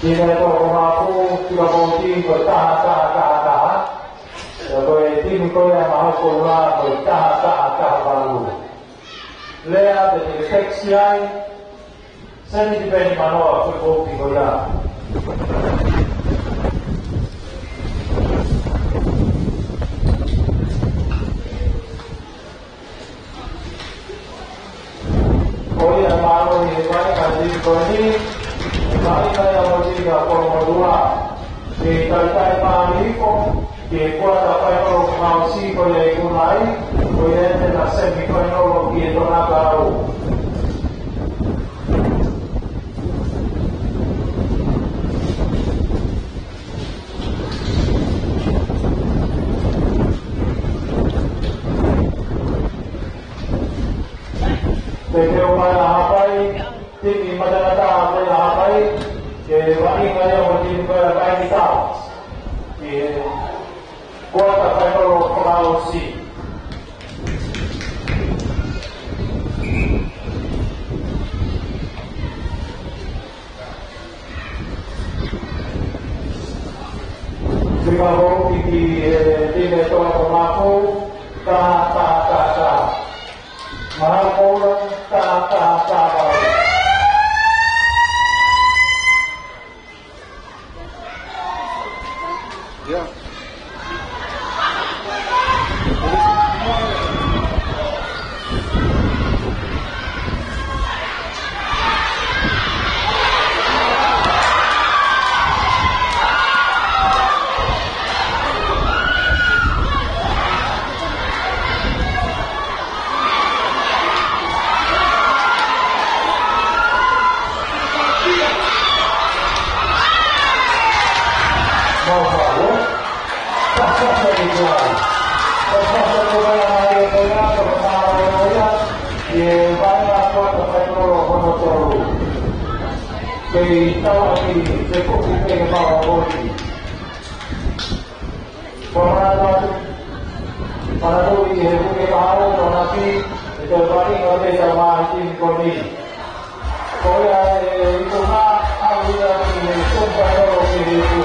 Timi ʻe toko hongofulu, fika vouti ko e taha, taha, taha, taha. Pea ko e timi ko ia ʻa Haʻakoula ko e taha, taha, taha valu. Lea pē te ke tekisi ai, sēniti pē ʻe nimanoa ko e vouti ko ia. Ko ia mālō ʻi he vaʻinga ʻa e timi ko eni, vaʻinga ia mo e timi ʻa Kolomotuʻa. Ke talitali mālie hifo ki he kuata fainolo fakaʻosi ko ia ʻe ikuna ai, ko ia ʻe ʻi ai ʻena semifainolo ki he Tonakau. Pea ko e ʻOmai ʻa Haʻapai, timi matangata ʻa Haʻapai, ke vaʻinga ia mo e timi ko ia ʻa Maini Tao. Ki he kuata fainolo fakaʻosi. Kei tau ʻaki te kopi pē ke mau ʻalu. Ko e mana atu, mana atu ʻi he puke kahaʻu, ko e napi, ʻe toe pali, ko e te tau mahi ki ko ni. Ko ia e iku na, ʻalu ia ki he sumpa tolo ki he iku.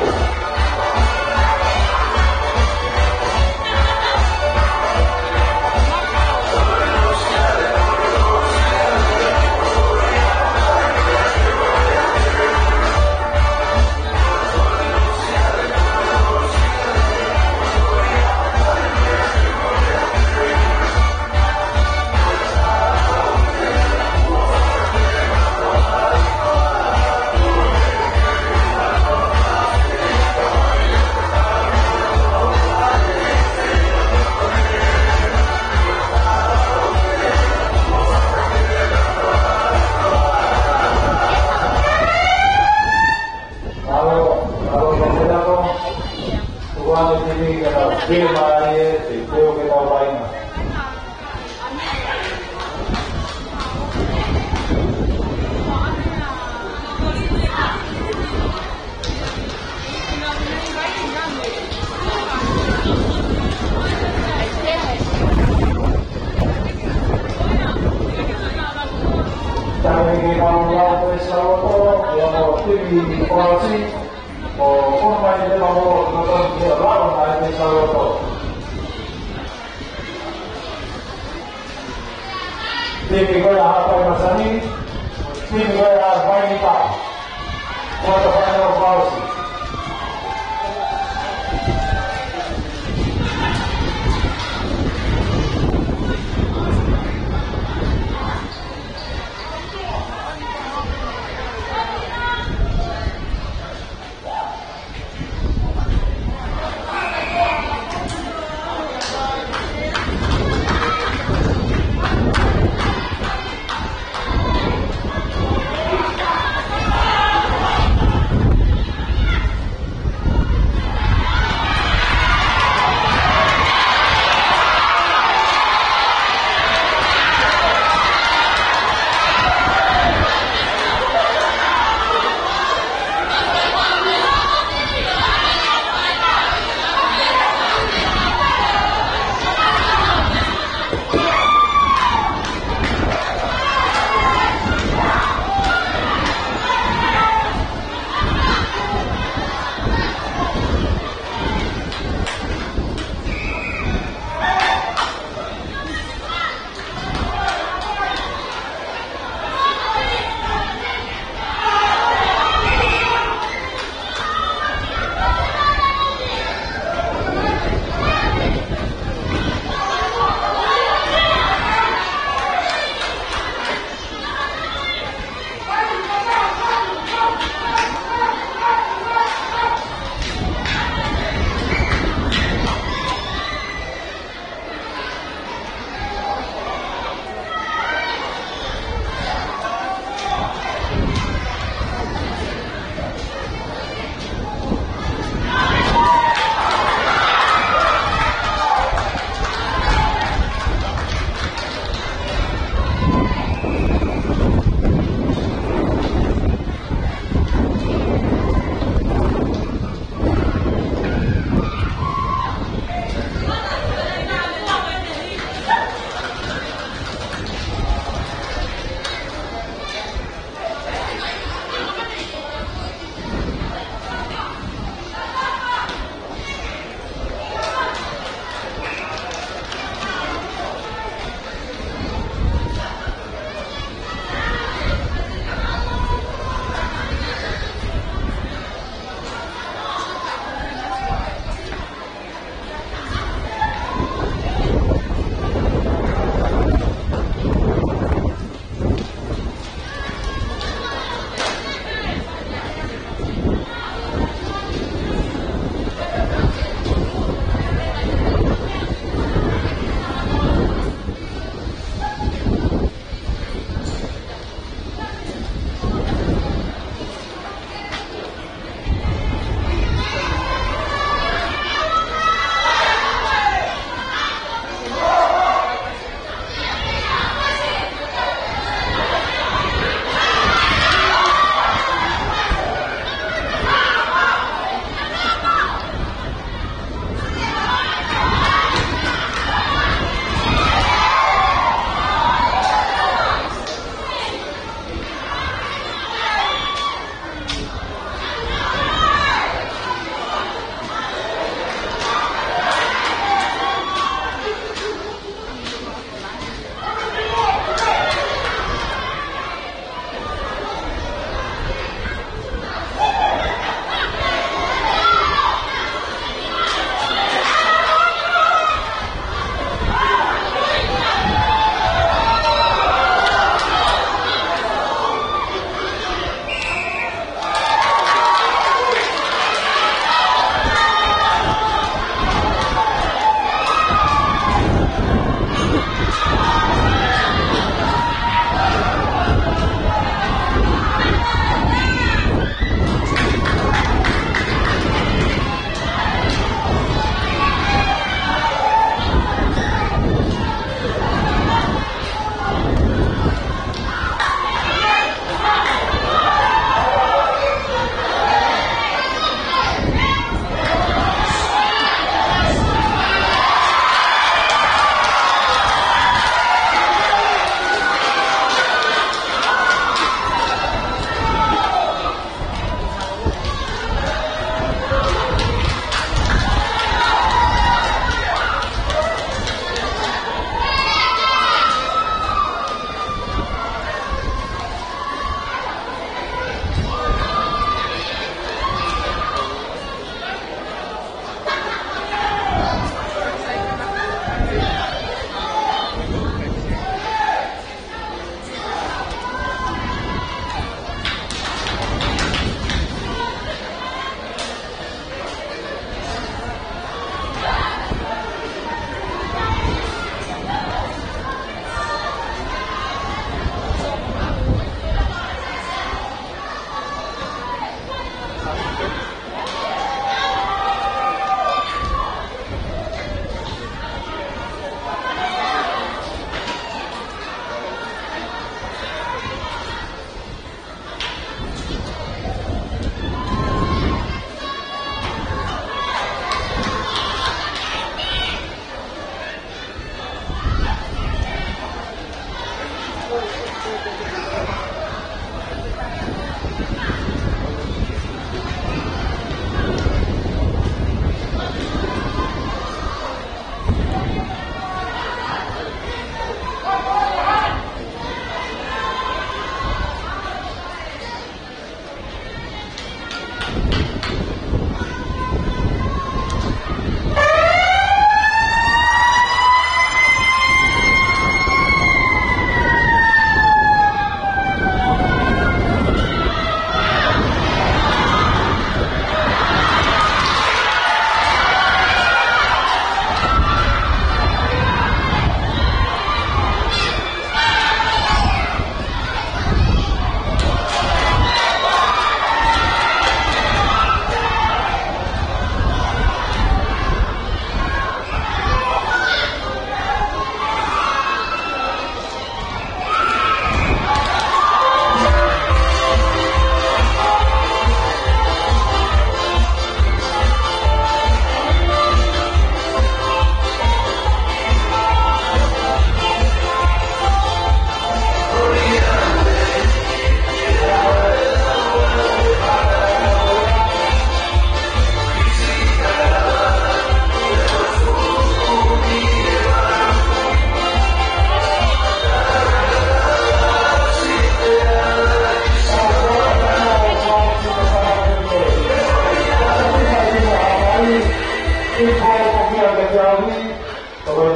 Mālō, mālō, mālō, mālō. Tuku atu e timi ke tau pē mai e, te peo ke tau vaina. Tau ʻi he kau lau pē Saoto, ia mo timi Kolasi, ʻo kona mai te mau ʻo kona mai te mau ʻo. Timi ko ia ʻa Haʻapai Masani, timi ko ia ʻa Vainita. Quarter final of Kolasi.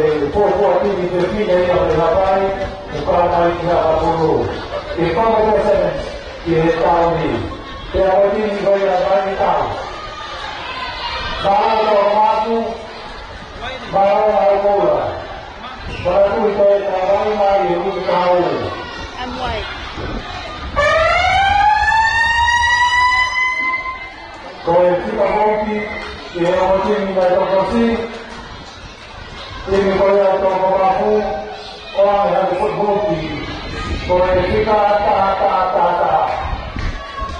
Ko e fuofua timi fefine ia ʻo e Haʻapai, ʻoku kau mai ki Haʻapulu. Ko e Congo Sevens, ki he taʻu ni. Pea ko e timi ko ia ʻa Vainitau. Mālō Toʻomātu, mālō Haukoula. Mālō Tuʻi Toʻe, ka Vainitau ʻi he uike kahaʻu. Ko e fika vouti, ki he ongo timi mei Tonga ni. Timi ko ia ʻa Tonga Mapu, ʻoange ha kiʻi foʻi vouti. Ko e fika taha taha taha taha.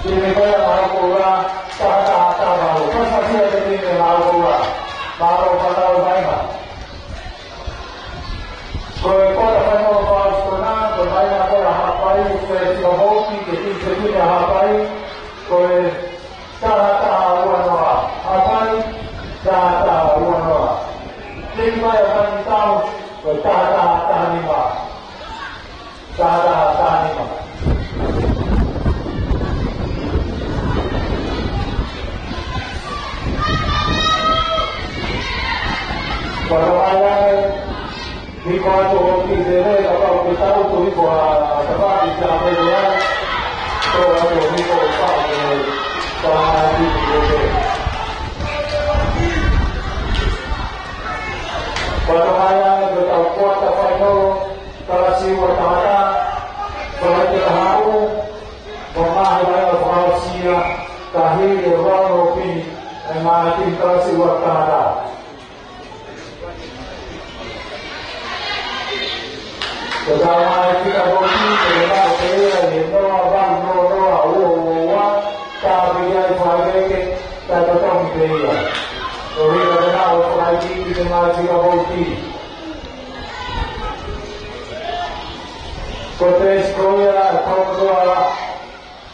Timi ko ia ʻa Haukoula, taha taha taha valu. Kātaki atu e timi ʻa Haukoula. Mālō fānau Vainga. Ko e quarter final ʻo e Fakaʻosi ko ena, ko e Vainga ko ia ʻa Haʻapai, ko e fika vouti, ki he timi fefine ʻa Haʻapai, ko e taha taha ua noa. Haʻapai, taha taha ua noa. Timi ko ia ʻa Vainitau, ko e taha taha taha nima. Taha taha taha nima. Kuo tau ʻai ai, hiko atu ʻo ki te ne, kapau ʻoku tau tu hiko ʻa, ʻa Tapaʻi Taʻamele ai. Tau atu hiko ʻo pau ke tau ʻai ki te ne. Kuo tau ʻai ai, ko e tau quarter final, kalasi ua tangata, kalasi kahaʻu, ko e ngaahi laine ʻo e Fakaʻosi ia, ka hili e round robin, ʻa e ngaahi timi kalasi ua tangata. Ko e tau mai ki ka vouti, ko e lau pē ia, ʻe noa, valu, noa, noa, ua, ua, ua, ka pili ai fai leke, ka totongi pē ia. Ko e hika te nau fai ki, ki te mai ki ka vouti. Ko e pēsi ko ia, ko e Kotoa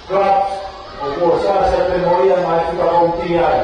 Clubs, ʻoku ʻosi ʻasi atu mo ia mai ki ka vouti ai.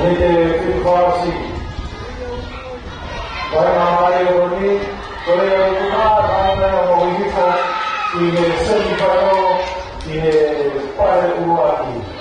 Mei he Fitu Fāsiki. Vai mai e oni, ko e au tu mā, vai mai o mo hifo, ʻi he semifinal, ʻi he pale ʻuluaki.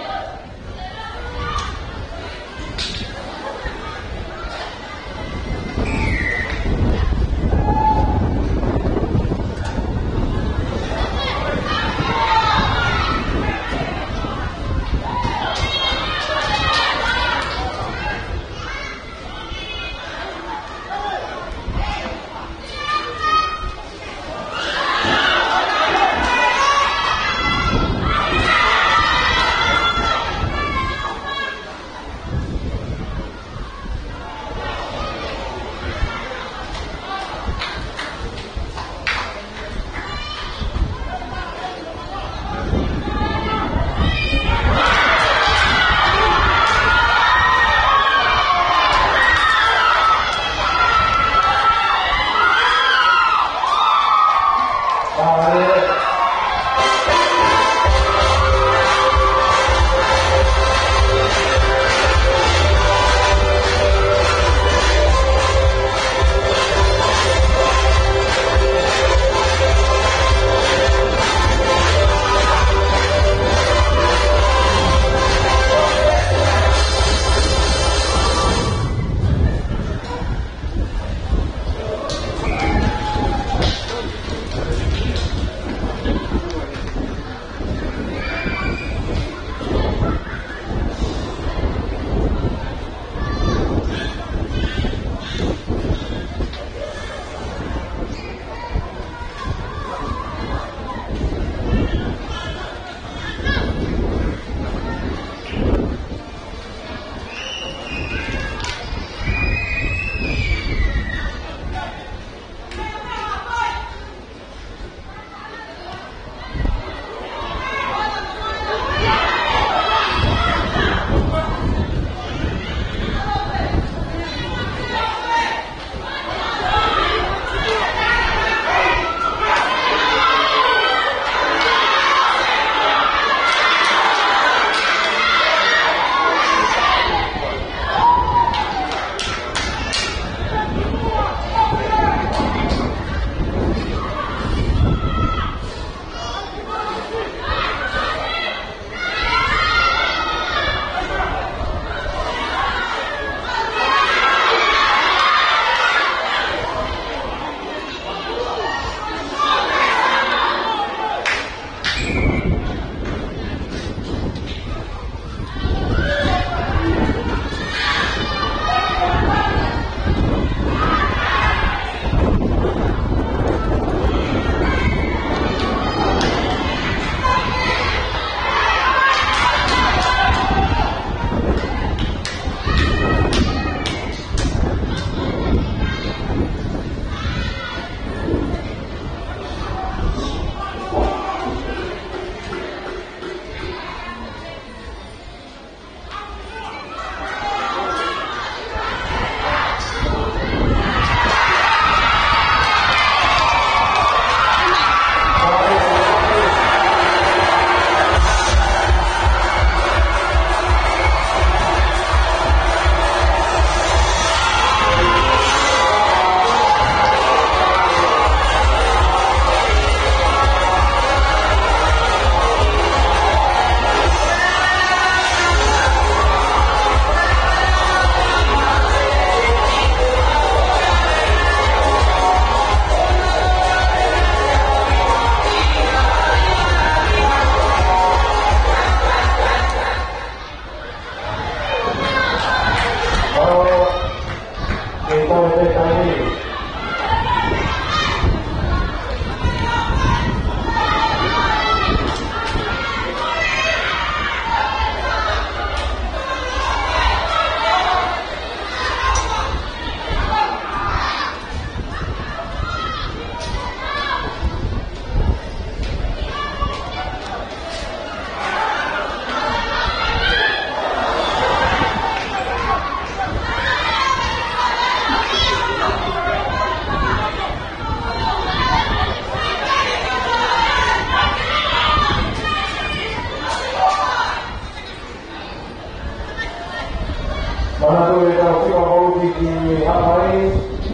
Manatu ʻetau fika vouti ki Haʻapai,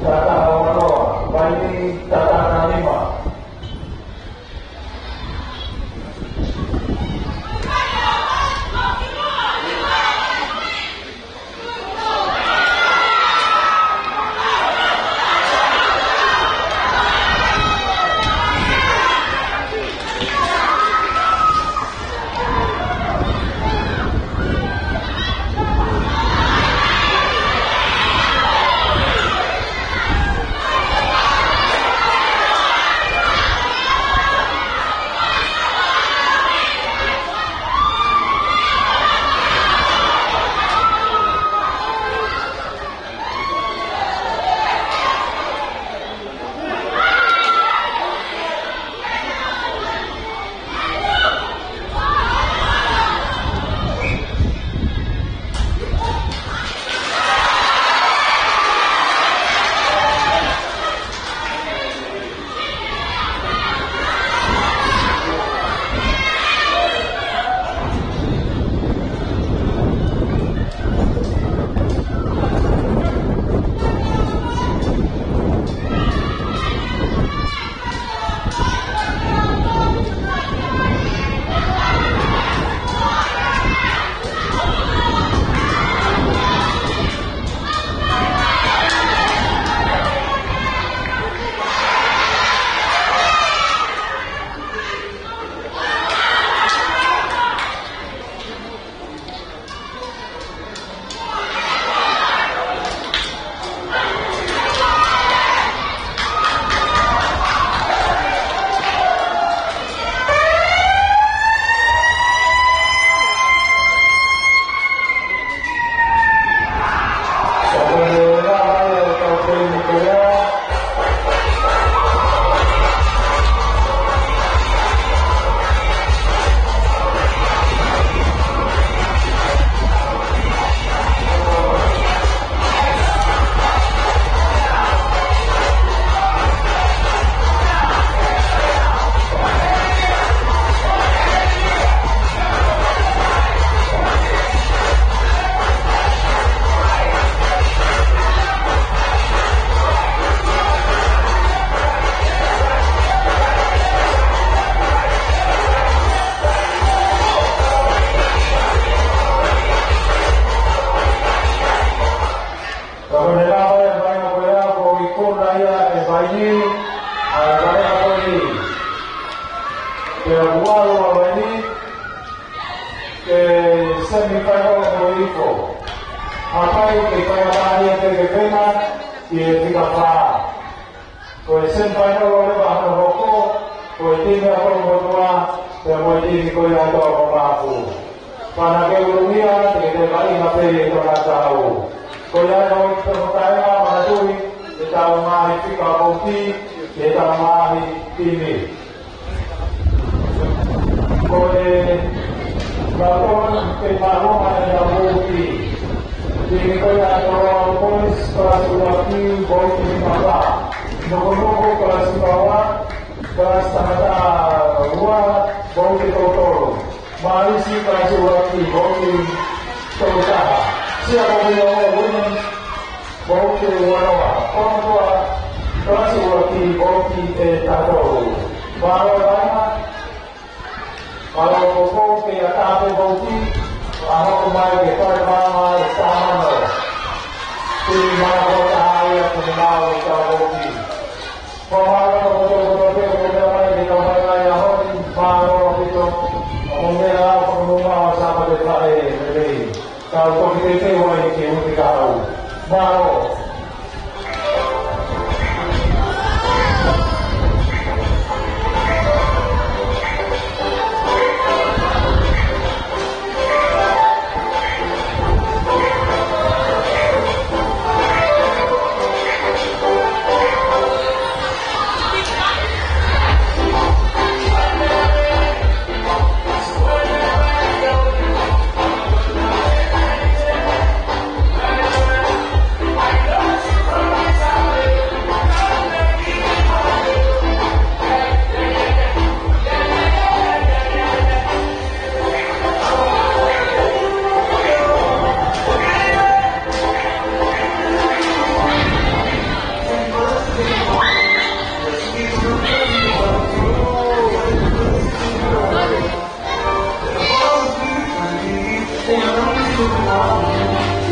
taha taha ua noa, Vaini, taha taha nima. Ka ko e lava e vainga ko ia, ko e ikuna ia ʻe Vaini, ʻa e vainga ko eni. Pea ua ua Vaini, ke semifinal mo Ifo. Haʻapai ke fai ʻa e vainga ke ke pena, ki he fika fā. Ko e semifinal ʻo leva hono hoko, ko e timi ʻa Kolomotuʻa, pea mo e timi ko ia ʻa Toa Mapu. Pana ke uluia, te ke te vainga pē ʻi he tona tau. Ko ia ʻoku tau taʻenga manatuʻi, ʻetau ngaahi fika vouti, ʻetau ngaahi timi. Ko e lau tonu ke mālō mai ʻetau vouti. Timi ko ia ʻa Toloa Boys, kalasi ua ki, vouti nima fā. Nokonoko kalasi fā ua, kalasi tangata ua, vouti tolu tolu. Mālisi kalasi ua ki, vouti tolu taha. Sia ko ia ʻo Women, vouti ua noa. Kolomotuʻa, kalasi ua ki, vouti ʻe taha tolu. Mālō e vainga, mālō e poupou ke ʻatā pē vouti, ʻa hoko mai ke fai e vainga ʻe taha mano. Timi mana ko taha ia ko e mau ʻi he vouti. Ko mālō ko e poupou pē ko e meʻa mai ke tau fai ai ʻaho ni, mālō ʻaupito, ʻa e meʻa ʻa e fakanuma ʻo Sāpate Faʻē lelei. Tau toki teitei ʻo ʻai ke uti ka au. Mālō.